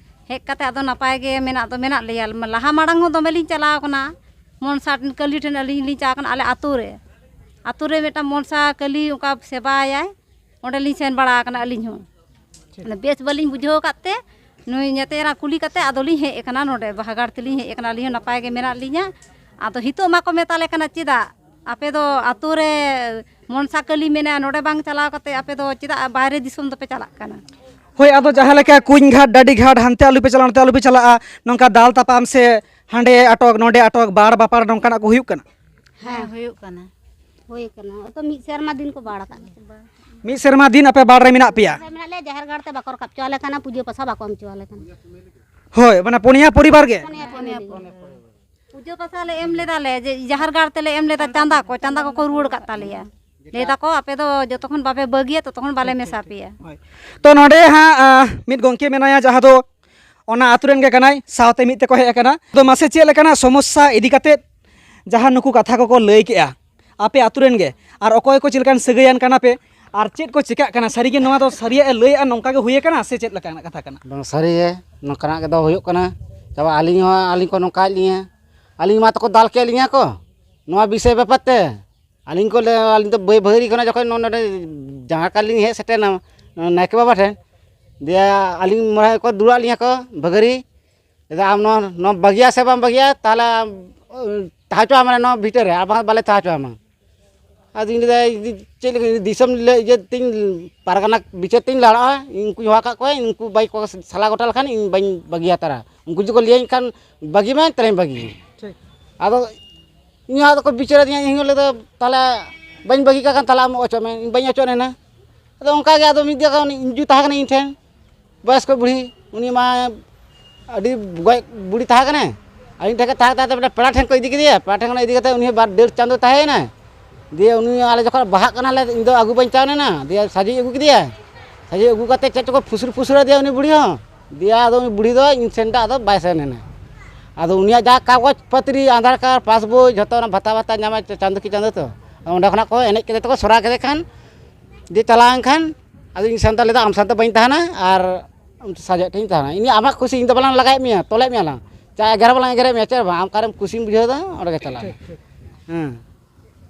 ᱦᱮᱡ ᱠᱟᱛᱮ ᱟᱫᱚ ᱱᱟᱯᱟᱭ ᱜᱮ ᱢᱮᱱᱟᱜ ᱫᱚ ᱢᱮᱱᱟᱜ ᱞᱮᱭᱟ᱾ ᱞᱟᱦᱟ ᱢᱟᱲᱟᱝ ᱦᱚᱸ ᱫᱚᱢᱮ ᱞᱤᱧ ᱪᱟᱞᱟᱣ ᱟᱠᱟᱱᱟ, ᱢᱚᱱᱥᱟ ᱠᱟᱹᱞᱤ ᱴᱷᱮᱱ ᱟᱹᱞᱤᱧ ᱞᱤᱧ ᱪᱟᱞᱟᱣ ᱟᱠᱟᱱᱟ, ᱟᱞᱮ ᱟᱹᱛᱩ ᱨᱮ, ᱟᱹᱛᱩ ᱨᱮ ᱢᱤᱫᱴᱟᱝ ᱢᱚᱱᱥᱟ ᱠᱟᱹᱞᱤ ᱚᱱᱠᱟ ᱥᱮᱵᱟᱭᱟᱭ, ᱚᱸᱰᱮ ᱞᱤᱧ ᱥᱮᱱ ᱵᱟᱲᱟ ᱟᱠᱟᱱᱟ ᱟᱹᱞᱤᱧ ᱦᱚᱸ᱾ ᱴᱷᱤᱠ᱾ ᱚᱱᱟ ᱵᱮᱥ ᱵᱟᱹᱞᱤᱧ ᱵᱩᱡᱷᱟᱹᱣ ᱟᱠᱟᱫ ᱛᱮ ᱱᱩᱭ ᱧᱮᱛᱮ ᱮᱨᱟ ᱠᱩᱞᱤ ᱠᱟᱛᱮ ᱟᱫᱚᱞᱤᱧ ᱦᱮᱡ ᱟᱠᱟᱱᱟ ᱱᱚᱰᱮ, ᱵᱟᱦᱟᱜᱟᱲ ᱛᱮᱞᱤᱧ ᱦᱮᱡ ᱟᱠᱟᱱᱟ᱾ ᱟᱹᱞᱤᱧ ᱦᱚᱸ ᱱᱟᱯᱟᱭ ᱜᱮ ᱢᱮᱱᱟᱜ ᱞᱤᱧᱟ᱾ ᱟᱫᱚ ᱱᱤᱛᱚᱜ ᱢᱟᱠᱚ ᱢᱮᱛᱟᱞᱮ ᱠᱟᱱᱟ, ᱪᱮᱫᱟᱜ ᱟᱯᱮ ᱫᱚ ᱟᱛᱳ ᱨᱮ ᱢᱚᱱᱥᱟ ᱠᱟᱹᱞᱤ ᱢᱮᱱᱟᱭᱟ, ᱱᱚᱰᱮ ᱵᱟᱝ ᱪᱟᱞᱟᱣ ᱠᱟᱛᱮ ᱟᱯᱮ ᱫᱚ ᱪᱮᱫᱟᱜ ᱵᱟᱭᱨᱮ ᱫᱤᱥᱚᱢ ᱫᱚᱯᱮ ᱪᱟᱞᱟᱜ ᱠᱟᱱᱟ? ᱦᱳᱭ, ᱟᱫᱚ ᱡᱟᱦᱟᱸ ᱞᱮᱠᱟ ᱠᱩᱧ ᱜᱷᱟᱴ, ᱰᱟᱹᱰᱤ ᱜᱷᱟᱴ, ᱦᱟᱱᱛᱮ ᱟᱞᱚᱯᱮ ᱪᱟᱞᱟᱜᱼᱟ, ᱱᱚᱛᱮ ᱟᱞᱚᱯᱮ ᱪᱟᱞᱟᱜᱼᱟ, ᱱᱚᱝᱠᱟ ᱫᱟᱞ ᱛᱟᱯᱟᱢ ᱥᱮ ᱦᱟᱸᱰᱮ ᱟᱴᱚᱠ, ᱱᱚᱰᱮ ᱟᱴᱚᱠ, ᱵᱟᱲ ᱵᱟᱯᱟᱲ ᱱᱚᱝᱠᱟᱱᱟᱜ ᱠᱚ ᱦᱩᱭᱩᱜ ᱠᱟᱱᱟ? ᱦᱮᱸ, ᱦᱩᱭᱩᱜ ᱠᱟᱱᱟ᱾ ᱦᱩᱭ ᱠᱟᱱᱟ᱾ ᱚ ᱛᱚ ᱢᱤᱫ ᱥᱮᱨᱢᱟ ᱫᱤᱱ ᱠᱚ ᱵᱟᱲ ᱟᱠᱟᱫ ᱞᱮᱭᱟ᱾ ᱢᱤᱫ ᱥᱮᱨᱢᱟ ᱫᱤᱱ ᱟᱯᱮ ᱵᱟᱲ ᱨᱮ ᱢᱮᱱᱟᱜ ᱯᱮᱭᱟ? ᱨᱮ ᱢᱮᱱᱟᱜ ᱞᱮᱭᱟ, ᱡᱟᱦᱮᱨ ᱜᱟᱲ ᱛᱮ ᱵᱟᱠᱚ ᱨᱟᱠᱟᱵ ᱦᱚᱪᱚ ᱟᱞᱮ ᱠᱟᱱᱟ, ᱯᱩᱡᱟᱹ ᱯᱟᱥᱟ ᱵᱟᱠᱚ ᱮᱢ ᱦᱚᱪᱚ ᱟᱞᱮ ᱠᱟᱱᱟ᱾ ᱦᱳᱭ, ᱢᱟᱱᱮ ᱯᱩᱱᱭᱟ ᱯᱚᱨᱤᱵᱟᱨ ᱜᱮ? ᱯᱩᱱᱭᱟ ᱯᱩᱱᱭᱟ ᱯᱩᱱᱭᱟ᱾ ᱯᱩᱡᱟᱹ ᱯᱟᱥᱟ ᱞᱮ ᱮᱢ ᱞᱮᱫᱟ ᱞᱮ, ᱡᱮ ᱡᱟᱦᱮᱨ ᱜᱟᱲ ᱛᱮᱞᱮ ᱮᱢ ᱞᱮᱫᱟ ᱪᱟᱸᱫᱟ ᱠᱚ, ᱪᱟᱸᱫᱟ ᱠᱚᱠᱚ ᱨᱩᱣᱟᱹᱲ ᱟᱠᱟᱫ ᱛᱟᱞᱮᱭᱟ᱾ ᱞᱟᱹᱭ ᱫᱟᱠᱚ, "ᱟᱯᱮ ᱫᱚ ᱡᱚᱛᱚ ᱠᱷᱚᱱ ᱵᱟᱯᱮ ᱵᱟᱹᱜᱤᱭᱟ, ᱛᱚᱛᱚ ᱠᱷᱚᱱ ᱵᱟᱞᱮ ᱢᱮᱥᱟ ᱯᱮᱭᱟ᱾" ᱦᱳᱭ᱾ ᱛᱚ, ᱱᱚᱰᱮ ᱦᱟᱸᱜ, ᱟ, ᱢᱤᱫ ᱜᱚᱢᱠᱮ ᱢᱮᱱᱟᱭᱟ, ᱡᱟᱦᱟᱸ ᱫᱚ ᱚᱱᱟ ᱟᱛᱳ ᱨᱮᱱ ᱜᱮ ᱠᱟᱱᱟᱭ, ᱥᱟᱶᱛᱮ ᱢᱤᱫ ᱛᱮᱠᱚ ᱦᱮᱡ ᱟᱠᱟᱱᱟ᱾ ᱟᱫᱚ ᱢᱟᱥᱮ, ᱪᱮᱫ ᱞᱮᱠᱟᱱᱟᱜ ᱥᱚᱢᱚᱥᱥᱟ ᱤᱫᱤ ᱠᱟᱛᱮᱫ ᱡᱟᱦᱟᱸ ᱱᱩᱠᱩ ᱠᱟᱛᱷᱟ ᱠᱚᱠᱚ ᱞᱟᱹᱭ ᱠᱮᱜᱼᱟ, ᱟᱯᱮ ᱟᱛᱳ ᱨᱮᱱ ᱜᱮ, ᱟᱨ ᱚᱠᱚᱭ ᱠᱚ ᱪᱮᱫ ᱞᱮᱠᱟᱱ ᱥᱟᱹᱜᱟᱹᱭᱟᱱ ᱠᱟᱱᱟ ᱯᱮ, ᱟᱨ ᱪᱮᱫ ᱠᱚ ᱪᱤᱠᱟᱹᱜ ᱠᱟᱱᱟ? ᱥᱟᱹᱨᱤᱜᱮ ᱱᱚᱣᱟ ᱫᱚ ᱥᱟᱹᱨᱤᱭᱟᱜ ᱮ ᱞᱟᱹᱭᱮᱜᱼᱟ, ᱱᱚᱝᱠᱟ ᱜᱮ ᱦᱩᱭ ᱟᱠᱟᱱᱟ ᱥᱮ ᱪᱮᱫ ᱞᱮᱠᱟᱱᱟᱜ ᱠᱟᱛᱷᱟ ᱠᱟᱱᱟ? ᱵᱟᱝ, ᱥᱟᱹᱨᱤ ᱜᱮ ᱱᱚᱝᱠᱟᱱᱟᱜ ᱜᱮ ᱫᱚ ᱦᱩᱭᱩᱜ ᱠᱟᱱᱟ᱾ ᱪᱟᱵᱟ, ᱟᱹᱞᱤᱧ ᱦᱚᱸ, ᱟᱹᱞᱤᱧ ᱠᱚ ᱱᱚᱝᱠᱟᱭᱮᱫ ᱞᱤᱧᱟᱹ, ᱟᱹᱞᱤᱧ ᱢᱟ ᱛᱟᱠᱚ ᱫᱟᱞ ᱠᱮᱫ ᱞᱤᱧᱟᱹ ᱠᱚ ᱱᱚᱣᱟ ᱵᱤᱥᱚᱭ ᱵᱮᱯᱟᱨ ᱛᱮ᱾ ᱟᱹᱞᱤᱧ ᱠᱚ ᱞᱟᱹᱭ, ᱟᱹᱞᱤᱧ ᱫᱚ ᱵᱟᱹᱭ ᱵᱷᱟᱹᱜᱟᱹᱨᱤ ᱠᱷᱚᱱᱟᱜ ᱡᱚᱠᱷᱚᱱ ᱱᱚ-, ᱱᱚᱰᱮ ᱡᱟᱸᱜᱟ ᱠᱟᱨ ᱞᱤᱧ ᱦᱮᱡ ᱥᱮᱴᱮᱨᱱᱟ, ᱱᱟᱭᱠᱮ ᱵᱟᱵᱟ ᱴᱷᱮᱱ, ᱫᱤᱭᱮ ᱟᱹᱞᱤᱧ ᱢᱟᱲᱟᱝ ᱠᱚ ᱫᱩᱲᱩᱵ ᱞᱤᱧᱟᱹ ᱠᱚ ᱵᱷᱟᱹᱜᱟᱹᱨᱤ, ᱞᱟᱹᱭᱫᱟ, "ᱟᱢ ᱱᱚᱣᱟ, ᱱᱚᱣᱟ ᱵᱟᱹᱜᱤᱭᱟ ᱥᱮ ᱵᱟᱢ ᱵᱟᱹᱜᱤᱭᱟ? ᱛᱟᱦᱚᱞᱮ ᱟᱢ, ᱛᱟᱦᱮᱸ ᱦᱚᱪᱚᱣᱟᱜ ᱢᱟᱱᱮ ᱱᱚᱣᱟ ᱵᱷᱤᱛᱟᱹᱨ ᱨᱮ, ᱟᱨ ᱵᱟᱝ ᱵᱟᱞᱮ ᱛᱟᱦᱮᱸ ᱦᱚᱪᱚᱣᱟᱢᱟ᱾" ᱟᱫᱚ ᱤᱧ ᱞᱟᱹᱭᱫᱟ, "ᱤᱧ ᱪᱮᱫ ᱞᱮᱠᱟ ᱫᱤᱥᱚᱢ ᱞᱮ ᱤᱭᱟᱹ ᱛᱤᱧ, ᱯᱟᱨᱜᱟᱱᱟ ᱵᱤᱪᱟᱹᱨ ᱛᱤᱧ ᱞᱟᱲᱟᱜᱼᱟ, ᱩᱱᱠᱩᱧ ᱦᱚᱦᱚ ᱟᱠᱟᱫ ᱠᱚᱣᱟ, ᱩᱱᱠᱩ ᱵᱟᱭ ᱠᱚ ᱥᱟᱞᱟ ᱜᱚᱴᱟ ᱞᱮᱠᱷᱟᱱ ᱤᱧ ᱵᱟᱹᱧ ᱵᱟᱹᱜᱤ ᱦᱟᱛᱟᱲᱟ, ᱩᱱᱠᱩ ᱡᱩᱫᱤ ᱠᱚ ᱞᱟᱹᱭᱟᱹᱧ ᱠᱷᱟᱱ ᱵᱟᱹᱜᱤ ᱢᱮ, ᱛᱟᱦᱚᱞᱮᱧ ᱵᱟᱹᱜᱤᱭᱟ᱾" ᱴᱷᱤᱠ᱾ ᱟᱫᱚ ᱤᱧ ᱦᱚᱸ ᱟᱫᱚ ᱠᱚ ᱵᱤᱪᱟᱹᱨ ᱟᱹᱫᱤᱧᱟ, ᱤᱧ ᱦᱚᱸ ᱞᱟᱹᱭᱫᱟ, "ᱛᱟᱦᱚᱞᱮ ᱵᱟᱹᱧ ᱵᱟᱹᱜᱤ ᱠᱟᱜ ᱠᱷᱟᱱ ᱛᱟᱦᱚᱞᱮ ᱟᱢ ᱚᱪᱚᱜ ᱢᱮ, ᱤᱧ ᱵᱟᱹᱧ ᱚᱪᱚᱜ ᱮᱱᱟ᱾" ᱟᱫᱚ ᱚᱱᱠᱟ ᱜᱮ ᱟᱫᱚ ᱢᱤᱫ ᱡᱟᱭᱜᱟ ᱩᱱᱤ ᱤᱧᱡᱩ ᱛᱟᱦᱮᱸ ᱠᱟᱱᱟ ᱤᱧ ᱴᱷᱮᱱ, ᱵᱚᱭᱚᱥᱠᱚ ᱵᱩᱲᱦᱤ, ᱩᱱᱤ ᱢᱟ ᱟᱹᱰᱤ ᱜᱚᱡ ᱵᱩᱲᱦᱤ ᱛᱟᱦᱮᱸ ᱠᱟᱱᱟᱭ᱾ ᱟᱨ ᱤᱧ ᱴᱷᱮᱱ ᱜᱮ ᱛᱟᱦᱮᱸ ᱛᱟᱦᱮᱸ ᱛᱮ ᱢᱤᱫᱴᱮᱱ ᱯᱮᱲᱟ ᱴᱷᱮᱱ ᱠᱚ ᱤᱫᱤ ᱠᱮᱫᱮᱭᱟ, ᱯᱮᱲᱟ ᱴᱷᱮᱱ ᱠᱷᱚᱱ ᱤᱫᱤ ᱠᱟᱛᱮ ᱩᱱᱤ ᱵᱟᱨ ᱰᱮᱲ ᱪᱟᱸᱫᱚ ᱛᱟᱦᱮᱸᱭᱮᱱᱟᱭ᱾ ᱫᱤᱭᱮ ᱩᱱᱤ ᱟᱞᱮ ᱡᱚᱠᱷᱚᱱ ᱵᱟᱦᱟᱜ ᱠᱟᱱᱟᱞᱮ, ᱤᱧ ᱫᱚ ᱟᱹᱜᱩ ᱵᱟᱹᱧ ᱪᱟᱣ ᱞᱮᱱᱟ, ᱫᱤᱭᱮ ᱥᱟᱡᱮᱭ ᱟᱹᱜᱩ ᱠᱮᱫᱮᱭᱟ᱾ ᱥᱟᱡᱮ ᱟᱹᱜᱩ ᱠᱟᱛᱮ ᱪᱮᱫ ᱪᱚᱠᱚ ᱯᱷᱩᱥᱩᱨ ᱯᱷᱩᱥᱩᱨ ᱟᱫᱮᱭᱟ ᱩᱱᱤ ᱵᱩᱲᱦᱤ ᱦᱚᱸ᱾ ᱫᱤᱭᱮ ᱟᱫᱚ ᱩᱱᱤ ᱵᱩᱲᱦᱤ ᱫᱚ ᱤᱧ ᱥᱮᱱ ᱫᱚ ᱟᱫᱚ ᱵᱟᱭ ᱥᱮᱱ ᱮᱱᱟ᱾ ᱟᱫᱚ ᱩᱱᱤᱭᱟᱜ ᱡᱟ ᱠᱟᱜᱚᱡᱽ ᱯᱟᱹᱛᱨᱤ, ᱟᱫᱷᱟᱨ ᱠᱟᱨᱰ, ᱯᱟᱥᱵᱳᱭ, ᱡᱷᱚᱛᱚ ᱚᱱᱟ ᱵᱷᱟᱛᱟ ᱵᱷᱟᱛᱟ ᱧᱟᱢᱟᱭ ᱪᱟᱸᱫᱚ ᱠᱤ ᱪᱟᱸᱫᱚ ᱛᱚ᱾ ᱟᱫᱚ ᱚᱸᱰᱮ ᱠᱷᱚᱱᱟᱜ ᱠᱚ ᱮᱱᱮᱡ ᱠᱟᱛᱮ ᱛᱮᱠᱚ ᱥᱚᱨᱟ ᱠᱮᱫᱮ ᱠᱷᱟᱱ ᱡᱮ ᱪᱟᱞᱟᱣᱮᱱ ᱠᱷᱟᱱ, ᱟᱫᱚ ᱤᱧ ᱥᱟᱶᱛᱮ ᱞᱟᱹᱭᱫᱟ, "ᱟᱢ ᱥᱟᱶᱛᱮ ᱵᱟᱹᱧ ᱛᱟᱦᱮᱱᱟ ᱟᱨ ᱟᱢ ᱥᱟᱡᱟᱜ ᱴᱷᱮᱱ ᱤᱧ ᱛᱟᱦᱮᱱᱟ᱾ ᱤᱧ ᱟᱢᱟᱜ ᱠᱩᱥᱤ, ᱤᱧ ᱫᱚ ᱵᱟᱞᱟᱝ ᱞᱟᱜᱟᱭᱮᱫ ᱢᱮᱭᱟ, ᱛᱚᱞᱮᱫ ᱢᱮᱭᱟ ᱞᱟᱝ᱾ ᱪᱟ ᱮᱜᱟᱨ ᱵᱟᱞᱟᱝ ᱮᱜᱮᱨᱮᱫ ᱢᱮᱭᱟ, ᱪᱮᱫ ᱦᱚᱸ ᱵᱟᱝ, ᱟᱢ ᱚᱠᱟᱨᱮᱢ ᱠᱩᱥᱤᱢ ᱵᱩᱡᱷᱟᱹᱣ ᱮᱫᱟ, ᱚᱸᱰᱮ ᱜᱮ ᱪᱟᱞᱟᱜ ᱢᱮ᱾" ᱦᱮᱸ᱾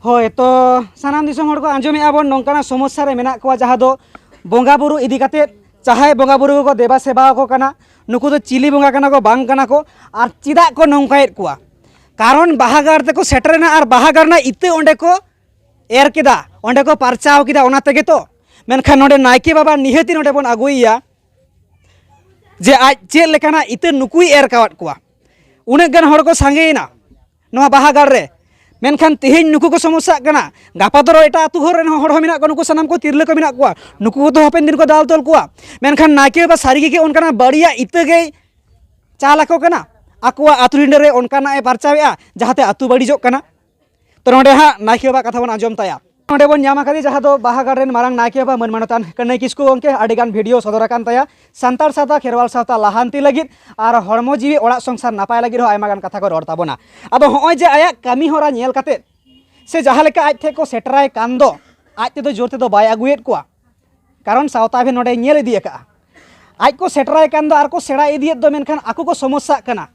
ᱦᱳᱭ, ᱛᱚ ᱥᱟᱱᱟᱢ ᱫᱤᱥᱚᱢ ᱦᱚᱲ ᱠᱚ ᱟᱸᱡᱚᱢᱮᱫᱼᱟ ᱵᱚᱱ, ᱱᱚᱝᱠᱟᱱᱟᱜ ᱥᱚᱢᱚᱥᱥᱟ ᱨᱮ ᱢᱮᱱᱟᱜ ᱠᱚᱣᱟ, ᱡᱟᱦᱟᱸ ᱫᱚ ᱵᱚᱸᱜᱟ ᱵᱩᱨᱩ ᱤᱫᱤ ᱠᱟᱛᱮᱫ ᱡᱟᱦᱟᱸᱭ ᱵᱚᱸᱜᱟ ᱵᱩᱨᱩ ᱠᱚᱠᱚ ᱫᱮᱵᱟ ᱥᱮᱵᱟ ᱟᱠᱚ ᱠᱟᱱᱟ, ᱱᱩᱠᱩ ᱫᱚ ᱪᱤᱞᱤ ᱵᱚᱸᱜᱟ ᱠᱟᱱᱟ ᱠᱚ, ᱵᱟᱝ ᱠᱟᱱᱟ ᱠᱚ, ᱟᱨ ᱪᱮᱫᱟᱜ ᱠᱚ ᱱᱚᱝᱠᱟᱭᱮᱫ ᱠᱚᱣᱟ? ᱠᱟᱨᱚᱱ ᱵᱟᱦᱟ ᱜᱟᱲ ᱛᱮᱠᱚ ᱥᱮᱴᱮᱨᱮᱱᱟ ᱟᱨ ᱵᱟᱦᱟ ᱜᱟᱲ ᱨᱮᱱᱟᱜ ᱤᱛᱟᱹ ᱚᱸᱰᱮ ᱠᱚ ᱮᱨ ᱠᱮᱫᱟ, ᱚᱸᱰᱮ ᱠᱚ ᱯᱟᱨᱪᱟᱣ ᱠᱮᱫᱟ, ᱚᱱᱟ ᱛᱮᱜᱮ ᱛᱚ᱾ ᱢᱮᱱᱠᱷᱟᱱ ᱱᱚᱰᱮ ᱱᱟᱭᱠᱮ ᱵᱟᱵᱟ ᱱᱤᱦᱟᱹᱛᱤ ᱱᱚᱰᱮ ᱵᱚᱱ ᱟᱹᱜᱩᱭᱮᱭᱟ, ᱡᱮ ᱟᱡ ᱪᱮᱫ ᱞᱮᱠᱟᱱᱟᱜ ᱤᱛᱟᱹ ᱱᱩᱠᱩᱭ ᱮᱨ ᱠᱟᱣᱟᱫ ᱠᱚᱣᱟ᱾ ᱩᱱᱟᱹᱜ ᱜᱟᱱ ᱦᱚᱲ ᱠᱚ ᱥᱟᱸᱜᱮᱭᱮᱱᱟ ᱱᱚᱣᱟ ᱵᱟᱦᱟ ᱜᱟᱲ ᱨᱮ, ᱢᱮᱱᱠᱷᱟᱱ ᱛᱮᱦᱮᱧ ᱱᱩᱠᱩ ᱠᱚ ᱥᱚᱢᱚᱥᱥᱟᱜ ᱠᱟᱱᱟ, ᱜᱟᱯᱟ ᱫᱚ ᱮᱴᱟᱜ ᱟᱹᱛᱩ ᱦᱚᱲ ᱨᱮᱱ ᱦᱚᱸ ᱦᱚᱲ ᱦᱚᱸ ᱢᱮᱱᱟᱜ ᱠᱚᱣᱟ, ᱱᱩᱠᱩ ᱥᱟᱱᱟᱢ ᱠᱚ ᱛᱤᱨᱞᱟᱹ ᱠᱚ ᱢᱮᱱᱟᱜ ᱠᱚᱣᱟ, ᱱᱩᱠᱩ ᱠᱚᱫᱚ ᱦᱟᱯᱮᱱ ᱫᱤᱱ ᱠᱚ ᱫᱟᱞ ᱛᱚᱞ ᱠᱚᱣᱟ᱾ ᱢᱮᱱᱠᱷᱟᱱ ᱱᱟᱭᱠᱮ ᱵᱟᱵᱟ ᱥᱟᱹᱨᱤ ᱜᱮ ᱚᱱᱠᱟᱱᱟᱜ ᱵᱟᱹᱲᱤᱡᱟᱜ ᱤᱛᱟᱹ ᱜᱮᱭ ᱪᱟᱞ ᱟᱠᱚ ᱠᱟᱱᱟ, ᱟᱠᱚᱣᱟᱜ ᱟᱹᱛᱩ ᱰᱤᱸᱰᱟᱹ ᱨᱮ ᱚᱱᱠᱟᱱᱟᱜ ᱮ ᱯᱟᱨᱪᱟᱣᱮᱫᱼᱟ ᱡᱟᱦᱟᱸᱛᱮ ᱟᱹᱛᱩ ᱵᱟᱹᱲᱤᱡᱚᱜ ᱠᱟᱱᱟ᱾ ᱛᱚ ᱱᱚᱰᱮ ᱦᱟᱸᱜ ᱱᱟᱭᱠᱮ ᱵᱟᱵᱟ ᱠᱟᱛᱷᱟ ᱵᱚᱱ ᱟᱸᱡᱚᱢ ᱛᱟᱭᱟ᱾ ᱱᱚᱰᱮ ᱵᱚᱱ ᱧᱟᱢ ᱟᱠᱟᱫᱮ ᱡᱟᱦᱟᱸ ᱫᱚ ᱵᱟᱦᱟ ᱜᱟᱲ ᱨᱮᱱ ᱢᱟᱨᱟᱝ ᱱᱟᱭᱠᱮ ᱵᱟᱵᱟ ᱢᱟᱹᱱ ᱢᱟᱱᱚᱛᱟᱱ ᱠᱟᱹᱱᱟᱹᱭ ᱠᱤᱥᱠᱩ ᱜᱚᱢᱠᱮ, ᱟᱹᱰᱤᱜᱟᱱ ᱵᱷᱤᱰᱤᱭᱳ ᱥᱚᱫᱚᱨ ᱟᱠᱟᱱ ᱛᱟᱭᱟ ᱥᱟᱱᱛᱟᱲ ᱥᱟᱶᱛᱟ ᱠᱷᱮᱨᱣᱟᱞ ᱥᱟᱶᱛᱟ ᱞᱟᱦᱟᱱᱛᱤ ᱞᱟᱹᱜᱤᱫ ᱟᱨ ᱦᱚᱲᱢᱚ ᱡᱤᱣᱤ ᱚᱲᱟᱜ ᱥᱚᱝᱥᱟᱨ ᱱᱟᱯᱟᱭ ᱞᱟᱹᱜᱤᱫ ᱦᱚᱸ ᱟᱭᱢᱟ ᱜᱟᱱ ᱠᱟᱛᱷᱟ ᱠᱚ ᱨᱚᱲ ᱛᱟᱵᱚᱱᱟ᱾ ᱟᱫᱚ ᱦᱚᱸᱜᱼᱚᱭ ᱡᱮ ᱟᱭᱟᱜ ᱠᱟᱹᱢᱤ ᱦᱚᱨᱟ ᱧᱮᱞ ᱠᱟᱛᱮᱫ ᱥᱮ ᱡᱟᱦᱟᱸ ᱞᱮᱠᱟ ᱟᱡ ᱴᱷᱮᱱ ᱠᱚ ᱥᱮᱴᱮᱨᱟᱭ ᱠᱟᱱ ᱫᱚ, ᱟᱡ ᱛᱮᱫᱚ ᱡᱳᱨ ᱛᱮᱫᱚ ᱵᱟᱭ ᱟᱹᱜᱩᱭᱮᱫ ᱠᱚᱣᱟ, ᱠᱟᱨᱚᱱ ᱥᱟᱶᱛᱟ ᱟᱵᱮᱱ ᱱᱚᱰᱮ ᱧᱮᱞ ᱤᱫᱤ ᱟᱠᱟᱫᱼᱟ᱾ ᱟᱡ ᱠᱚ ᱥᱮᱴᱮᱨᱟᱭ ᱠᱟᱱ ᱫᱚ ᱟᱨ ᱠᱚ ᱥᱮᱬᱟ ᱤᱫᱤᱭᱮᱫ ᱫᱚ, ᱢᱮᱱᱠᱷᱟᱱ ᱟᱠᱚ ᱠᱚ ᱥᱚᱢᱚᱥᱥᱟᱜ ᱠᱟᱱᱟ᱾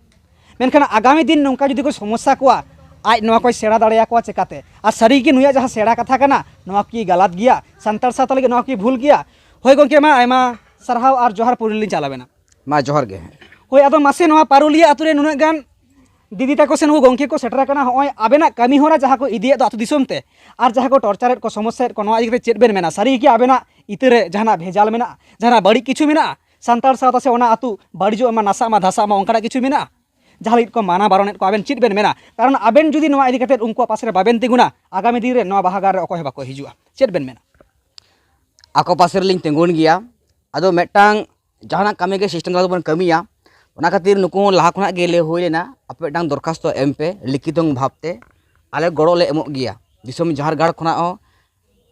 ᱢᱮᱱᱠᱷᱟᱱ ᱟᱜᱟᱢᱤ ᱫᱤᱱ ᱱᱚᱝᱠᱟ ᱡᱩᱫᱤ ᱠᱚ ᱥᱚᱢᱚᱥᱥᱟ ᱠᱚᱣᱟ, ᱟᱡ ᱱᱚᱣᱟ ᱠᱚᱭ ᱥᱮᱬᱟ ᱫᱟᱲᱮᱭᱟᱠᱚᱣᱟ ᱪᱮᱠᱟᱛᱮ? ᱟᱨ ᱥᱟᱹᱨᱤᱜᱮ ᱱᱩᱭᱟᱜ ᱡᱟᱦᱟᱸ ᱥᱮᱬᱟ ᱠᱟᱛᱷᱟ ᱠᱟᱱᱟ, ᱱᱚᱣᱟ ᱠᱤ ᱜᱟᱞᱟᱛ ᱜᱮᱭᱟ? ᱥᱟᱱᱛᱟᱲ ᱥᱟᱶᱛᱟ ᱞᱟᱹᱜᱤᱫ ᱱᱚᱣᱟ ᱠᱤ ᱵᱷᱩᱞ ᱜᱮᱭᱟ? ᱦᱳᱭ ᱜᱚᱢᱠᱮ, ᱢᱟ ᱟᱭᱢᱟ ᱥᱟᱨᱦᱟᱣ ᱟᱨ ᱡᱚᱦᱟᱨ ᱯᱩᱭᱞᱩ ᱞᱤᱧ ᱪᱟᱞ ᱟᱵᱮᱱᱟ᱾ ᱢᱟ ᱡᱚᱦᱟᱨ ᱜᱮ᱾ ᱦᱳᱭ, ᱟᱫᱚ ᱢᱟᱥᱮ ᱱᱚᱣᱟ ᱯᱟᱨᱩᱞᱤᱭᱟᱹ ᱟᱛᱳ ᱨᱮ ᱱᱩᱱᱟᱹᱜ ᱜᱟᱱ ᱫᱤᱫᱤ ᱛᱟᱠᱚ ᱥᱮ ᱱᱩᱠᱩ ᱜᱚᱢᱠᱮ ᱠᱚ ᱥᱮᱴᱮᱨ ᱟᱠᱟᱱᱟ, ᱦᱚᱸᱜᱼᱚᱭ ᱟᱵᱮᱱᱟᱜ ᱠᱟᱹᱢᱤ ᱦᱚᱨᱟ ᱡᱟᱦᱟᱸ ᱠᱚ ᱤᱫᱤᱭᱮᱫ ᱫᱚ ᱟᱹᱛᱩ ᱫᱤᱥᱚᱢ ᱛᱮ, ᱟᱨ ᱡᱟᱦᱟᱸ ᱠᱚ ᱴᱚᱨᱪᱟᱨᱮᱫ ᱠᱚ, ᱥᱚᱢᱚᱥᱥᱟᱭᱮᱫ ᱠᱚ, ᱱᱚᱣᱟ ᱤᱫᱤ ᱠᱟᱛᱮ ᱪᱮᱫ ᱵᱮᱱ ᱢᱮᱱᱟ? ᱥᱟᱹᱨᱤ ᱜᱮ ᱟᱵᱮᱱᱟᱜ ᱤᱛᱟᱹ ᱨᱮ ᱡᱟᱦᱟᱱᱟᱜ ᱵᱷᱮᱡᱟᱞ ᱢᱮᱱᱟᱜᱼᱟ, ᱡᱟᱦᱟᱱᱟᱜ ᱵᱟᱹᱲᱤᱡ ᱠᱤᱪᱷᱩ ᱢᱮᱱᱟᱜᱼᱟ ᱥᱟᱱᱛᱟᱲ ᱥᱟᱶᱛᱟ ᱥᱮ ᱚᱱᱟ ᱟᱹᱛᱩ ᱵᱟᱹᱲᱤᱡᱚᱜ ᱢᱟ, ᱱᱟᱥᱟᱜ ᱢᱟ, ᱫᱷᱟᱥᱟᱜ ᱢᱟ, ᱚᱱᱠᱟᱱᱟᱜ ᱠᱤᱪᱷᱩ ᱢᱮᱱᱟᱜᱼᱟ ᱡᱟᱦᱟᱸ ᱞᱟᱹᱜᱤᱫ ᱠᱚ ᱢᱟᱱᱟ ᱵᱟᱨᱚᱱᱮᱫ ᱠᱚᱣᱟ? ᱟᱵᱮᱱ ᱪᱮᱫ ᱵᱮᱱ ᱢᱮᱱᱟ? ᱠᱟᱨᱚᱱ ᱟᱵᱮᱱ ᱡᱩᱫᱤ ᱱᱚᱣᱟ ᱤᱫᱤ ᱠᱟᱛᱮ ᱩᱱᱠᱩᱣᱟᱜ ᱯᱟᱥᱮ ᱨᱮ ᱵᱟᱵᱮᱱ ᱛᱤᱸᱜᱩᱱᱟ, ᱟᱜᱟᱢᱤ ᱫᱤᱱ ᱨᱮ ᱱᱚᱣᱟ ᱵᱟᱦᱟ ᱜᱟᱲ ᱨᱮ ᱚᱠᱚᱭ ᱦᱚᱸ ᱵᱟᱠᱚ ᱦᱤᱡᱩᱜᱼᱟ᱾ ᱪᱮᱫ ᱵᱮᱱ ᱢᱮᱱᱟ? ᱟᱠᱚ ᱯᱟᱥᱮ ᱨᱮᱞᱤᱧ ᱛᱤᱸᱜᱩᱱ ᱜᱮᱭᱟ᱾ ᱟᱫᱚ ᱢᱤᱫᱴᱟᱝ ᱡᱟᱦᱟᱱᱟᱜ ᱠᱟᱹᱢᱤ ᱜᱮ ᱥᱤᱥᱴᱮᱢ ᱫᱟᱨᱟ ᱵᱚᱱ ᱠᱟᱹᱢᱤᱭᱟ, ᱚᱱᱟ ᱠᱷᱟᱹᱛᱤᱨ ᱱᱩᱠᱩ ᱦᱚᱸ ᱞᱟᱦᱟ ᱠᱷᱚᱱᱟᱜ ᱜᱮ ᱞᱟᱹᱭ ᱦᱩᱭ ᱞᱮᱱᱟ, ᱟᱯᱮ ᱢᱤᱫᱴᱟᱝ ᱫᱚᱨᱠᱷᱟᱥᱛᱚ ᱮᱢ ᱯᱮ ᱞᱤᱠᱷᱤᱛᱚᱝ ᱵᱷᱟᱵᱽ ᱛᱮ, ᱟᱞᱮ ᱜᱚᱲᱚ ᱞᱮ ᱮᱢᱚᱜ ᱜᱮᱭᱟ ᱫᱤᱥᱚᱢ ᱡᱟᱦᱮᱨ ᱜᱟᱲ ᱠᱷᱚᱱᱟᱜ ᱦᱚᱸ᱾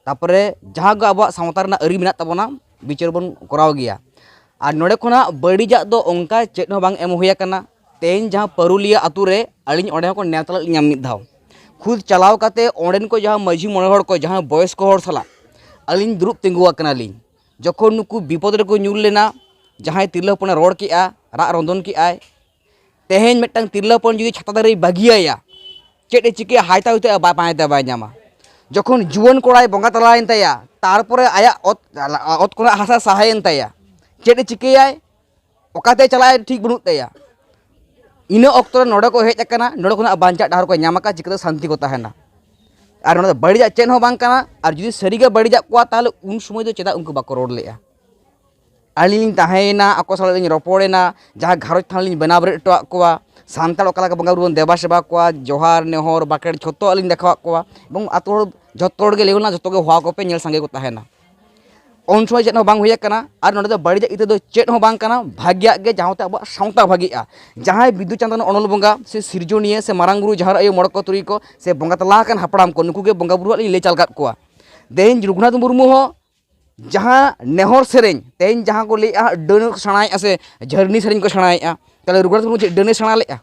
ᱛᱟᱯᱚᱨᱮ ᱡᱟᱦᱟᱸ ᱜᱮ ᱟᱵᱚᱣᱟᱜ ᱥᱟᱶᱛᱟ ᱨᱮᱱᱟᱜ ᱟᱹᱨᱤ ᱢᱮᱱᱟᱜ ᱛᱟᱵᱚᱱᱟ, ᱵᱤᱪᱟᱹᱨ ᱵᱚᱱ ᱠᱚᱨᱟᱣ ᱜᱮᱭᱟ᱾ ᱟᱨ ᱱᱚᱰᱮ ᱠᱷᱚᱱᱟᱜ ᱵᱟᱹᱲᱤᱡᱟᱜ ᱫᱚ ᱚᱱᱠᱟ ᱪᱮᱫ ᱦᱚᱸ ᱵᱟᱝ ᱮᱢ ᱦᱩᱭ ᱟᱠᱟᱱᱟ᱾ ᱛᱮᱦᱮᱧ ᱡᱟᱦᱟᱸ ᱯᱟᱹᱨᱩᱞᱤᱭᱟᱹ ᱟᱛᱳ ᱨᱮ ᱟᱹᱞᱤᱧ ᱚᱸᱰᱮ ᱦᱚᱸᱠᱚ ᱱᱮᱣᱛᱟ ᱞᱮᱫ ᱞᱤᱧᱟ ᱢᱤᱫ ᱫᱷᱟᱣ᱾ ᱠᱷᱩᱫ ᱪᱟᱞᱟᱣ ᱠᱟᱛᱮ ᱚᱸᱰᱮᱱ ᱠᱚ ᱡᱟᱦᱟᱸ ᱢᱟᱹᱡᱷᱤ ᱢᱚᱬᱮ ᱦᱚᱲ ᱠᱚ, ᱡᱟᱦᱟᱸ ᱵᱚᱭᱚᱥᱠᱚ ᱦᱚᱲ ᱥᱟᱞᱟᱜ ᱟᱹᱞᱤᱧ ᱫᱩᱲᱩᱵ ᱛᱤᱸᱜᱩ ᱟᱠᱟᱱᱟᱞᱤᱧ, ᱡᱚᱠᱷᱚᱱ ᱱᱩᱠᱩ ᱵᱤᱯᱚᱫ ᱨᱮᱠᱚ ᱧᱩᱨ ᱞᱮᱱᱟ, ᱡᱟᱦᱟᱸᱭ ᱛᱤᱨᱞᱟᱹ ᱦᱚᱯᱚᱱᱮ ᱨᱚᱲ ᱠᱮᱜᱼᱟ, ᱨᱟᱜ ᱨᱚᱸᱫᱚᱱ ᱠᱮᱜᱼᱟᱭ, ᱛᱮᱦᱮᱧ ᱢᱤᱫᱴᱟᱝ ᱛᱤᱨᱞᱟᱹ ᱦᱚᱯᱚᱱ ᱡᱩᱫᱤ ᱪᱷᱟᱛᱟ ᱫᱟᱨᱮᱭ ᱵᱟᱹᱜᱤᱭᱟᱭᱟ, ᱪᱮᱫ ᱮ ᱪᱤᱠᱟᱹᱭᱟ? ᱦᱟᱭᱛᱟ ᱦᱩᱭᱛᱟ ᱵᱟᱭ ᱯᱟᱸᱡᱟᱭ ᱛᱟᱭᱟ, ᱵᱟᱭ ᱧᱟᱢᱟ᱾ ᱡᱚᱠᱷᱚᱱ ᱡᱩᱣᱟᱹᱱ ᱠᱚᱲᱟᱭ ᱵᱚᱸᱜᱟ ᱛᱟᱞᱟᱭᱮᱱ ᱛᱟᱭᱟ, ᱛᱟᱨᱯᱚᱨᱮ ᱟᱭᱟᱜ ᱚᱛ, ᱚᱛ ᱠᱷᱚᱱᱟᱜ ᱦᱟᱥᱟ ᱥᱟᱦᱟᱭᱮᱱ ᱛᱟᱭᱟ, ᱪᱮᱫ ᱮ ᱪᱤᱠᱟᱹᱭᱟᱭ, ᱚᱠᱟᱛᱮ ᱪᱟᱞᱟᱜᱼᱟᱭ, ᱴᱷᱤᱠ ᱵᱟᱹᱱᱩᱜ ᱛᱟᱭᱟ᱾ ᱤᱱᱟᱹ ᱚᱠᱛᱚ ᱨᱮ ᱱᱚᱰᱮ ᱠᱚ ᱦᱮᱡ ᱟᱠᱟᱱᱟ, ᱱᱚᱰᱮ ᱠᱷᱚᱱᱟᱜ ᱵᱟᱧᱪᱟᱜ ᱰᱟᱦᱟᱨ ᱠᱚ ᱧᱟᱢ ᱟᱠᱟᱫ, ᱪᱤᱠᱟᱹᱛᱮ ᱥᱟᱱᱛᱤ ᱠᱚ ᱛᱟᱦᱮᱱᱟ? ᱟᱨ ᱱᱚᱰᱮ ᱫᱚ ᱵᱟᱹᱲᱤᱡᱟᱜ ᱪᱮᱫ ᱦᱚᱸ ᱵᱟᱝ ᱠᱟᱱᱟ᱾ ᱟᱨ ᱡᱩᱫᱤ ᱥᱟᱹᱨᱤᱜᱮ ᱵᱟᱹᱲᱤᱡᱟᱜ ᱠᱚᱣᱟ, ᱛᱟᱦᱚᱞᱮ ᱩᱱ ᱥᱚᱢᱚᱭ ᱫᱚ ᱪᱮᱫᱟᱜ ᱩᱱᱠᱩ ᱵᱟᱠᱚ ᱨᱚᱲ ᱞᱮᱫᱼᱟ? ᱟᱹᱞᱤᱧ ᱞᱤᱧ ᱛᱟᱦᱮᱸᱭᱮᱱᱟ, ᱟᱠᱚ ᱥᱟᱞᱟᱜ ᱞᱤᱧ ᱨᱚᱯᱚᱲᱮᱱᱟ, ᱡᱟᱦᱟᱸ ᱜᱷᱟᱨᱚᱸᱡᱽ ᱛᱷᱟᱱ ᱞᱤᱧ ᱵᱮᱱᱟᱣ ᱵᱮᱨᱮᱫ ᱦᱚᱴᱚᱣᱟᱫ ᱠᱚᱣᱟ, ᱥᱟᱱᱛᱟᱲ ᱚᱠᱟ ᱞᱮᱠᱟ ᱵᱚᱸᱜᱟ ᱵᱩᱨᱩ ᱵᱚᱱ ᱫᱮᱵᱟ ᱥᱮᱵᱟ ᱠᱚᱣᱟ, ᱡᱚᱦᱟᱨ, ᱱᱮᱦᱚᱨ, ᱵᱟᱠᱷᱮᱲ, ᱡᱷᱚᱛᱚᱣᱟᱜ ᱞᱤᱧ ᱫᱮᱠᱷᱟᱣᱟᱫ ᱠᱚᱣᱟ᱾ ᱮᱵᱚᱝ ᱟᱛᱳ ᱦᱚᱲ, ᱡᱷᱚᱛᱚ ᱦᱚᱲ ᱜᱮ ᱞᱟᱹᱭ ᱦᱩᱭ ᱞᱮᱱᱟ, ᱡᱷᱚᱛᱚ ᱜᱮ ᱦᱚᱦᱚ ᱟᱠᱚ ᱯᱮ, ᱧᱮᱞ ᱥᱟᱸᱜᱮ ᱠᱚ ᱛᱟᱦᱮᱱᱟ᱾ ᱩᱱ ᱥᱚᱢᱚᱭ ᱪᱮᱫ ᱦᱚᱸ ᱵᱟᱝ ᱦᱩᱭ ᱟᱠᱟᱱᱟ᱾ ᱟᱨ ᱱᱚᱰᱮ ᱫᱚ ᱵᱟᱹᱲᱤᱡᱟᱜ ᱤᱛᱟᱹ ᱫᱚ ᱪᱮᱫ ᱦᱚᱸ ᱵᱟᱝ ᱠᱟᱱᱟ, ᱵᱷᱟᱜᱤᱭᱟᱜ ᱜᱮ, ᱡᱟᱦᱟᱸ ᱛᱮ ᱟᱵᱚᱣᱟᱜ ᱥᱟᱶᱛᱟ ᱵᱷᱟᱜᱤᱜᱼᱟ᱾ ᱡᱟᱦᱟᱸᱭ ᱵᱤᱫᱩ ᱪᱟᱸᱫᱟᱱ ᱚᱱᱚᱞ ᱵᱚᱸᱜᱟ ᱥᱮ ᱥᱤᱨᱡᱚᱱᱤᱭᱟᱹ ᱥᱮ ᱢᱟᱨᱟᱝ ᱵᱩᱨᱩ, ᱡᱟᱦᱮᱨ ᱟᱭᱳ, ᱢᱚᱬᱮ ᱠᱚ ᱛᱩᱨᱩᱭ ᱠᱚ ᱥᱮ ᱵᱚᱸᱜᱟ ᱛᱟᱞᱟ ᱟᱠᱟᱱ ᱦᱟᱯᱲᱟᱢ ᱠᱚ, ᱱᱩᱠᱩ ᱜᱮ ᱵᱚᱸᱜᱟ ᱵᱩᱨᱩᱣᱟᱜ ᱞᱤᱧ ᱞᱟᱹᱭ ᱪᱟᱞ ᱟᱠᱟᱫ ᱠᱚᱣᱟ᱾ ᱛᱮᱦᱮᱧ ᱨᱚᱜᱷᱩᱱᱟᱛᱷ ᱢᱩᱨᱢᱩ ᱦᱚᱸ ᱡᱟᱦᱟᱸ ᱱᱮᱦᱚᱨ ᱥᱮᱨᱮᱧ, ᱛᱮᱦᱮᱧ ᱡᱟᱦᱟᱸ ᱠᱚ ᱞᱟᱹᱭᱮᱫᱼᱟ ᱦᱟᱸᱜ, ᱰᱟᱹᱱ ᱠᱚ ᱥᱮᱬᱟᱭᱮᱫᱼᱟ ᱥᱮ ᱡᱷᱟᱹᱨᱱᱤ ᱥᱮᱨᱮᱧ ᱠᱚ ᱥᱮᱬᱟᱭᱮᱫᱼᱟ, ᱛᱟᱦᱚᱞᱮ ᱨᱚᱜᱷᱩᱱᱟᱛᱷ ᱢᱩᱨᱢᱩ ᱪᱮᱫ ᱰᱟᱹᱱᱮ ᱥᱮᱬᱟ ᱞᱮᱫᱼᱟ?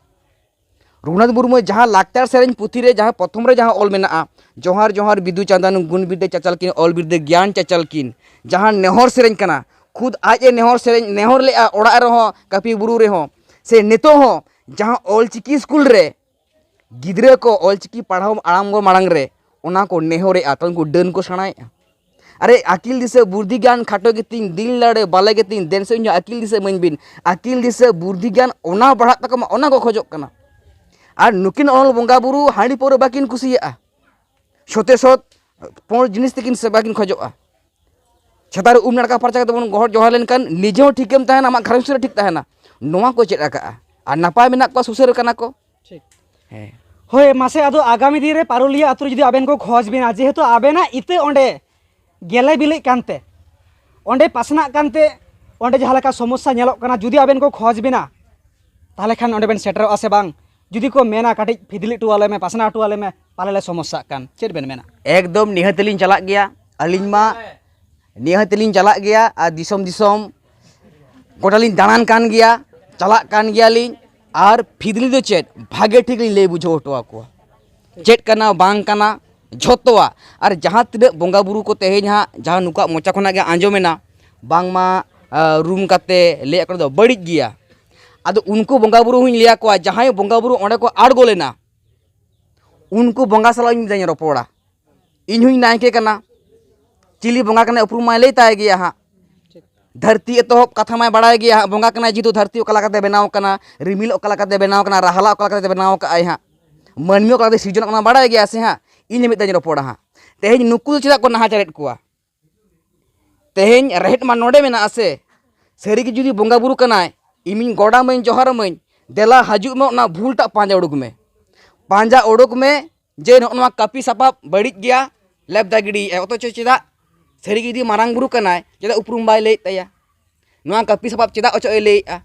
ᱨᱚᱜᱷᱩᱱᱟᱛᱷ ᱢᱩᱨᱢᱩ ᱡᱟᱦᱟᱸ ᱞᱟᱠᱪᱟᱨ ᱥᱮᱨᱮᱧ ᱯᱩᱛᱷᱤ ᱨᱮ ᱡᱟᱦᱟᱸ ᱯᱨᱚᱛᱷᱚᱢ ᱨᱮ ᱡᱟᱦᱟᱸ ᱚᱞ ᱢᱮᱱᱟᱜᱼᱟ, "ᱡᱚᱦᱟᱨ ᱡᱚᱦᱟᱨ ᱵᱤᱫᱩ ᱪᱟᱸᱫᱟᱱ, ᱜᱩᱱ ᱵᱤᱨᱫᱟᱹ ᱪᱟᱪᱟᱞ ᱠᱤᱱ, ᱚᱞ ᱵᱤᱨᱫᱟᱹ ᱜᱮᱭᱟᱱ ᱪᱟᱪᱟᱞ ᱠᱤᱱ", ᱡᱟᱦᱟᱸ ᱱᱮᱦᱚᱨ ᱥᱮᱨᱮᱧ ᱠᱟᱱᱟ, ᱠᱷᱩᱫ ᱟᱡ ᱮ ᱱᱮᱦᱚᱨ ᱥᱮᱨᱮᱧ, ᱱᱮᱦᱚᱨ ᱞᱮᱫᱼᱟ, ᱚᱲᱟᱜ ᱨᱮᱦᱚᱸ, ᱠᱟᱹᱯᱤ ᱵᱩᱨᱩ ᱨᱮᱦᱚᱸ, ᱥᱮ ᱱᱤᱛᱚᱜ ᱦᱚᱸ ᱡᱟᱦᱟᱸ ᱚᱞᱪᱤᱠᱤ ᱥᱠᱩᱞ ᱨᱮ ᱜᱤᱫᱽᱨᱟᱹ ᱠᱚ ᱚᱞᱪᱤᱠᱤ ᱯᱟᱲᱦᱟᱣ ᱟᱨᱟᱢᱵᱚ ᱢᱟᱲᱟᱝ ᱨᱮ ᱚᱱᱟ ᱠᱚ ᱱᱮᱦᱚᱨᱮᱜᱼᱟ, ᱛᱚ ᱩᱱᱠᱩ ᱰᱟᱹᱱ ᱠᱚ ᱥᱮᱬᱟᱭᱮᱜᱼᱟ᱾ ᱟᱨᱮ, ᱟᱹᱠᱤᱞ ᱫᱤᱥᱟᱹ ᱵᱩᱨᱫᱷᱤ ᱜᱮᱭᱟᱱ ᱠᱷᱟᱴᱚ ᱜᱮᱛᱤᱧ, ᱫᱤᱞ ᱫᱟᱲᱮ ᱵᱟᱞᱮ ᱜᱮᱛᱤᱧ, ᱫᱮᱱ ᱥᱮ ᱤᱧ ᱦᱚᱸ ᱟᱹᱠᱤᱞ ᱫᱤᱥᱟᱹ ᱤᱢᱟᱹᱧ ᱵᱤᱱ, ᱟᱹᱠᱤᱞ ᱫᱤᱥᱟᱹ ᱵᱩᱨᱫᱷᱤ ᱜᱮᱭᱟᱱ ᱚᱱᱟ ᱵᱟᱲᱦᱟᱜ ᱛᱟᱠᱚ ᱢᱟ, ᱚᱱᱟ ᱠᱚ ᱠᱷᱚᱡᱚᱜ ᱠᱟᱱᱟ᱾ ᱟᱨ ᱱᱩᱠᱤᱱ ᱚᱱᱚᱞ ᱵᱚᱸᱜᱟ ᱵᱩᱨᱩ ᱦᱟᱺᱰᱤ ᱯᱟᱹᱣᱨᱟᱹ ᱵᱟᱹᱠᱤᱱ ᱠᱩᱥᱤᱭᱟᱜᱼᱟ, ᱥᱚᱛᱮ ᱥᱚᱛ ᱯᱚᱬ ᱡᱤᱱᱤᱥ ᱛᱮᱠᱤᱱ ᱥᱮᱵᱟ ᱠᱤᱱ ᱠᱷᱚᱡᱚᱜᱼᱟ᱾ ᱪᱷᱟᱛᱟ ᱨᱮ ᱩᱢ ᱱᱟᱲᱠᱟ ᱯᱷᱟᱨᱪᱟ ᱠᱟᱛᱮ ᱵᱚᱱ ᱜᱚᱦᱚᱲ ᱡᱚᱦᱟᱨ ᱞᱮᱱᱠᱷᱟᱱ ᱱᱤᱡᱮ ᱦᱚᱸ ᱴᱷᱤᱠᱮᱢ ᱛᱟᱦᱮᱱᱟ, ᱟᱢᱟᱜ ᱜᱷᱟᱨᱚᱸᱡᱽ ᱨᱮ ᱴᱷᱤᱠ ᱛᱟᱦᱮᱱᱟ᱾ ᱱᱚᱣᱟ ᱠᱚ ᱪᱮᱫ ᱟᱠᱟᱜᱼᱟ᱾ ᱟᱨ ᱱᱟᱯᱟᱭ ᱢᱮᱱᱟᱜ ᱠᱚᱣᱟ, ᱥᱩᱥᱟᱹᱨ ᱠᱟᱱᱟ ᱠᱚ᱾ ᱴᱷᱤᱠ᱾ ᱦᱮᱸ᱾ ᱦᱳᱭ, ᱢᱟᱥᱮ, ᱟᱫᱚ ᱟᱜᱟᱢᱤ ᱫᱤᱱ ᱨᱮ ᱯᱟᱨᱩᱞᱤᱭᱟᱹ ᱟᱹᱛᱩ ᱨᱮ ᱡᱩᱫᱤ ᱟᱵᱮᱱ ᱠᱚ ᱠᱷᱚᱡᱽ ᱵᱮᱱᱟ, ᱡᱮᱦᱮᱛᱩ ᱟᱵᱮᱱᱟᱜ ᱤᱛᱟᱹ ᱚᱸᱰᱮ ᱜᱮᱞᱮ ᱵᱤᱞᱤᱜ ᱠᱟᱱᱛᱮ, ᱚᱸᱰᱮ ᱯᱟᱥᱱᱟᱜ ᱠᱟᱱᱛᱮ, ᱚᱸᱰᱮ ᱡᱟᱦᱟᱸ ᱞᱮᱠᱟ ᱥᱚᱢᱚᱥᱥᱟ ᱧᱮᱞᱚᱜ ᱠᱟᱱᱟ, ᱡᱩᱫᱤ ᱟᱵᱮᱱ ᱠᱚ ᱠᱷᱚᱡᱽ ᱵᱮᱱᱟ, ᱛᱟᱦᱚᱞᱮ ᱠᱷᱟᱱ ᱚᱸᱰᱮ ᱵᱮᱱ ᱥᱮᱴᱮᱨᱚᱜᱼᱟ ᱥᱮ ᱵᱟᱝ? ᱡᱩᱫᱤ ᱠᱚ ᱢᱮᱱᱟ, "ᱠᱟᱹᱴᱤᱡ ᱯᱷᱤᱫᱽᱞᱤ ᱦᱚᱴᱚ ᱟᱞᱮ ᱢᱮ, ᱯᱟᱥᱱᱟᱣ ᱦᱚᱴᱚ ᱟᱞᱮ ᱢᱮ", ᱯᱟᱞᱮ ᱞᱮ ᱥᱚᱢᱚᱥᱥᱟᱜ ᱠᱟᱱ, ᱪᱮᱫ ᱵᱮᱱ ᱢᱮᱱᱟ? ᱮᱠᱫᱚᱢ ᱱᱤᱦᱟᱹᱛ ᱞᱤᱧ ᱪᱟᱞᱟᱜ ᱜᱮᱭᱟ᱾ ᱟᱹᱞᱤᱧ ᱢᱟ ᱱᱤᱦᱟᱹᱛ ᱞᱤᱧ ᱪᱟᱞᱟᱜ ᱜᱮᱭᱟ ᱟᱨ ᱫᱤᱥᱚᱢ ᱫᱤᱥᱚᱢ ᱜᱚᱴᱟ ᱞᱤᱧ ᱫᱟᱬᱟᱱ ᱠᱟᱱ ᱜᱮᱭᱟ, ᱪᱟᱞᱟᱜ ᱠᱟᱱ ᱜᱮᱭᱟᱞᱤᱧ᱾ ᱟᱨ ᱯᱷᱤᱫᱽᱞᱤ ᱫᱚ ᱪᱮᱫ, ᱵᱷᱟᱜᱮ ᱴᱷᱤᱠ ᱞᱤᱧ ᱞᱟᱹᱭ ᱵᱩᱡᱷᱟᱹᱣ ᱦᱚᱴᱚ ᱟᱠᱚᱣᱟ, ᱪᱮᱫ ᱠᱟᱱᱟ ᱵᱟᱝ ᱠᱟᱱᱟ ᱡᱷᱚᱛᱚᱣᱟᱜ᱾ ᱟᱨ ᱡᱟᱦᱟᱸ ᱛᱤᱱᱟᱹᱜ ᱵᱚᱸᱜᱟ ᱵᱩᱨᱩ ᱠᱚ ᱛᱮᱦᱮᱧ ᱦᱟᱸᱜ ᱡᱟᱦᱟᱸ ᱱᱩᱠᱩᱣᱟᱜ ᱢᱚᱪᱟ ᱠᱷᱚᱱᱟᱜ ᱜᱮ ᱟᱸᱡᱚᱢᱮᱱᱟ, ᱵᱟᱝᱢᱟ ᱟᱸ, ᱨᱩᱢ ᱠᱟᱛᱮ ᱞᱟᱹᱭᱟᱜ ᱠᱟᱱᱟ ᱫᱚ ᱵᱟᱹᱲᱤᱡ ᱜᱮᱭᱟ᱾ ᱟᱫᱚ ᱩᱱᱠᱩ ᱵᱚᱸᱜᱟ ᱵᱩᱨᱩ ᱦᱚᱸᱧ ᱞᱟᱹᱭ ᱟᱠᱚᱣᱟ, ᱡᱟᱦᱟᱸᱭ ᱵᱚᱸᱜᱟ ᱵᱩᱨᱩ ᱚᱸᱰᱮ ᱠᱚ ᱟᱬᱜᱚ ᱞᱮᱱᱟ, ᱩᱱᱠᱩ ᱵᱚᱸᱜᱟ ᱥᱟᱞᱟᱜ ᱤᱧ ᱢᱤᱫ ᱫᱷᱟᱣᱤᱧ ᱨᱚᱯᱚᱲᱟ᱾ ᱤᱧ ᱦᱚᱸᱧ ᱱᱟᱭᱠᱮ ᱠᱟᱱᱟ, ᱪᱤᱞᱤ ᱵᱚᱸᱜᱟ ᱠᱟᱱᱟᱭ ᱩᱯᱨᱩᱢ ᱢᱟᱭ ᱞᱟᱹᱭ ᱛᱟᱭ ᱜᱮᱭᱟ ᱦᱟᱸᱜ᱾ ᱫᱷᱟᱹᱨᱛᱤ ᱮᱛᱚᱦᱚᱵ ᱠᱟᱛᱷᱟ ᱢᱟᱭ ᱵᱟᱲᱟᱭ ᱜᱮᱭᱟ ᱦᱟᱸᱜ, ᱵᱚᱸᱜᱟ ᱠᱟᱱᱟᱭ ᱡᱮᱦᱮᱛᱩ, ᱫᱷᱟᱹᱨᱛᱤ ᱚᱠᱟ ᱞᱮᱠᱟᱛᱮ ᱵᱮᱱᱟᱣ ᱠᱟᱱᱟ, ᱨᱤᱢᱤᱞ ᱚᱠᱟ ᱞᱮᱠᱟᱛᱮ ᱵᱮᱱᱟᱣ ᱠᱟᱱᱟ, ᱨᱟᱦᱞᱟ ᱚᱠᱟ ᱞᱮᱠᱟᱛᱮ ᱵᱮᱱᱟᱣ ᱠᱟᱜᱼᱟᱭ ᱦᱟᱸᱜ, ᱢᱟᱹᱱᱢᱤ ᱚᱠᱟ ᱞᱮᱠᱟᱛᱮ ᱥᱤᱨᱡᱚᱱ ᱠᱟᱱᱟ ᱵᱟᱲᱟᱭ ᱜᱮᱭᱟ ᱥᱮ ᱦᱟᱸᱜ᱾ ᱤᱧ ᱢᱤᱫ ᱫᱷᱟᱣ ᱤᱧ ᱨᱚᱯᱚᱲᱟ ᱦᱟᱸᱜ᱾ ᱛᱮᱦᱮᱧ ᱱᱩᱠᱩ ᱫᱚ ᱪᱮᱫᱟᱜ ᱠᱚ ᱱᱟᱦᱟᱪᱟᱨᱮᱫ ᱠᱚᱣᱟ? ᱛᱮᱦᱮᱧ ᱨᱮᱦᱮᱫ ᱢᱟ ᱱᱚᱰᱮ ᱢᱮᱱᱟᱜᱼᱟ ᱥᱮ᱾ ᱥᱟᱹᱨᱤᱜᱮ ᱡᱩᱫᱤ ᱵᱚᱸᱜᱟ ᱵᱩᱨᱩ ᱠᱟᱱᱟᱭ, ᱤᱧᱤᱧ ᱜᱚᱰ ᱟᱹᱢᱟᱹᱧ, ᱡᱚᱦᱟᱨ ᱟᱹᱢᱟᱹᱧ, ᱫᱮᱞᱟ ᱦᱤᱡᱩᱜ ᱢᱮ, ᱚᱱᱟ ᱵᱷᱩᱞ ᱴᱟᱜ ᱯᱟᱸᱡᱟ ᱩᱰᱩᱠ ᱢᱮ᱾ ᱯᱟᱸᱡᱟ ᱩᱰᱩᱠ ᱢᱮ ᱡᱮ ᱱᱚᱜᱼᱚ ᱱᱚᱣᱟ ᱠᱟᱹᱯᱤ ᱥᱟᱯᱟᱵ ᱵᱟᱹᱲᱤᱡ ᱜᱮᱭᱟ, ᱞᱮᱵᱫᱟ ᱜᱤᱰᱤᱭᱮᱫᱼᱟᱭ᱾ ᱚᱛᱷᱚᱪᱚ ᱪᱮᱫᱟᱜ? ᱥᱟᱹᱨᱤᱜᱮ ᱡᱩᱫᱤ ᱢᱟᱨᱟᱝ ᱵᱩᱨᱩ ᱠᱟᱱᱟᱭ, ᱪᱮᱫᱟᱜ ᱩᱯᱨᱩᱢ ᱵᱟᱭ ᱞᱟᱹᱭᱮᱫ ᱛᱟᱭᱟ? ᱱᱚᱣᱟ ᱠᱟᱹᱯᱤ ᱥᱟᱯᱟᱵ ᱪᱮᱫᱟᱜ ᱚᱪᱚᱜ ᱮ ᱞᱟᱹᱭᱮᱫᱼᱟ?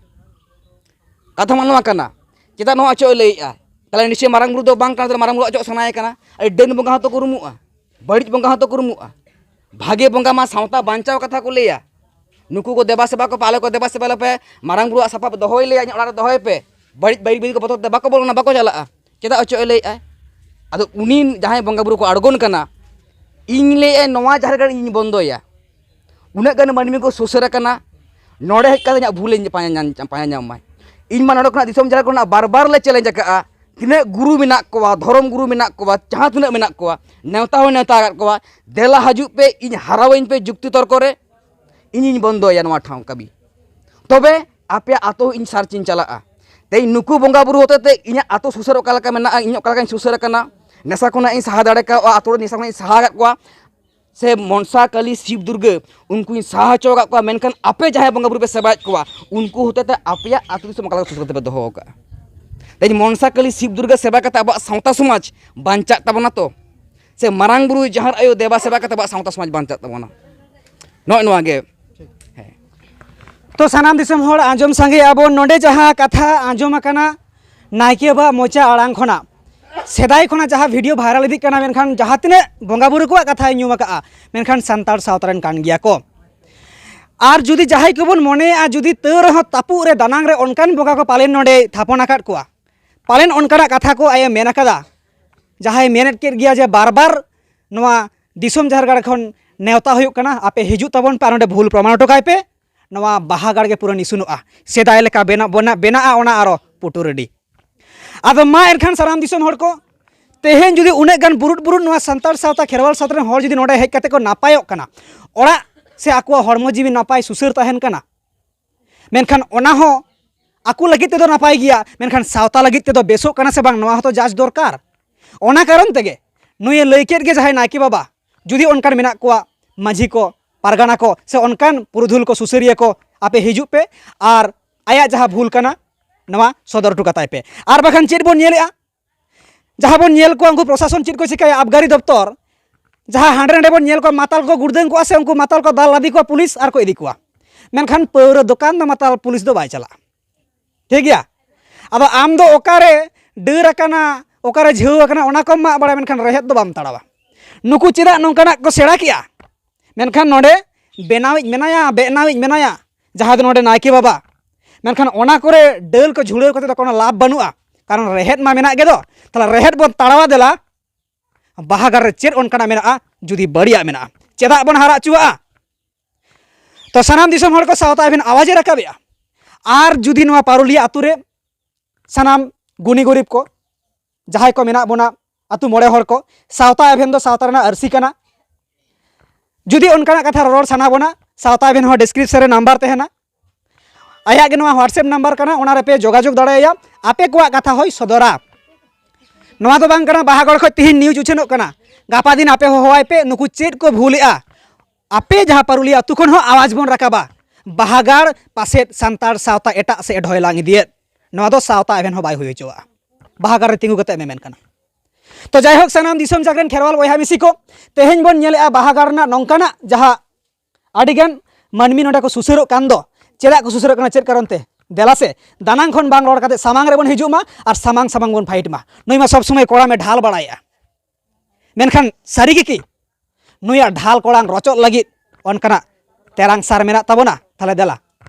ᱠᱟᱛᱷᱟ ᱢᱟ ᱱᱚᱣᱟ ᱠᱟᱱᱟ, ᱪᱮᱫᱟᱜ ᱱᱚᱣᱟ ᱚᱪᱚᱜ ᱮ ᱞᱟᱹᱭᱮᱫᱼᱟ? ᱛᱟᱦᱚᱞᱮ ᱱᱤᱥᱪᱚᱭ ᱢᱟᱨᱟᱝ ᱵᱩᱨᱩ ᱫᱚ ᱵᱟᱝ ᱠᱟᱱᱟ, ᱛᱟᱦᱚᱞᱮ ᱢᱟᱨᱟᱝ ᱵᱩᱨᱩ ᱚᱪᱚᱜ ᱥᱟᱱᱟᱭᱮ ᱠᱟᱱᱟ᱾ ᱟᱨ ᱰᱟᱹᱱ ᱵᱚᱸᱜᱟ ᱦᱚᱸᱛᱚ ᱠᱚ ᱨᱩᱢᱩᱜᱼᱟ, ᱵᱟᱹᱲᱤᱡ ᱵᱚᱸᱜᱟ ᱦᱚᱸᱛᱚ ᱠᱚ ᱨᱩᱢᱩᱜᱼᱟ᱾ ᱵᱷᱟᱜᱮ ᱵᱚᱸᱜᱟ ᱢᱟ ᱥᱟᱶᱛᱟ ᱵᱟᱧᱪᱟᱣ ᱠᱟᱛᱷᱟ ᱠᱚ ᱞᱟᱹᱭᱟ᱾ ᱱᱩᱠᱩ ᱠᱚ ᱫᱮᱵᱟ ᱥᱮᱵᱟ ᱠᱚᱯᱮ, ᱟᱞᱮ ᱠᱚ ᱫᱮᱵᱟ ᱥᱮᱵᱟ ᱞᱮᱯᱮ, ᱢᱟᱨᱟᱝ ᱵᱩᱨᱩᱣᱟᱜ ᱥᱟᱯᱟᱵ ᱫᱚᱦᱚᱭ ᱞᱟᱹᱭᱟ, ᱤᱧᱟᱹᱜ ᱚᱲᱟᱜ ᱨᱮ ᱫᱚᱦᱚᱭ ᱯᱮ, ᱵᱟᱹᱲᱤᱡ ᱵᱟᱹᱲᱤᱡ ᱵᱤᱨ ᱠᱚ ᱵᱚᱛᱚᱨ ᱛᱮ ᱵᱟᱠᱚ ᱵᱚᱞᱚᱱᱟ, ᱵᱟᱠᱚ ᱪᱟᱞᱟᱜᱼᱟ᱾ ᱪᱮᱫᱟᱜ ᱚᱪᱚᱜ ᱮ ᱞᱟᱹᱭᱮᱫᱼᱟᱭ? ᱟᱫᱚ ᱩᱱᱤ ᱡᱟᱦᱟᱸᱭ ᱵᱚᱸᱜᱟ ᱵᱩᱨᱩ ᱠᱚ ᱟᱬᱜᱚᱱ ᱠᱟᱱᱟ, ᱤᱧ ᱞᱟᱹᱭᱮᱫᱼᱟᱭ ᱱᱚᱣᱟ ᱡᱟᱦᱮᱨ ᱜᱟᱲ ᱤᱧ ᱵᱚᱱᱫᱚᱭᱟ᱾ ᱩᱱᱟᱹᱜ ᱜᱟᱱ ᱢᱟᱹᱱᱢᱤ ᱠᱚ ᱥᱩᱥᱟᱹᱨ ᱟᱠᱟᱱᱟ, ᱱᱚᱰᱮ ᱦᱮᱡ ᱠᱟᱛᱮ ᱤᱧᱟᱹᱜ ᱵᱷᱩᱞ ᱤᱧ ᱯᱟᱸᱡᱟ ᱧᱟᱢ, ᱯᱟᱸᱡᱟ ᱧᱟᱢ ᱢᱟᱭ᱾ ᱤᱧ ᱢᱟ ᱱᱚᱰᱮ ᱠᱷᱚᱱᱟᱜ ᱫᱤᱥᱚᱢ ᱡᱟᱦᱮᱨ ᱠᱷᱚᱱᱟᱜ ᱵᱟᱨ ᱵᱟᱨ ᱞᱮ ᱪᱮᱞᱮᱧᱡᱽ ᱟᱠᱟᱫᱼᱟ, ᱛᱤᱱᱟᱹᱜ ᱜᱩᱨᱩ ᱢᱮᱱᱟᱜ ᱠᱚᱣᱟ, ᱫᱷᱚᱨᱚᱢ ᱜᱩᱨᱩ ᱢᱮᱱᱟᱜ ᱠᱚᱣᱟ, ᱡᱟᱦᱟᱸ ᱛᱤᱱᱟᱹᱜ ᱢᱮᱱᱟᱜ ᱠᱚᱣᱟ, ᱱᱮᱣᱛᱟ ᱦᱚᱸ ᱱᱮᱣᱛᱟ ᱟᱠᱟᱫ ᱠᱚᱣᱟ, ᱫᱮᱞᱟ ᱦᱤᱡᱩᱜ ᱯᱮ, ᱤᱧ ᱦᱟᱨᱟᱣᱟᱹᱧ ᱯᱮ ᱡᱩᱠᱛᱤ ᱛᱚᱨᱠᱚ ᱨᱮ, ᱤᱧᱤᱧ ᱵᱚᱱᱫᱚᱭᱟ ᱱᱚᱣᱟ ᱴᱷᱟᱶ ᱠᱟᱹᱢᱤ᱾ ᱛᱚᱵᱮ ᱟᱯᱮᱭᱟᱜ ᱟᱛᱳ ᱤᱧ ᱥᱟᱨᱪ ᱤᱧ ᱪᱟᱞᱟᱜᱼᱟ᱾ ᱛᱮᱦᱮᱧ ᱱᱩᱠᱩ ᱵᱚᱸᱜᱟ ᱵᱩᱨᱩ ᱦᱚᱛᱮ ᱛᱮ ᱤᱧᱟᱹᱜ ᱟᱛᱳ ᱥᱩᱥᱟᱹᱨ ᱚᱠᱟ ᱞᱮᱠᱟ ᱢᱮᱱᱟᱜᱼᱟ, ᱤᱧ ᱚᱠᱟ ᱞᱮᱠᱟᱧ ᱥᱩᱥᱟᱹᱨ ᱟᱠᱟᱱᱟ, ᱱᱮᱥᱟ ᱠᱷᱚᱱᱟᱜ ᱤᱧ ᱥᱟᱦᱟ ᱫᱟᱲᱮ ᱠᱟᱣᱟ, ᱟᱛᱳ ᱨᱮ ᱱᱮᱥᱟ ᱠᱷᱚᱱᱟᱜ ᱤᱧ ᱥᱟᱦᱟ ᱟᱠᱟᱫ ᱠᱚᱣᱟ, ᱥᱮ ᱢᱚᱱᱥᱟ ᱠᱟᱹᱞᱤ ᱥᱤᱵ ᱫᱩᱨᱜᱟᱹ ᱩᱱᱠᱩᱧ ᱥᱟᱦᱟ ᱦᱚᱪᱚ ᱟᱠᱟᱫ ᱠᱚᱣᱟ, ᱢᱮᱱᱠᱷᱟᱱ ᱟᱯᱮ ᱡᱟᱦᱟᱸᱭ ᱵᱚᱸᱜᱟ ᱵᱩᱨᱩ ᱯᱮ ᱥᱮᱵᱟᱭᱮᱫ ᱠᱚᱣᱟ, ᱩᱱᱠᱩ ᱦᱚᱛᱮ ᱛᱮ ᱟᱯᱮᱭᱟᱜ ᱟᱛᱳ ᱫᱤᱥᱚᱢ ᱚᱠᱟ ᱞᱮᱠᱟ ᱥᱩᱥᱟᱹᱨ ᱛᱮᱯᱮ ᱫᱚᱦᱚ ᱟᱠᱟᱫᱼᱟ? ᱛᱮᱦᱮᱧ ᱢᱚᱱᱥᱟ ᱠᱟᱹᱞᱤ ᱥᱤᱵ ᱫᱩᱨᱜᱟᱹ ᱥᱮᱵᱟ ᱠᱟᱛᱮ ᱟᱵᱚᱣᱟᱜ ᱥᱟᱶᱛᱟ ᱥᱚᱢᱟᱡᱽ ᱵᱟᱧᱪᱟᱜ ᱛᱟᱵᱚᱱᱟ ᱛᱚ? ᱥᱮ ᱢᱟᱨᱟᱝ ᱵᱩᱨᱩ ᱡᱟᱦᱮᱨ ᱟᱭᱳ ᱫᱮᱵᱟ ᱥᱮᱵᱟ ᱠᱟᱛᱮ ᱟᱵᱚᱣᱟᱜ ᱥᱟᱶᱛᱟ ᱥᱚᱢᱟᱡᱽ ᱵᱟᱧᱪᱟᱜ ᱛᱟᱵᱚᱱᱟ? ᱱᱚᱜᱼᱚᱭ ᱱᱚᱣᱟ ᱜᱮ᱾ ᱦᱮᱸ᱾ ᱛᱚ ᱥᱟᱱᱟᱢ ᱫᱤᱥᱚᱢ ᱦᱚᱲ ᱟᱸᱡᱚᱢ ᱥᱟᱸᱜᱮ ᱟᱵᱚᱱ, ᱱᱚᱰᱮ ᱡᱟᱦᱟᱸ ᱠᱟᱛᱷᱟ ᱟᱸᱡᱚᱢ ᱟᱠᱟᱱᱟ, ᱱᱟᱭᱠᱮ ᱵᱟᱵᱟᱣᱟᱜ ᱢᱚᱪᱟ ᱟᱲᱟᱝ ᱠᱷᱚᱱᱟᱜ, ᱥᱮᱫᱟᱭ ᱠᱷᱚᱱᱟᱜ ᱡᱟᱦᱟᱸ ᱵᱷᱤᱰᱤᱭᱳ ᱵᱷᱟᱭᱨᱟᱞ ᱤᱫᱤᱜ ᱠᱟᱱᱟ, ᱢᱮᱱᱠᱷᱟᱱ ᱡᱟᱦᱟᱸ ᱛᱤᱱᱟᱹᱜ ᱵᱚᱸᱜᱟ ᱵᱩᱨᱩ ᱠᱚᱣᱟᱜ ᱠᱟᱛᱷᱟᱭ ᱧᱩᱢ ᱟᱠᱟᱜᱼᱟ, ᱢᱮᱱᱠᱷᱟᱱ ᱥᱟᱱᱛᱟᱲ ᱥᱟᱶᱛᱟ ᱨᱮᱱ ᱠᱟᱱ ᱜᱮᱭᱟ ᱠᱚ᱾ ᱟᱨ ᱡᱩᱫᱤ ᱡᱟᱦᱟᱸᱭ ᱠᱚᱵᱚᱱ ᱢᱚᱱᱮᱭᱟ, ᱡᱩᱫᱤ ᱛᱟᱹᱣ ᱨᱮᱦᱚᱸ ᱛᱟᱹᱯᱩᱜ ᱨᱮ ᱫᱟᱱᱟᱝ ᱨᱮ ᱚᱱᱠᱟᱱ ᱵᱚᱸᱜᱟ ᱠᱚ ᱯᱟᱞᱮᱱ ᱱᱚᱰᱮ ᱛᱷᱟᱯᱚᱱ ᱟᱠᱟᱫ ᱠᱚᱣᱟ, ᱯᱟᱞᱮᱱ ᱚᱱᱠᱟᱱᱟᱜ ᱠᱟᱛᱷᱟ ᱠᱚ ᱟᱡ ᱮ ᱢᱮᱱ ᱟᱠᱟᱫᱟ, ᱡᱟᱦᱟᱸᱭ ᱢᱮᱱᱮᱫ ᱠᱮᱫ ᱜᱮᱭᱟ ᱡᱮ ᱵᱟᱨ ᱵᱟᱨ ᱱᱚᱣᱟ ᱫᱤᱥᱚᱢ ᱡᱟᱦᱮᱨ ᱜᱟᱲ ᱠᱷᱚᱱ ᱱᱮᱣᱛᱟ ᱦᱩᱭᱩᱜ ᱠᱟᱱᱟ, ᱟᱯᱮ ᱦᱤᱡᱩᱜ ᱛᱟᱵᱚᱱ ᱯᱮ ᱟᱨ ᱱᱚᱰᱮ ᱵᱷᱩᱞ ᱯᱨᱚᱢᱟᱱ ᱦᱚᱴᱚ ᱠᱟᱭ ᱯᱮ, ᱱᱚᱣᱟ ᱵᱟᱦᱟ ᱜᱟᱲ ᱜᱮ ᱯᱩᱨᱟᱹ ᱱᱤᱥᱩᱱᱚᱜᱼᱟ, ᱥᱮᱫᱟᱭ ᱞᱮᱠᱟ ᱵᱮᱱᱟ-, ᱵᱮᱱᱟ-, ᱵᱮᱱᱟᱜᱼᱟ ᱚᱱᱟ ᱟᱨᱚ ᱯᱩᱴᱩᱨ ᱟᱹᱰᱤ᱾ ᱟᱫᱚ ᱢᱟ ᱮᱱᱠᱷᱟᱱ ᱥᱟᱱᱟᱢ ᱫᱤᱥᱚᱢ ᱦᱚᱲ ᱠᱚ, ᱛᱮᱦᱮᱧ ᱡᱩᱫᱤ ᱩᱱᱟᱹᱜ ᱜᱟᱱ ᱵᱩᱨᱩᱫ ᱵᱩᱨᱩᱫ ᱱᱚᱣᱟ ᱥᱟᱱᱛᱟᱲ ᱥᱟᱶᱛᱟ, ᱠᱷᱮᱨᱣᱟᱞ ᱥᱟᱶᱛᱟ ᱨᱮᱱ ᱦᱚᱲ ᱡᱩᱫᱤ ᱱᱚᱰᱮ ᱦᱮᱡ ᱠᱟᱛᱮ ᱠᱚ ᱱᱟᱯᱟᱭᱚᱜ ᱠᱟᱱᱟ, ᱚᱲᱟᱜ ᱥᱮ ᱟᱠᱚᱣᱟᱜ ᱦᱚᱲᱢᱚ ᱡᱤᱣᱤ ᱱᱟᱯᱟᱭ ᱥᱩᱥᱟᱹᱨ ᱛᱟᱦᱮᱱ ᱠᱟᱱᱟ, ᱢᱮᱱᱠᱷᱟᱱ ᱚᱱᱟ ᱦᱚᱸ ᱟᱠᱚ ᱞᱟᱹᱜᱤᱫ ᱛᱮᱫᱚ ᱱᱟᱯᱟᱭ ᱜᱮᱭᱟ, ᱢᱮᱱᱠᱷᱟᱱ ᱥᱟᱶᱛᱟ ᱞᱟᱹᱜᱤᱫ ᱛᱮᱫᱚ ᱵᱮᱥᱚᱜ ᱠᱟᱱᱟ ᱥᱮ ᱵᱟᱝ, ᱱᱚᱣᱟ ᱦᱚᱸᱛᱚ ᱡᱟᱸᱪ ᱫᱚᱨᱠᱟᱨ᱾ ᱚᱱᱟ ᱠᱟᱨᱚᱱ ᱛᱮᱜᱮ ᱱᱩᱭᱮ ᱞᱟᱹᱭ ᱠᱮᱫ ᱜᱮ, ᱡᱟᱦᱟᱸᱭ ᱱᱟᱭᱠᱮ ᱵᱟᱵᱟ, ᱡᱩᱫᱤ ᱚᱱᱠᱟᱱ ᱢᱮᱱᱟᱜ ᱠᱚᱣᱟ ᱢᱟᱹᱡᱷᱤ ᱠᱚ, ᱯᱟᱨᱜᱟᱱᱟ ᱠᱚ, ᱥᱮ ᱚᱱᱠᱟᱱ ᱯᱩᱨᱩᱫᱷᱩᱞ ᱠᱚ, ᱥᱩᱥᱟᱹᱨᱤᱭᱟᱹ ᱠᱚ, ᱟᱯᱮ ᱦᱤᱡᱩᱜ ᱯᱮ ᱟᱨ ᱟᱭᱟᱜ ᱡᱟᱦᱟᱸ ᱵᱷᱩᱞ ᱠᱟᱱᱟ, ᱱᱚᱣᱟ ᱥᱚᱫᱚᱨ ᱦᱚᱴᱚ ᱠᱟᱛᱟᱭ ᱯᱮ᱾ ᱟᱨ ᱵᱟᱠᱷᱟᱱ ᱪᱮᱫ ᱵᱚᱱ ᱧᱮᱞᱮᱜᱼᱟ, ᱡᱟᱦᱟᱸ ᱵᱚᱱ ᱧᱮᱞ ᱠᱚᱣᱟ, ᱩᱱᱠᱩ ᱯᱨᱚᱥᱟᱥᱚᱱ ᱪᱮᱫ ᱠᱚ ᱪᱤᱠᱟᱹᱭᱟ, ᱟᱵᱜᱟᱨᱤ ᱫᱚᱯᱛᱚᱨ, ᱡᱟᱦᱟᱸ ᱦᱟᱸᱰᱮ ᱱᱟᱰᱮ ᱵᱚᱱ ᱧᱮᱞ ᱠᱚᱣᱟ, ᱢᱟᱛᱟᱞ ᱠᱚ ᱜᱩᱲᱫᱟᱹᱝ ᱠᱚᱜᱼᱟ ᱥᱮ ᱩᱱᱠᱩ ᱢᱟᱛᱟᱞ ᱠᱚ ᱫᱟᱞ ᱞᱟᱫᱮ ᱠᱚᱣᱟ ᱯᱩᱞᱤᱥ ᱟᱨ ᱠᱚ ᱤᱫᱤ ᱠᱚᱣᱟ, ᱢᱮᱱᱠᱷᱟᱱ ᱯᱟᱹᱣᱨᱟᱹ ᱫᱚᱠᱟᱱ ᱫᱚ ᱢᱟᱛᱟᱞ ᱯᱩᱞᱤᱥ ᱫᱚ ᱵᱟᱭ ᱪᱟᱞᱟᱜᱼᱟ᱾ ᱴᱷᱤᱠ ᱜᱮᱭᱟ? ᱟᱫᱚ ᱟᱢ ᱫᱚ ᱚᱠᱟᱨᱮ ᱰᱟᱹᱨ ᱟᱠᱟᱱᱟ, ᱚᱠᱟᱨᱮ ᱡᱷᱟᱹᱣ ᱟᱠᱟᱱᱟ, ᱚᱱᱟ ᱠᱚᱢ ᱢᱟᱜ ᱵᱟᱲᱟᱭᱟ, ᱢᱮᱱᱠᱷᱟᱱ ᱨᱮᱦᱮᱫ ᱫᱚ ᱵᱟᱢ ᱛᱟᱲᱟᱣᱟ᱾ ᱱᱩᱠᱩ ᱪᱮᱫᱟᱜ ᱱᱚᱝᱠᱟᱱᱟᱜ ᱠᱚ ᱥᱮᱬᱟ ᱠᱮᱜᱼᱟ? ᱢᱮᱱᱠᱷᱟᱱ ᱱᱚᱰᱮ ᱵᱮᱱᱟᱣᱤᱡ ᱢᱮᱱᱟᱭᱟ, ᱵᱮᱱᱟᱣᱤᱡ ᱢᱮᱱᱟᱭᱟ, ᱡᱟᱦᱟᱸ ᱫᱚ ᱱᱚᱰᱮ ᱱᱟᱭᱠᱮ ᱵᱟᱵᱟ᱾ ᱢᱮᱱᱠᱷᱟᱱ ᱚᱱᱟ ᱠᱚᱨᱮ ᱰᱟᱹᱨ ᱠᱚ ᱡᱷᱩᱲᱟᱹᱣ ᱠᱟᱛᱮ ᱫᱚ ᱠᱳᱱᱳ ᱞᱟᱵᱷ ᱵᱟᱹᱱᱩᱜᱼᱟ, ᱠᱟᱨᱚᱱ ᱨᱮᱦᱮᱫ ᱢᱟ ᱢᱮᱱᱟᱜ ᱜᱮ ᱫᱚ᱾ ᱛᱟᱦᱚᱞᱮ ᱨᱮᱦᱮᱫ ᱵᱚᱱ ᱛᱟᱲᱟᱣᱟ ᱫᱮᱞᱟ, ᱵᱟᱦᱟ ᱜᱟᱲ ᱨᱮ ᱪᱮᱫ ᱚᱱᱠᱟᱱᱟᱜ ᱢᱮᱱᱟᱜᱼᱟ ᱡᱩᱫᱤ ᱵᱟᱹᱲᱤᱡᱟᱜ ᱢᱮᱱᱟᱜᱼᱟ? ᱪᱮᱫᱟᱜ ᱵᱚᱱ ᱦᱟᱨᱟ ᱦᱚᱪᱚᱣᱟᱜᱼᱟ? ᱛᱚ ᱥᱟᱱᱟᱢ ᱫᱤᱥᱚᱢ ᱦᱚᱲ ᱠᱚ ᱥᱟᱶᱛᱟ ᱮᱵᱷᱮᱱ ᱟᱣᱟᱡᱮ ᱨᱟᱠᱟᱵᱮᱜᱼᱟ᱾ ᱟᱨ ᱡᱩᱫᱤ ᱱᱚᱣᱟ ᱯᱟᱨᱩᱞᱤᱭᱟᱹ ᱟᱛᱳ ᱨᱮ ᱥᱟᱱᱟᱢ ᱜᱩᱱᱤ ᱜᱩᱨᱤᱵ ᱠᱚ, ᱡᱟᱦᱟᱸᱭ ᱠᱚ ᱢᱮᱱᱟᱜ ᱵᱚᱱᱟ, ᱟᱛᱳ ᱢᱚᱬᱮ ᱦᱚᱲ ᱠᱚ, ᱥᱟᱶᱛᱟ ᱮᱵᱷᱮᱱ ᱫᱚ ᱥᱟᱶᱛᱟ ᱨᱮᱱᱟᱜ ᱟᱹᱨᱥᱤ ᱠᱟᱱᱟ᱾ ᱡᱩᱫᱤ ᱚᱱᱠᱟᱱᱟᱜ ᱠᱟᱛᱷᱟ ᱨᱚᱨᱚᱲ ᱥᱟᱱᱟ ᱵᱚᱱᱟ, ᱥᱟᱶᱛᱟ ᱮᱵᱷᱮᱱ ᱦᱚᱸ ᱰᱤᱥᱠᱨᱤᱯᱥᱚᱱ ᱨᱮ ᱱᱟᱢᱵᱟᱨ ᱛᱟᱦᱮᱱᱟ᱾ ᱟᱭᱟᱜ ᱜᱮ ᱱᱚᱣᱟ WhatsApp ᱱᱟᱢᱵᱟᱨ ᱠᱟᱱᱟ, ᱚᱱᱟ ᱨᱮᱯᱮ ᱡᱳᱜᱟᱡᱳᱜᱽ ᱫᱟᱲᱮᱭᱟᱭᱟ, ᱟᱯᱮ ᱠᱚᱣᱟᱜ ᱠᱟᱛᱷᱟ ᱦᱚᱸᱭ ᱥᱚᱫᱚᱨᱟ᱾ ᱱᱚᱣᱟ ᱫᱚ ᱵᱟᱝ ᱠᱟᱱᱟ ᱵᱟᱦᱟᱜᱟᱲ ᱠᱷᱚᱱ ᱛᱤᱦᱤᱧ ᱱᱤᱭᱩᱡᱽ ᱩᱪᱷᱟᱹᱱᱚᱜ ᱠᱟᱱᱟ, ᱜᱟᱯᱟ ᱫᱤᱱ ᱟᱯᱮ ᱦᱚᱦᱚᱣᱟᱭ ᱯᱮ, ᱱᱩᱠᱩ ᱪᱮᱫ ᱠᱚ ᱵᱷᱩᱞᱮᱜᱼᱟ, ᱟᱯᱮ ᱡᱟᱦᱟᱸ ᱯᱟᱨᱩᱞᱤᱭᱟᱹ ᱟᱹᱛᱩ ᱠᱷᱚᱱ ᱦᱚᱸ ᱟᱣᱟᱡᱽ ᱵᱚᱱ ᱨᱟᱠᱟᱵᱟ, ᱵᱟᱦᱟᱜᱟᱲ ᱯᱟᱥᱮᱫ ᱥᱟᱱᱛᱟᱲ ᱥᱟᱶᱛᱟ ᱮᱴᱟᱜ ᱥᱮᱫ ᱮ ᱰᱷᱚᱭᱞᱟᱝ ᱤᱫᱤᱭᱮᱫ, ᱱᱚᱣᱟ ᱫᱚ ᱥᱟᱶᱛᱟ ᱮᱵᱷᱮᱱ ᱦᱚᱸ ᱵᱟᱭ ᱦᱩᱭ ᱦᱚᱪᱚᱣᱟᱜᱼᱟ᱾ ᱵᱟᱦᱟᱜᱟᱲ ᱨᱮ ᱛᱤᱸᱜᱩ ᱠᱟᱛᱮ ᱢᱮᱢᱮᱱ ᱠᱟᱱᱟ᱾ ᱛᱚ ᱡᱟᱭᱦᱳᱠ, ᱥᱟᱱᱟᱢ ᱫᱤᱥᱚᱢ ᱡᱟᱠ ᱨᱮᱱ ᱠᱷᱮᱨᱣᱟᱞ ᱵᱚᱭᱦᱟ ᱢᱤᱥᱤ ᱠᱚ, ᱛᱮᱦᱮᱧ ᱵᱚᱱ ᱧᱮᱞᱮᱜᱼᱟ ᱵᱟᱦᱟᱜᱟᱲ ᱨᱮᱱᱟᱜ ᱱᱚᱝᱠᱟᱱᱟᱜ ᱡᱟᱦᱟᱸ ᱟᱹᱰᱤᱜᱟᱱ ᱢᱟᱹᱱᱢᱤ ᱱᱚᱰᱮ ᱠᱚ ᱥᱩᱥᱟᱹᱨᱚᱜ ᱠᱟᱱ ᱫᱚ, ᱪᱮᱫᱟᱜ ᱠᱚ ᱥᱩᱥᱟᱹᱨᱚᱜ ᱠᱟᱱᱟ, ᱪᱮᱫ ᱠᱟᱨᱚᱱ ᱛᱮ? ᱫᱮᱞᱟ ᱥᱮ, ᱫᱟᱱᱟᱝ ᱠᱷᱚᱱ ᱵᱟᱝ ᱨᱚᱲ ᱠᱟᱛᱮ ᱥᱟᱢᱟᱝ ᱨᱮᱵᱚᱱ ᱦᱤᱡᱩᱜ ᱢᱟ ᱟᱨ ᱥᱟᱢᱟᱝ ᱥᱟᱢᱟᱝ ᱵᱚᱱ ᱯᱷᱟᱭᱤᱴ ᱢᱟ᱾ ᱱᱩᱭ ᱢᱟ ᱥᱚᱵ ᱥᱚᱢᱚᱭ ᱠᱚᱲᱟᱢᱮ ᱰᱷᱟᱞ ᱵᱟᱲᱟᱭᱮᱜᱼᱟ, ᱢᱮᱱᱠᱷᱟᱱ ᱥᱟᱹᱨᱤ ᱜᱮ ᱠᱤ ᱱᱩᱭᱟᱜ ᱰᱷᱟᱞ ᱠᱚᱲᱟᱢ ᱨᱚᱪᱚᱫ ᱞᱟᱹᱜᱤᱫ ᱚᱱᱠᱟᱱᱟᱜ ᱛᱮᱨᱟᱝ ᱥᱟᱨ ᱢᱮᱱᱟᱜ ᱛᱟᱵᱚᱱᱟ? ᱛᱟᱦᱞᱮ ᱫᱮᱞᱟ᱾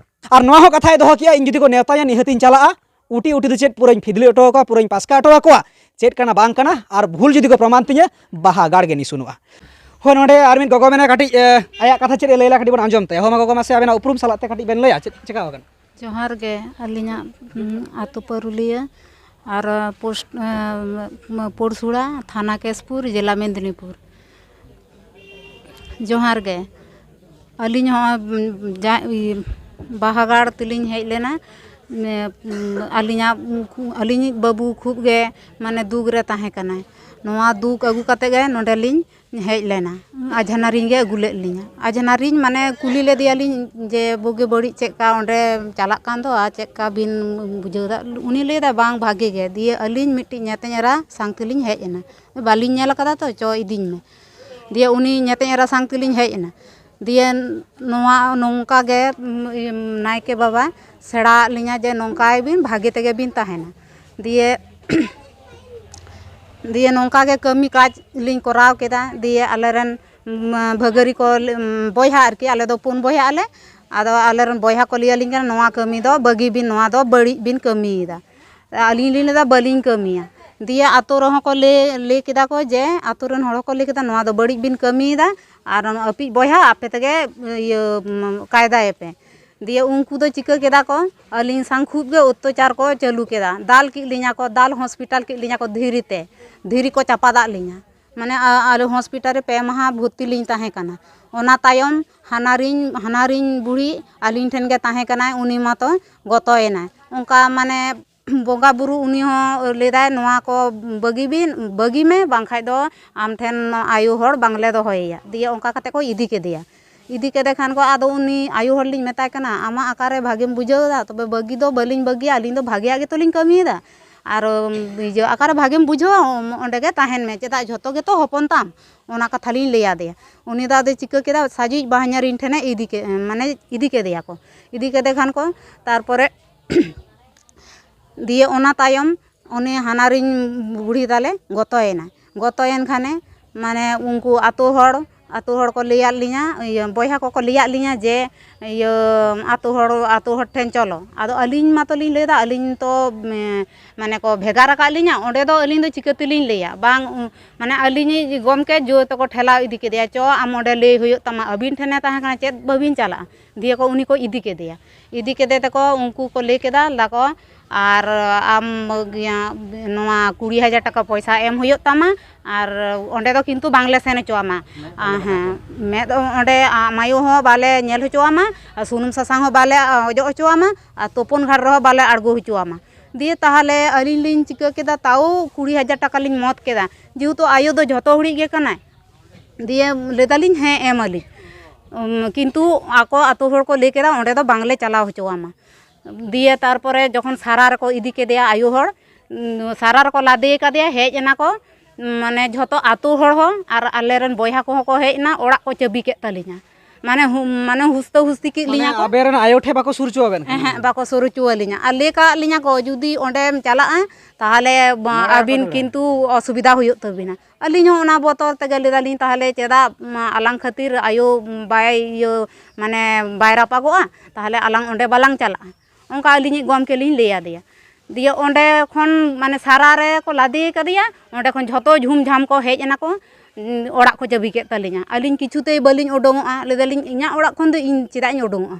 ᱟᱨ ᱱᱚᱣᱟ ᱦᱚᱸ ᱠᱟᱛᱷᱟᱭ ᱫᱚᱦᱚ ᱠᱮᱜᱼᱟ, ᱤᱧ ᱡᱩᱫᱤ ᱠᱚ ᱱᱮᱣᱛᱟᱧᱟ, ᱱᱤᱦᱟᱹᱛᱤᱧ ᱪᱟᱞᱟᱜᱼᱟ᱾ ᱩᱴᱤ ᱩᱴᱤ ᱫᱚ ᱪᱮᱫ ᱯᱩᱨᱟᱹᱧ ᱯᱷᱤᱫᱽᱞᱟᱹ ᱦᱚᱴᱚ ᱟᱠᱚᱣᱟ, ᱯᱩᱨᱟᱹᱧ ᱯᱟᱥᱠᱟ ᱦᱚᱴᱚ ᱟᱠᱚᱣᱟ, ᱪᱮᱫ ᱠᱟᱱᱟ ᱵᱟᱝ ᱠᱟᱱᱟ, ᱟᱨ ᱵᱷᱩᱞ ᱡᱩᱫᱤ ᱠᱚ ᱯᱨᱚᱢᱟᱱ ᱛᱤᱧᱟᱹ, ᱵᱟᱦᱟ ᱜᱟᱲ ᱜᱮ ᱱᱤᱥᱩᱱᱚᱜᱼᱟ᱾ ᱦᱳᱭ, ᱱᱚᱰᱮ ᱟᱨ ᱢᱤᱫ ᱜᱚᱜᱚ ᱢᱮᱱᱟᱭᱟ, ᱠᱟᱹᱴᱤᱡ, ᱮ, ᱟᱭᱟᱜ ᱠᱟᱛᱷᱟ ᱪᱮᱫ ᱮ ᱞᱟᱹᱭ ᱞᱟ, ᱠᱟᱹᱴᱤᱡ ᱵᱚᱱ ᱟᱸᱡᱚᱢ ᱛᱟᱭᱟ᱾ ᱦᱳᱭ ᱢᱟ ᱜᱚᱜᱚ, ᱢᱟᱥᱮ ᱟᱵᱮᱱᱟᱜ ᱩᱯᱨᱩᱢ ᱥᱟᱞᱟᱜ ᱛᱮ ᱠᱟᱹᱴᱤᱡ ᱵᱮᱱ ᱞᱟᱹᱭᱟ, ᱪᱮᱫ ᱪᱮᱠᱟ ᱟᱠᱟᱱᱟ? ᱡᱚᱦᱟᱨ ᱜᱮ, ᱟᱹᱞᱤᱧᱟᱜ, ᱩᱢ, ᱟᱹᱛᱩ ᱯᱟᱹᱨᱩᱞᱤᱭᱟᱹ ᱟᱨ ᱯᱳᱥᱴ, ᱮ, ᱯᱳᱲᱥᱩᱲᱟ, ᱛᱷᱟᱱᱟ ᱠᱮᱥᱯᱩᱨ, ᱡᱮᱞᱟ ᱢᱮᱫᱽᱱᱤᱯᱩᱨ᱾ ᱡᱚᱦᱟᱨ ᱜᱮ᱾ ᱟᱹᱞᱤᱧ ᱦᱚᱸ ᱡᱟ ᱵᱟᱦᱟᱜᱟᱲ ᱛᱮᱞᱤᱧ ᱦᱮᱡ ᱞᱮᱱᱟ᱾ ᱟᱹᱞᱤᱧᱟᱜ ᱟᱹᱞᱤᱧᱤᱡ ᱵᱟᱹᱵᱩ ᱠᱷᱩᱵ ᱜᱮ ᱢᱟᱱᱮ ᱫᱩᱠ ᱨᱮ ᱛᱟᱦᱮᱸ ᱠᱟᱱᱟᱭ᱾ ᱱᱚᱣᱟ ᱫᱩᱠ ᱟᱹᱜᱩ ᱠᱟᱛᱮ ᱜᱮ ᱱᱚᱰᱮ ᱞᱤᱧ ᱦᱮᱡ ᱞᱮᱱᱟ᱾ ᱟᱡᱷᱱᱟᱨᱤᱧ ᱜᱮ ᱟᱹᱜᱩ ᱞᱮᱫ ᱞᱤᱧᱟ᱾ ᱟᱡᱷᱱᱟᱨᱤᱧ ᱢᱟᱱᱮ ᱠᱩᱞᱤ ᱞᱮᱫᱮᱭᱟᱞᱤᱧ ᱡᱮ ᱵᱩᱜᱤ ᱵᱟᱹᱲᱤᱡ ᱪᱮᱫ ᱞᱮᱠᱟ ᱚᱸᱰᱮ ᱪᱟᱞᱟᱜ ᱠᱟᱱ ᱫᱚ ᱟᱨ ᱪᱮᱫ ᱞᱮᱠᱟ ᱵᱤᱱ ᱵᱩᱡᱷᱟᱹᱣ ᱮᱫᱟ᱾ ᱩᱱᱤ ᱞᱟᱹᱭ ᱮᱫᱟ, "ᱵᱟᱝ, ᱵᱷᱟᱜᱮ ᱜᱮ᱾" ᱫᱤᱭᱮ ᱟᱹᱞᱤᱧ ᱢᱤᱫᱴᱤᱡ ᱧᱮᱛᱮᱧ ᱮᱨᱟ ᱥᱟᱶ ᱛᱮᱞᱤᱧ ᱦᱮᱡ ᱮᱱᱟ᱾ "ᱵᱟᱹᱞᱤᱧ ᱧᱮᱞ ᱟᱠᱟᱫᱟ ᱛᱚ, ᱪᱚ ᱤᱫᱤᱧ ᱢᱮ᱾" ᱫᱤᱭᱮ ᱩᱱᱤ ᱧᱮᱛᱮᱧ ᱮᱨᱟ ᱥᱟᱶ ᱛᱮᱞᱤᱧ ᱦᱮᱡ ᱮᱱᱟ᱾ ᱫᱤᱭᱮ ᱱᱚᱣᱟ ᱱᱚᱝᱠᱟ ᱜᱮ ᱱᱟᱭᱠᱮ ᱵᱟᱵᱟ ᱥᱮᱬᱟ ᱟᱫ ᱞᱤᱧᱟ ᱡᱮ ᱱᱚᱝᱠᱟᱭ ᱵᱤᱱ, ᱵᱷᱟᱜᱮ ᱛᱮᱜᱮ ᱵᱤᱱ ᱛᱟᱦᱮᱱᱟ᱾ ᱫᱤᱭᱮ ᱫᱤᱭᱮ ᱱᱚᱝᱠᱟ ᱜᱮ ᱠᱟᱹᱢᱤ ᱠᱟᱡᱽ ᱞᱤᱧ ᱠᱚᱨᱟᱣ ᱠᱮᱫᱟ᱾ ᱫᱤᱭᱮ ᱟᱞᱮᱨᱮᱱ ᱵᱷᱟᱹᱜᱟᱹᱨᱤ ᱠᱚ, ᱵᱚᱭᱦᱟ ᱟᱨᱠᱤ, ᱟᱞᱮ ᱫᱚ ᱯᱩᱱ ᱵᱚᱭᱦᱟᱜ ᱟᱞᱮ᱾ ᱟᱫᱚ ᱟᱞᱮᱨᱮᱱ ᱵᱚᱭᱦᱟ ᱠᱚ ᱞᱟᱹᱭ ᱟᱹᱞᱤᱧ ᱠᱟᱱᱟ, "ᱱᱚᱣᱟ ᱠᱟᱹᱢᱤ ᱫᱚ ᱵᱟᱹᱜᱤ ᱵᱤᱱ, ᱱᱚᱣᱟ ᱫᱚ ᱵᱟᱹᱲᱤᱡ ᱵᱤᱱ ᱠᱟᱹᱢᱤᱭᱮᱫᱟ᱾" ᱟᱹᱞᱤᱧ ᱞᱤᱧ ᱞᱟᱹᱭᱫᱟ, "ᱵᱟᱹᱞᱤᱧ ᱠᱟᱹᱢᱤᱭᱟ᱾" ᱫᱤᱭᱮ ᱟᱛᱳ ᱨᱮᱦᱚᱸ ᱠᱚ ᱞᱟᱹᱭ ᱞᱟᱹᱭ ᱠᱮᱫᱟ ᱠᱚ ᱡᱮ, ᱟᱛᱳ ᱨᱮᱱ ᱦᱚᱲ ᱦᱚᱸᱠᱚ ᱞᱟᱹᱭ ᱠᱮᱫᱟ, "ᱱᱚᱣᱟ ᱫᱚ ᱵᱟᱹᱲᱤᱡ ᱵᱤᱱ ᱠᱟᱹᱢᱤᱭᱮᱫᱟ, ᱟᱨ ᱟᱹᱯᱤᱡ ᱵᱚᱭᱦᱟ ᱟᱯᱮ ᱛᱮᱜᱮ ᱤᱭᱟᱹ ᱠᱟᱭᱫᱟᱭᱮᱯᱮ᱾" ᱫᱤᱭᱮ ᱩᱱᱠᱩ ᱫᱚ ᱪᱤᱠᱟᱹ ᱠᱮᱫᱟ ᱠᱚ, ᱟᱹᱞᱤᱧ ᱥᱟᱝ ᱠᱷᱩᱵ ᱜᱮ ᱚᱛᱛᱟᱪᱟᱨ ᱠᱚ ᱪᱟᱹᱞᱩ ᱠᱮᱫᱟ᱾ ᱫᱟᱞ ᱠᱮᱫ ᱞᱤᱧᱟ ᱠᱚ, ᱫᱟᱞ ᱦᱚᱥᱯᱤᱴᱟᱞ ᱠᱮᱫ ᱞᱤᱧᱟ ᱠᱚ ᱫᱷᱤᱨᱤ ᱛᱮ, ᱫᱷᱤᱨᱤ ᱠᱚ ᱪᱟᱯᱟᱫ ᱟᱫ ᱞᱤᱧᱟ᱾ ᱢᱟᱱᱮ ᱟ- ᱟᱞᱮ ᱦᱚᱥᱯᱤᱴᱟᱞ ᱨᱮ ᱯᱮ ᱢᱟᱦᱟ ᱵᱷᱚᱨᱛᱤ ᱞᱤᱧ ᱛᱟᱦᱮᱸ ᱠᱟᱱᱟ᱾ ᱚᱱᱟ ᱛᱟᱭᱚᱢ ᱦᱟᱱᱟᱨᱤᱧ ᱦᱟᱱᱟᱨᱤᱧ ᱵᱩᱲᱦᱤ ᱟᱹᱞᱤᱧ ᱴᱷᱮᱱ ᱜᱮ ᱛᱟᱦᱮᱸ ᱠᱟᱱᱟᱭ, ᱩᱱᱤ ᱢᱟᱛᱚ ᱜᱚᱛᱚᱭᱮᱱᱟᱭ᱾ ᱚᱱᱠᱟ ᱢᱟᱱᱮ ᱵᱚᱸᱜᱟ ᱵᱩᱨᱩ ᱩᱱᱤ ᱦᱚᱸ ᱞᱟᱹᱭᱫᱟᱭ, "ᱱᱚᱣᱟ ᱠᱚ ᱵᱟᱹᱜᱤ ᱵᱤᱱ, ᱵᱟᱹᱜᱤ ᱢᱮ, ᱵᱟᱝᱠᱷᱟᱡ ᱫᱚ ᱟᱢ ᱴᱷᱮᱱ ᱟᱭᱳ ᱦᱚᱲ ᱵᱟᱝᱞᱮ ᱫᱚᱦᱚᱭᱮᱭᱟ᱾" ᱫᱤᱭᱮ ᱚᱱᱠᱟ ᱠᱟᱛᱮ ᱠᱚ ᱤᱫᱤ ᱠᱮᱫᱮᱭᱟ᱾ ᱤᱫᱤ ᱠᱮᱫᱮ ᱠᱷᱟᱱ ᱠᱚ, ᱟᱫᱚ ᱩᱱᱤ ᱟᱭᱳ ᱦᱚᱲ ᱞᱤᱧ ᱢᱮᱛᱟᱭ ᱠᱟᱱᱟ, "ᱟᱢᱟᱜ ᱚᱠᱟᱨᱮ ᱵᱷᱟᱜᱮᱢ ᱵᱩᱡᱷᱟᱹᱣ ᱮᱫᱟ? ᱛᱚᱵᱮ ᱵᱟᱹᱜᱤ ᱫᱚ ᱵᱟᱹᱞᱤᱧ ᱵᱟᱹᱜᱤᱭᱟ, ᱟᱹᱞᱤᱧ ᱫᱚ ᱵᱷᱟᱜᱮᱭᱟᱜ ᱜᱮᱛᱚ ᱞᱤᱧ ᱠᱟᱹᱢᱤᱭᱮᱫᱟ᱾ ᱟᱨ ᱤᱭᱟᱹ ᱚᱠᱟᱨᱮ ᱵᱷᱟᱜᱮᱢ ᱵᱩᱡᱷᱟᱹᱣᱟ, ᱚᱸᱰᱮ ᱜᱮ ᱛᱟᱦᱮᱱ ᱢᱮ, ᱪᱮᱫᱟᱜ ᱡᱷᱚᱛᱚ ᱜᱮᱛᱚ ᱦᱚᱯᱚᱱ ᱛᱟᱢ?" ᱚᱱᱟ ᱠᱟᱛᱷᱟ ᱞᱤᱧ ᱞᱟᱹᱭ ᱟᱫᱮᱭᱟ᱾ ᱩᱱᱤ ᱫᱚ ᱟᱫᱚ ᱪᱤᱠᱟᱹ ᱠᱮᱫᱟ, ᱥᱟᱡᱤᱡ ᱵᱟᱦᱧᱟᱨᱤᱧ ᱴᱷᱮᱱᱮ ᱤᱫᱤ ᱠᱮᱫ, ᱢᱟᱱᱮ ᱤᱫᱤ ᱠᱮᱫᱮᱭᱟ ᱠᱚ᱾ ᱤᱫᱤ ᱠᱮᱫᱮ ᱠᱷᱟᱱ ᱠᱚ, ᱛᱟᱨᱯᱚᱨᱮ ᱫᱤᱭᱮ ᱚᱱᱟ ᱛᱟᱭᱚᱢ ᱩᱱᱤ ᱦᱟᱱᱟᱨᱤᱧ ᱵᱩᱲᱦᱤ ᱛᱟᱞᱮ ᱜᱚᱛᱚᱭᱮᱱᱟ᱾ ᱜᱚᱛᱚᱭᱮᱱ ᱠᱷᱟᱱᱮ ᱢᱟᱱᱮ ᱩᱱᱠᱩ ᱟᱛᱳ ᱦᱚᱲ, ᱟᱛᱳ ᱦᱚᱲ ᱠᱚ ᱞᱟᱹᱭᱟᱫ ᱞᱤᱧᱟ, ᱤᱭᱟᱹ, ᱵᱚᱭᱦᱟ ᱠᱚᱠᱚ ᱞᱟᱹᱭᱟᱫ ᱞᱤᱧᱟ ᱡᱮ, ᱤᱭᱟᱹ, ᱟᱛᱳ ᱦᱚᱲ, ᱟᱛᱳ ᱦᱚᱲ ᱴᱷᱮᱱ ᱪᱚᱞᱚ᱾ ᱟᱫᱚ ᱟᱹᱞᱤᱧ ᱢᱟᱛᱚᱞᱤᱧ ᱞᱟᱹᱭᱫᱟ, ᱟᱹᱞᱤᱧ ᱛᱚ, ᱢᱮ-, ᱢᱟᱱᱮ ᱠᱚ ᱵᱷᱮᱜᱟᱨ ᱟᱠᱟᱫ ᱞᱤᱧᱟ, ᱚᱸᱰᱮ ᱫᱚ ᱟᱹᱞᱤᱧ ᱫᱚ ᱪᱤᱠᱟᱹ ᱛᱮᱞᱤᱧ ᱞᱟᱹᱭᱟ? ᱵᱟᱝ, ᱩ-, ᱢᱟᱱᱮ ᱟᱹᱞᱤᱧᱤᱡ ᱜᱚᱢᱠᱮ ᱡᱳᱨ ᱛᱮᱠᱚ ᱴᱷᱮᱞᱟᱣ ᱤᱫᱤ ᱠᱮᱫᱮᱭᱟ, "ᱪᱚ, ᱟᱢ ᱚᱸᱰᱮ ᱞᱟᱹᱭ ᱦᱩᱭᱩᱜ ᱛᱟᱢᱟ, ᱟᱹᱵᱤᱱ ᱴᱷᱮᱱᱮ ᱛᱟᱦᱮᱸ ᱠᱟᱱᱟ, ᱪᱮᱫ ᱵᱟᱹᱵᱤᱱ ᱪᱟᱞᱟᱜᱼᱟ?" ᱫᱤᱭᱮ ᱠᱚ ᱩᱱᱤ ᱠᱚ ᱤᱫᱤ ᱠᱮᱫᱮᱭᱟ᱾ ᱤᱫᱤ ᱠᱮᱫᱮ ᱛᱮᱠᱚ ᱩᱱᱠᱩ ᱠᱚ ᱞᱟᱹᱭ ᱠᱮᱫᱟ, ᱞᱟᱠᱚ, ᱟᱨ ᱟᱢ ᱤᱭᱟᱹ ᱱᱚᱣᱟ ᱠᱩᱲᱤ ᱦᱟᱡᱟᱨ ᱴᱟᱠᱟ ᱯᱚᱭᱥᱟ ᱮᱢ ᱦᱩᱭᱩᱜ ᱛᱟᱢᱟ, ᱟᱨ ᱚᱸᱰᱮ ᱫᱚ ᱠᱤᱱᱛᱩ ᱵᱟᱝᱞᱮ ᱥᱮᱱ ᱦᱚᱪᱚᱣᱟᱢᱟ᱾ ᱦᱮᱸ, ᱢᱮᱫ ᱚᱸᱰᱮ ᱟᱢ ᱟᱭᱳ ᱦᱚᱸ ᱵᱟᱞᱮ ᱧᱮᱞ ᱦᱚᱪᱚᱣᱟᱢᱟ, ᱟᱨ ᱥᱩᱱᱩᱢ ᱥᱟᱥᱟᱝ ᱦᱚᱸ ᱵᱟᱞᱮ ᱚᱡᱚᱜ ᱦᱚᱪᱚᱣᱟᱢᱟ, ᱟᱨ ᱛᱩᱯᱩᱱ ᱜᱷᱟᱴ ᱨᱮᱦᱚᱸ ᱵᱟᱞᱮ ᱟᱬᱜᱚ ᱦᱚᱪᱚᱣᱟᱢᱟ᱾ ᱫᱤᱭᱮ ᱛᱟᱦᱚᱞᱮ ᱟᱹᱞᱤᱧ ᱞᱤᱧ ᱪᱤᱠᱟᱹ ᱠᱮᱫᱟ, ᱛᱟᱣ ᱠᱩᱲᱤ ᱦᱟᱡᱟᱨ ᱴᱟᱠᱟ ᱞᱤᱧ ᱢᱚᱛ ᱠᱮᱫᱟ, ᱡᱮᱦᱮᱛᱩ ᱟᱭᱳ ᱫᱚ ᱡᱷᱚᱛᱚ ᱦᱚᱲᱤᱡ ᱜᱮ ᱠᱟᱱᱟᱭ᱾ ᱫᱤᱭᱮ ᱞᱟᱹᱭ ᱫᱟᱞᱤᱧ, "ᱦᱮᱸ, ᱮᱢ ᱟᱹᱞᱤᱧ᱾" ᱩᱢ, ᱠᱤᱱᱛᱩ ᱟᱠᱚ ᱟᱛᱳ ᱦᱚᱲ ᱠᱚ ᱞᱟᱹᱭ ᱠᱮᱫᱟ, "ᱚᱸᱰᱮ ᱫᱚ ᱵᱟᱝᱞᱮ ᱪᱟᱞᱟᱣ ᱦᱚᱪᱚᱣᱟᱢᱟ᱾" ᱫᱤᱭᱮ ᱛᱟᱨᱯᱚᱨᱮ ᱡᱚᱠᱷᱚᱱ ᱥᱟᱨᱟ ᱨᱮᱠᱚ ᱤᱫᱤ ᱠᱮᱫᱮᱭᱟ ᱟᱭᱳ ᱦᱚᱲ, ᱩᱢ, ᱥᱟᱨᱟ ᱨᱮᱠᱚ ᱞᱟᱫᱮ ᱠᱟᱫᱮᱭᱟ, ᱦᱮᱡ ᱮᱱᱟ ᱠᱚ, ᱩᱢ, ᱢᱟᱱᱮ ᱡᱷᱚᱛᱚ ᱟᱛᱳ ᱦᱚᱲ ᱦᱚᱸ ᱟᱨ ᱟᱞᱮᱨᱮᱱ ᱵᱚᱭᱦᱟ ᱠᱚᱦᱚᱸ ᱠᱚ ᱦᱮᱡ ᱮᱱᱟ, ᱚᱲᱟᱜ ᱠᱚ ᱪᱟᱹᱵᱤ ᱠᱮᱫ ᱛᱟᱹᱞᱤᱧᱟ᱾ ᱢᱟᱱᱮ ᱦᱩ-, ᱢᱟᱱᱮ ᱦᱩᱥᱛᱟᱹ ᱦᱩᱥᱛᱤ ᱠᱮᱫ ᱞᱤᱧᱟ ᱠᱚ᱾ ᱟᱵᱮᱱ ᱨᱮᱱ ᱟᱭᱳ ᱴᱷᱮᱱ ᱵᱟᱠᱚ ᱥᱩᱨ ᱦᱚᱪᱚ ᱟᱵᱮᱱ ᱠᱟᱱᱟ? ᱦᱮᱸ, ᱦᱮᱸ, ᱵᱟᱠᱚ ᱥᱩᱨ ᱦᱚᱪᱚ ᱟᱹᱞᱤᱧᱟ᱾ ᱟᱨ ᱞᱟᱹᱭ ᱠᱟᱜ ᱞᱤᱧᱟ ᱠᱚ, "ᱡᱩᱫᱤ ᱚᱸᱰᱮᱢ ᱪᱟᱞᱟᱜᱼᱟ, ᱛᱟᱦᱚᱞᱮ ᱢᱟᱨᱟᱝ ᱟᱹᱵᱤᱱ ᱠᱚᱫᱚ ᱠᱤᱱᱛᱩ ᱚᱥᱩᱵᱤᱫᱷᱟ ᱦᱩᱭᱩᱜ ᱛᱟᱹᱵᱤᱱᱟ᱾" ᱟᱹᱞᱤᱧ ᱦᱚᱸ ᱚᱱᱟ ᱵᱚᱛᱚᱨ ᱛᱮᱜᱮ ᱞᱟᱹᱭ ᱫᱟᱞᱤᱧ, "ᱛᱟᱦᱚᱞᱮ ᱪᱮᱫᱟᱜ, ᱢᱟ, ᱟᱞᱟᱝ ᱠᱷᱟᱹᱛᱤᱨ ᱟᱭᱳ ᱵᱟᱭ ᱤᱭᱟᱹ, ᱢᱟᱱᱮ ᱵᱟᱭ ᱨᱟᱯᱟᱜᱚᱜᱼᱟ? ᱛᱟᱦᱚᱞᱮ ᱟᱞᱟᱝ ᱚᱸᱰᱮ ᱵᱟᱞᱟᱝ ᱪᱟᱞᱟᱜᱼᱟ᱾" ᱚᱱᱠᱟ ᱟᱹᱞᱤᱧᱤᱡ ᱜᱚᱢᱠᱮ ᱞᱤᱧ ᱞᱟᱹᱭ ᱟᱫᱮᱭᱟ᱾ ᱫᱤᱭᱮ ᱚᱸᱰᱮ ᱠᱷᱚᱱ, ᱢᱟᱱᱮ ᱥᱟᱨᱟ ᱨᱮᱠᱚ ᱞᱟᱫᱮ ᱠᱟᱫᱮᱭᱟ, ᱚᱸᱰᱮ ᱠᱷᱚᱱ ᱡᱷᱚᱛᱚ ᱡᱷᱩᱢ ᱡᱷᱟᱢ ᱠᱚ ᱦᱮᱡ ᱮᱱᱟ ᱠᱚ, ᱩᱸ, ᱚᱲᱟᱜ ᱠᱚ ᱪᱟᱹᱵᱤ ᱠᱮᱫ ᱛᱟᱹᱞᱤᱧᱟ᱾ ᱟᱹᱞᱤᱧ ᱠᱤᱪᱷᱩᱛᱮᱭ ᱵᱟᱹᱞᱤᱧ ᱩᱰᱩᱝᱚᱜᱼᱟ, ᱞᱟᱹᱭ ᱫᱟᱞᱤᱧ, "ᱤᱧᱟᱹᱜ ᱚᱲᱟᱜ ᱠᱷᱚᱱ ᱫᱚ ᱤᱧ ᱪᱮᱫᱟᱜ ᱤᱧ ᱩᱰᱩᱝᱚᱜᱼᱟ?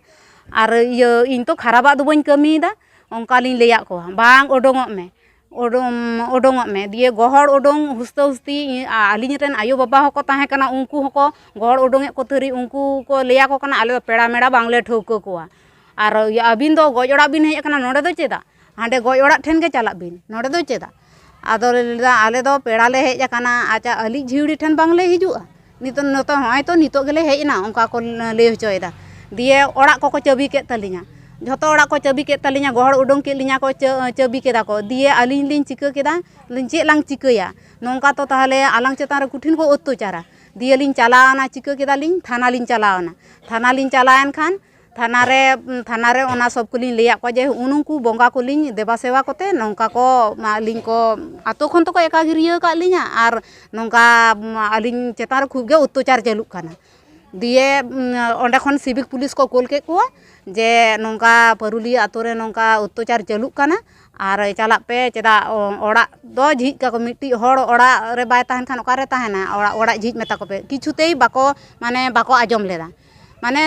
ᱟᱨ ᱤᱭᱟᱹ, ᱤᱧ ᱛᱚ ᱠᱷᱟᱨᱟᱯᱟᱜ ᱫᱚ ᱵᱟᱹᱧ ᱠᱟᱹᱢᱤᱭᱮᱫᱟ᱾" ᱚᱱᱠᱟ ᱞᱤᱧ ᱞᱟᱹᱭᱟᱫ ᱠᱚᱣᱟ, "ᱵᱟᱝ, ᱩᱰᱩᱝᱚᱜ ᱢᱮ, ᱩᱰᱩᱝ, ᱩᱰᱩᱝᱚᱜ ᱢᱮ᱾" ᱫᱤᱭᱮ ᱜᱚᱦᱚᱲ ᱩᱰᱩᱝ ᱦᱩᱥᱛᱟᱹ ᱦᱩᱥᱛᱤ, ᱟ-, ᱟᱹᱞᱤᱧ ᱨᱮᱱ ᱟᱭᱳ ᱵᱟᱵᱟ ᱦᱚᱸᱠᱚ ᱛᱟᱦᱮᱸ ᱠᱟᱱᱟ, ᱩᱱᱠᱩ ᱦᱚᱸᱠᱚ ᱜᱚᱦᱚᱲ ᱩᱰᱩᱝᱮᱫ ᱠᱚ ᱛᱟᱹᱨᱤ, ᱩᱱᱠᱩ ᱠᱚ ᱞᱟᱹᱭᱟᱠᱚ ᱠᱟᱱᱟ, "ᱟᱞᱮ ᱫᱚ ᱯᱮᱲᱟ ᱢᱮᱲᱟ ᱵᱟᱝᱞᱮ ᱴᱷᱟᱹᱣᱠᱟᱹ ᱠᱚᱣᱟ᱾ ᱟᱨ ᱤᱭᱟᱹ, ᱟᱹᱵᱤᱱ ᱫᱚ ᱜᱚᱡ ᱚᱲᱟᱜ ᱵᱤᱱ ᱦᱮᱡ ᱟᱠᱟᱱᱟ, ᱱᱚᱰᱮ ᱫᱚ ᱪᱮᱫᱟᱜ? ᱦᱟᱸᱰᱮ ᱜᱚᱡ ᱚᱲᱟᱜ ᱴᱷᱮᱱ ᱜᱮ ᱪᱟᱞᱟᱜ ᱵᱤᱱ, ᱱᱚᱰᱮ ᱫᱚ ᱪᱮᱫᱟᱜ?" ᱟᱫᱚ ᱞᱮ ᱞᱟᱹᱭᱫᱟ, "ᱟᱞᱮ ᱫᱚ ᱯᱮᱲᱟ ᱞᱮ ᱦᱮᱡ ᱟᱠᱟᱱᱟ, ᱟᱪᱪᱷᱟ, ᱟᱹᱞᱤᱡ ᱡᱷᱤᱣᱲᱤ ᱴᱷᱮᱱ ᱵᱟᱝᱞᱮ ᱦᱤᱡᱩᱜᱼᱟ? ᱱᱤᱛᱚᱜ, ᱱᱤᱛᱚᱜ ᱦᱚᱸᱜᱼᱚᱭ ᱛᱚ ᱱᱤᱛᱚᱜ ᱜᱮᱞᱮ ᱦᱮᱡ ᱮᱱᱟ", ᱚᱱᱠᱟ ᱠᱚ ᱞᱟᱹᱭ ᱦᱚᱪᱚᱭᱮᱫᱟ᱾ ᱫᱤᱭᱮ ᱚᱲᱟᱜ ᱠᱚᱠᱚ ᱪᱟᱹᱵᱤ ᱠᱮᱫ ᱛᱟᱹᱞᱤᱧᱟ, ᱡᱷᱚᱛᱚ ᱚᱲᱟᱜ ᱠᱚ ᱪᱟᱹᱵᱤ ᱠᱮᱫ ᱛᱟᱹᱞᱤᱧᱟ, ᱜᱚᱦᱚᱲ ᱩᱰᱩᱝ ᱠᱮᱫ ᱞᱤᱧᱟ ᱠᱚ, ᱪᱟᱹ-, ᱪᱟᱹᱵᱤ ᱠᱮᱫᱟ ᱠᱚ᱾ ᱫᱤᱭᱮ ᱟᱹᱞᱤᱧ ᱞᱤᱧ ᱪᱤᱠᱟᱹ ᱠᱮᱫᱟ, ᱞᱤᱧ, "ᱪᱮᱫ ᱞᱟᱝ ᱪᱤᱠᱟᱹᱭᱟ? ᱱᱚᱝᱠᱟ ᱛᱚ ᱛᱟᱦᱚᱞᱮ ᱟᱞᱟᱝ ᱪᱮᱛᱟᱱ ᱨᱮ ᱠᱚᱴᱷᱤᱱ ᱠᱚ ᱚᱛᱛᱟᱪᱟᱨᱟ᱾" ᱫᱤᱭᱮ ᱞᱤᱧ ᱪᱟᱞᱟᱣᱱᱟ, ᱪᱤᱠᱟᱹ ᱠᱮᱫᱟᱞᱤᱧ, ᱛᱷᱟᱱᱟ ᱞᱤᱧ ᱪᱟᱞᱟᱣᱱᱟ᱾ ᱛᱷᱟᱱᱟ ᱞᱤᱧ ᱪᱟᱞᱟᱣᱮᱱ ᱠᱷᱟᱱ ᱛᱷᱟᱱᱟ ᱨᱮ, ᱛᱷᱟᱱᱟ ᱨᱮ ᱚᱱᱟ ᱥᱚᱵ ᱠᱚᱞᱤᱧ ᱞᱟᱹᱭᱟᱫ ᱠᱚᱣᱟ ᱡᱮ, "ᱦᱩᱜᱼᱩ ᱱᱩᱠᱩ ᱵᱚᱸᱜᱟ ᱠᱚᱞᱤᱧ ᱫᱮᱵᱟ ᱥᱮᱵᱟ ᱠᱚᱛᱮ ᱱᱚᱝᱠᱟ ᱠᱚ, ᱢᱟ, ᱟᱹᱞᱤᱧ ᱠᱚ ᱟᱛᱳ ᱠᱷᱚᱱ ᱛᱚᱠᱚ ᱮᱠᱟ ᱜᱤᱨᱭᱟᱹ ᱟᱠᱟᱫ ᱞᱤᱧᱟ, ᱟᱨ ᱱᱚᱝᱠᱟ, ᱢᱟ, ᱟᱹᱞᱤᱧ ᱪᱮᱛᱟᱱ ᱨᱮ ᱠᱷᱩᱵ ᱜᱮ ᱚᱛᱛᱟᱪᱟᱨ ᱪᱟᱹᱞᱩᱜ ᱠᱟᱱᱟ᱾" ᱫᱤᱭᱮ, ᱩᱢ, ᱚᱸᱰᱮ ᱠᱷᱚᱱ ᱥᱤᱵᱤᱠ ᱯᱩᱞᱤᱥ ᱠᱚ ᱠᱳᱞ ᱠᱮᱫ ᱠᱚᱣᱟ ᱡᱮ, "ᱱᱚᱝᱠᱟ ᱯᱟᱹᱨᱩᱞᱤᱭᱟᱹ ᱟᱛᱳ ᱨᱮ ᱱᱚᱝᱠᱟ ᱚᱛᱛᱟᱪᱟᱨ ᱪᱟᱹᱞᱩᱜ ᱠᱟᱱᱟ, ᱟᱨ ᱪᱟᱞᱟᱜ ᱯᱮ, ᱪᱮᱫᱟᱜ ᱚ-, ᱚᱲᱟᱜ ᱫᱚ ᱡᱷᱤᱡ ᱠᱟᱠᱚ, ᱢᱤᱫᱴᱤᱡ ᱦᱚᱲ ᱚᱲᱟᱜ ᱨᱮ ᱵᱟᱭ ᱛᱟᱦᱮᱱ ᱠᱷᱟᱱ ᱚᱠᱟᱨᱮ ᱛᱟᱦᱮᱱᱟ? ᱚᱲᱟᱜ, ᱚᱲᱟᱜ ᱡᱷᱤᱡ ᱢᱮᱛᱟ ᱠᱚᱯᱮ᱾" ᱠᱤᱪᱷᱩᱛᱮᱭ ᱵᱟᱠᱚ, ᱢᱟᱱᱮ, ᱵᱟᱠᱚ ᱟᱸᱡᱚᱢ ᱞᱮᱫᱟ᱾ ᱢᱟᱱᱮ,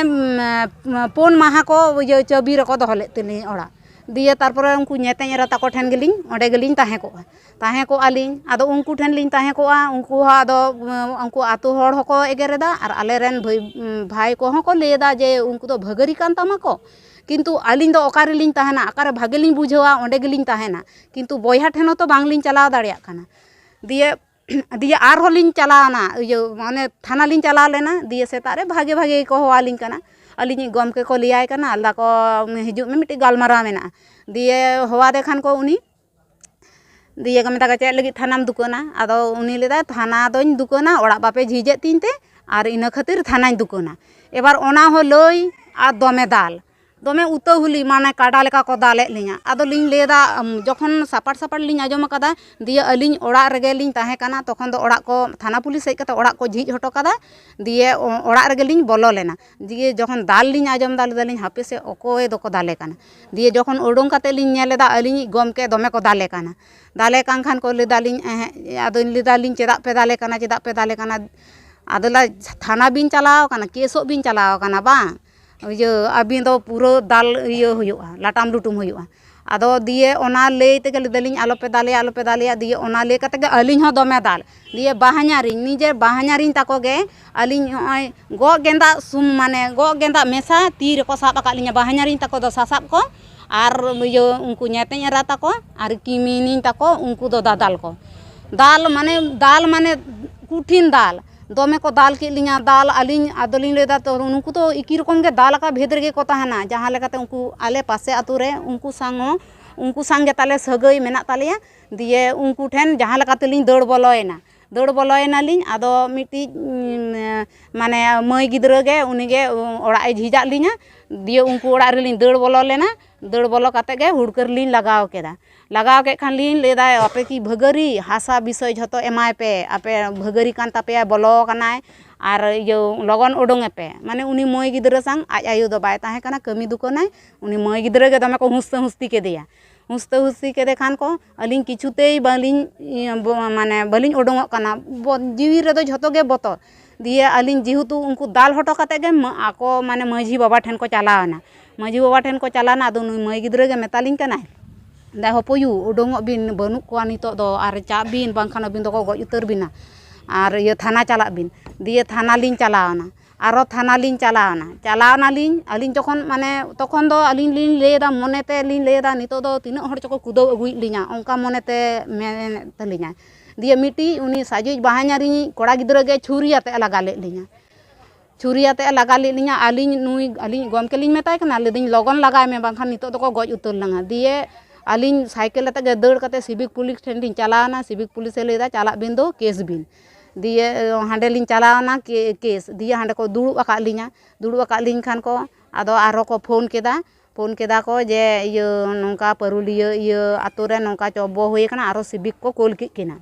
ᱩᱢ, ᱯᱩᱱ ᱢᱟᱦᱟ ᱠᱚ ᱤᱭᱟᱹ ᱪᱟᱹᱵᱤ ᱨᱮᱠᱚ ᱫᱚᱦᱚ ᱞᱮᱫ ᱛᱟᱹᱞᱤᱧ ᱚᱲᱟᱜ᱾ ᱫᱤᱭᱮ ᱛᱟᱨᱯᱚᱨᱮ ᱩᱱᱠᱩ ᱧᱮᱛᱮᱧ ᱮᱨᱟ ᱛᱟᱠᱚ ᱴᱷᱮᱱ ᱜᱮᱞᱤᱧ, ᱚᱸᱰᱮ ᱜᱮᱞᱤᱧ ᱛᱟᱦᱮᱸ ᱠᱚᱜᱼᱟ᱾ ᱛᱟᱦᱮᱸ ᱠᱚᱜᱼᱟ ᱞᱤᱧ, ᱟᱫᱚ ᱩᱱᱠᱩ ᱴᱷᱮᱱ ᱞᱤᱧ ᱛᱟᱦᱮᱸ ᱠᱚᱜᱼᱟ᱾ ᱩᱱᱠᱩ ᱦᱚᱸ ᱟᱫᱚ, ᱩᱸ, ᱩᱱᱠᱩ ᱟᱹᱛᱩ ᱦᱚᱲ ᱦᱚᱸᱠᱚ ᱮᱜᱮᱨᱮᱫᱟ ᱟᱨ ᱟᱞᱮᱨᱮᱱ ᱵᱷᱟᱹᱭ, ᱩᱸ, ᱵᱷᱟᱭ ᱠᱚᱦᱚᱸ ᱠᱚ ᱞᱟᱹᱭᱮᱫᱟ ᱡᱮ ᱩᱱᱠᱩ ᱫᱚ ᱵᱷᱟᱹᱜᱟᱹᱨᱤ ᱠᱟᱱ ᱛᱟᱢᱟ ᱠᱚ, ᱠᱤᱱᱛᱩ ᱟᱹᱞᱤᱧ ᱫᱚ ᱚᱠᱟ ᱨᱮᱞᱤᱧ ᱛᱟᱦᱮᱱᱟ, ᱚᱠᱟᱨᱮ ᱵᱷᱟᱜᱮ ᱞᱤᱧ ᱵᱩᱡᱷᱟᱹᱣᱟ, ᱚᱸᱰᱮ ᱜᱮᱞᱤᱧ ᱛᱟᱦᱮᱱᱟ᱾ ᱠᱤᱱᱛᱩ ᱵᱚᱭᱦᱟ ᱴᱷᱮᱱ ᱦᱚᱸᱛᱚ ᱵᱟᱝᱞᱤᱧ ᱪᱟᱞᱟᱣ ᱫᱟᱲᱮᱭᱟᱜ ᱠᱟᱱᱟ᱾ ᱫᱤᱭᱮ ᱫᱤᱭᱮ ᱟᱨᱦᱚᱸ ᱞᱤᱧ ᱪᱟᱞᱟᱣᱱᱟ, ᱤᱭᱟᱹ, ᱢᱟᱱᱮ ᱛᱷᱟᱱᱟ ᱞᱤᱧ ᱪᱟᱞᱟᱣ ᱞᱮᱱᱟ᱾ ᱫᱤᱭᱮ ᱥᱮᱛᱟᱜ ᱨᱮ ᱵᱷᱟᱜᱮ ᱵᱷᱟᱜᱮ ᱜᱮᱠᱚ ᱦᱚᱦᱚᱣᱟᱞᱤᱧ ᱠᱟᱱᱟ᱾ ᱟᱹᱞᱤᱧᱤᱡ ᱜᱚᱢᱠᱮ ᱠᱚ ᱞᱟᱹᱭᱟᱭ ᱠᱟᱱᱟ, ᱟᱞᱫᱟ ᱠᱚ, "ᱦᱤᱡᱩᱜ ᱢᱮ, ᱢᱤᱫᱴᱤᱡ ᱜᱟᱞᱢᱟᱨᱟᱣ ᱢᱮᱱᱟᱜᱼᱟ᱾" ᱫᱤᱭᱮ ᱦᱚᱦᱚᱣᱟᱫᱮ ᱠᱷᱟᱱ ᱠᱚ ᱩᱱᱤ, ᱫᱤᱭᱮ ᱠᱚ ᱢᱮᱛᱟ ᱠᱚ, "ᱪᱮᱫ ᱞᱟᱹᱜᱤᱫ ᱛᱷᱟᱱᱟᱢ ᱫᱩᱠᱟᱹᱱᱟ?" ᱟᱫᱚ ᱩᱱᱤ ᱞᱟᱹᱭᱫᱟᱭ, "ᱛᱷᱟᱱᱟ ᱫᱚᱧ ᱫᱩᱠᱟᱹᱱᱟ, ᱚᱲᱟᱜ ᱵᱟᱯᱮ ᱡᱷᱤᱡᱮᱫ ᱛᱤᱧ ᱛᱮ, ᱟᱨ ᱤᱱᱟᱹ ᱠᱷᱟᱹᱛᱤᱨ ᱛᱷᱟᱱᱟᱧ ᱫᱩᱠᱟᱹᱱᱟ᱾" ᱮᱵᱟᱨ ᱚᱱᱟ ᱦᱚᱸ ᱞᱟᱹᱭ ᱟᱨ ᱫᱚᱢᱮ ᱫᱟᱞ, ᱫᱚᱢᱮ ᱩᱛᱟᱹ ᱦᱩᱞᱤ, ᱢᱟᱱᱮ ᱠᱟᱰᱟ ᱞᱮᱠᱟ ᱠᱚ ᱫᱟᱞᱮᱫ ᱞᱤᱧᱟ᱾ ᱟᱫᱚ ᱞᱤᱧ ᱞᱟᱹᱭᱫᱟ, ᱩᱢ, ᱡᱚᱠᱷᱚᱱ ᱥᱟᱯᱟᱴ ᱥᱟᱯᱟᱴ ᱞᱤᱧ ᱟᱸᱡᱚᱢ ᱟᱠᱟᱫᱟ, ᱫᱤᱭᱮ ᱟᱹᱞᱤᱧ ᱚᱲᱟᱜ ᱨᱮᱜᱮ ᱞᱤᱧ ᱛᱟᱦᱮᱸ ᱠᱟᱱᱟ, ᱛᱚᱠᱷᱚᱱ ᱫᱚ ᱚᱲᱟᱜ ᱠᱚ, ᱛᱷᱟᱱᱟ ᱯᱩᱞᱤᱥ ᱦᱮᱡ ᱠᱟᱛᱮ ᱚᱲᱟᱜ ᱠᱚ ᱡᱷᱤᱡ ᱦᱚᱴᱚ ᱠᱟᱫᱟ᱾ ᱫᱤᱭᱮ ᱚ-, ᱚᱲᱟᱜ ᱨᱮᱜᱮ ᱞᱤᱧ ᱵᱚᱞᱚ ᱞᱮᱱᱟ᱾ ᱫᱤᱭᱮ ᱡᱚᱠᱷᱚᱱ ᱫᱟᱞ ᱞᱤᱧ ᱟᱸᱡᱚᱢ ᱫᱟ, ᱞᱟᱹᱭ ᱫᱟᱞᱤᱧ, "ᱦᱟᱯᱮ ᱥᱮ, ᱚᱠᱚᱭ ᱫᱚᱠᱚ ᱫᱟᱞᱮ ᱠᱟᱱᱟ?" ᱫᱤᱭᱮ ᱡᱚᱠᱷᱚᱱ ᱩᱰᱩᱝ ᱠᱟᱛᱮ ᱞᱤᱧ ᱧᱮᱞ ᱮᱫᱟ, ᱟᱹᱞᱤᱧᱤᱡ ᱜᱚᱢᱠᱮ ᱫᱚᱢᱮ ᱠᱚ ᱫᱟᱞᱮ ᱠᱟᱱᱟ᱾ ᱫᱟᱞᱮ ᱠᱟᱱ ᱠᱷᱟᱱ ᱠᱚ ᱞᱟᱹᱭ ᱫᱟᱞᱤᱧ, "ᱮᱦᱮᱸ", ᱟᱫᱚᱧ ᱞᱟᱹᱭ ᱫᱟᱞᱤᱧ, "ᱪᱮᱫᱟᱜ ᱯᱮ ᱫᱟᱞᱮ ᱠᱟᱱᱟ, ᱪᱮᱫᱟᱜ ᱯᱮ ᱫᱟᱞᱮ ᱠᱟᱱᱟ?" ᱟᱫᱚ ᱞᱟᱹᱭ, "ᱛᱷᱟᱱᱟ ᱵᱤᱱ ᱪᱟᱞᱟᱣ ᱠᱟᱱᱟ, ᱠᱮᱥᱚᱜ ᱵᱤᱱ ᱪᱟᱞᱟᱣ ᱠᱟᱱᱟ ᱵᱟᱝ? ᱤᱭᱟᱹ, ᱟᱹᱵᱤᱱ ᱫᱚ ᱯᱩᱨᱟᱹ ᱫᱟᱞ ᱤᱭᱟᱹ ᱦᱩᱭᱩᱜᱼᱟ, ᱞᱟᱴᱟᱢ ᱞᱩᱴᱩᱢ ᱦᱩᱭᱩᱜᱼᱟ᱾" ᱟᱫᱚ ᱫᱤᱭᱮ ᱚᱱᱟ ᱞᱟᱹᱭ ᱛᱮᱜᱮ ᱞᱟᱹᱭ ᱫᱟᱞᱤᱧ, "ᱟᱞᱚᱯᱮ ᱫᱟᱞᱮᱭᱟ, ᱟᱞᱚᱯᱮ ᱫᱟᱞᱮᱭᱟ᱾" ᱫᱤᱭᱮ ᱚᱱᱟ ᱞᱟᱹᱭ ᱠᱟᱛᱮ ᱜᱮ ᱟᱹᱞᱤᱧ ᱦᱚᱸ ᱫᱚᱢᱮ ᱫᱟᱞ᱾ ᱫᱤᱭᱮ ᱵᱟᱦᱧᱟᱨᱤᱧ, ᱱᱤᱡᱮ ᱵᱟᱦᱧᱟᱨᱤᱧ ᱛᱟᱠᱚ ᱜᱮ ᱟᱹᱞᱤᱧ ᱱᱚᱜᱼᱚᱭ ᱜᱚᱜ ᱜᱮᱸᱫᱟᱜ ᱥᱩᱢ-, ᱢᱟᱱᱮ ᱜᱚᱜ ᱜᱮᱸᱫᱟᱜ ᱢᱮᱥᱟ ᱛᱤ ᱨᱮᱠᱚ ᱥᱟᱵ ᱟᱠᱟᱫ ᱞᱤᱧᱟ, ᱵᱟᱦᱧᱟᱨᱤᱧ ᱛᱟᱠᱚ ᱫᱚ ᱥᱟᱥᱟᱵ ᱠᱚ, ᱟᱨ ᱤᱭᱟᱹ ᱩᱱᱠᱩ ᱧᱮᱛᱮᱧ ᱮᱨᱟ ᱛᱟᱠᱚ ᱟᱨ ᱠᱤᱢᱤᱱᱤᱧ ᱛᱟᱠᱚ, ᱩᱱᱠᱩ ᱫᱚ ᱫᱟᱫᱟᱞ ᱠᱚ᱾ ᱫᱟᱞ ᱢᱟᱱᱮ, ᱫᱟᱞ ᱢᱟᱱᱮ ᱠᱩᱴᱷᱤᱱ ᱫᱟᱞ, ᱫᱚᱢᱮ ᱠᱚ ᱫᱟᱞ ᱠᱮᱫ ᱞᱤᱧᱟ᱾ ᱫᱟᱞ ᱟᱹᱞᱤᱧ, ᱟᱫᱚᱞᱤᱧ ᱞᱟᱹᱭᱫᱟ, "ᱛᱚ ᱱᱩᱠᱩ ᱫᱚ ᱮᱠᱤ ᱨᱚᱠᱚᱢ ᱜᱮ ᱫᱟᱞ ᱟᱠᱟᱫ ᱵᱷᱮᱫ ᱨᱮᱜᱮ ᱠᱚ ᱛᱟᱦᱮᱱᱟ", ᱡᱟᱦᱟᱸ ᱞᱮᱠᱟᱛᱮ ᱩᱱᱠᱩ ᱟᱞᱮ ᱯᱟᱥᱮ ᱟᱹᱛᱩ ᱨᱮ ᱩᱱᱠᱩ ᱥᱟᱝ ᱦᱚᱸ, ᱩᱱᱠᱩ ᱥᱟᱝ ᱜᱮ ᱛᱟᱞᱮ ᱥᱟᱹᱜᱟᱹᱭ ᱢᱮᱱᱟᱜ ᱛᱟᱞᱮᱭᱟ᱾ ᱫᱤᱭᱮ ᱩᱱᱠᱩ ᱴᱷᱮᱱ ᱡᱟᱦᱟᱸ ᱞᱮᱠᱟ ᱛᱮᱞᱤᱧ ᱫᱟᱹᱲ ᱵᱚᱞᱚᱭᱮᱱᱟ, ᱫᱟᱹᱲ ᱵᱚᱞᱚᱭᱮᱱᱟᱞᱤᱧ᱾ ᱟᱫᱚ ᱢᱤᱫᱴᱤᱡ, ᱩᱸ, ᱢᱟᱱᱮ ᱢᱟᱹᱭ ᱜᱤᱫᱽᱨᱟᱹ ᱜᱮ, ᱩᱱᱤ ᱜᱮ, ᱩᱸ, ᱚᱲᱟᱜ ᱮ ᱡᱷᱤᱡᱟᱜ ᱞᱤᱧᱟ᱾ ᱫᱤᱭᱮ ᱩᱱᱠᱩ ᱚᱲᱟᱜ ᱨᱮᱞᱤᱧ ᱫᱟᱹᱲ ᱵᱚᱞᱚ ᱞᱮᱱᱟ᱾ ᱫᱟᱹᱲ ᱵᱚᱞᱚ ᱠᱟᱛᱮ ᱜᱮ ᱦᱩᱲᱠᱟᱹᱨ ᱞᱤᱧ ᱞᱟᱜᱟᱣ ᱠᱮᱫᱟ᱾ ᱞᱟᱜᱟᱣ ᱠᱮᱫ ᱠᱷᱟᱱ ᱞᱤᱧ ᱞᱟᱹᱭᱫᱟ, "ᱟᱯᱮ ᱠᱤ ᱵᱷᱟᱹᱜᱟᱹᱨᱤ? ᱦᱟᱥᱟ ᱵᱤᱥᱚᱭ ᱡᱷᱚᱛᱚ ᱮᱢᱟᱭ ᱯᱮ, ᱟᱯᱮ ᱵᱷᱟᱹᱜᱟᱹᱨᱤ ᱠᱟᱱ ᱛᱟᱯᱮᱭᱟ, ᱵᱚᱞᱚ ᱟᱠᱟᱱᱟᱭ, ᱟᱨ ᱤᱭᱟᱹ ᱞᱚᱜᱚᱱ ᱩᱰᱩᱝ ᱮᱯᱮ᱾" ᱢᱟᱱᱮ ᱩᱱᱤ ᱢᱟᱹᱭ ᱜᱤᱫᱽᱨᱟᱹ ᱥᱟᱝ ᱟᱡ ᱟᱭᱳ ᱫᱚ ᱵᱟᱭ ᱛᱟᱦᱮᱸ ᱠᱟᱱᱟ, ᱠᱟᱹᱢᱤ ᱫᱩᱠᱟᱹᱱᱟᱭ᱾ ᱩᱱᱤ ᱢᱟᱹᱭ ᱜᱤᱫᱽᱨᱟᱹ ᱜᱮ ᱫᱚᱢᱮ ᱠᱚ ᱦᱩᱥᱛᱟᱹ ᱦᱩᱥᱛᱤ ᱠᱮᱫᱮᱭᱟ᱾ ᱦᱩᱥᱛᱟᱹ ᱦᱩᱥᱛᱤ ᱠᱮᱫᱮ ᱠᱷᱟᱱ ᱠᱚ, ᱟᱹᱞᱤᱧ ᱠᱤᱪᱷᱩᱛᱮᱭ ᱵᱟᱹᱞᱤᱧ, ᱤᱭᱟᱹ, ᱵᱚ-, ᱢᱟᱱᱮ ᱵᱟᱹᱞᱤᱧ ᱩᱰᱩᱝᱚᱜ ᱠᱟᱱᱟ᱾ ᱵᱚ-, ᱡᱤᱣᱤ ᱨᱮᱫᱚ ᱡᱷᱚᱛᱚ ᱜᱮ ᱵᱚᱛᱚᱨ᱾ ᱫᱤᱭᱮ ᱟᱹᱞᱤᱧ ᱡᱮᱦᱮᱛᱩ ᱩᱱᱠᱩ ᱫᱟᱞ ᱦᱚᱴᱚ ᱠᱟᱛᱮ ᱜᱮ ᱢᱟ-, ᱟᱠᱚ ᱢᱟᱱᱮ ᱢᱟᱹᱡᱷᱤ ᱵᱟᱵᱟ ᱴᱷᱮᱱ ᱠᱚ ᱪᱟᱞᱟᱣ ᱮᱱᱟ᱾ ᱢᱟᱹᱡᱷᱤ ᱵᱟᱵᱟ ᱴᱷᱮᱱ ᱠᱚ ᱪᱟᱞᱟᱣᱱᱟ, ᱟᱫᱚ ᱱᱩᱭ ᱢᱟᱹᱭ ᱜᱤᱫᱽᱨᱟᱹ ᱜᱮ ᱢᱮᱛᱟᱞᱤᱧ ᱠᱟᱱᱟᱭ, ᱫᱟ ᱦᱚᱯᱚᱭᱩ, ᱩᱰᱩᱝᱚᱜ ᱵᱤᱱ, ᱵᱟᱹᱱᱩᱜ ᱠᱚᱣᱟ ᱱᱤᱛᱚᱜ ᱫᱚ, ᱟᱨ ᱪᱟᱜ ᱵᱤᱱ, ᱵᱟᱝᱠᱷᱟᱱ ᱟᱹᱵᱤᱱ ᱫᱚᱠᱚ ᱜᱚᱡ ᱩᱛᱟᱹᱨ ᱵᱤᱱᱟ, ᱟᱨ ᱤᱭᱟᱹ ᱛᱷᱟᱱᱟ ᱪᱟᱞᱟᱜ ᱵᱤᱱ᱾ ᱫᱤᱭᱮ ᱛᱷᱟᱱᱟ ᱞᱤᱧ ᱪᱟᱞᱟᱣᱱᱟ, ᱟᱨᱚ ᱛᱷᱟᱱᱟ ᱞᱤᱧ ᱪᱟᱞᱟᱣᱱᱟ᱾ ᱪᱟᱞᱟᱣᱱᱟᱞᱤᱧ ᱟᱹᱞᱤᱧ ᱡᱚᱠᱷᱚᱱ, ᱢᱟᱱᱮ, ᱛᱚᱠᱷᱚᱱ ᱫᱚ ᱟᱹᱞᱤᱧ ᱞᱤᱧ ᱞᱟᱹᱭᱫᱟ, ᱢᱚᱱᱮᱛᱮ ᱞᱤᱧ ᱞᱟᱹᱭᱫᱟ, ᱱᱤᱛᱚᱜ ᱫᱚ ᱛᱤᱱᱟᱹᱜ ᱦᱚᱲ ᱪᱚᱠᱚ ᱠᱩᱫᱟᱹᱣ ᱟᱹᱜᱩᱭᱮᱫ ᱞᱤᱧᱟ, ᱚᱱᱠᱟ ᱢᱚᱱᱮᱛᱮ ᱢᱮᱱᱮᱫ ᱛᱟᱹᱞᱤᱧᱟ᱾ ᱫᱤᱭᱮ ᱢᱤᱫᱴᱤᱡ ᱩᱱᱤ ᱥᱟᱡᱚᱭᱤᱡ ᱵᱟᱦᱟᱧᱟᱨᱤᱧ ᱠᱚᱲᱟ ᱜᱤᱫᱽᱨᱟᱹ ᱜᱮ ᱪᱷᱩᱨᱤ ᱟᱛᱮ ᱮ ᱞᱟᱜᱟ ᱞᱮᱫ ᱞᱤᱧᱟ᱾ ᱪᱷᱩᱨᱤ ᱟᱛᱮ ᱮ ᱞᱟᱜᱟ ᱞᱮᱫ ᱞᱤᱧᱟ᱾ ᱟᱹᱞᱤᱧ ᱱᱩᱭ, ᱟᱹᱞᱤᱧ ᱜᱚᱢᱠᱮ ᱞᱤᱧ ᱢᱮᱛᱟᱭ ᱠᱟᱱᱟ, ᱞᱟᱹᱭᱫᱟᱹᱧ, "ᱞᱚᱜᱚᱱ ᱞᱟᱜᱟᱭ ᱢᱮ, ᱵᱟᱝᱠᱷᱟᱱ ᱱᱤᱛᱚᱜ ᱫᱚᱠᱚ ᱜᱚᱡ ᱩᱛᱟᱹᱨ ᱞᱟᱝᱟ᱾" ᱫᱤᱭᱮ ᱟᱹᱞᱤᱧ ᱥᱟᱭᱠᱮᱞ ᱟᱛᱮ ᱜᱮ ᱫᱟᱹᱲ ᱠᱟᱛᱮ ᱥᱤᱵᱤᱠ ᱯᱩᱞᱤᱥ ᱴᱷᱮᱱ ᱞᱤᱧ ᱪᱟᱞᱟᱣᱱᱟ᱾ ᱥᱤᱵᱤᱠ ᱯᱩᱞᱤᱥᱮ ᱞᱟᱹᱭᱫᱟ, "ᱪᱟᱞᱟᱜ ᱵᱤᱱ ᱫᱚ, ᱠᱮᱥ ᱵᱤᱱ᱾" ᱫᱤᱭᱮ ᱦᱟᱸᱰᱮ ᱞᱤᱧ ᱪᱟᱞᱟᱣᱱᱟ, ᱠᱮ-, ᱠᱮᱥ᱾ ᱫᱤᱭᱮ ᱦᱟᱸᱰᱮ ᱠᱚ ᱫᱩᱲᱩᱵ ᱟᱠᱟᱫ ᱞᱤᱧᱟ᱾ ᱫᱩᱲᱩᱵ ᱟᱠᱟᱫ ᱞᱤᱧ ᱠᱷᱟᱱ ᱠᱚ, ᱟᱫᱚ ᱟᱨᱦᱚᱸ ᱠᱚ ᱯᱷᱳᱱ ᱠᱮᱫᱟ᱾ ᱯᱷᱳᱱ ᱠᱮᱫᱟ ᱠᱚ ᱡᱮ, "ᱤᱭᱟᱹ, ᱱᱚᱝᱠᱟ ᱯᱟᱹᱨᱩᱞᱤᱭᱟᱹ ᱤᱭᱟᱹ ᱟᱛᱳ ᱨᱮ ᱱᱚᱝᱠᱟ ᱪᱚᱯ ᱵᱚ ᱦᱩᱭ ᱟᱠᱟᱱᱟ, ᱟᱨᱦᱚᱸ ᱥᱤᱵᱤᱠ ᱠᱚ ᱠᱳᱞ ᱠᱮᱫ ᱠᱤᱱᱟ᱾"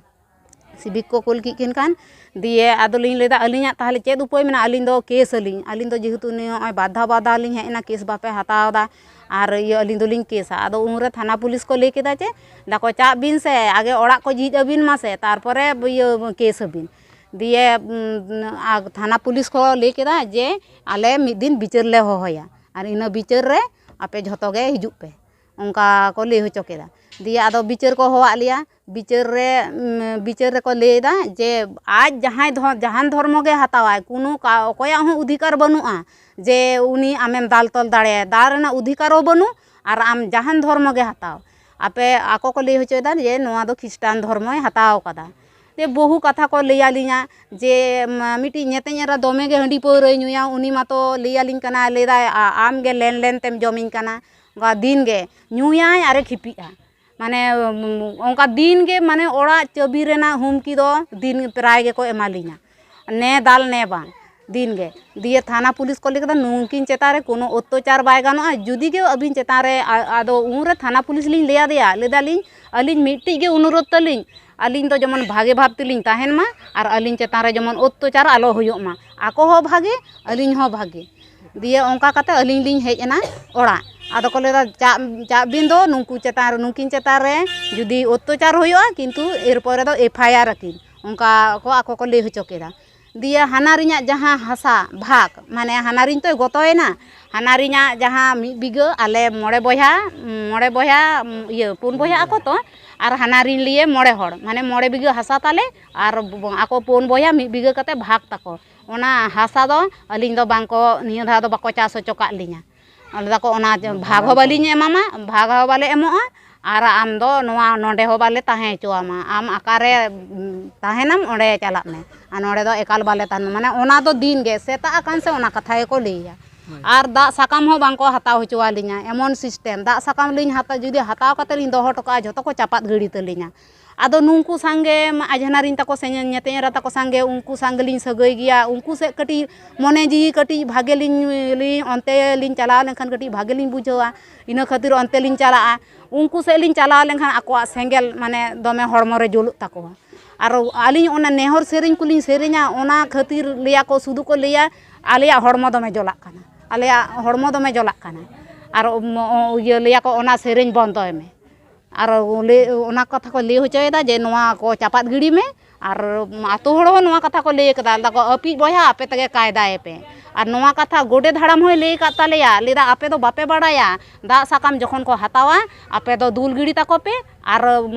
ᱥᱤᱵᱤᱠ ᱠᱚ ᱠᱳᱞ ᱠᱮᱫ ᱠᱤᱱ ᱠᱷᱟᱱ, ᱫᱤᱭᱮ ᱟᱫᱚᱞᱤᱧ ᱞᱟᱹᱭᱫᱟ, "ᱟᱹᱞᱤᱧᱟᱜ ᱛᱟᱦᱚᱞᱮ ᱪᱮᱫ ᱩᱯᱟᱹᱭ ᱢᱮᱱᱟᱜᱼᱟ? ᱟᱹᱞᱤᱧ ᱫᱚ ᱠᱮᱥ ᱟᱹᱞᱤᱧ, ᱟᱹᱞᱤᱧ ᱫᱚ ᱡᱮᱦᱮᱛᱩ ᱱᱤᱭᱟᱹ ᱱᱚᱜᱼᱚᱭ ᱵᱟᱫᱷᱟ ᱵᱟᱫᱷᱟ ᱞᱤᱧ ᱦᱮᱡ ᱮᱱᱟ, ᱠᱮᱥ ᱵᱟᱯᱮ ᱦᱟᱛᱟᱣ ᱮᱫᱟ, ᱟᱨ ᱤᱭᱟᱹ ᱟᱹᱞᱤᱧ ᱫᱚᱞᱤᱧ ᱠᱮᱥᱟ᱾" ᱟᱫᱚ ᱩᱱᱨᱮ ᱛᱷᱟᱱᱟ ᱯᱩᱞᱤᱥ ᱠᱚ ᱞᱟᱹᱭ ᱠᱮᱫᱟ ᱡᱮ, ᱫᱟᱠᱚ, "ᱪᱟᱜ ᱵᱤᱱ ᱥᱮ, ᱟᱜᱮ ᱚᱲᱟᱜ ᱠᱚ ᱡᱷᱤᱡ ᱟᱹᱵᱤᱱ ᱢᱟᱥᱮ, ᱛᱟᱨᱯᱚᱨᱮ ᱤᱭᱟᱹ ᱠᱮᱥ ᱟᱹᱵᱤᱱ᱾" ᱫᱤᱭᱮ ᱩᱢ, ᱟᱨ ᱛᱷᱟᱱᱟ ᱯᱩᱞᱤᱥ ᱠᱚ ᱞᱟᱹᱭ ᱠᱮᱫᱟ ᱡᱮ, "ᱟᱞᱮ ᱢᱤᱫ ᱫᱤᱱ ᱵᱤᱪᱟᱹᱨ ᱞᱮ ᱦᱚᱦᱚᱭᱟ, ᱟᱨ ᱤᱱᱟᱹ ᱵᱤᱪᱟᱹᱨ ᱨᱮ ᱟᱯᱮ ᱡᱷᱚᱛᱚ ᱜᱮ ᱦᱤᱡᱩᱜ ᱯᱮ", ᱚᱱᱠᱟ ᱠᱚ ᱞᱟᱹᱭ ᱦᱚᱪᱚ ᱠᱮᱫᱟ᱾ ᱫᱤᱭᱮ ᱟᱫᱚ ᱵᱤᱪᱟᱹᱨ ᱠᱚ ᱦᱚᱦᱚᱣᱟᱫ ᱞᱮᱭᱟ᱾ ᱵᱤᱪᱟᱹᱨ ᱨᱮ, ᱩᱢ, ᱵᱤᱪᱟᱹᱨ ᱨᱮᱠᱚ ᱞᱟᱹᱭᱫᱟ ᱡᱮ ᱟᱡ ᱡᱟᱦᱟᱸᱭ ᱫᱷᱚ-, ᱡᱟᱦᱟᱱ ᱫᱷᱚᱨᱢᱚ ᱜᱮ ᱦᱟᱛᱟᱣᱟᱭ, ᱠᱳᱱᱳ ᱠᱟ-, ᱚᱠᱚᱭᱟᱜ ᱦᱚᱸ ᱚᱫᱷᱤᱠᱟᱨ ᱵᱟᱹᱱᱩᱜᱼᱟ ᱡᱮ ᱩᱱᱤ ᱟᱢᱮᱢ ᱫᱟᱞ ᱛᱚᱞ ᱫᱟᱲᱮᱭᱟᱭᱟ, ᱫᱟᱞ ᱨᱮᱱᱟᱜ ᱚᱫᱷᱤᱠᱟᱨ ᱦᱚᱸ ᱵᱟᱹᱱᱩᱜ, ᱟᱨ ᱟᱢ ᱡᱟᱦᱟᱱ ᱫᱷᱚᱨᱢᱚ ᱜᱮ ᱦᱟᱛᱟᱣ᱾ ᱟᱯᱮ, ᱟᱠᱚ ᱠᱚ ᱞᱟᱹᱭ ᱦᱚᱪᱚᱭᱮᱫᱟ ᱡᱮ ᱱᱚᱣᱟ ᱫᱚ ᱠᱷᱨᱤᱥᱴᱟᱱ ᱫᱷᱚᱨᱢᱚᱭ ᱦᱟᱛᱟᱣ ᱠᱟᱫᱟ᱾ ᱡᱮ ᱵᱚᱦᱩ ᱠᱟᱛᱷᱟ ᱠᱚ ᱞᱟᱹᱭ ᱟᱹᱞᱤᱧᱟ ᱡᱮ, ᱢᱟ, ᱢᱤᱫᱴᱤᱡ ᱧᱮᱛᱮᱧ ᱮᱨᱟ ᱫᱚᱢᱮ ᱜᱮ ᱦᱟᱺᱰᱤ ᱯᱟᱹᱣᱨᱟᱹᱭ ᱧᱩᱭᱟ, ᱩᱱᱤ ᱢᱟᱛᱚ ᱞᱟᱹᱭ ᱟᱹᱞᱤᱧ ᱠᱟᱱᱟᱭ, ᱞᱟᱹᱭᱫᱟᱭ, "ᱟ-, ᱟᱢ ᱜᱮ ᱞᱮᱱ ᱞᱮᱱ ᱛᱮᱢ ᱡᱚᱢᱤᱧ ᱠᱟᱱᱟ᱾" ᱚᱱᱠᱟ ᱫᱤᱱ ᱜᱮ ᱧᱩᱭᱟᱭ ᱟᱨᱮ ᱠᱷᱤᱯᱤᱜᱼᱟ᱾ ᱢᱟᱱᱮ, ᱩᱢ, ᱚᱱᱠᱟ ᱫᱤᱱ ᱜᱮ, ᱢᱟᱱᱮ, ᱚᱲᱟᱜ ᱪᱟᱹᱵᱤ ᱨᱮᱱᱟᱜ ᱦᱩᱢᱠᱤ ᱫᱚ ᱫᱤᱱ ᱯᱨᱟᱭ ᱜᱮᱠᱚ ᱮᱢᱟᱞᱤᱧᱟ, ᱱᱮ ᱫᱟᱞ ᱱᱮ ᱵᱟᱝ, ᱫᱤᱱ ᱜᱮ᱾ ᱫᱤᱭᱮ ᱛᱷᱟᱱᱟ ᱯᱩᱞᱤᱥ ᱠᱚ ᱞᱟᱹᱭ ᱠᱮᱫᱟ, "ᱱᱩᱝᱠᱤᱱ ᱪᱮᱛᱟᱱ ᱨᱮ ᱠᱳᱱᱳ ᱚᱛᱛᱟᱪᱟᱨ ᱵᱟᱭ ᱜᱟᱱᱚᱜᱼᱟ, ᱡᱩᱫᱤ ᱜᱮ ᱟᱹᱵᱤᱱ ᱪᱮᱛᱟᱱ ᱨᱮ", ᱟ-, ᱟᱫᱚ ᱩᱱᱨᱮ ᱛᱷᱟᱱᱟ ᱯᱩᱞᱤᱥ ᱞᱤᱧ ᱞᱟᱹᱭ ᱟᱫᱮᱭᱟ, ᱞᱟᱹᱭ ᱫᱟᱞᱤᱧ, "ᱟᱹᱞᱤᱧ ᱢᱤᱫᱴᱤᱡ ᱜᱮ ᱚᱱᱩᱨᱳᱫᱷ ᱛᱟᱹᱞᱤᱧ, ᱟᱹᱞᱤᱧ ᱫᱚ ᱡᱮᱢᱚᱱ ᱵᱷᱟᱜᱮ ᱵᱷᱟᱵᱽ ᱛᱮᱞᱤᱧ ᱛᱟᱦᱮᱱ ᱢᱟ, ᱟᱨ ᱟᱹᱞᱤᱧ ᱪᱮᱛᱟᱱ ᱨᱮ ᱡᱮᱢᱚᱱ ᱚᱛᱛᱟᱪᱟᱨ ᱟᱞᱚ ᱦᱩᱭᱩᱜ ᱢᱟ, ᱟᱠᱚ ᱦᱚᱸ ᱵᱷᱟᱜᱮ, ᱟᱹᱞᱤᱧ ᱦᱚᱸ ᱵᱷᱟᱜᱮ᱾" ᱫᱤᱭᱮ ᱚᱱᱠᱟ ᱠᱟᱛᱮ ᱟᱹᱞᱤᱧ ᱞᱤᱧ ᱦᱮᱡ ᱮᱱᱟ ᱚᱲᱟᱜ᱾ ᱟᱫᱚ ᱠᱚ ᱞᱟᱹᱭᱫᱟ, "ᱪᱟᱜ, ᱪᱟᱜ ᱵᱤᱱ ᱫᱚ, ᱱᱩᱠᱩ ᱪᱮᱛᱟᱱ ᱨᱮ, ᱱᱩᱠᱤᱱ ᱪᱮᱛᱟᱱ ᱨᱮ ᱡᱩᱫᱤ ᱚᱛᱛᱟᱪᱟᱨ ᱦᱩᱭᱩᱜᱼᱟ, ᱠᱤᱱᱛᱩ ᱮᱨᱯᱚᱨᱮ ᱫᱚ ᱮᱯᱷ ᱟᱭ ᱟᱨ ᱟᱹᱠᱤᱱ", ᱚᱱᱠᱟ ᱠᱚ ᱟᱠᱚ ᱠᱚ ᱞᱟᱹᱭ ᱦᱚᱪᱚ ᱠᱮᱫᱟ᱾ ᱫᱤᱭᱮ ᱦᱟᱱᱟᱨᱤᱧᱟᱜ ᱡᱟᱦᱟᱸ ᱦᱟᱥᱟ ᱵᱷᱟᱜᱽ, ᱢᱟᱱᱮ ᱦᱟᱱᱟᱨᱤᱧ ᱛᱚᱭ ᱜᱚᱛᱚᱭᱮᱱᱟ, ᱦᱟᱱᱟᱨᱤᱧᱟᱜ ᱡᱟᱦᱟᱸ ᱢᱤᱫ ᱵᱤᱜᱷᱟᱹ, ᱟᱞᱮ ᱢᱚᱬᱮ ᱵᱚᱭᱦᱟ, ᱢᱚᱬᱮ ᱵᱚᱭᱦᱟ, ᱤᱭᱟᱹ, ᱯᱩᱱ ᱵᱚᱭᱦᱟ ᱟᱠᱚ ᱛᱚ, ᱟᱨ ᱦᱟᱱᱟᱨᱤᱧ ᱞᱤᱭᱮ ᱢᱚᱬᱮ ᱦᱚᱲ, ᱢᱟᱱᱮ ᱢᱚᱬᱮ ᱵᱤᱜᱷᱟᱹ ᱦᱟᱥᱟ ᱛᱟᱞᱮ, ᱟᱨ ᱟᱠᱚ ᱯᱩᱱ ᱵᱚᱭᱦᱟ ᱢᱤᱫ ᱵᱤᱜᱷᱟᱹ ᱠᱟᱛᱮ ᱵᱷᱟᱜᱽ ᱛᱟᱠᱚ᱾ ᱚᱱᱟ ᱦᱟᱥᱟ ᱫᱚ ᱟᱹᱞᱤᱧ ᱫᱚ ᱵᱟᱝᱠᱚ, ᱱᱤᱭᱟᱹ ᱫᱷᱟᱣ ᱫᱚ ᱵᱟᱠᱚ ᱪᱟᱥ ᱦᱚᱪᱚ ᱠᱟᱜ ᱞᱤᱧᱟ᱾ ᱚᱸᱰᱮ ᱫᱚᱠᱚ ᱚᱱᱟ ᱵᱷᱟᱜᱽ ᱦᱚᱸ ᱵᱟᱹᱞᱤᱧ ᱮᱢᱟᱢᱟ, ᱵᱷᱟᱜᱽ ᱦᱚᱸ ᱵᱟᱞᱮ ᱮᱢᱚᱜᱼᱟ, ᱟᱨ ᱟᱢ ᱫᱚ ᱱᱚᱣᱟ ᱱᱚᱰᱮ ᱦᱚᱸ ᱵᱟᱞᱮ ᱛᱟᱦᱮᱸ ᱦᱚᱪᱚᱣᱟᱢᱟ᱾ ᱟᱢ ᱚᱠᱟᱨᱮ, ᱩᱸ, ᱛᱟᱦᱮᱱᱟᱢ, ᱚᱸᱰᱮ ᱪᱟᱞᱟᱜ ᱢᱮ, ᱟᱨ ᱱᱚᱰᱮ ᱫᱚ ᱮᱠᱟᱞ ᱵᱟᱞᱮ ᱛᱟᱦᱮᱱᱟ᱾ ᱢᱟᱱᱮ ᱚᱱᱟ ᱫᱚ ᱫᱤᱱ ᱜᱮ ᱥᱮᱛᱟᱜ ᱟᱠᱟᱱ ᱥᱮ ᱚᱱᱟ ᱠᱟᱛᱷᱟ ᱜᱮᱠᱚ ᱞᱟᱹᱭᱟ᱾ ᱦᱳᱭ᱾ ᱟᱨ ᱫᱟᱜ ᱥᱟᱠᱟᱢ ᱦᱚᱸ ᱵᱟᱝᱠᱚ ᱦᱟᱛᱟᱣ ᱦᱚᱪᱚᱣᱟᱞᱤᱧᱟ, ᱮᱢᱚᱱ ᱥᱤᱥᱴᱮᱢ᱾ ᱫᱟᱜ ᱥᱟᱠᱟᱢ ᱞᱤᱧ ᱦᱟᱛᱟᱣ, ᱡᱩᱫᱤ ᱦᱟᱛᱟᱣ ᱠᱟᱛᱮ ᱞᱤᱧ ᱫᱚᱦᱚ ᱦᱚᱴᱚ ᱠᱟᱜᱼᱟ, ᱡᱷᱚᱛᱚ ᱠᱚ ᱪᱟᱯᱟᱫ ᱜᱤᱰᱤ ᱛᱟᱹᱞᱤᱧᱟ᱾ ᱟᱫᱚ ᱱᱩᱝᱠᱩ ᱥᱟᱝᱜᱮ ᱟᱡᱷᱱᱟᱨᱤᱧ ᱛᱟᱠᱚ ᱥᱮ ᱧᱮᱛᱮᱧ ᱮᱨᱟ ᱛᱟᱠᱚ ᱥᱟᱝᱜᱮ, ᱩᱱᱠᱩ ᱥᱟᱝᱜᱮ ᱞᱤᱧ ᱥᱟᱹᱜᱟᱹᱭ ᱜᱮᱭᱟ, ᱩᱱᱠᱩ ᱥᱮᱫ ᱠᱟᱹᱴᱤᱡ ᱢᱚᱱᱮ ᱡᱤᱣᱤ ᱠᱟᱹᱴᱤᱡ ᱵᱷᱟᱜᱮ ᱞᱤᱧ, ᱞᱤᱧ ᱚᱱᱛᱮ ᱞᱤᱧ ᱪᱟᱞᱟᱣ ᱞᱮᱱᱠᱷᱟᱱ ᱠᱟᱹᱴᱤᱡ ᱵᱷᱟᱜᱮ ᱞᱤᱧ ᱵᱩᱡᱷᱟᱹᱣᱟ, ᱤᱱᱟᱹ ᱠᱷᱟᱹᱛᱤᱨ ᱚᱱᱛᱮ ᱞᱤᱧ ᱪᱟᱞᱟᱜᱼᱟ᱾ ᱩᱱᱠᱩ ᱥᱮᱫ ᱞᱤᱧ ᱪᱟᱞᱟᱣ ᱞᱮᱱᱠᱷᱟᱱ ᱟᱠᱚᱣᱟᱜ ᱥᱮᱸᱜᱮᱞ ᱢᱟᱱᱮ ᱫᱚᱢᱮ ᱦᱚᱲᱢᱚ ᱨᱮ ᱡᱩᱞᱩᱜ ᱛᱟᱠᱚᱣᱟ᱾ ᱟᱨ ᱟᱹᱞᱤᱧ ᱚᱱᱟ ᱱᱮᱦᱚᱨ ᱥᱮᱨᱮᱧ ᱠᱚᱞᱤᱧ ᱥᱮᱨᱮᱧᱟ, ᱚᱱᱟ ᱠᱷᱟᱹᱛᱤᱨ ᱞᱟᱹᱭᱟ ᱠᱚ, ᱥᱩᱫᱷᱩ ᱠᱚ ᱞᱟᱹᱭᱟ, "ᱟᱞᱮᱭᱟᱜ ᱦᱚᱲᱢᱚ ᱫᱚᱢᱮ ᱡᱚᱞᱟᱜ ᱠᱟᱱᱟ, ᱟᱞᱮᱭᱟᱜ ᱦᱚᱲᱢᱚ ᱫᱚᱢᱮ ᱡᱚᱞᱟᱜ ᱠᱟᱱᱟ", ᱟᱨ ᱚᱢ-, ᱚ-, ᱤᱭᱟᱹ ᱞᱟᱹᱭᱟ ᱠᱚ, "ᱚᱱᱟ ᱥᱮᱨᱮᱧ ᱵᱚᱱᱫᱚᱭ ᱢᱮ", ᱟᱨ ᱞᱟᱹᱭ, ᱚᱱᱟ ᱠᱟᱛᱷᱟ ᱠᱚ ᱞᱟᱹᱭ ᱦᱚᱪᱚᱭᱮᱫᱟ ᱡᱮ ᱱᱚᱣᱟ ᱠᱚ ᱪᱟᱯᱟᱫ ᱜᱤᱰᱤ ᱢᱮ᱾ ᱟᱨ ᱟᱛᱳ ᱦᱚᱲ ᱦᱚᱸ ᱱᱚᱣᱟ ᱠᱟᱛᱷᱟ ᱠᱚ ᱞᱟᱹᱭ ᱠᱟᱫᱟ, ᱞᱟᱹᱭ ᱫᱟᱠᱚ, "ᱟᱹᱯᱤᱡ ᱵᱚᱭᱦᱟ, ᱟᱯᱮ ᱛᱮᱜᱮ ᱠᱟᱭᱫᱟᱭᱮ ᱯᱮ᱾" ᱟᱨ ᱱᱚᱣᱟ ᱠᱟᱛᱷᱟ ᱜᱚᱰᱮᱛ ᱦᱟᱲᱟᱢ ᱦᱚᱸᱭ ᱞᱟᱹᱭ ᱟᱠᱟᱫ ᱛᱟᱞᱮᱭᱟ, ᱞᱟᱹᱭ ᱫᱟ, "ᱟᱯᱮ ᱫᱚ ᱵᱟᱯᱮ ᱵᱟᱲᱟᱭᱟ, ᱫᱟᱜ ᱥᱟᱠᱟᱢ ᱡᱚᱠᱷᱚᱱ ᱠᱚ ᱦᱟᱛᱟᱣᱟ, ᱟᱯᱮ ᱫᱚ ᱫᱩᱞ ᱜᱤᱰᱤ ᱛᱟᱠᱚ ᱯᱮ ᱟᱨ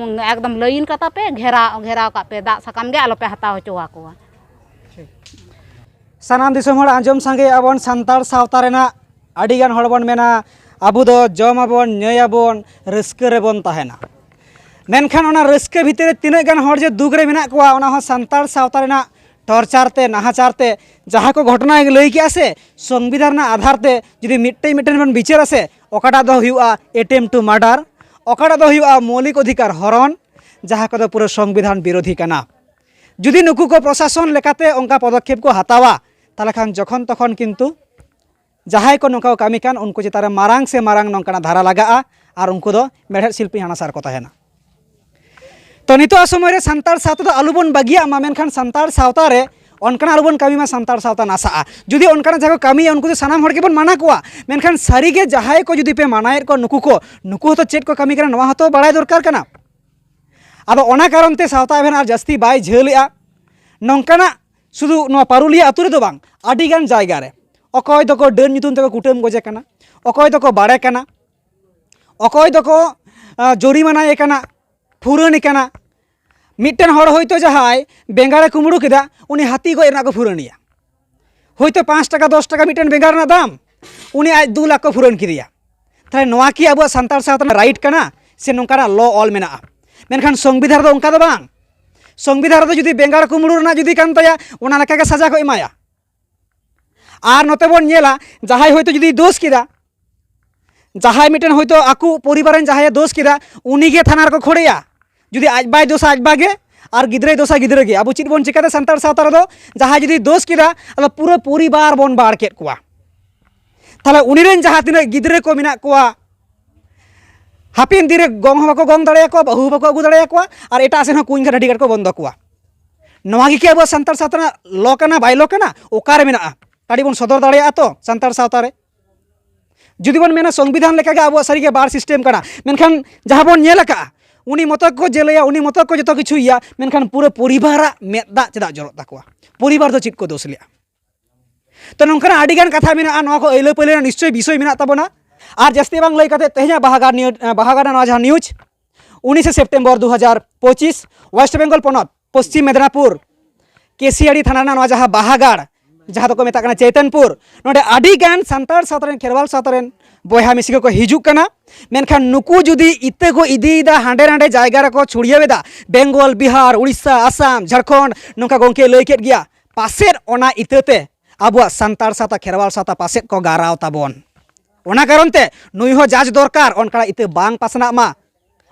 ᱮᱠᱫᱚᱢ ᱞᱟᱹᱭᱤᱱ ᱠᱟᱛᱟ ᱯᱮ, ᱜᱷᱮᱨᱟᱣ, ᱜᱷᱮᱨᱟᱣ ᱠᱟᱜ ᱯᱮ, ᱫᱟᱜ ᱥᱟᱠᱟᱢ ᱜᱮ ᱟᱞᱚ ᱯᱮ ᱦᱟᱛᱟᱣ ᱦᱚᱪᱚ ᱟᱠᱚᱣᱟ᱾" ᱥᱟᱱᱟᱢ ᱫᱤᱥᱚᱢ ᱦᱚᱲ ᱟᱸᱡᱚᱢ ᱥᱟᱸᱜᱮᱭᱟᱜᱼᱟ ᱵᱚᱱ, ᱥᱟᱱᱛᱟᱲ ᱥᱟᱶᱛᱟ ᱨᱮᱱᱟᱜ ᱟᱹᱰᱤᱜᱟᱱ ᱦᱚᱲ ᱵᱚᱱ ᱢᱮᱱᱟ, ᱟᱵᱚ ᱫᱚ ᱡᱚᱢ ᱟᱵᱚᱱ, ᱧᱩᱭᱟᱵᱚᱱ, ᱨᱟᱹᱥᱠᱟᱹ ᱨᱮᱵᱚᱱ ᱛᱟᱦᱮᱱᱟ᱾ ᱢᱮᱱᱠᱷᱟᱱ ᱚᱱᱟ ᱨᱟᱹᱥᱠᱟᱹ ᱵᱷᱤᱛᱤᱨ ᱨᱮ ᱛᱤᱱᱟᱹᱜ ᱜᱟᱱ ᱦᱚᱲ ᱡᱮ ᱫᱩᱠ ᱨᱮ ᱢᱮᱱᱟᱜ ᱠᱚᱣᱟ, ᱚᱱᱟ ᱦᱚᱸ ᱥᱟᱱᱛᱟᱲ ᱥᱟᱶᱛᱟ ᱨᱮᱱᱟᱜ ᱴᱚᱨᱪᱟᱨ ᱛᱮ, ᱱᱟᱦᱟᱪᱟᱨ ᱛᱮ, ᱡᱟᱦᱟᱸ ᱠᱚ ᱜᱷᱚᱴᱚᱱᱟᱭ ᱞᱟᱹᱭ ᱠᱮᱜᱼᱟ ᱥᱮ, ᱥᱚᱝᱵᱤᱫᱷᱟᱱ ᱨᱮᱱᱟᱜ ᱟᱫᱷᱟᱨ ᱛᱮ ᱡᱩᱫᱤ ᱢᱤᱫᱴᱮᱱ ᱢᱤᱫᱴᱮᱱ ᱵᱚᱱ ᱵᱤᱪᱟᱹᱨᱟ ᱥᱮ, ᱚᱠᱟᱴᱟᱜ ᱫᱚ ᱦᱩᱭᱩᱜᱼᱟ attempt to murder, ᱚᱠᱟᱴᱟᱜ ᱫᱚ ᱦᱩᱭᱩᱜᱼᱟ ᱢᱳᱣᱞᱤᱠ ᱚᱫᱷᱤᱠᱟᱨ ᱦᱚᱨᱚᱱ, ᱡᱟᱦᱟᱸ ᱠᱚᱫᱚ ᱯᱩᱨᱟᱹ ᱥᱚᱝᱵᱤᱫᱷᱟᱱ ᱵᱤᱨᱳᱫᱷᱤ ᱠᱟᱱᱟ᱾ ᱡᱩᱫᱤ ᱱᱩᱠᱩ ᱠᱚ ᱯᱨᱚᱥᱟᱥᱚᱱ ᱞᱮᱠᱟᱛᱮ ᱚᱱᱠᱟ ᱯᱚᱫᱚᱠᱷᱮᱯ ᱠᱚ ᱦᱟᱛᱟᱣᱟ, ᱛᱟᱦᱚᱞᱮ ᱠᱷᱟᱱ ᱡᱚᱠᱷᱚᱱ ᱛᱚᱠᱷᱚᱱ ᱠᱤᱱᱛᱩ ᱡᱟᱦᱟᱸᱭ ᱠᱚ ᱱᱚᱝᱠᱟ ᱠᱚ ᱠᱟᱹᱢᱤ ᱠᱟᱱ, ᱩᱱᱠᱩ ᱪᱮᱛᱟᱱ ᱨᱮ ᱢᱟᱨᱟᱝ ᱥᱮ ᱢᱟᱨᱟᱝ ᱱᱚᱝᱠᱟᱱᱟᱜ ᱫᱷᱟᱨᱟ ᱞᱟᱜᱟᱜᱼᱟ ᱟᱨ ᱩᱱᱠᱩ ᱫᱚ ᱢᱮᱲᱦᱮᱫ ᱥᱤᱞᱯᱤᱧ ᱦᱟᱱᱟᱥᱟᱨ ᱠᱚ ᱛᱟᱦᱮᱱᱟ᱾ ᱛᱚ, ᱱᱤᱛᱚᱜ ᱥᱚᱢᱚᱭ ᱨᱮ ᱥᱟᱱᱛᱟᱲ ᱥᱟᱶᱛᱟ ᱫᱚ ᱟᱞᱚᱵᱚᱱ ᱵᱟᱹᱜᱤᱭᱟᱜ ᱢᱟ, ᱢᱮᱱᱠᱷᱟᱱ ᱥᱟᱱᱛᱟᱲ ᱥᱟᱶᱛᱟ ᱨᱮ ᱚᱱᱠᱟᱱᱟᱜ ᱟᱞᱚᱵᱚᱱ ᱠᱟᱹᱢᱤ ᱢᱟ, ᱥᱟᱱᱛᱟᱲ ᱥᱟᱶᱛᱟ ᱱᱟᱥᱟᱜᱼᱟ᱾ ᱡᱩᱫᱤ ᱚᱱᱠᱟᱱᱟᱜ ᱡᱟᱦᱟᱸ ᱠᱚ ᱠᱟᱹᱢᱤᱭᱟ, ᱩᱱᱠᱩ ᱫᱚ ᱥᱟᱱᱟᱢ ᱦᱚᱲ ᱜᱮᱵᱚᱱ ᱢᱟᱱᱟ ᱠᱚᱣᱟ, ᱢᱮᱱᱠᱷᱟᱱ ᱥᱟᱹᱨᱤᱜᱮ ᱡᱟᱦᱟᱸᱭ ᱠᱚ ᱡᱩᱫᱤ ᱯᱮ ᱢᱟᱱᱟᱭᱮᱫ ᱠᱚᱣᱟ, ᱱᱩᱠᱩ ᱠᱚ, ᱱᱩᱠᱩ ᱦᱚᱸᱛᱚ ᱪᱮᱫ ᱠᱚ ᱠᱟᱹᱢᱤ ᱠᱟᱱᱟ, ᱱᱚᱣᱟ ᱦᱚᱸᱛᱚ ᱵᱟᱲᱟᱭ ᱫᱚᱨᱠᱟᱨ ᱠᱟᱱᱟ᱾ ᱟᱫᱚ ᱚᱱᱟ ᱠᱟᱨᱚᱱ ᱛᱮ ᱥᱟᱶᱛᱟ ᱮᱵᱷᱮᱱ ᱟᱨ ᱡᱟᱹᱥᱛᱤ ᱵᱟᱭ ᱡᱷᱟᱹᱞᱮᱜᱼᱟ᱾ ᱱᱚᱝᱠᱟᱱᱟᱜ ᱥᱩᱫᱷᱩ ᱱᱚᱣᱟ ᱯᱟᱨᱩᱞᱤᱭᱟᱹ ᱟᱹᱛᱩ ᱨᱮᱫᱚ ᱵᱟᱝ, ᱟᱹᱰᱤᱜᱟᱱ ᱡᱟᱭᱜᱟ ᱨᱮ ᱚᱠᱚᱭ ᱫᱚᱠᱚ ᱰᱟᱹᱱ ᱧᱩᱛᱩᱢ ᱛᱮᱠᱚ ᱠᱩᱴᱟᱹᱢ ᱜᱚᱡᱮ ᱠᱟᱱᱟ, ᱚᱠᱚᱭ ᱫᱚᱠᱚ ᱵᱟᱲᱮ ᱠᱟᱱᱟ, ᱚᱠᱚᱭ ᱫᱚᱠᱚ ᱟᱸ, ᱡᱚᱨᱤᱢᱟᱱᱟᱭᱮ ᱠᱟᱱᱟ, ᱯᱷᱩᱨᱟᱹᱱᱮ ᱠᱟᱱᱟ᱾ ᱢᱤᱫᱴᱮᱱ ᱦᱚᱲ ᱦᱚᱭᱛᱳ ᱡᱟᱦᱟᱸᱭ ᱵᱮᱸᱜᱟᱲᱮ ᱠᱩᱢᱵᱽᱲᱩ ᱠᱮᱫᱟ, ᱩᱱᱤ ᱦᱟᱹᱛᱤ ᱜᱚᱡ ᱨᱮᱱᱟᱜ ᱠᱚ ᱯᱷᱩᱨᱟᱹᱱᱮᱭᱟ᱾ ᱦᱚᱭᱛᱳ ᱯᱟᱸᱪ ᱴᱟᱠᱟ ᱫᱚᱥ ᱴᱟᱠᱟ ᱢᱤᱫᱴᱮᱱ ᱵᱮᱸᱜᱟᱲ ᱨᱮᱱᱟᱜ ᱫᱟᱢ, ᱩᱱᱤ ᱟᱡ ᱫᱩ ᱞᱟᱠᱷ ᱠᱚ ᱯᱷᱩᱨᱟᱹᱱ ᱠᱮᱫᱮᱭᱟ᱾ ᱛᱟᱦᱚᱞᱮ ᱱᱚᱣᱟ ᱠᱤ ᱟᱵᱚᱣᱟᱜ ᱥᱟᱱᱛᱟᱲ ᱥᱟᱶᱛᱟ ᱨᱮᱱᱟᱜ ᱨᱟᱭᱤᱴ ᱠᱟᱱᱟ, ᱥᱮ ᱱᱚᱝᱠᱟᱱᱟᱜ ᱞᱚ ᱚᱞ ᱢᱮᱱᱟᱜᱼᱟ? ᱢᱮᱱᱠᱷᱟᱱ ᱥᱚᱝᱵᱤᱫᱷᱟᱱ ᱨᱮᱫᱚ ᱚᱱᱠᱟ ᱫᱚ ᱵᱟᱝ᱾ ᱥᱚᱝᱵᱤᱫᱷᱟᱱ ᱨᱮᱫᱚ ᱡᱩᱫᱤ ᱵᱮᱸᱜᱟᱲ ᱠᱩᱢᱵᱽᱲᱩ ᱨᱮᱱᱟᱜ ᱡᱩᱫᱤ ᱠᱟᱱ ᱛᱟᱭᱟ, ᱚᱱᱟ ᱞᱮᱠᱟᱜᱮ ᱥᱟᱡᱟ ᱠᱚ ᱮᱢᱟᱭᱟ᱾ ᱟᱨ ᱱᱚᱛᱮ ᱵᱚᱱ ᱧᱮᱞᱟ, ᱡᱟᱦᱟᱸᱭ ᱦᱚᱭᱛᱳ ᱡᱩᱫᱤ ᱫᱳᱥ ᱠᱮᱫᱟ, ᱡᱟᱦᱟᱸᱭ ᱢᱤᱫᱴᱮᱱ ᱦᱚᱭᱛᱳ ᱟᱠᱚ ᱯᱚᱨᱤᱵᱟᱨ ᱨᱮᱱ ᱡᱟᱦᱟᱸᱭᱮ ᱫᱳᱥ ᱠᱮᱫᱟ, ᱩᱱᱤᱜᱮ ᱛᱷᱟᱱᱟ ᱨᱮᱠᱚ ᱠᱷᱚᱲᱮᱭᱟ᱾ ᱡᱩᱫᱤ ᱟᱡ ᱵᱟᱭ ᱫᱳᱥᱟ, ᱟᱡ ᱵᱟᱜᱮ, ᱟᱨ ᱜᱤᱫᱽᱨᱟᱹᱭ ᱫᱳᱥᱟ, ᱜᱤᱫᱽᱨᱟᱹ ᱜᱮ᱾ ᱟᱵᱚ ᱪᱮᱫ ᱵᱚᱱ ᱪᱤᱠᱟᱹᱛᱮ ᱥᱟᱱᱛᱟᱲ ᱥᱟᱶᱛᱟ ᱨᱮᱫᱚ, ᱡᱟᱦᱟᱸᱭ ᱡᱩᱫᱤ ᱫᱳᱥ ᱠᱮᱫᱟ, ᱟᱫᱚ ᱯᱩᱨᱟᱹ ᱯᱚᱨᱤᱵᱟᱨ ᱵᱚᱱ ᱵᱟᱲ ᱠᱮᱫ ᱠᱚᱣᱟ᱾ ᱛᱟᱦᱞᱮ ᱩᱱᱤ ᱨᱮᱱ ᱡᱟᱦᱟᱸ ᱛᱤᱱᱟᱹᱜ ᱜᱤᱫᱽᱨᱟᱹ ᱠᱚ ᱢᱮᱱᱟᱜ ᱠᱚᱣᱟ, ᱦᱟᱯᱮᱱ ᱫᱤᱱ ᱨᱮ ᱜᱚᱝ ᱦᱚᱸ ᱵᱟᱠᱚ ᱜᱚᱝ ᱫᱟᱲᱮᱭᱟᱠᱚᱣᱟ, ᱵᱟᱹᱦᱩ ᱦᱚᱸ ᱵᱟᱠᱚ ᱟᱹᱜᱩ ᱫᱟᱲᱮᱭᱟᱠᱚᱣᱟ, ᱟᱨ ᱮᱴᱟᱜ ᱥᱮᱫ ᱦᱚᱸ ᱠᱩᱧ ᱜᱷᱟᱴ ᱰᱟᱹᱰᱤ ᱜᱷᱟᱴ ᱠᱚ ᱵᱚᱱᱫᱚ ᱠᱚᱣᱟ᱾ ᱱᱚᱣᱟ ᱜᱮ ᱠᱤ ᱟᱵᱚᱣᱟᱜ ᱥᱟᱱᱛᱟᱲ ᱥᱟᱶᱛᱟ ᱨᱮᱱᱟᱜ ᱞᱚ ᱠᱟᱱᱟ, ᱵᱟᱭ ᱞᱚ ᱠᱟᱱᱟ? ᱚᱠᱟᱨᱮ ᱢᱮᱱᱟᱜᱼᱟ? ᱠᱟᱹᱴᱤᱡ ᱵᱚᱱ ᱥᱚᱫᱚᱨ ᱫᱟᱲᱮᱭᱟᱜᱼᱟ ᱛᱚ ᱥᱟᱱᱛᱟᱲ ᱥᱟᱶᱛᱟ ᱨᱮ? ᱡᱩᱫᱤ ᱵᱚᱱ ᱢᱮᱱᱟ ᱥᱚᱝᱵᱤᱫᱷᱟᱱ ᱞᱮᱠᱟᱜᱮ ᱟᱵᱚᱣᱟᱜ ᱥᱟᱹᱨᱤᱜᱮ ᱵᱟᱨ ᱥᱤᱥᱴᱮᱢ ᱠᱟᱱᱟ, ᱢᱮᱱᱠᱷᱟᱱ ᱡᱟᱦᱟᱸ ᱵᱚᱱ ᱧᱮᱞ ᱟᱠᱟᱫᱼᱟ, ᱩᱱᱤ ᱢᱚᱛᱚ ᱜᱮᱠᱚ ᱡᱮᱞᱮᱭᱟ, ᱩᱱᱤ ᱢᱚᱛᱚ ᱜᱮᱠᱚ ᱡᱚᱛᱚ ᱠᱤᱪᱷᱩᱭᱮᱭᱟ, ᱢᱮᱱᱠᱷᱟᱱ ᱯᱩᱨᱟᱹ ᱯᱚᱨᱤᱵᱟᱨᱟᱜ ᱢᱮᱫ ᱫᱟᱜ ᱪᱮᱫᱟᱜ ᱡᱚᱨᱚᱜ ᱛᱟᱠᱚᱣᱟ? ᱯᱚᱨᱤᱵᱟᱨ ᱫᱚ ᱪᱮᱫ ᱠᱚ ᱫᱳᱥ ᱞᱮᱫᱼᱟ? ᱛᱚ, ᱱᱚᱝᱠᱟᱱᱟᱜ ᱟᱹᱰᱤᱜᱟᱱ ᱠᱟᱛᱷᱟ ᱢᱮᱱᱟᱜᱼᱟ, ᱱᱚᱣᱟ ᱠᱚ ᱟᱹᱭᱞᱟᱹ ᱯᱟᱹᱭᱞᱟᱹ ᱨᱮᱱᱟᱜ ᱱᱤᱥᱪᱚᱭ ᱵᱤᱥᱚᱭ ᱢᱮᱱᱟᱜ ᱛᱟᱵᱚᱱᱟ᱾ ᱟᱨ ᱡᱟᱹᱥᱛᱤ ᱵᱟᱝ ᱞᱟᱹᱭ ᱠᱟᱛᱮ, ᱛᱮᱦᱮᱧᱟᱜ ᱵᱟᱦᱟᱜᱟᱲ ᱱᱤᱭᱩ-, ᱵᱟᱦᱟᱜᱟᱲ ᱨᱮᱱᱟᱜ ᱱᱚᱣᱟ ᱡᱟᱦᱟᱸ ᱱᱤᱭᱩᱡᱽ, ᱩᱱᱤᱥᱮ ᱥᱮᱯᱴᱮᱢᱵᱚᱨ ᱫᱩ ᱦᱟᱡᱟᱨ ᱯᱚᱸᱪᱤᱥ, ᱳᱭᱮᱥᱴ ᱵᱮᱝᱜᱚᱞ ᱯᱚᱱᱚᱛ, ᱯᱚᱥᱪᱤᱢ ᱢᱮᱫᱽᱱᱟᱯᱩᱨ, ᱠᱮᱥᱤᱭᱟᱲᱤ ᱛᱷᱟᱱᱟ ᱨᱮᱱᱟᱜ ᱱᱚᱣᱟ ᱡᱟᱦᱟᱸ ᱵᱟᱦᱟᱜᱟᱲ, ᱡᱟᱦᱟᱸ ᱫᱚᱠᱚ ᱢᱮᱛᱟᱜ ᱠᱟᱱᱟ ᱪᱮᱛᱚᱱᱯᱩᱨ, ᱱᱚᱰᱮ ᱟᱹᱰᱤ ᱜᱟᱱ ᱥᱟᱱᱛᱟᱲ ᱥᱟᱶᱛᱟ ᱨᱮᱱ, ᱠᱷᱮᱨᱣᱟᱞ ᱥᱟᱶᱛᱟ ᱨᱮᱱ ᱵᱚᱭᱦᱟ ᱢᱤᱥᱤ ᱠᱚᱠᱚ ᱦᱤᱡᱩᱜ ᱠᱟᱱᱟ᱾ ᱢᱮᱱᱠᱷᱟᱱ ᱱᱩᱠᱩ ᱡᱩᱫᱤ ᱤᱛᱟᱹ ᱠᱚ ᱤᱫᱤᱭᱮᱫᱟ ᱦᱟᱸᱰᱮ ᱱᱟᱰᱮ ᱡᱟᱭᱜᱟ ᱨᱮᱠᱚ ᱪᱷᱩᱲᱭᱟᱹᱣ ᱮᱫᱟ, ᱵᱮᱝᱜᱚᱞ, ᱵᱤᱦᱟᱨ, ᱩᱲᱤᱥᱥᱟ, ᱟᱥᱟᱢ, ᱡᱷᱟᱲᱠᱷᱚᱸᱰ, ᱱᱚᱝᱠᱟ ᱜᱚᱢᱠᱮ ᱞᱟᱹᱭ ᱠᱮᱫ ᱜᱮᱭᱟ, ᱯᱟᱥᱮᱫ ᱚᱱᱟ ᱤᱛᱟᱹᱛᱮ ᱟᱵᱚᱣᱟᱜ ᱥᱟᱱᱛᱟᱲ ᱥᱟᱶᱛᱟ, ᱠᱷᱮᱨᱣᱟᱞ ᱥᱟᱶᱛᱟ ᱯᱟᱥᱮᱫ ᱠᱚ ᱜᱟᱨᱟᱣ ᱛᱟᱵᱚᱱ᱾ ᱚᱱᱟ ᱠᱟᱨᱚᱱ ᱛᱮ ᱱᱩᱭ ᱦᱚᱸ ᱡᱟᱡᱽ ᱫᱚᱨᱠᱟᱨ, ᱚᱱᱠᱟᱱᱟᱜ ᱤᱛᱟᱹ ᱵᱟᱝ ᱯᱟᱥᱱᱟᱜ ᱢᱟ᱾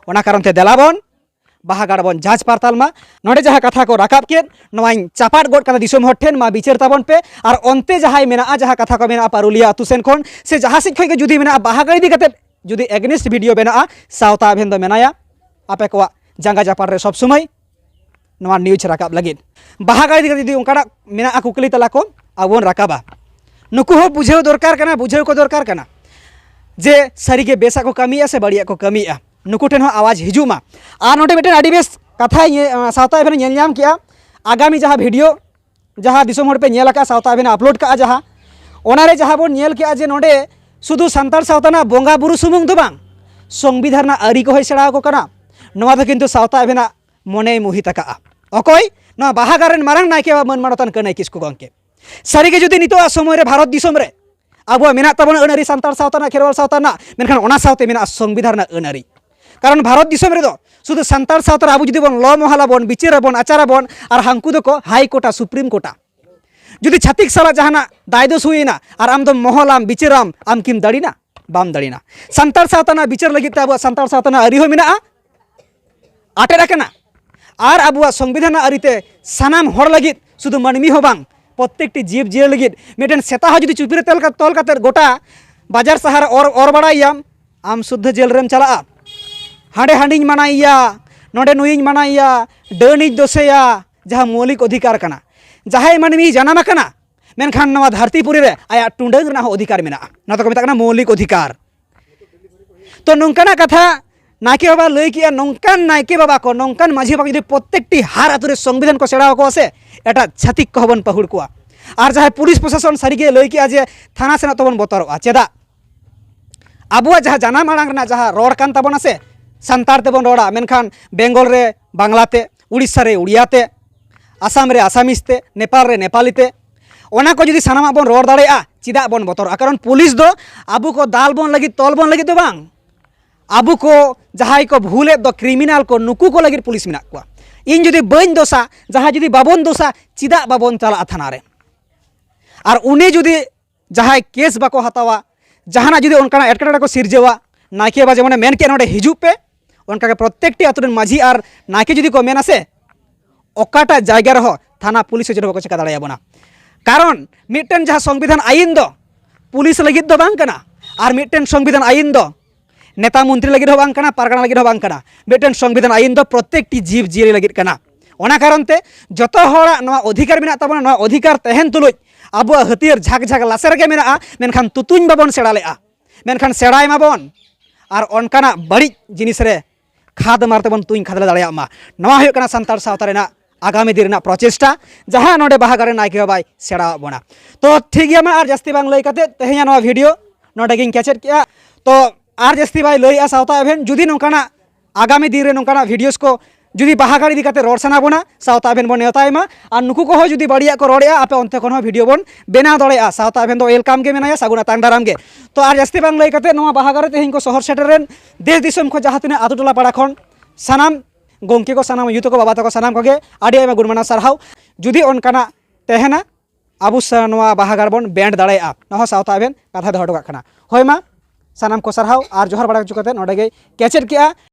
ᱚᱱᱟ ᱠᱟᱨᱚᱱ ᱛᱮ ᱫᱮᱞᱟ ᱵᱚᱱ ᱵᱟᱦᱟᱜᱟᱲ ᱵᱚᱱ ᱡᱟᱡᱽ ᱯᱟᱨᱛᱟᱞ ᱢᱟ᱾ ᱱᱚᱰᱮ ᱡᱟᱦᱟᱸ ᱠᱟᱛᱷᱟ ᱠᱚ ᱨᱟᱠᱟᱵ ᱠᱮᱫ, ᱱᱚᱣᱟᱧ ᱪᱟᱯᱟᱫ ᱜᱚᱫ ᱠᱟᱫᱟ ᱫᱤᱥᱚᱢ ᱦᱚᱲ ᱴᱷᱮᱱ, ᱢᱟ ᱵᱤᱪᱟᱹᱨ ᱛᱟᱵᱚᱱ ᱯᱮ᱾ ᱟᱨ ᱚᱱᱛᱮ ᱡᱟᱦᱟᱸᱭ ᱢᱮᱱᱟᱜᱼᱟ, ᱡᱟᱦᱟᱸ ᱠᱟᱛᱷᱟ ᱠᱚ ᱢᱮᱱᱟᱜᱼᱟ ᱯᱟᱨᱩᱞᱤᱭᱟᱹ ᱟᱹᱛᱩ ᱥᱮᱱ ᱠᱷᱚᱱ, ᱥᱮ ᱡᱟᱦᱟᱸ ᱥᱮᱫ ᱠᱷᱚᱱ ᱜᱮ ᱡᱩᱫᱤ ᱢᱮᱱᱟᱜᱼᱟ, ᱵᱟᱦᱟᱜᱟᱲ ᱤᱫᱤ ᱠᱟᱛᱮ ᱡᱩᱫᱤ against video ᱵᱮᱱᱟᱜᱼᱟ, ᱥᱟᱶᱛᱟ ᱟᱵᱷᱮᱱ ᱫᱚ ᱢᱮᱱᱟᱭᱟ ᱟᱯᱮ ᱠᱚᱣᱟᱜ ᱡᱟᱸᱜᱟ ᱡᱟᱯᱟᱜ ᱨᱮ ᱥᱚᱵ ᱥᱚᱢᱚᱭ ᱱᱚᱣᱟ ᱱᱤᱭᱩᱡᱽ ᱨᱟᱠᱟᱵ ᱞᱟᱹᱜᱤᱫ᱾ ᱵᱟᱦᱟᱜᱟᱲ ᱤᱫᱤ ᱠᱟᱛᱮ ᱡᱩᱫᱤ ᱚᱱᱠᱟᱱᱟᱜ ᱢᱮᱱᱟᱜᱼᱟ ᱠᱩᱠᱞᱤ ᱛᱟᱞᱟ ᱠᱚ, ᱟᱵᱚ ᱵᱚᱱ ᱨᱟᱠᱟᱵᱟ᱾ ᱱᱩᱠᱩ ᱦᱚᱸ ᱵᱩᱡᱷᱟᱹᱣ ᱫᱚᱨᱠᱟᱨ ᱠᱟᱱᱟ, ᱵᱩᱡᱷᱟᱹᱣ ᱠᱚ ᱫᱚᱨᱠᱟᱨ ᱠᱟᱱᱟ ᱡᱮ ᱥᱟᱹᱨᱤᱜᱮ ᱵᱮᱥᱟᱜ ᱠᱚ ᱠᱟᱹᱢᱤᱭᱮᱫᱼᱟ ᱥᱮ ᱵᱟᱹᱲᱤᱡᱟᱜ ᱠᱚ ᱠᱟᱹᱢᱤᱭᱮᱫᱼᱟ, ᱱᱩᱠᱩ ᱴᱷᱮᱱ ᱦᱚᱸ ᱟᱣᱟᱡᱽ ᱦᱤᱡᱩᱜ ᱢᱟ᱾ ᱟᱨ ᱱᱚᱰᱮ ᱢᱤᱫᱴᱮᱱ ᱟᱹᱰᱤ ᱵᱮᱥ ᱠᱟᱛᱷᱟᱧ, ᱤᱭᱟᱹ, ᱥᱟᱶᱛᱟ ᱟᱵᱷᱮᱱ ᱧᱮᱞ ᱧᱟᱢ ᱠᱮᱜᱼᱟ, ᱟᱜᱟᱢᱤ ᱡᱟᱦᱟᱸ video ᱡᱟᱦᱟᱸ ᱫᱤᱥᱚᱢ ᱦᱚᱲ ᱯᱮ ᱧᱮᱞ ᱟᱠᱟᱫᱼᱟ, ᱥᱟᱶᱛᱟ ᱟᱹᱵᱤᱱᱟᱜ ᱟᱯᱞᱳᱰ ᱠᱟᱜᱼᱟ ᱡᱟᱦᱟᱸ, ᱚᱱᱟᱨᱮ ᱡᱟᱦᱟᱸ ᱵᱚᱱ ᱧᱮᱞ ᱠᱮᱜᱼᱟ ᱡᱮ ᱱᱚᱰᱮ ᱥᱩᱫᱷᱩ ᱥᱟᱱᱛᱟᱲ ᱥᱟᱶᱛᱟ ᱨᱮᱱᱟᱜ ᱵᱚᱸᱜᱟ ᱵᱩᱨᱩ ᱥᱩᱢᱩᱝ ᱫᱚ ᱵᱟᱝ, ᱥᱚᱝᱵᱤᱫᱷᱟᱱ ᱨᱮᱱᱟᱜ ᱟᱹᱨᱤ ᱠᱚᱦᱚᱸᱭ ᱥᱮᱬᱟ ᱟᱠᱚ ᱠᱟᱱᱟ᱾ ᱱᱚᱣᱟ ᱫᱚ ᱠᱤᱱᱛᱩ ᱥᱟᱶᱛᱟ ᱟᱹᱵᱤᱱᱟᱜ ᱢᱚᱱᱮᱭ ᱢᱩᱦᱤᱛ ᱟᱠᱟᱜᱼᱟ᱾ ᱚᱠᱚᱭ? ᱱᱚᱣᱟ ᱵᱟᱦᱟ ᱜᱟᱲ ᱨᱮᱱ ᱢᱟᱨᱟᱝ ᱱᱟᱭᱠᱮ ᱵᱟᱵᱟ ᱢᱟᱹᱱ ᱢᱟᱱᱚᱛᱟᱱ ᱠᱟᱹᱱᱟᱹᱭ ᱠᱤᱥᱠᱩ ᱜᱚᱢᱠᱮ᱾ ᱥᱟᱹᱨᱤᱜᱮ ᱡᱩᱫᱤ ᱱᱤᱛᱚᱜᱟᱜ ᱥᱚᱢᱚᱭ ᱨᱮ ᱵᱷᱟᱨᱚᱛ ᱫᱤᱥᱚᱢ ᱨᱮ ᱟᱵᱚᱣᱟᱜ ᱢᱮᱱᱟᱜ ᱛᱟᱵᱚᱱᱟ ᱟᱹᱱ ᱟᱹᱨᱤ ᱥᱟᱱᱛᱟᱲ ᱥᱟᱶᱛᱟ ᱨᱮᱱᱟᱜ, ᱠᱷᱮᱨᱣᱟᱞ ᱥᱟᱶᱛᱟ ᱨᱮᱱᱟᱜ, ᱢᱮᱱᱠᱷᱟᱱ ᱚᱱᱟ ᱥᱟᱶᱛᱮ ᱢᱮᱱᱟᱜᱼᱟ ᱥᱚᱝᱵᱤᱫᱷᱟᱱ ᱨᱮᱱᱟᱜ ᱟᱹᱱ ᱟᱹᱨᱤ᱾ ᱠᱟᱨᱚᱱ ᱵᱷᱟᱨᱚᱛ ᱫᱤᱥᱚᱢ ᱨᱮᱫᱚ ᱥᱩᱫᱷᱩ ᱥᱟᱱᱛᱟᱲ ᱥᱟᱶᱛᱟ ᱨᱮ ᱟᱵᱚ ᱡᱩᱫᱤ ᱵᱚᱱ ᱞᱚ ᱢᱚᱦᱚᱞ ᱟᱵᱚᱱ, ᱵᱤᱪᱟᱹᱨ ᱟᱵᱚᱱ, ᱟᱪᱟᱨ ᱟᱵᱚᱱ, ᱟᱨ ᱦᱟᱝᱠᱩ ᱫᱚᱠᱚ ᱦᱟᱭ ᱠᱳᱨᱴᱟ, ᱥᱩᱯᱨᱤᱢ ᱠᱳᱨᱴᱟ᱾ ᱡᱩᱫᱤ ᱪᱷᱟᱹᱛᱤᱠ ᱥᱟᱞᱟᱜ ᱡᱟᱦᱟᱱᱟᱜ ᱫᱟᱭ ᱫᱳᱥ ᱦᱩᱭᱮᱱᱟ ᱟᱨ ᱟᱢ ᱫᱚᱢ ᱢᱚᱦᱚᱞᱟᱢ, ᱵᱤᱪᱟᱹᱨᱟᱢ, ᱟᱢ ᱠᱤᱢ ᱫᱟᱲᱮᱱᱟ? ᱵᱟᱢ ᱫᱟᱲᱮᱱᱟ᱾ ᱥᱟᱱᱛᱟᱲ ᱥᱟᱶᱛᱟ ᱨᱮᱱᱟᱜ ᱵᱤᱪᱟᱹᱨ ᱞᱟᱹᱜᱤᱫ ᱛᱮ ᱟᱵᱚᱣᱟᱜ ᱥᱟᱱᱛᱟᱲ ᱥᱟᱶᱛᱟ ᱨᱮᱱᱟᱜ ᱟᱹᱨᱤ ᱦᱚᱸ ᱢᱮᱱᱟᱜᱼᱟ, ᱟᱴᱮᱫ ᱟᱠᱟᱱᱟ᱾ ᱟᱨ ᱟᱵᱚᱣᱟᱜ ᱥᱚᱝᱵᱤᱫᱷᱟᱱ ᱨᱮᱱᱟᱜ ᱟᱹᱨᱤᱛᱮ ᱥᱟᱱᱟᱢ ᱦᱚᱲ ᱞᱟᱹᱜᱤᱫ, ᱥᱩᱫᱷᱩ ᱢᱟᱹᱱᱢᱤ ᱦᱚᱸ ᱵᱟᱝ, ᱯᱨᱚᱛᱮᱠᱴᱤ ᱡᱤᱵᱽ ᱡᱤᱭᱟᱹᱞᱤ ᱞᱟᱹᱜᱤᱫ, ᱢᱤᱫᱴᱮᱱ ᱥᱮᱛᱟ ᱦᱚᱸ ᱡᱩᱫᱤ ᱪᱩᱯᱤ ᱨᱮ ᱛᱚᱞ ᱠᱟ-, ᱛᱚᱞ ᱠᱟᱛᱮᱫ ᱜᱚᱴᱟ ᱵᱟᱡᱟᱨ ᱥᱟᱦᱟᱨ ᱚᱨ, ᱚᱨ ᱵᱟᱲᱟᱭᱮᱭᱟᱢ, ᱟᱢ ᱥᱩᱫᱽᱫᱷᱟᱹ ᱡᱮᱞ ᱨᱮᱢ ᱪᱟᱞᱟᱜᱼᱟ᱾ ᱦᱟᱸᱰᱮ ᱦᱟᱺᱰᱤᱧ ᱢᱟᱱᱟᱭᱮᱭᱟ, ᱱᱚᱰᱮ ᱱᱩᱭᱤᱧ ᱢᱟᱱᱟᱭᱮᱭᱟ, ᱰᱟᱹᱱᱤᱧ ᱫᱳᱥᱮᱭᱟ, ᱡᱟᱦᱟᱸ ᱢᱳᱣᱞᱤᱠ ᱚᱫᱷᱤᱠᱟᱨ ᱠᱟᱱᱟ᱾ ᱡᱟᱦᱟᱸᱭ ᱢᱟᱹᱱᱢᱤ ᱡᱟᱱᱟᱢ ᱟᱠᱟᱱᱟ, ᱢᱮᱱᱠᱷᱟᱱ ᱱᱚᱣᱟ ᱫᱷᱟᱹᱨᱛᱤ ᱯᱩᱨᱤ ᱨᱮ ᱟᱭᱟᱜ ᱴᱩᱰᱟᱹᱝ ᱨᱮᱱᱟᱜ ᱦᱚᱸ ᱚᱫᱷᱤᱠᱟᱨ ᱢᱮᱱᱟᱜᱼᱟ᱾ ᱱᱚᱣᱟ ᱫᱚᱠᱚ ᱢᱮᱛᱟᱜ ᱠᱟᱱᱟ ᱢᱳᱣᱞᱤᱠ ᱚᱫᱷᱤᱠᱟᱨ᱾ ᱛᱚ, ᱱᱚᱝᱠᱟᱱᱟᱜ ᱠᱟᱛᱷᱟ ᱱᱟᱭᱠᱮ ᱵᱟᱵᱟ ᱞᱟᱹᱭ ᱠᱮᱜᱼᱟ, ᱱᱚᱝᱠᱟᱱ ᱱᱟᱭᱠᱮ ᱵᱟᱵᱟ ᱠᱚ, ᱱᱚᱝᱠᱟᱱ ᱢᱟᱹᱡᱷᱤ ᱵᱟᱵᱟ ᱠᱚ ᱡᱩᱫᱤ ᱯᱨᱚᱛᱮᱠᱴᱤ ᱦᱟᱨ ᱟᱹᱛᱩ ᱨᱮ ᱥᱚᱝᱵᱤᱫᱷᱟᱱ ᱠᱚ ᱥᱮᱬᱟ ᱟᱠᱚᱣᱟ ᱥᱮ, ᱮᱴᱟᱜ ᱪᱷᱟᱹᱛᱤᱠ ᱠᱚᱦᱚᱸ ᱵᱚᱱ ᱯᱟᱹᱦᱩᱲ ᱠᱚᱣᱟ᱾ ᱟᱨ ᱡᱟᱦᱟᱸᱭ ᱯᱩᱞᱤᱥ ᱯᱨᱚᱥᱟᱥᱚᱱ ᱥᱟᱹᱨᱤᱜᱮ ᱞᱟᱹᱭ ᱠᱮᱜᱼᱟ ᱡᱮ ᱛᱷᱟᱱᱟ ᱥᱮᱱᱚᱜ ᱛᱮᱵᱚᱱ ᱵᱚᱛᱚᱨᱚᱜᱼᱟ, ᱪᱮᱫᱟᱜ? ᱟᱵᱚᱣᱟᱜ ᱡᱟᱦᱟᱸ ᱡᱟᱱᱟᱢ ᱟᱲᱟᱝ ᱨᱮᱱᱟᱜ ᱡᱟᱦᱟᱸ ᱨᱚᱲ ᱠᱟᱱ ᱛᱟᱵᱚᱱᱟ ᱥᱮ, ᱥᱟᱱᱛᱟᱲ ᱛᱮᱵᱚᱱ ᱨᱚᱲᱟ, ᱢᱮᱱᱠᱷᱟᱱ ᱵᱮᱝᱜᱚᱞ ᱨᱮ ᱵᱟᱝᱞᱟ ᱛᱮ, ᱩᱲᱤᱥᱥᱟ ᱨᱮ ᱩᱲᱤᱭᱟ ᱛᱮ, ᱟᱥᱟᱢ ᱨᱮ ᱟᱥᱟᱢᱤᱥ ᱛᱮ, ᱱᱮᱯᱟᱞ ᱨᱮ ᱱᱮᱯᱟᱞᱤ ᱛᱮ, ᱚᱱᱟ ᱠᱚ ᱡᱩᱫᱤ ᱥᱟᱱᱟᱢᱟᱜ ᱵᱚᱱ ᱨᱚᱲ ᱫᱟᱲᱮᱭᱟᱜᱼᱟ, ᱪᱮᱫᱟᱜ ᱵᱚᱱ ᱵᱚᱛᱚᱨᱚᱜᱼᱟ? ᱠᱟᱨᱚᱱ ᱯᱩᱞᱤᱥ ᱫᱚ ᱟᱵᱚ ᱠᱚ ᱫᱟᱞ ᱵᱚᱱ ᱞᱟᱹᱜᱤᱫ, ᱛᱚᱞ ᱵᱚᱱ ᱞᱟᱹᱜᱤᱫ ᱫᱚ ᱵᱟᱝ, ᱟᱵᱚ ᱠᱚ ᱡᱟᱦᱟᱸᱭ ᱠᱚ ᱵᱷᱩᱞᱮᱫ ᱫᱚ, ᱠᱨᱤᱢᱤᱱᱟᱞ ᱠᱚ, ᱱᱩᱠᱩ ᱠᱚ ᱞᱟᱹᱜᱤᱫ ᱯᱩᱞᱤᱥ ᱢᱮᱱᱟᱜ ᱠᱚᱣᱟ᱾ ᱤᱧ ᱡᱩᱫᱤ ᱵᱟᱹᱧ ᱫᱳᱥᱟ, ᱡᱟᱦᱟᱸᱭ ᱡᱩᱫᱤ ᱵᱟᱵᱚᱱ ᱫᱳᱥᱟ, ᱪᱮᱫᱟᱜ ᱵᱟᱵᱚᱱ ᱪᱟᱞᱟᱜᱼᱟ ᱛᱷᱟᱱᱟ ᱨᱮ? ᱟᱨ ᱩᱱᱤ ᱡᱩᱫᱤ ᱡᱟᱦᱟᱸᱭ ᱠᱮᱥ ᱵᱟᱠᱚ ᱦᱟᱛᱟᱣᱟ, ᱡᱟᱦᱟᱱᱟᱜ ᱡᱩᱫᱤ ᱚᱱᱠᱟᱱᱟᱜ ᱮᱴᱠᱮᱴᱚᱬᱮ ᱠᱚ ᱥᱤᱨᱡᱟᱹᱣᱟ, ᱱᱟᱭᱠᱮ ᱵᱟᱵᱟ ᱡᱮᱢᱚᱱᱮ ᱢᱮᱱ ᱠᱮᱫ, "ᱱᱚᱰᱮ ᱦᱤᱡᱩᱜ ᱯᱮ", ᱚᱱᱠᱟᱜᱮ ᱯᱨᱚᱛᱮᱠᱴᱤ ᱟᱹᱛᱩ ᱨᱮᱱ ᱢᱟᱹᱡᱷᱤ ᱟᱨ ᱱᱟᱭᱠᱮ ᱡᱩᱫᱤ ᱠᱚ ᱢᱮᱱᱟ ᱥᱮ, ᱚᱠᱟᱴᱟᱜ ᱡᱟᱭᱜᱟ ᱨᱮᱦᱚᱸ ᱛᱷᱟᱱᱟ ᱯᱩᱞᱤᱥ ᱦᱚᱸ ᱪᱮᱫ ᱦᱚᱸ ᱵᱟᱠᱚ ᱪᱮᱠᱟ ᱫᱟᱲᱮᱭᱟᱵᱚᱱᱟ᱾ ᱠᱟᱨᱚᱱ ᱢᱤᱫᱴᱮᱱ ᱡᱟᱦᱟᱸ ᱥᱚᱝᱵᱤᱫᱷᱟᱱ ᱟᱭᱤᱱ ᱫᱚ ᱯᱩᱞᱤᱥ ᱞᱟᱹᱜᱤᱫ ᱫᱚ ᱵᱟᱝ ᱠᱟᱱᱟ, ᱟᱨ ᱢᱤᱫᱴᱮᱱ ᱥᱚᱝᱵᱤᱫᱷᱟᱱ ᱟᱭᱤᱱ ᱫᱚ ᱱᱮᱛᱟ ᱢᱚᱱᱛᱨᱤ ᱞᱟᱹᱜᱤᱫ ᱦᱚᱸ ᱵᱟᱝ ᱠᱟᱱᱟ, ᱯᱟᱨᱜᱟᱱᱟ ᱞᱟᱹᱜᱤᱫ ᱦᱚᱸ ᱵᱟᱝ ᱠᱟᱱᱟ᱾ ᱢᱤᱫᱴᱮᱱ ᱥᱚᱝᱵᱤᱫᱷᱟᱱ ᱟᱭᱤᱱ ᱫᱚ ᱯᱨᱚᱛᱮᱠᱴᱤ ᱡᱤᱵᱽ ᱡᱤᱭᱟᱹᱞᱤ ᱞᱟᱹᱜᱤᱫ ᱠᱟᱱᱟ᱾ ᱚᱱᱟ ᱠᱟᱨᱚᱱ ᱛᱮ ᱡᱚᱛᱚ ᱦᱚᱲᱟᱜ ᱱᱚᱣᱟ ᱚᱫᱷᱤᱠᱟᱨ ᱢᱮᱱᱟᱜ ᱛᱟᱵᱚᱱᱟ᱾ ᱱᱚᱣᱟ ᱚᱫᱷᱤᱠᱟᱨ ᱛᱟᱦᱮᱱ ᱛᱩᱞᱩᱡ ᱟᱵᱚᱣᱟᱜ ᱦᱟᱹᱛᱭᱟᱹᱨ ᱡᱷᱟᱠ ᱡᱷᱟᱠ ᱞᱟᱥᱮᱨ ᱜᱮ ᱢᱮᱱᱟᱜᱼᱟ, ᱢᱮᱱᱠᱷᱟᱱ ᱛᱩᱛᱩᱧ ᱵᱟᱵᱚᱱ ᱥᱮᱬᱟ ᱞᱮᱜᱼᱟ᱾ ᱢᱮᱱᱠᱷᱟᱱ ᱥᱮᱬᱟᱭ ᱢᱟᱵᱚᱱ, ᱟᱨ ᱚᱱᱠᱟᱱᱟᱜ ᱵᱟᱹᱲᱤᱡ ᱡᱤᱱᱤᱥ ᱨᱮ ᱠᱷᱟᱫᱽ ᱢᱟᱨ ᱛᱮᱵᱚᱱ ᱛᱩᱧ ᱠᱷᱟᱫᱽᱞᱮ ᱫᱟᱲᱮᱭᱟᱜ ᱢᱟ᱾ ᱱᱚᱣᱟ ᱦᱩᱭᱩᱜ ᱠᱟᱱᱟ ᱥᱟᱱᱛᱟᱲ ᱥᱟᱶᱛᱟ ᱨᱮᱱᱟᱜ ᱟᱜᱟᱢᱤ ᱫᱤᱱ ᱨᱮᱱᱟᱜ ᱯᱨᱚᱪᱮᱥᱴᱟ, ᱡᱟᱦᱟᱸ ᱱᱚᱰᱮ ᱵᱟᱦᱟ ᱜᱟᱲ ᱨᱮ ᱱᱟᱭᱠᱮ ᱵᱟᱵᱟᱭ ᱥᱮᱬᱟᱣᱟᱫ ᱵᱚᱱᱟ᱾ ᱛᱚ ᱴᱷᱤᱠ ᱜᱮᱭᱟ, ᱢᱟ ᱟᱨ ᱡᱟᱹᱥᱛᱤ ᱵᱟᱝ ᱞᱟᱹᱭ ᱠᱟᱛᱮ ᱛᱮᱦᱮᱧᱟᱜ ᱱᱚᱣᱟ ᱵᱷᱤᱰᱤᱭᱳ ᱱᱚᱰᱮ ᱜᱤᱧ ᱠᱮᱪᱮᱫ ᱠᱮᱜᱼᱟ᱾ ᱛᱚ ᱟᱨ ᱡᱟᱹᱥᱛᱤ ᱵᱟᱭ ᱞᱟᱹᱭᱮᱜᱼᱟ ᱥᱟᱶᱛᱟ ᱮᱵᱷᱮᱱ, ᱡᱩᱫᱤ ᱱᱚᱝᱠᱟᱱᱟᱜ ᱟᱜᱟᱢᱤ ᱫᱤᱱ ᱨᱮ ᱱᱚᱝᱠᱟᱱᱟᱜ ᱵᱷᱤᱰᱤᱭᱳᱥ ᱠᱚ ᱡᱩᱫᱤ ᱵᱟᱦᱟ ᱜᱟᱲ ᱤᱫᱤ ᱠᱟᱛᱮ ᱨᱚᱲ ᱥᱟᱱᱟ ᱵᱚᱱᱟ, ᱥᱟᱶᱛᱟ ᱮᱵᱷᱮᱱ ᱵᱚᱱ ᱱᱮᱣᱛᱟᱭ ᱢᱟ᱾ ᱟᱨ ᱱᱩᱠᱩ ᱠᱚᱦᱚᱸ ᱡᱩᱫᱤ ᱵᱟᱹᱲᱤᱡᱟᱜ ᱠᱚ ᱨᱚᱲᱮᱜᱼᱟ, ᱟᱯᱮ ᱚᱱᱛᱮ ᱠᱷᱚᱱ ᱦᱚᱸ ᱵᱷᱤᱰᱤᱭᱳ ᱵᱚᱱ ᱵᱮᱱᱟᱣ ᱫᱟᱲᱮᱭᱟᱜᱼᱟ᱾ ᱥᱟᱶᱛᱟ ᱮᱵᱷᱮᱱ ᱫᱚ ᱳᱭᱮᱞᱠᱟᱢ ᱜᱮ ᱢᱮᱱᱟᱭᱟ, ᱥᱟᱹᱜᱩᱱ ᱟᱛᱟᱝ ᱫᱟᱨᱟᱢ ᱜᱮ᱾ ᱛᱚ ᱟᱨ ᱡᱟᱹᱥᱛᱤ ᱵᱟᱝ ᱞᱟᱹᱭ ᱠᱟᱛᱮ ᱱᱚᱣᱟ ᱵᱟᱦᱟ ᱜᱟᱲ ᱨᱮ ᱛᱮᱦᱮᱧ ᱠᱚ ᱥᱚᱦᱚᱨ ᱥᱮᱴᱮᱨ ᱨᱮᱱ ᱫᱮᱥ ᱫᱤᱥᱚᱢ ᱠᱷᱚᱱ ᱡᱟᱦᱟᱸ ᱛᱤᱱᱟᱹᱜ ᱟᱛᱳ ᱴᱚᱞᱟ ᱯᱟᱲᱟ ᱠᱷᱚᱱ ᱥᱟᱱᱟᱢ ᱜᱚᱢᱠᱮ ᱠᱚ, ᱥᱟᱱᱟᱢ ᱭᱩ ᱛᱟᱠᱚ, ᱵᱟᱵᱟ ᱛᱟᱠᱚ, ᱥᱟᱱᱟᱢ ᱠᱚᱜᱮ ᱟᱹᱰᱤ ᱟᱭᱢᱟ ᱜᱩᱱᱢᱟᱱᱟᱣ ᱥᱟᱨᱦᱟᱣ᱾ ᱡᱩᱫᱤ ᱚᱱᱠᱟᱱᱟᱜ ᱛᱟᱦᱮᱱᱟ, ᱟᱵᱚ ᱥᱟ-, ᱱᱚᱣᱟ ᱵᱟᱦᱟ ᱜᱟᱲ ᱵᱚᱱ ᱵᱮᱱᱰ ᱫᱟᱲᱮᱭᱟᱜᱼᱟ᱾ ᱱᱚᱣᱟ ᱦᱚᱸ ᱥᱟᱶᱛᱟ ᱮᱵᱷᱮᱱ ᱠᱟᱛᱷᱟ ᱫᱚᱦᱚ ᱦᱚᱴᱚ ᱠᱟᱜ ᱠᱟᱱᱟ᱾ ᱦᱳᱭ ᱢᱟ, ᱥᱟᱱᱟᱢ ᱠᱚ ᱥᱟᱨᱦᱟᱣ ᱟᱨ ᱡᱚᱦᱟᱨ ᱵᱟᱲᱟ ᱦᱚᱪᱚ ᱠᱟᱛᱮ ᱱᱚᱰᱮ ᱜᱮ ᱠᱮᱪᱮᱫ ᱠᱮᱜᱼᱟ᱾